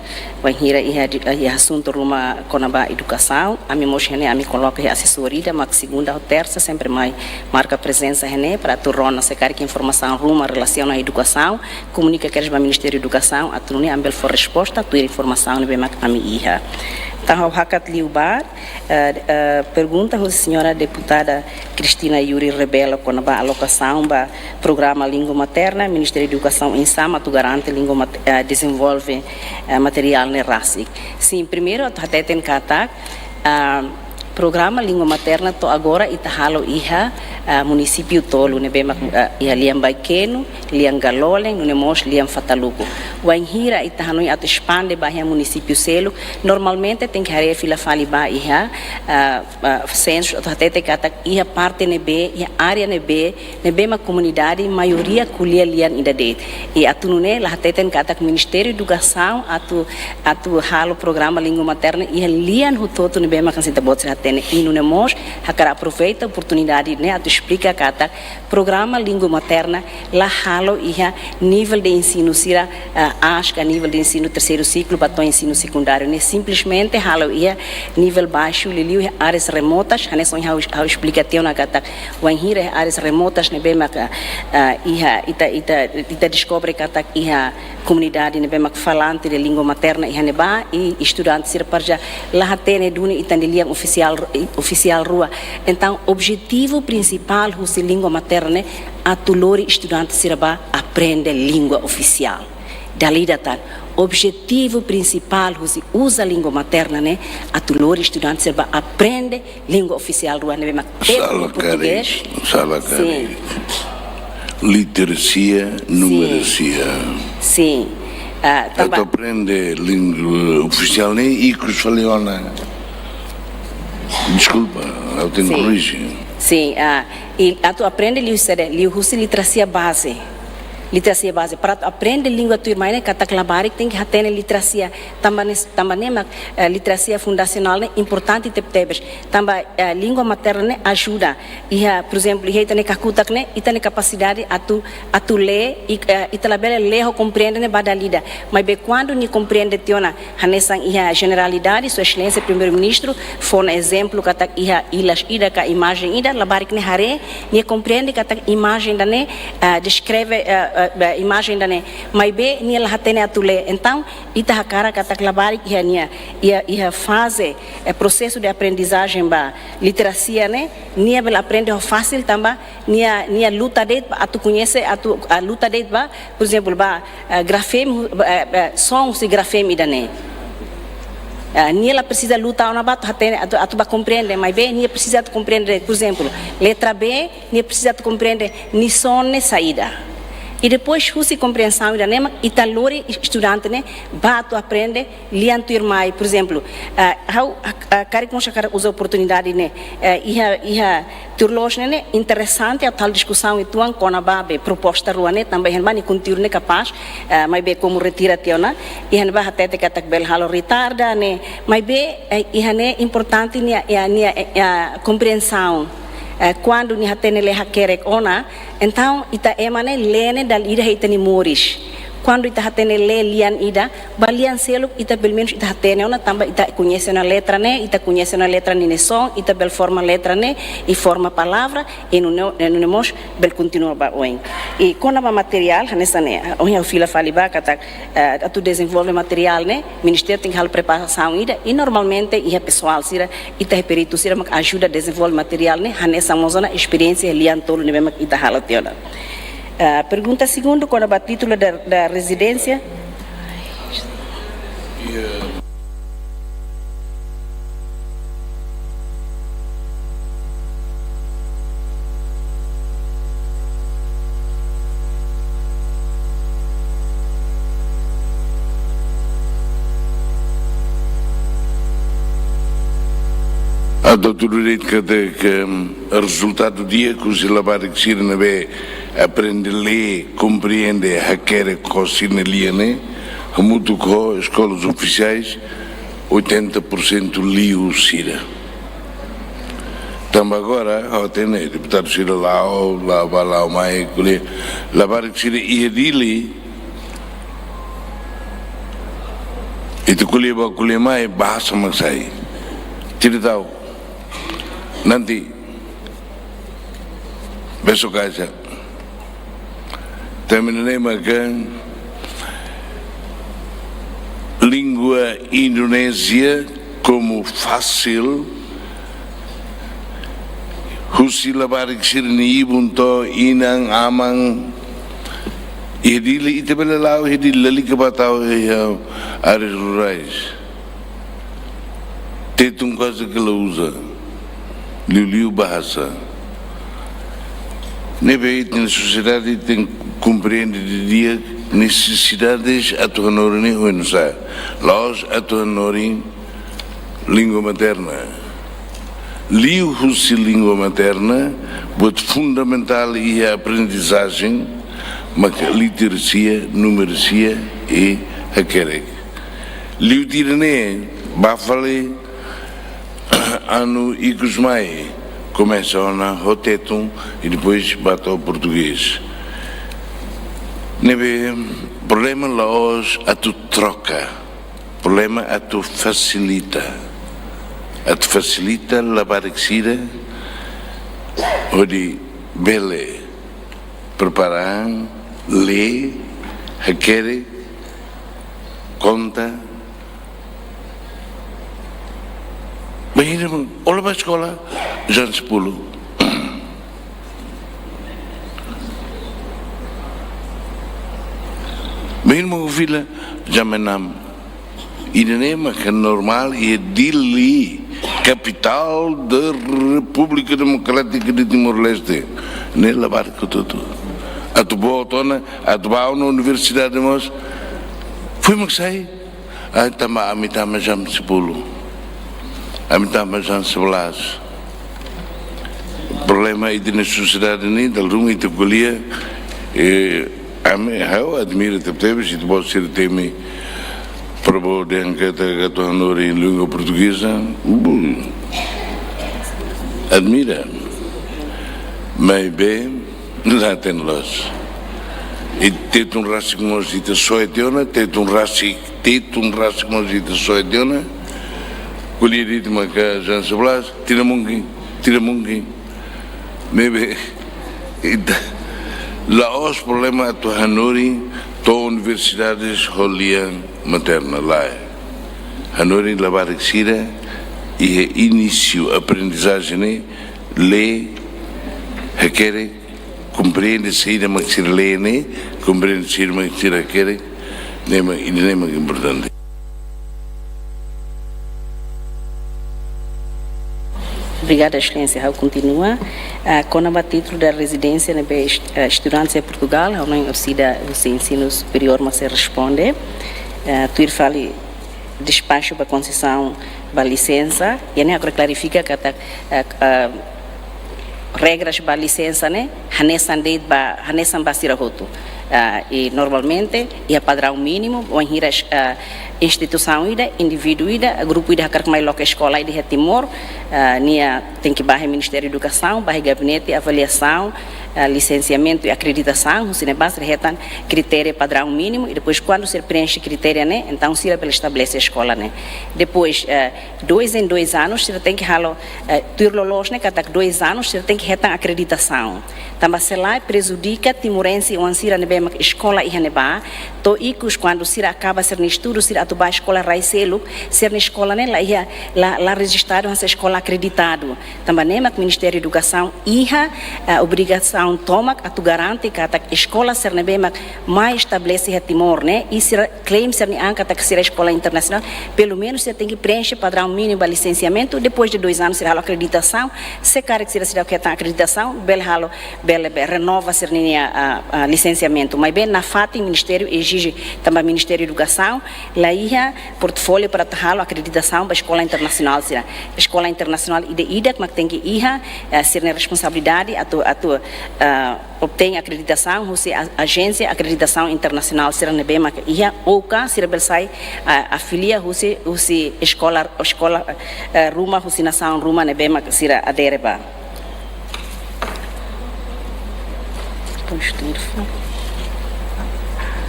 bainhira iha di-, iha asuntu ruma kona-ba edukasaun, ami mós iha ne'e ami koloka iha asesór ida, mak segunda ou tersa, sempre mai marka prezensa iha ne'e, para atu rona se karik informasaun ruma relasiona edukasaun, komunika kedas ba Ministériu Edukasaun, atu nune'e ami bele fó resposta, tuir informasaun ne'ebé mak ami iha. Entaun, ha'u hakat liu ba, eh, eh, pergunta husi señora deputada Cristina Yuri Rebelo, kona-ba alokasaun ba programa língua materna, Ministériu Edukasaun oinsá mak atu garante língua mat-, eh, dezenvolve, eh, materiál ne'e rasik. Sin, primeiru, atu hateten katak, ah, programa língua materna to'o agora ita halo iha, ah, munisípiu tolu ne'ebé mak, ah, iha lian Baikenu, lian Galolen, nune'e mós lian Fataluku. Wainhira ita hanoin atu espande ba iha munisípiu seluk, normalmente tenke haree fila fali ba iha, ah, ah, sensus atu hatete katak iha parte ne'ebé, iha área ne'ebé, ne'ebé mak komunidade maioria ko'alia lian ida de'it. I atu nune'e la hateten katak Ministériu Edukasaun atu, atu halo programa língua materna iha lian hotu-hotu ne'ebé mak hanesan ita-boot sira Ne'e, i nune'e mós hakarak aproveita oportunidade ne'e atu esplika katak programa língua materna la halo iha nivel de ensinu sira, ah, aas ka nivel de ensinu terseiru siklu ba to'o ensinu sekundáriu. Ne'e simplesmente halo iha nivel baixu, liuliu iha áreas remotas, hanesan ohin ha'u, ha'u esplika tiha ona katak wainhira iha áreas remotas ne'ebé maka, ah, iha ita, ita, ita deskobre katak iha komunidade ne'ebé mak falante de língua materna iha ne'ebá, i estudante sira para já la hatene duni ita-nia lian ofisiál, ofisiál rua. Entaun, objetivu prinsipál husi língua materna ne'e atu lori estudante sira ba aprende língua ofisiál. Dala ida tan, objetivu prinsipál husi uza língua materna ne'e atu lori estudante sira ba aprende língua ofisiál rua ne'ebé mak tetun, sala karik, portugés. Sala karik. Sin. Literasia, sin, numerasia. Sin. Ah, atu tanba aprende língua ofisiál ne'e ikus fali ona. Deskulpa, ha'u tenke, sin, korrije. Sin, ah, i atu aprende liu saida, liuhusi literasia baze. Literasia baze. Para atu aprende língua tuirmai ne'e katak labarik tenke hatene literasia. Tanba ne'e, tanba ne'e mak, eh, literasia fundasionál ne'e importante tebetebes. Tanba, eh, língua materna ne'e ajuda. Iha, por ezemplu, iha ita-nia kakutak ne'e, ita-nia kapasidade atu, atu lee, i, eh, ita labele lee ho komprende ne'e ba dala ida. Maibé kuandu nia komprende tiha ona, hanesan iha jeneralidade, Sua Exelénsia Primeiru-Ministru fó ona ezemplu katak iha ilas ida ka imajen ida, labarik ne'e haree, nia komprende katak imajen ida-ne'e, ah, deskreve, ah, ah, ah, imajen ida-ne'e. Maibé nia la hatene atu lee. Entaun, ita hakarak katak labarik iha nia, iha, iha faze, eh, prosesu de aprendizajen ba literasia ne'e, nia bele aprende ho fasil tanba nia, nia luta de'it ba atu koñese, atu, ah, luta de'it ba, por ezemplu, ba, ah, grafemi, ba, ah, ah, son husi grafemi ida-ne'e. Ah, nia la presiza luta ona ba atu hatene, atu, atu ba komprende, maibé nia presiza atu komprende, por ezemplu, letra B, nia presiza atu komprende nia son ne'e saida. I depois, husi komprensaun ida-ne'e mak ita lori estudante ne'e ba atu aprende lian tuirmai, por ezemplu, ah, ha'u, ah, ah, karik mós hakarak uza oportunidade ne'e, eh, iha, iha tuir loos ne'e, ne'e interesante atu halo diskusaun uitoan kona-ba be proposta rua ne'e, tanba iha ne'ebá nia konteúdu ne'e kapás, eh, maibé komu retira tiha ona, iha ne'ebá hatete katak bele halo retarda ne'e, maibé, eh, iha ne'e importante nia, nia, nia, eh, nia komprensaun. Eh, kuandu nia hatene lee hakerek ona, entaun ita ema ne'e lee ne'e dala ida iha ita-nia moris. Kuandu ita hatene lee lian ida, ba lian seluk ita pelumenus ita hatene ona tanba ita koñese ona letra ne'e, ita koñese ona letra nia son, ita bele forma letra ne'e, i forma palavra, i nune'e, i nune'e mós bele kontinua ba oin. I kona-ba materiál, hanesan ne'e, ohin ha'u fila fali ba katak, eh, atu dezenvolve materiál ne'e, ministériu tenke halo preparasaun ida, i normalmente iha pesoál sira, ita iha peritu sira mak ajuda dezenvolve materiál ne'e, hanesan mós ona esperiénsia lian tolu ne'ebé mak ita halo tiha ona. Ah, pergunta segundu, kona-ba títulu da, da rezidénsia. Atu tudu de'it katak, em, rezultadu di'ak husi labarik sira ne'ebé aprende lee, komprende, hakerek ho sira-nia lian ne'e, hamutuk ho eskolas ofisiais, oitenta por cento liu sira. Tanba agora, ha'u hatene, deputadu sira la'o, la'o bá, la'o mai, ko'alia, labarik sira iha Dili, ita ko'alia bá, ko'alia mai, bahasa mak sai. Tidak tahu. Nanti, besok aja. Termina ne'e maka língua Indonézia komu fasil husi labarik sira-nia ibun to'o inan-aman iha Dili, ita bele la'o iha Dili, lalika ba tau iha áreas rurais. Tetun kuaze ke la uza. Liuliu bahasa. Ne'ebé ita-nia sosiedade tenke komprende didi'ak nesesidades atu hanorin ne'e oinsá. La'ós atu hanorin língua materna. Liuhusi língua materna, buat fundamentál iha aprendizajen, maka literasia, numerasia i hakerek. Liu tiha ne'e, bá fali anu ikus mai komesa ona ho tetun i depois ba to'o portugés. Ne'ebé problema la'ós atu troka, problema atu fasilita. Atu fasilita labarik sira hodi bele prepara an, lee, hakerek, konta. Bainhira ó la bá eskola, jam sepuluh. Bainhira ó fila, jam enam. Ida-ne'e maka normál iha Dili, capital da República Democrática de Timor-Leste. Ne'e labarik hotu-hotu. Atu boot ona, atu bá ona universidade mós. Foin mak sai. Ah, tanba ami tama jam sepuluh. Ami tama jam sebelas. Problema ita-nia sosiedade ne'e, dala ruma ita ko'alia, eh, ami, ha'u admira tebetebes, ita-boot sira temi Prabowo dehan katak atu hanorin língua portugeza, bom, admira. Maibé, la hatene loos. I tetun rasik mós ita soe tiha ona, tetun rasik, tetun rasik mós ita soe tiha ona. Ko'alia de'it maka jam sebelas, tidak mungkin, tidak mungkin. Ne'ebé, ita, la'ós problema atu hanorin to'o universidades ho lian materna, lae. Hanorin labarik sira iha inísiu aprendizajen ne'e, lee, hakerek, komprende saida mak sira lee ne'e, komprende saida mak sira hakerek, ne'e mak, ida-ne'e mak importante. Obrigada, Exelénsia. Ha'u kontinua. Ah, kona-ba títulu da rezidénsia ne'ebé est-, ah, estudantes em Portugal, ha'u hanoin orsida husi ensinu superiór mak sei responde. Ah, tuir fali despaxu ba konsesão ba lisensa, i ne'e agora klarifika katak, ah, ah, regras ba lisensa ne'e hanesan de'it ba, hanesan ba sira hotu. Ah, i normalmente iha padraun mínimu, wainhira, ah, instituisaun ida, indivíduu ida, grupu ida hakarak mai loke eskola ida iha Timor, ah, nia tenke bá iha Ministériu Edukasaun, bá iha gabinete avaliasaun, ah, lisensiamentu i akreditasaun, husi ne'ebá sira hetan kritéria padraun mínimu, i depois kuandu sira preenxe kritéria ne'e, entaun sira bele estabelese eskola ne'e. Depois, ah, dois em dois anos, sira tenke halo, eh, tuir loloos ne'e katak dois anos, sira tenke hetan akreditasaun. Tanba se lae prejudika timorense oan sira ne'ebé mak eskola iha ne'ebá, to'o ikus kuandu sira akaba sira-nia estudu, sira atu bá eskola rai seluk, sira-nia eskola ne'e la iha, la, la rejistadu hanesan eskola akreditadu. Tanba ne'e mak Ministériu Edukasaun iha, eh, obrigasaun tomak atu garante katak eskola sira ne'ebé mak mai estabelese iha Timor ne'e, i sira klaim sira-nia an katak sira eskola internasionál, pelumenus sira tenke preenxe padraun mínimu ba lisensiamentu, depois de dois anos sira halo akreditasaun, se karik sira seidauk hetan akreditasaun, bele halo, bele, bele renova sira-nia, ah, ah, lisensiamentu. Maibé nafatin ministériu ezije, tanba Ministériu Edukasaun la iha portfóliu para atu halo akreditasaun ba eskola internasionál sira. Eskola internasionál ida-idak mak tenke iha, eh, sira-nia responsabilidade atu, atu, ah, obtein akreditasaun husi a-, ajénsia akreditasaun internasionál sira ne'ebé mak iha, ou ka sira bele sai, ah, afilia husi, husi eskola, eskola, eh, ruma, husi nasaun ruma ne'ebé mak sira adere ba.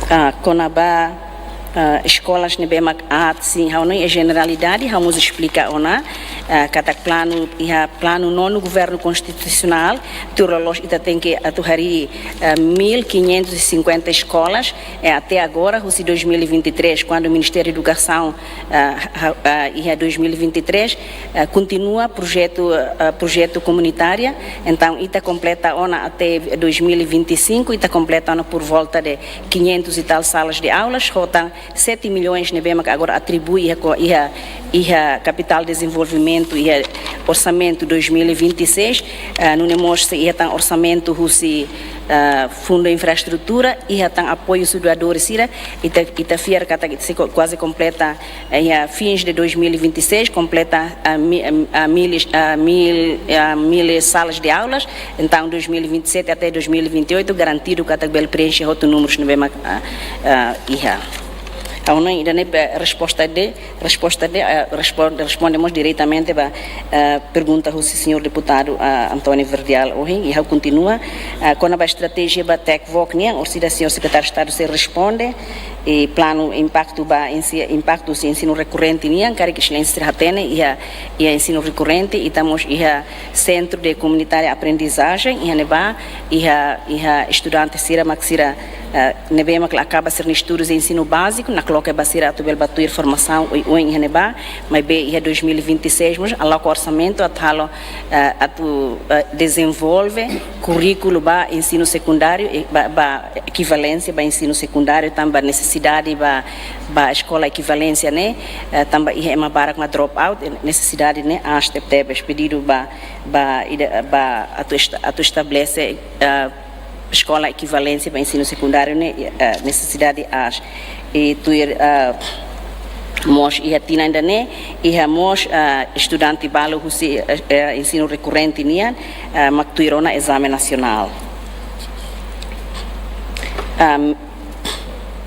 Ah, kona-ba, ah, eskolas ne'ebé mak aat, sin, ha'u hanoin iha jeneralidade, ha'u mós esplika ona, ah, katak planu, iha planu nonu governu konstitusionál, tuir loloos ita tenke atu harii, ah, mil quinhentos e cinquenta eskolas, eh, até agora, husi dois mil e vinte e três, kuandu Ministériu Edukasaun, ah, ha-, ah, iha dois mil e vinte e três, ah, kontinua projetu, ah, projetu komunitária, entaun ita kompleta ona até dois mil e vinte e cinco, ita kompleta ona por volta de quinhentos e tal salas de aulas, ho tan sete milhões ne'ebé mak agora atribui iha ko-, iha, iha kapitál dezenvolvimentu, iha orsamentu dois mil e vinte e seis, ah, nune'e mós sei iha tan orsamentu husi, ah, fundu infraestrutura, iha tan apoiu husi doadores sira, ita, ita fiar katak ita sei ko-, kuaze kompleta, eh, iha fins de dois mil e vinte e seis, kompleta a mi-, a mil, a mil, a mil salas de aulas, entaun dois mil e vinte e sete até dois mil e vinte e oito garantidu katak bele preenxe hotu númerus ne'ebé mak, ah, ah, iha. Entaun, ida-ne'e, eh, resposta de, resposta de, eh, respon-, responde mós diretamente ba, eh, pergunta husi señór deputadu, eh, António Verdial ohin, i ha'u kontinua, eh, kona-ba estratéjia ba tech work nian, orsida señór sekretáriu Estadu sei responde, i planu impaktu ba ensi-, impaktu husi ensinu rekorrente nian, karik Exelénsia sei hatene, iha, iha ensinu rekorrente, i ita mós iha Centro de Comunitária Aprendizagem, iha ne'ebá, iha, iha estudante sira mak sira, eh, ne'ebé mak la akaba sira-nia estudus ensinu báziku, nakloke ba sira atu bele ba tuir formasaun oioin iha ne'ebá, maibé iha dois mil e vinte e seis mós aloka orsamentu atu halo, eh, atu, eh, dezenvolve kurríkulu ba ensinu sekundáriu, i ba, ba ekivalénsia ba ensinu sekundáriu, tanba nesesidade ba, ba eskola ekivalénsia ne'e, eh, tanba iha ema barak mak drop out, i nesesidade ne'e aas tebetebes, pedidu ba, ba, ida, ba atu esta-, atu estabelese, eh, eskola ekivalénsia ba ensinu sekundáriu ne'e, eh, nesesidade aas. I tuir, eh, mós iha tinan ida-ne'e, iha mós, eh, estudante balu husi, eh, eh, ensinu rekorrente nian, eh, mak tuir ona ezame nasionál. Am,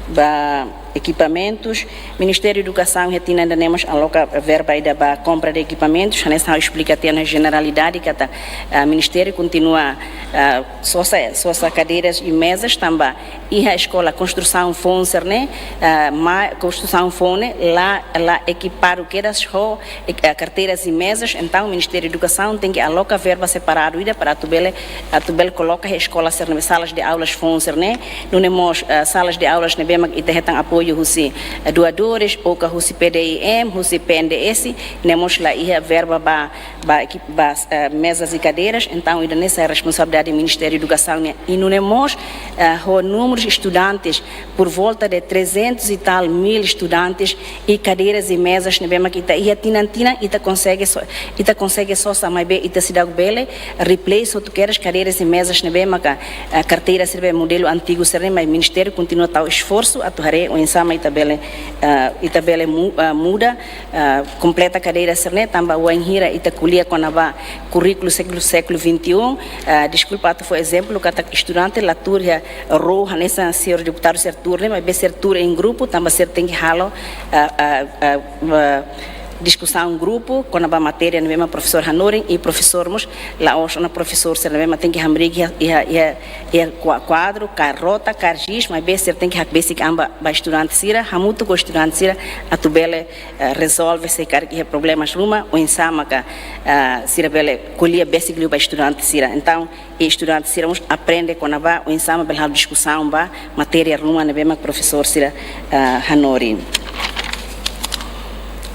ba ekipamentus, Ministériu Edukasaun iha tinan ida-ne'e mós aloka verba ida ba kompra de ekipamentus, hanesan ha'u esplika tiha ona iha jeneralidade katak, ah, Ministériu kontinua, ah, sosa, sosa kadeiras i mezas tanba iha eskola konstrusaun foun sira-ne'e, ah, ma konstrusaun foun ne'e la, la ekipadu kedas ho, eh, karteiras i mezas, entaun Ministériu Edukasaun tenke aloka verba separadu ida para atu bele, atu bele koloka iha eskola sira-ne'e, salas de aulas foun sira-ne'e, nune'e mós, eh, salas de aulas ne'ebé mak ita hetan apoiu husi, eh, doadores, ou ka husi P D I M, husi P N D S, ne'e mós la iha verba ba, ba ekipa, ba, eh, mezas i kadeiras, entaun ida-ne'e sai responsabilidade Ministériu Edukasaun nian, i nune'e mós, eh, ho númeru de estudantes, por volta de trezentos e tal mil estudantes, i kadeiras i mezas ne'ebé mak ita iha tinan-tinan, ita konsege so-, ita konsege sosa, maibé ita seidauk bele replace hotu kedas kadeiras i mezas ne'ebé maka, eh, karteira sira-ne'ebé modelu antigu sira-ne'e, maibé Ministériu kontinua tau esforsu atu haree oinsá mak ita bele, eh, ita bele mu-, eh, muda, eh, kompleta kadeira sira-ne'e, tanba wainhira ita ko'alia kona-ba kurríkulu sékulu, sékulu vinte e um, eh, deskulpa atu fó ezemplu, katak estudante la tuur iha rou hanesan señór deputadu sira tuur ne'e, maibé sira tuur em grupu, tanba sira tenke halo, ah, ah, ah, ah, diskusaun grupu kona-ba matéria ne'ebé mak profesór hanorin, i profesór mós la'ós ona profesór sira ne'ebé mak tenke hamriik iha, iha, iha, iha kua-, kuadru, kaer rota, kaer giz, maibé sira tenke hakbesik an ba, ba estudante sira, hamutuk ho estudante sira, atu bele, eh, rezolve se karik iha problemas ruma, oinsá maka, ah, sira bele ko'alia besik liu ba estudante sira. Entaun, i estudante sira mós aprende kona-ba oinsá mak bele halo diskusaun ba matéria ruma ne'ebé mak profesór sira, ah, hanorin.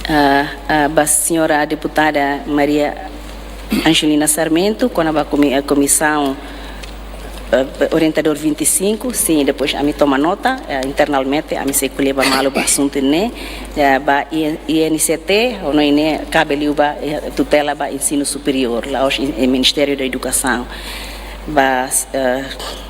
Ah, ah, ba señora deputada Maria Angelina Sarmento, kona-ba komi-, eh, komisaun, eh, orientadór vinte e cinco, sin, depois ami toma nota, eh, internamente, ami sei ko'alia ba malu ba asuntu ne'e, eh, ba I-, I N C T, ou no ine, kabe liu ba, eh, tutela ba ensinu superiór, la'ós in-, eh, Ministériu da Edukasaun. Ba, eh,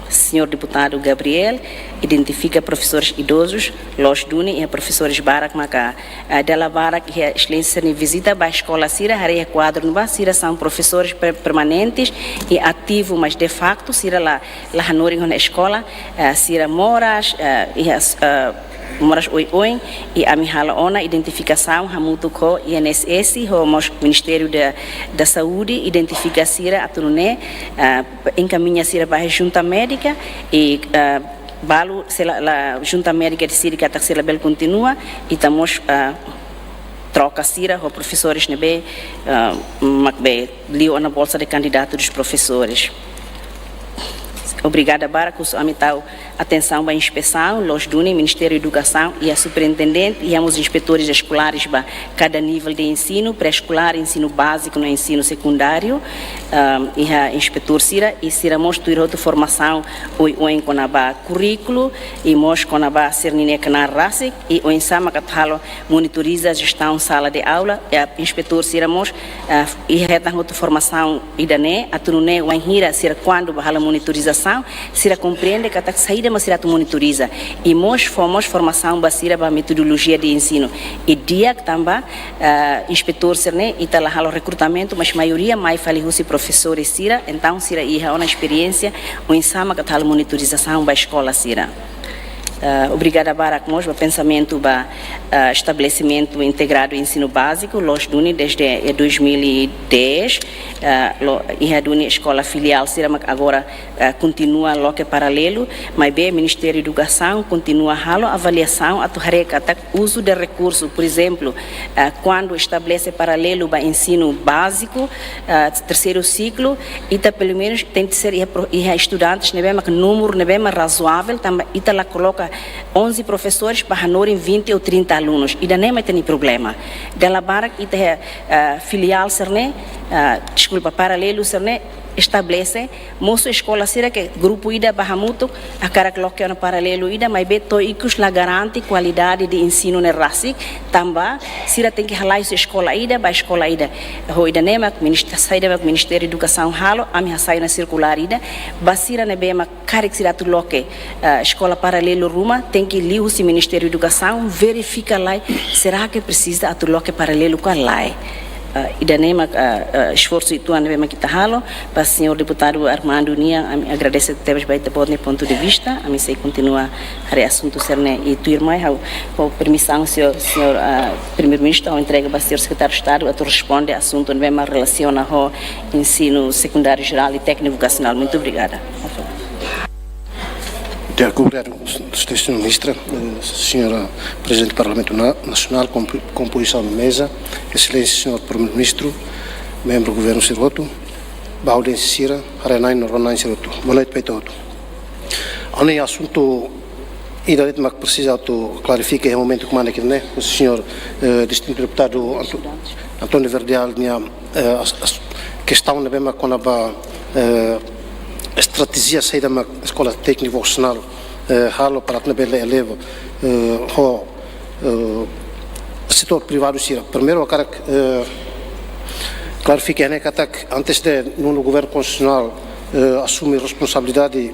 señór deputadu Gabriel, identifika profesores idozus, loos duni, iha profesores barak maka, eh, dala barak iha Exelénsia nia vizita ba eskola sira, haree iha kuadru ne'ebá, sira são professores per-, permanentes i ativu, mas de facto sira la, la hanorin ona eskola, eh, sira moras, eh, iha, eh, moras oioin, i ami halo ona identifikasaun hamutuk ho I N S S, ho mós Ministériu da, da Saúde, identifika sira atu nune'e, eh, enkamiña sira ba iha junta médika, i, eh, balu se la, la junta médika deside katak sira labele kontinua, ita mós, ah, troka sira ho profesores ne'ebé, ah, mak be liu ona bolsa de candidato dos professores. Obrigada barak, husu ami tau atensaun ba inspesaun, loos duni Ministériu Edukasaun iha superintendente, iha mós inspetores escolares ba kada nivel de ensinu, pré-escolar, ensinu báziku no ensinu sekundáriu, ah, iha inspetór sira, i sira mós tuir hotu formasaun oioin kona-ba kurríkulu, i mós kona-ba sira-nia knaar rasik, i oinsá maka atu halo monitoriza jestaun sala de aula, i inspetór sira mós, ah, iha hetan hotu formasaun ida-ne'e, atu nune'e wainhira sira kuandu bá halo monitorizasaun, sira komprende katak saida mak sira atu monitoriza. I mós fó mós formasaun ba sira ba metodolojia de ensinu. I di'ak tanba, ah, inspetór sira-ne'e, ita la halo rekrutamentu, mas maioria mai fali husi profesores sira, entaun sira iha ona esperiénsia oinsá maka atu halo monitorizasaun ba eskola sira. Ah, obrigada barak mós ba pensamentu ba, ah, estabelesimentu integradu ensinu báziku, loos duni desde, eh, dois mil e dez, ah, lo, iha duni eskola filiál sira mak agora, ah, kontinua loke paralelu, maibé Ministériu Edukasaun kontinua halo avaliasaun atu haree katak uzu de rekursu, por ezemplu, ah, kuandu estabelese paralelu ba ensinu báziku, ah, terseiru siklu, ita pelumenus tenke ser iha pro-, iha estudantes ne'ebé mak númeru ne'ebé mak razoável, tanba ita la koloka onze profesores ba hanorin vinte ou trinta alunus. Ida-ne'e mak ita-nia problema. Dala barak ita iha, ah, filiál sira-ne'e, ah, deskulpa, paralelu sira-ne'e, estabelese, mosu eskola sira ke grupu ida ba hamutuk, hakarak loke ona paralelu ida, maibé to'o ikus la garante kualidade de ensinu ne'e rasik, tanba sira tenke halai husi eskola ida ba eskola ida. Ho ida-ne'e mak minist-, saida mak Ministériu Edukasaun halo, ami hasai ona sirkulár ida ba sira ne'ebé mak karik sira atu loke, eh, eskola paralelu ruma, tenke liuhusi Ministériu Edukasaun verifika lai, será ke presiza atu loke paralelu ka lae. Eh, ida-ne'e mak, eh, eh, esforsu uitoan ne'ebé mak ita halo. Ba señór deputadu Armando nian, ami agradese tebes ba ita-boot nia pontu de vista, ami sei kontinua haree asuntu sira-ne'e. I tuirmai ha'u, ho permisaun señór, señór, ah, Primeiru-Ministru, ha'u entrega ba señór Sekretáriu Estadu atu responde asuntu ne'ebé mak relasiona ho ensinu sekundáriu jerál i tékniku vokasionál. Muito obrigada. Di'ak, obrigadu, señora Ministra, eh, señora Prezidente Parlamentu Na-, Nasionál, kompo-, kompozisaun meza, Exelénsia señór Primeiru-Ministru, membru governu sira hotu, ba audiénsia sira, haree-na'in no rona-na'in sira hotu. Boa noite ba ita hotu. Ha'u-nia asuntu ida de'it mak presiza atu klarifika iha momentu kmanek ne'e, señór, eh, distintu deputadu Anto-, António Verdial nia, eh, as-, as-, kestaun ne'ebé mak kona-ba, eh, estratéjia saida mak eskola tékniku vokasionál, eh, halo para atu bele eleva, eh, ho, eh, setór privadu sira. Primeiru, hakarak, eh, klarifika ne'e katak antes de nonu governu konstitusionál, eh, asume responsabilidade,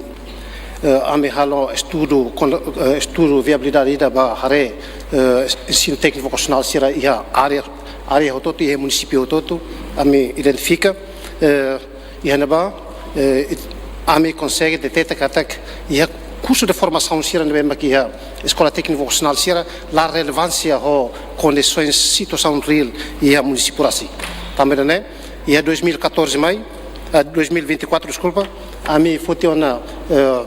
eh, ami halo estudu, kon-, eh, estudu viabilidade ida ba haree, eh, ensinu tékniku vokasionál sira iha área, área hotu-hotu, iha munisípiu hotu-hotu, ami identifika, eh, iha ne'ebá, eh, it-, ami konsege deteta katak iha kursu de formasaun sira ne'ebé mak iha eskola tékniku vokasionál sira la relevánsia ho kondisoens situasaun reál iha munisípiu rasik. Tanba ne'e, iha dois mil e catorze mai, eh, dois mil e vinte e quatro, deskulpa, ami foti ona, eh,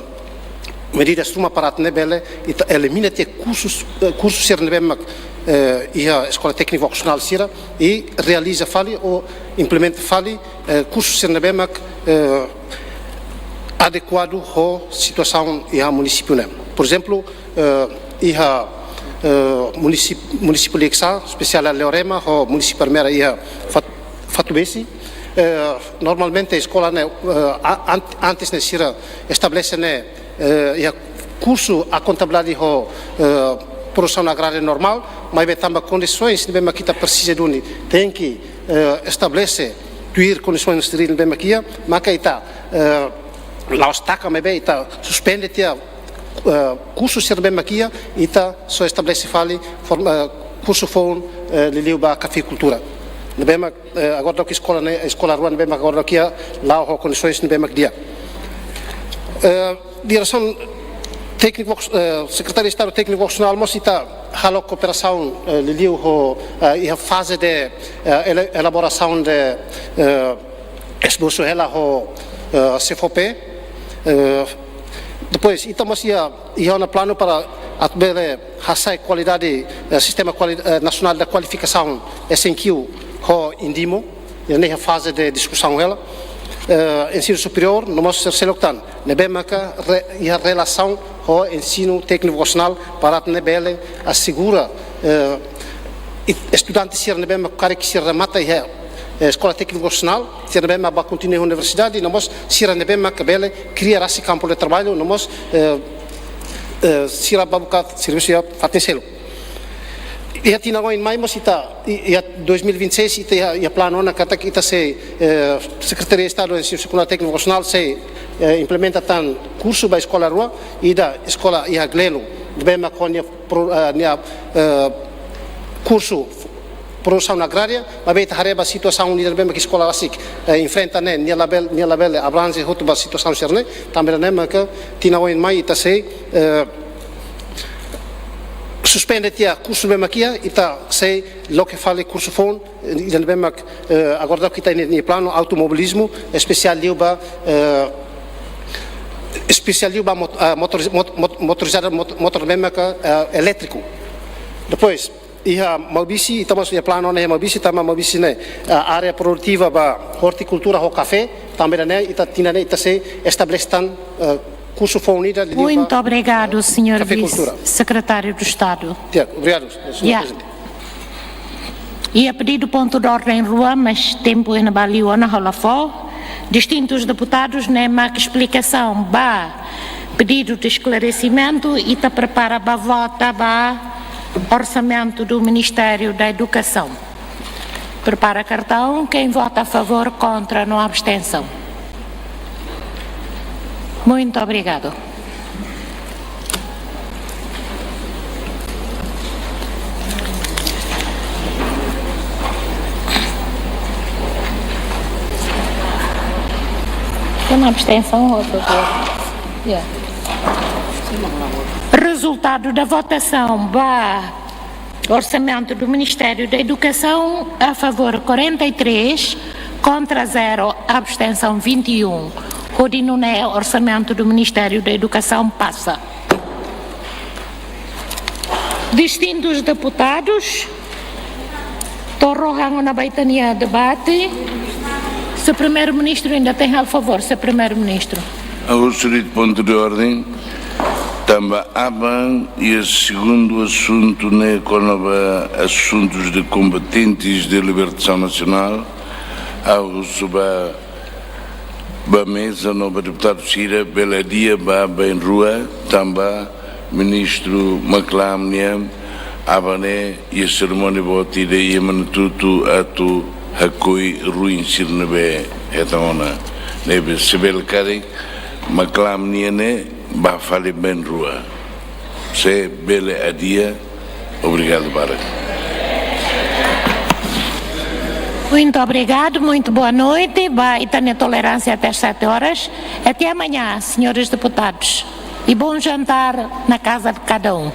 medidas ruma para atu nune'e bele ita elimina tiha kursus, eh, kursu sira ne'ebé mak, eh, iha eskola tékniku vokasionál sira i realiza fali ou implementa fali, eh, kursu sira ne'ebé mak, eh, adekuadu ho situasaun iha munisípiu ne'e. Por ezemplu, eh, iha, eh, munisíp-, munisípiu Liquiçá, espesiál Leorema, ho munisípiu Ermera iha Fat-, Fatubesi. Eh, normalmente eskola ne'e, eh, a-, ant-, antes ne'e sira estabelese ne'e, eh, iha kursu akontabilidade ho, eh, produsaun agrária normál, maibé tanba kondisoens ne'ebé mak ita presiza duni, tenke, eh, estabelese tuir kondisoens sira ne'ebé mak iha, maka ita, eh, la'ós taka maibé ita suspende tiha, eh, kursu sira ne'ebé mak iha, ita só estabelese fali form-, eh, kursu foun, eh, liuliu ba kafikultura. Ne'ebé mak, eh, agora daudauk eskola ne'e, eskola rua ne'ebé mak agora daudauk iha, la'o ho kondisoens ne'ebé mak di'ak. Eh, Diresaun Tékniku Vok-, eh, Sekretáriu Estadu Tékniku Vokasionál mós ita halo kooperasaun, eh, liuliu ho, eh, iha faze de, eh, ele-, elaborasaun de, eh, esbosu hela ho, eh, SEFOPE. Eh, depois, ita mós iha, iha ona planu para atu bele hasa'e kualidade, eh, sistema kuali-, eh, nasionál de kualifikasaun, S N Q, ho INDIMO, iha ne'e iha faze de diskusaun hela. Eh, ensinu superiór, no mós terseiro tan, ne'ebé maka re-, iha relasaun ho ensinu tékniku vokasionál para atu nune'e bele asegura, eh, i-, estudante sira ne'ebé mak karik sira remata iha, eh, eskola tékniku vokasionál, sira ne'ebé mak bá kontinua universidade, no mós sira ne'ebé mak bele kria rasik kampu de traballu, no mós, eh, eh, sira bá buka servisu iha fatin seluk. Iha tinan oin mai mós ita, i-, iha dois mil e vinte e seis ita iha, iha planu ona katak ita sei, eh, Sekretaria Estadu Ensinu Sekundáriu Tékniku Vokasionál sei, eh, implementa tan kursu ba eskola rua, ida eskola iha Gleno, ne'ebé mak ho nia pro-, eh, nia, eh, kursu produsaun agrária, maibé ita haree ba situasaun ida ne'ebé mak eskola rasik, eh, enfrenta ne'e, nia labele, nia labele abrange hotu ba situasaun sira-ne'e, tanba ne'e maka tinan oin mai ita sei, eh, suspende tiha kursu ne'ebé mak iha, ita sei loke fali kursu foun, eh, ida ne'ebé mak, eh, agora daudaun ita iha nia planu automobilismo, espesiál liu ba, eh, espesiál liu ba mot-, ah, motoriz-, mot-, mot-, motorizada, mot-, motór ne'ebé mak, eh, elétriku. Depois, iha Maubisse, ita mós iha planu ona iha Maubisse, tanba Maubisse ne'e, ah, área produtiva ba ortikultura ho kafé, tanba ne'e ita tinan ne'e ita sei estabelese tan, eh, kursu foun ida liu ba, Muito obrigado, eh, senhor cafeicultura. Vice-Secretário de Estado. Di'ak, obrigadu, señór Ya. Prezidente. Iha pedidu pontu de ordem rua, mas tempu iha ne'ebá liu ona, ha'u la fó. Distintus deputadus ne'e mak esplikasaun ba pedidu de esclarecimento, ita prepara ba vota ba orsamentu do Ministério da Educação. Prepara cartão, quem vota a favor, contra, não há abstenção. Muito obrigado. Tem uma abstenção ou a favor? Yeah. Resultado da votação ba orsamentu do Ministério da Educação: a favor quarenta e três, contra zero, abstenção vinte e um. Hodi nune'e orsamentu do Ministério da Educação pasa. Distintus deputadus, to'o rohan ona ba ita-nia debate. Señór Primeiru-Ministru ainda tem, a favor, señór Primeiru-Ministru. Ha'u husu de'it pontu de ordem, tanba aban iha segundu asuntu ne'e kona-ba asuntus de kombatentes de libertasaun nasionál, ha'u husu ba, ba meza no ba deputadu sira bele adia ba bainrua, tanba ministru maklamnia, aban ne'e iha serimónia boot ida iha Manatutu atu hakoi ruin sira ne'ebé hetan ona. Ne'ebé se bele karik maklamnia ne'e ba fali bainrua. Se bele adia, obrigadu barak. Muito obrigado, muito boa noite. Ba ita-nia tolerância até às sete horas. Até amanhã, senhores deputados. E bom jantar na casa de cada um.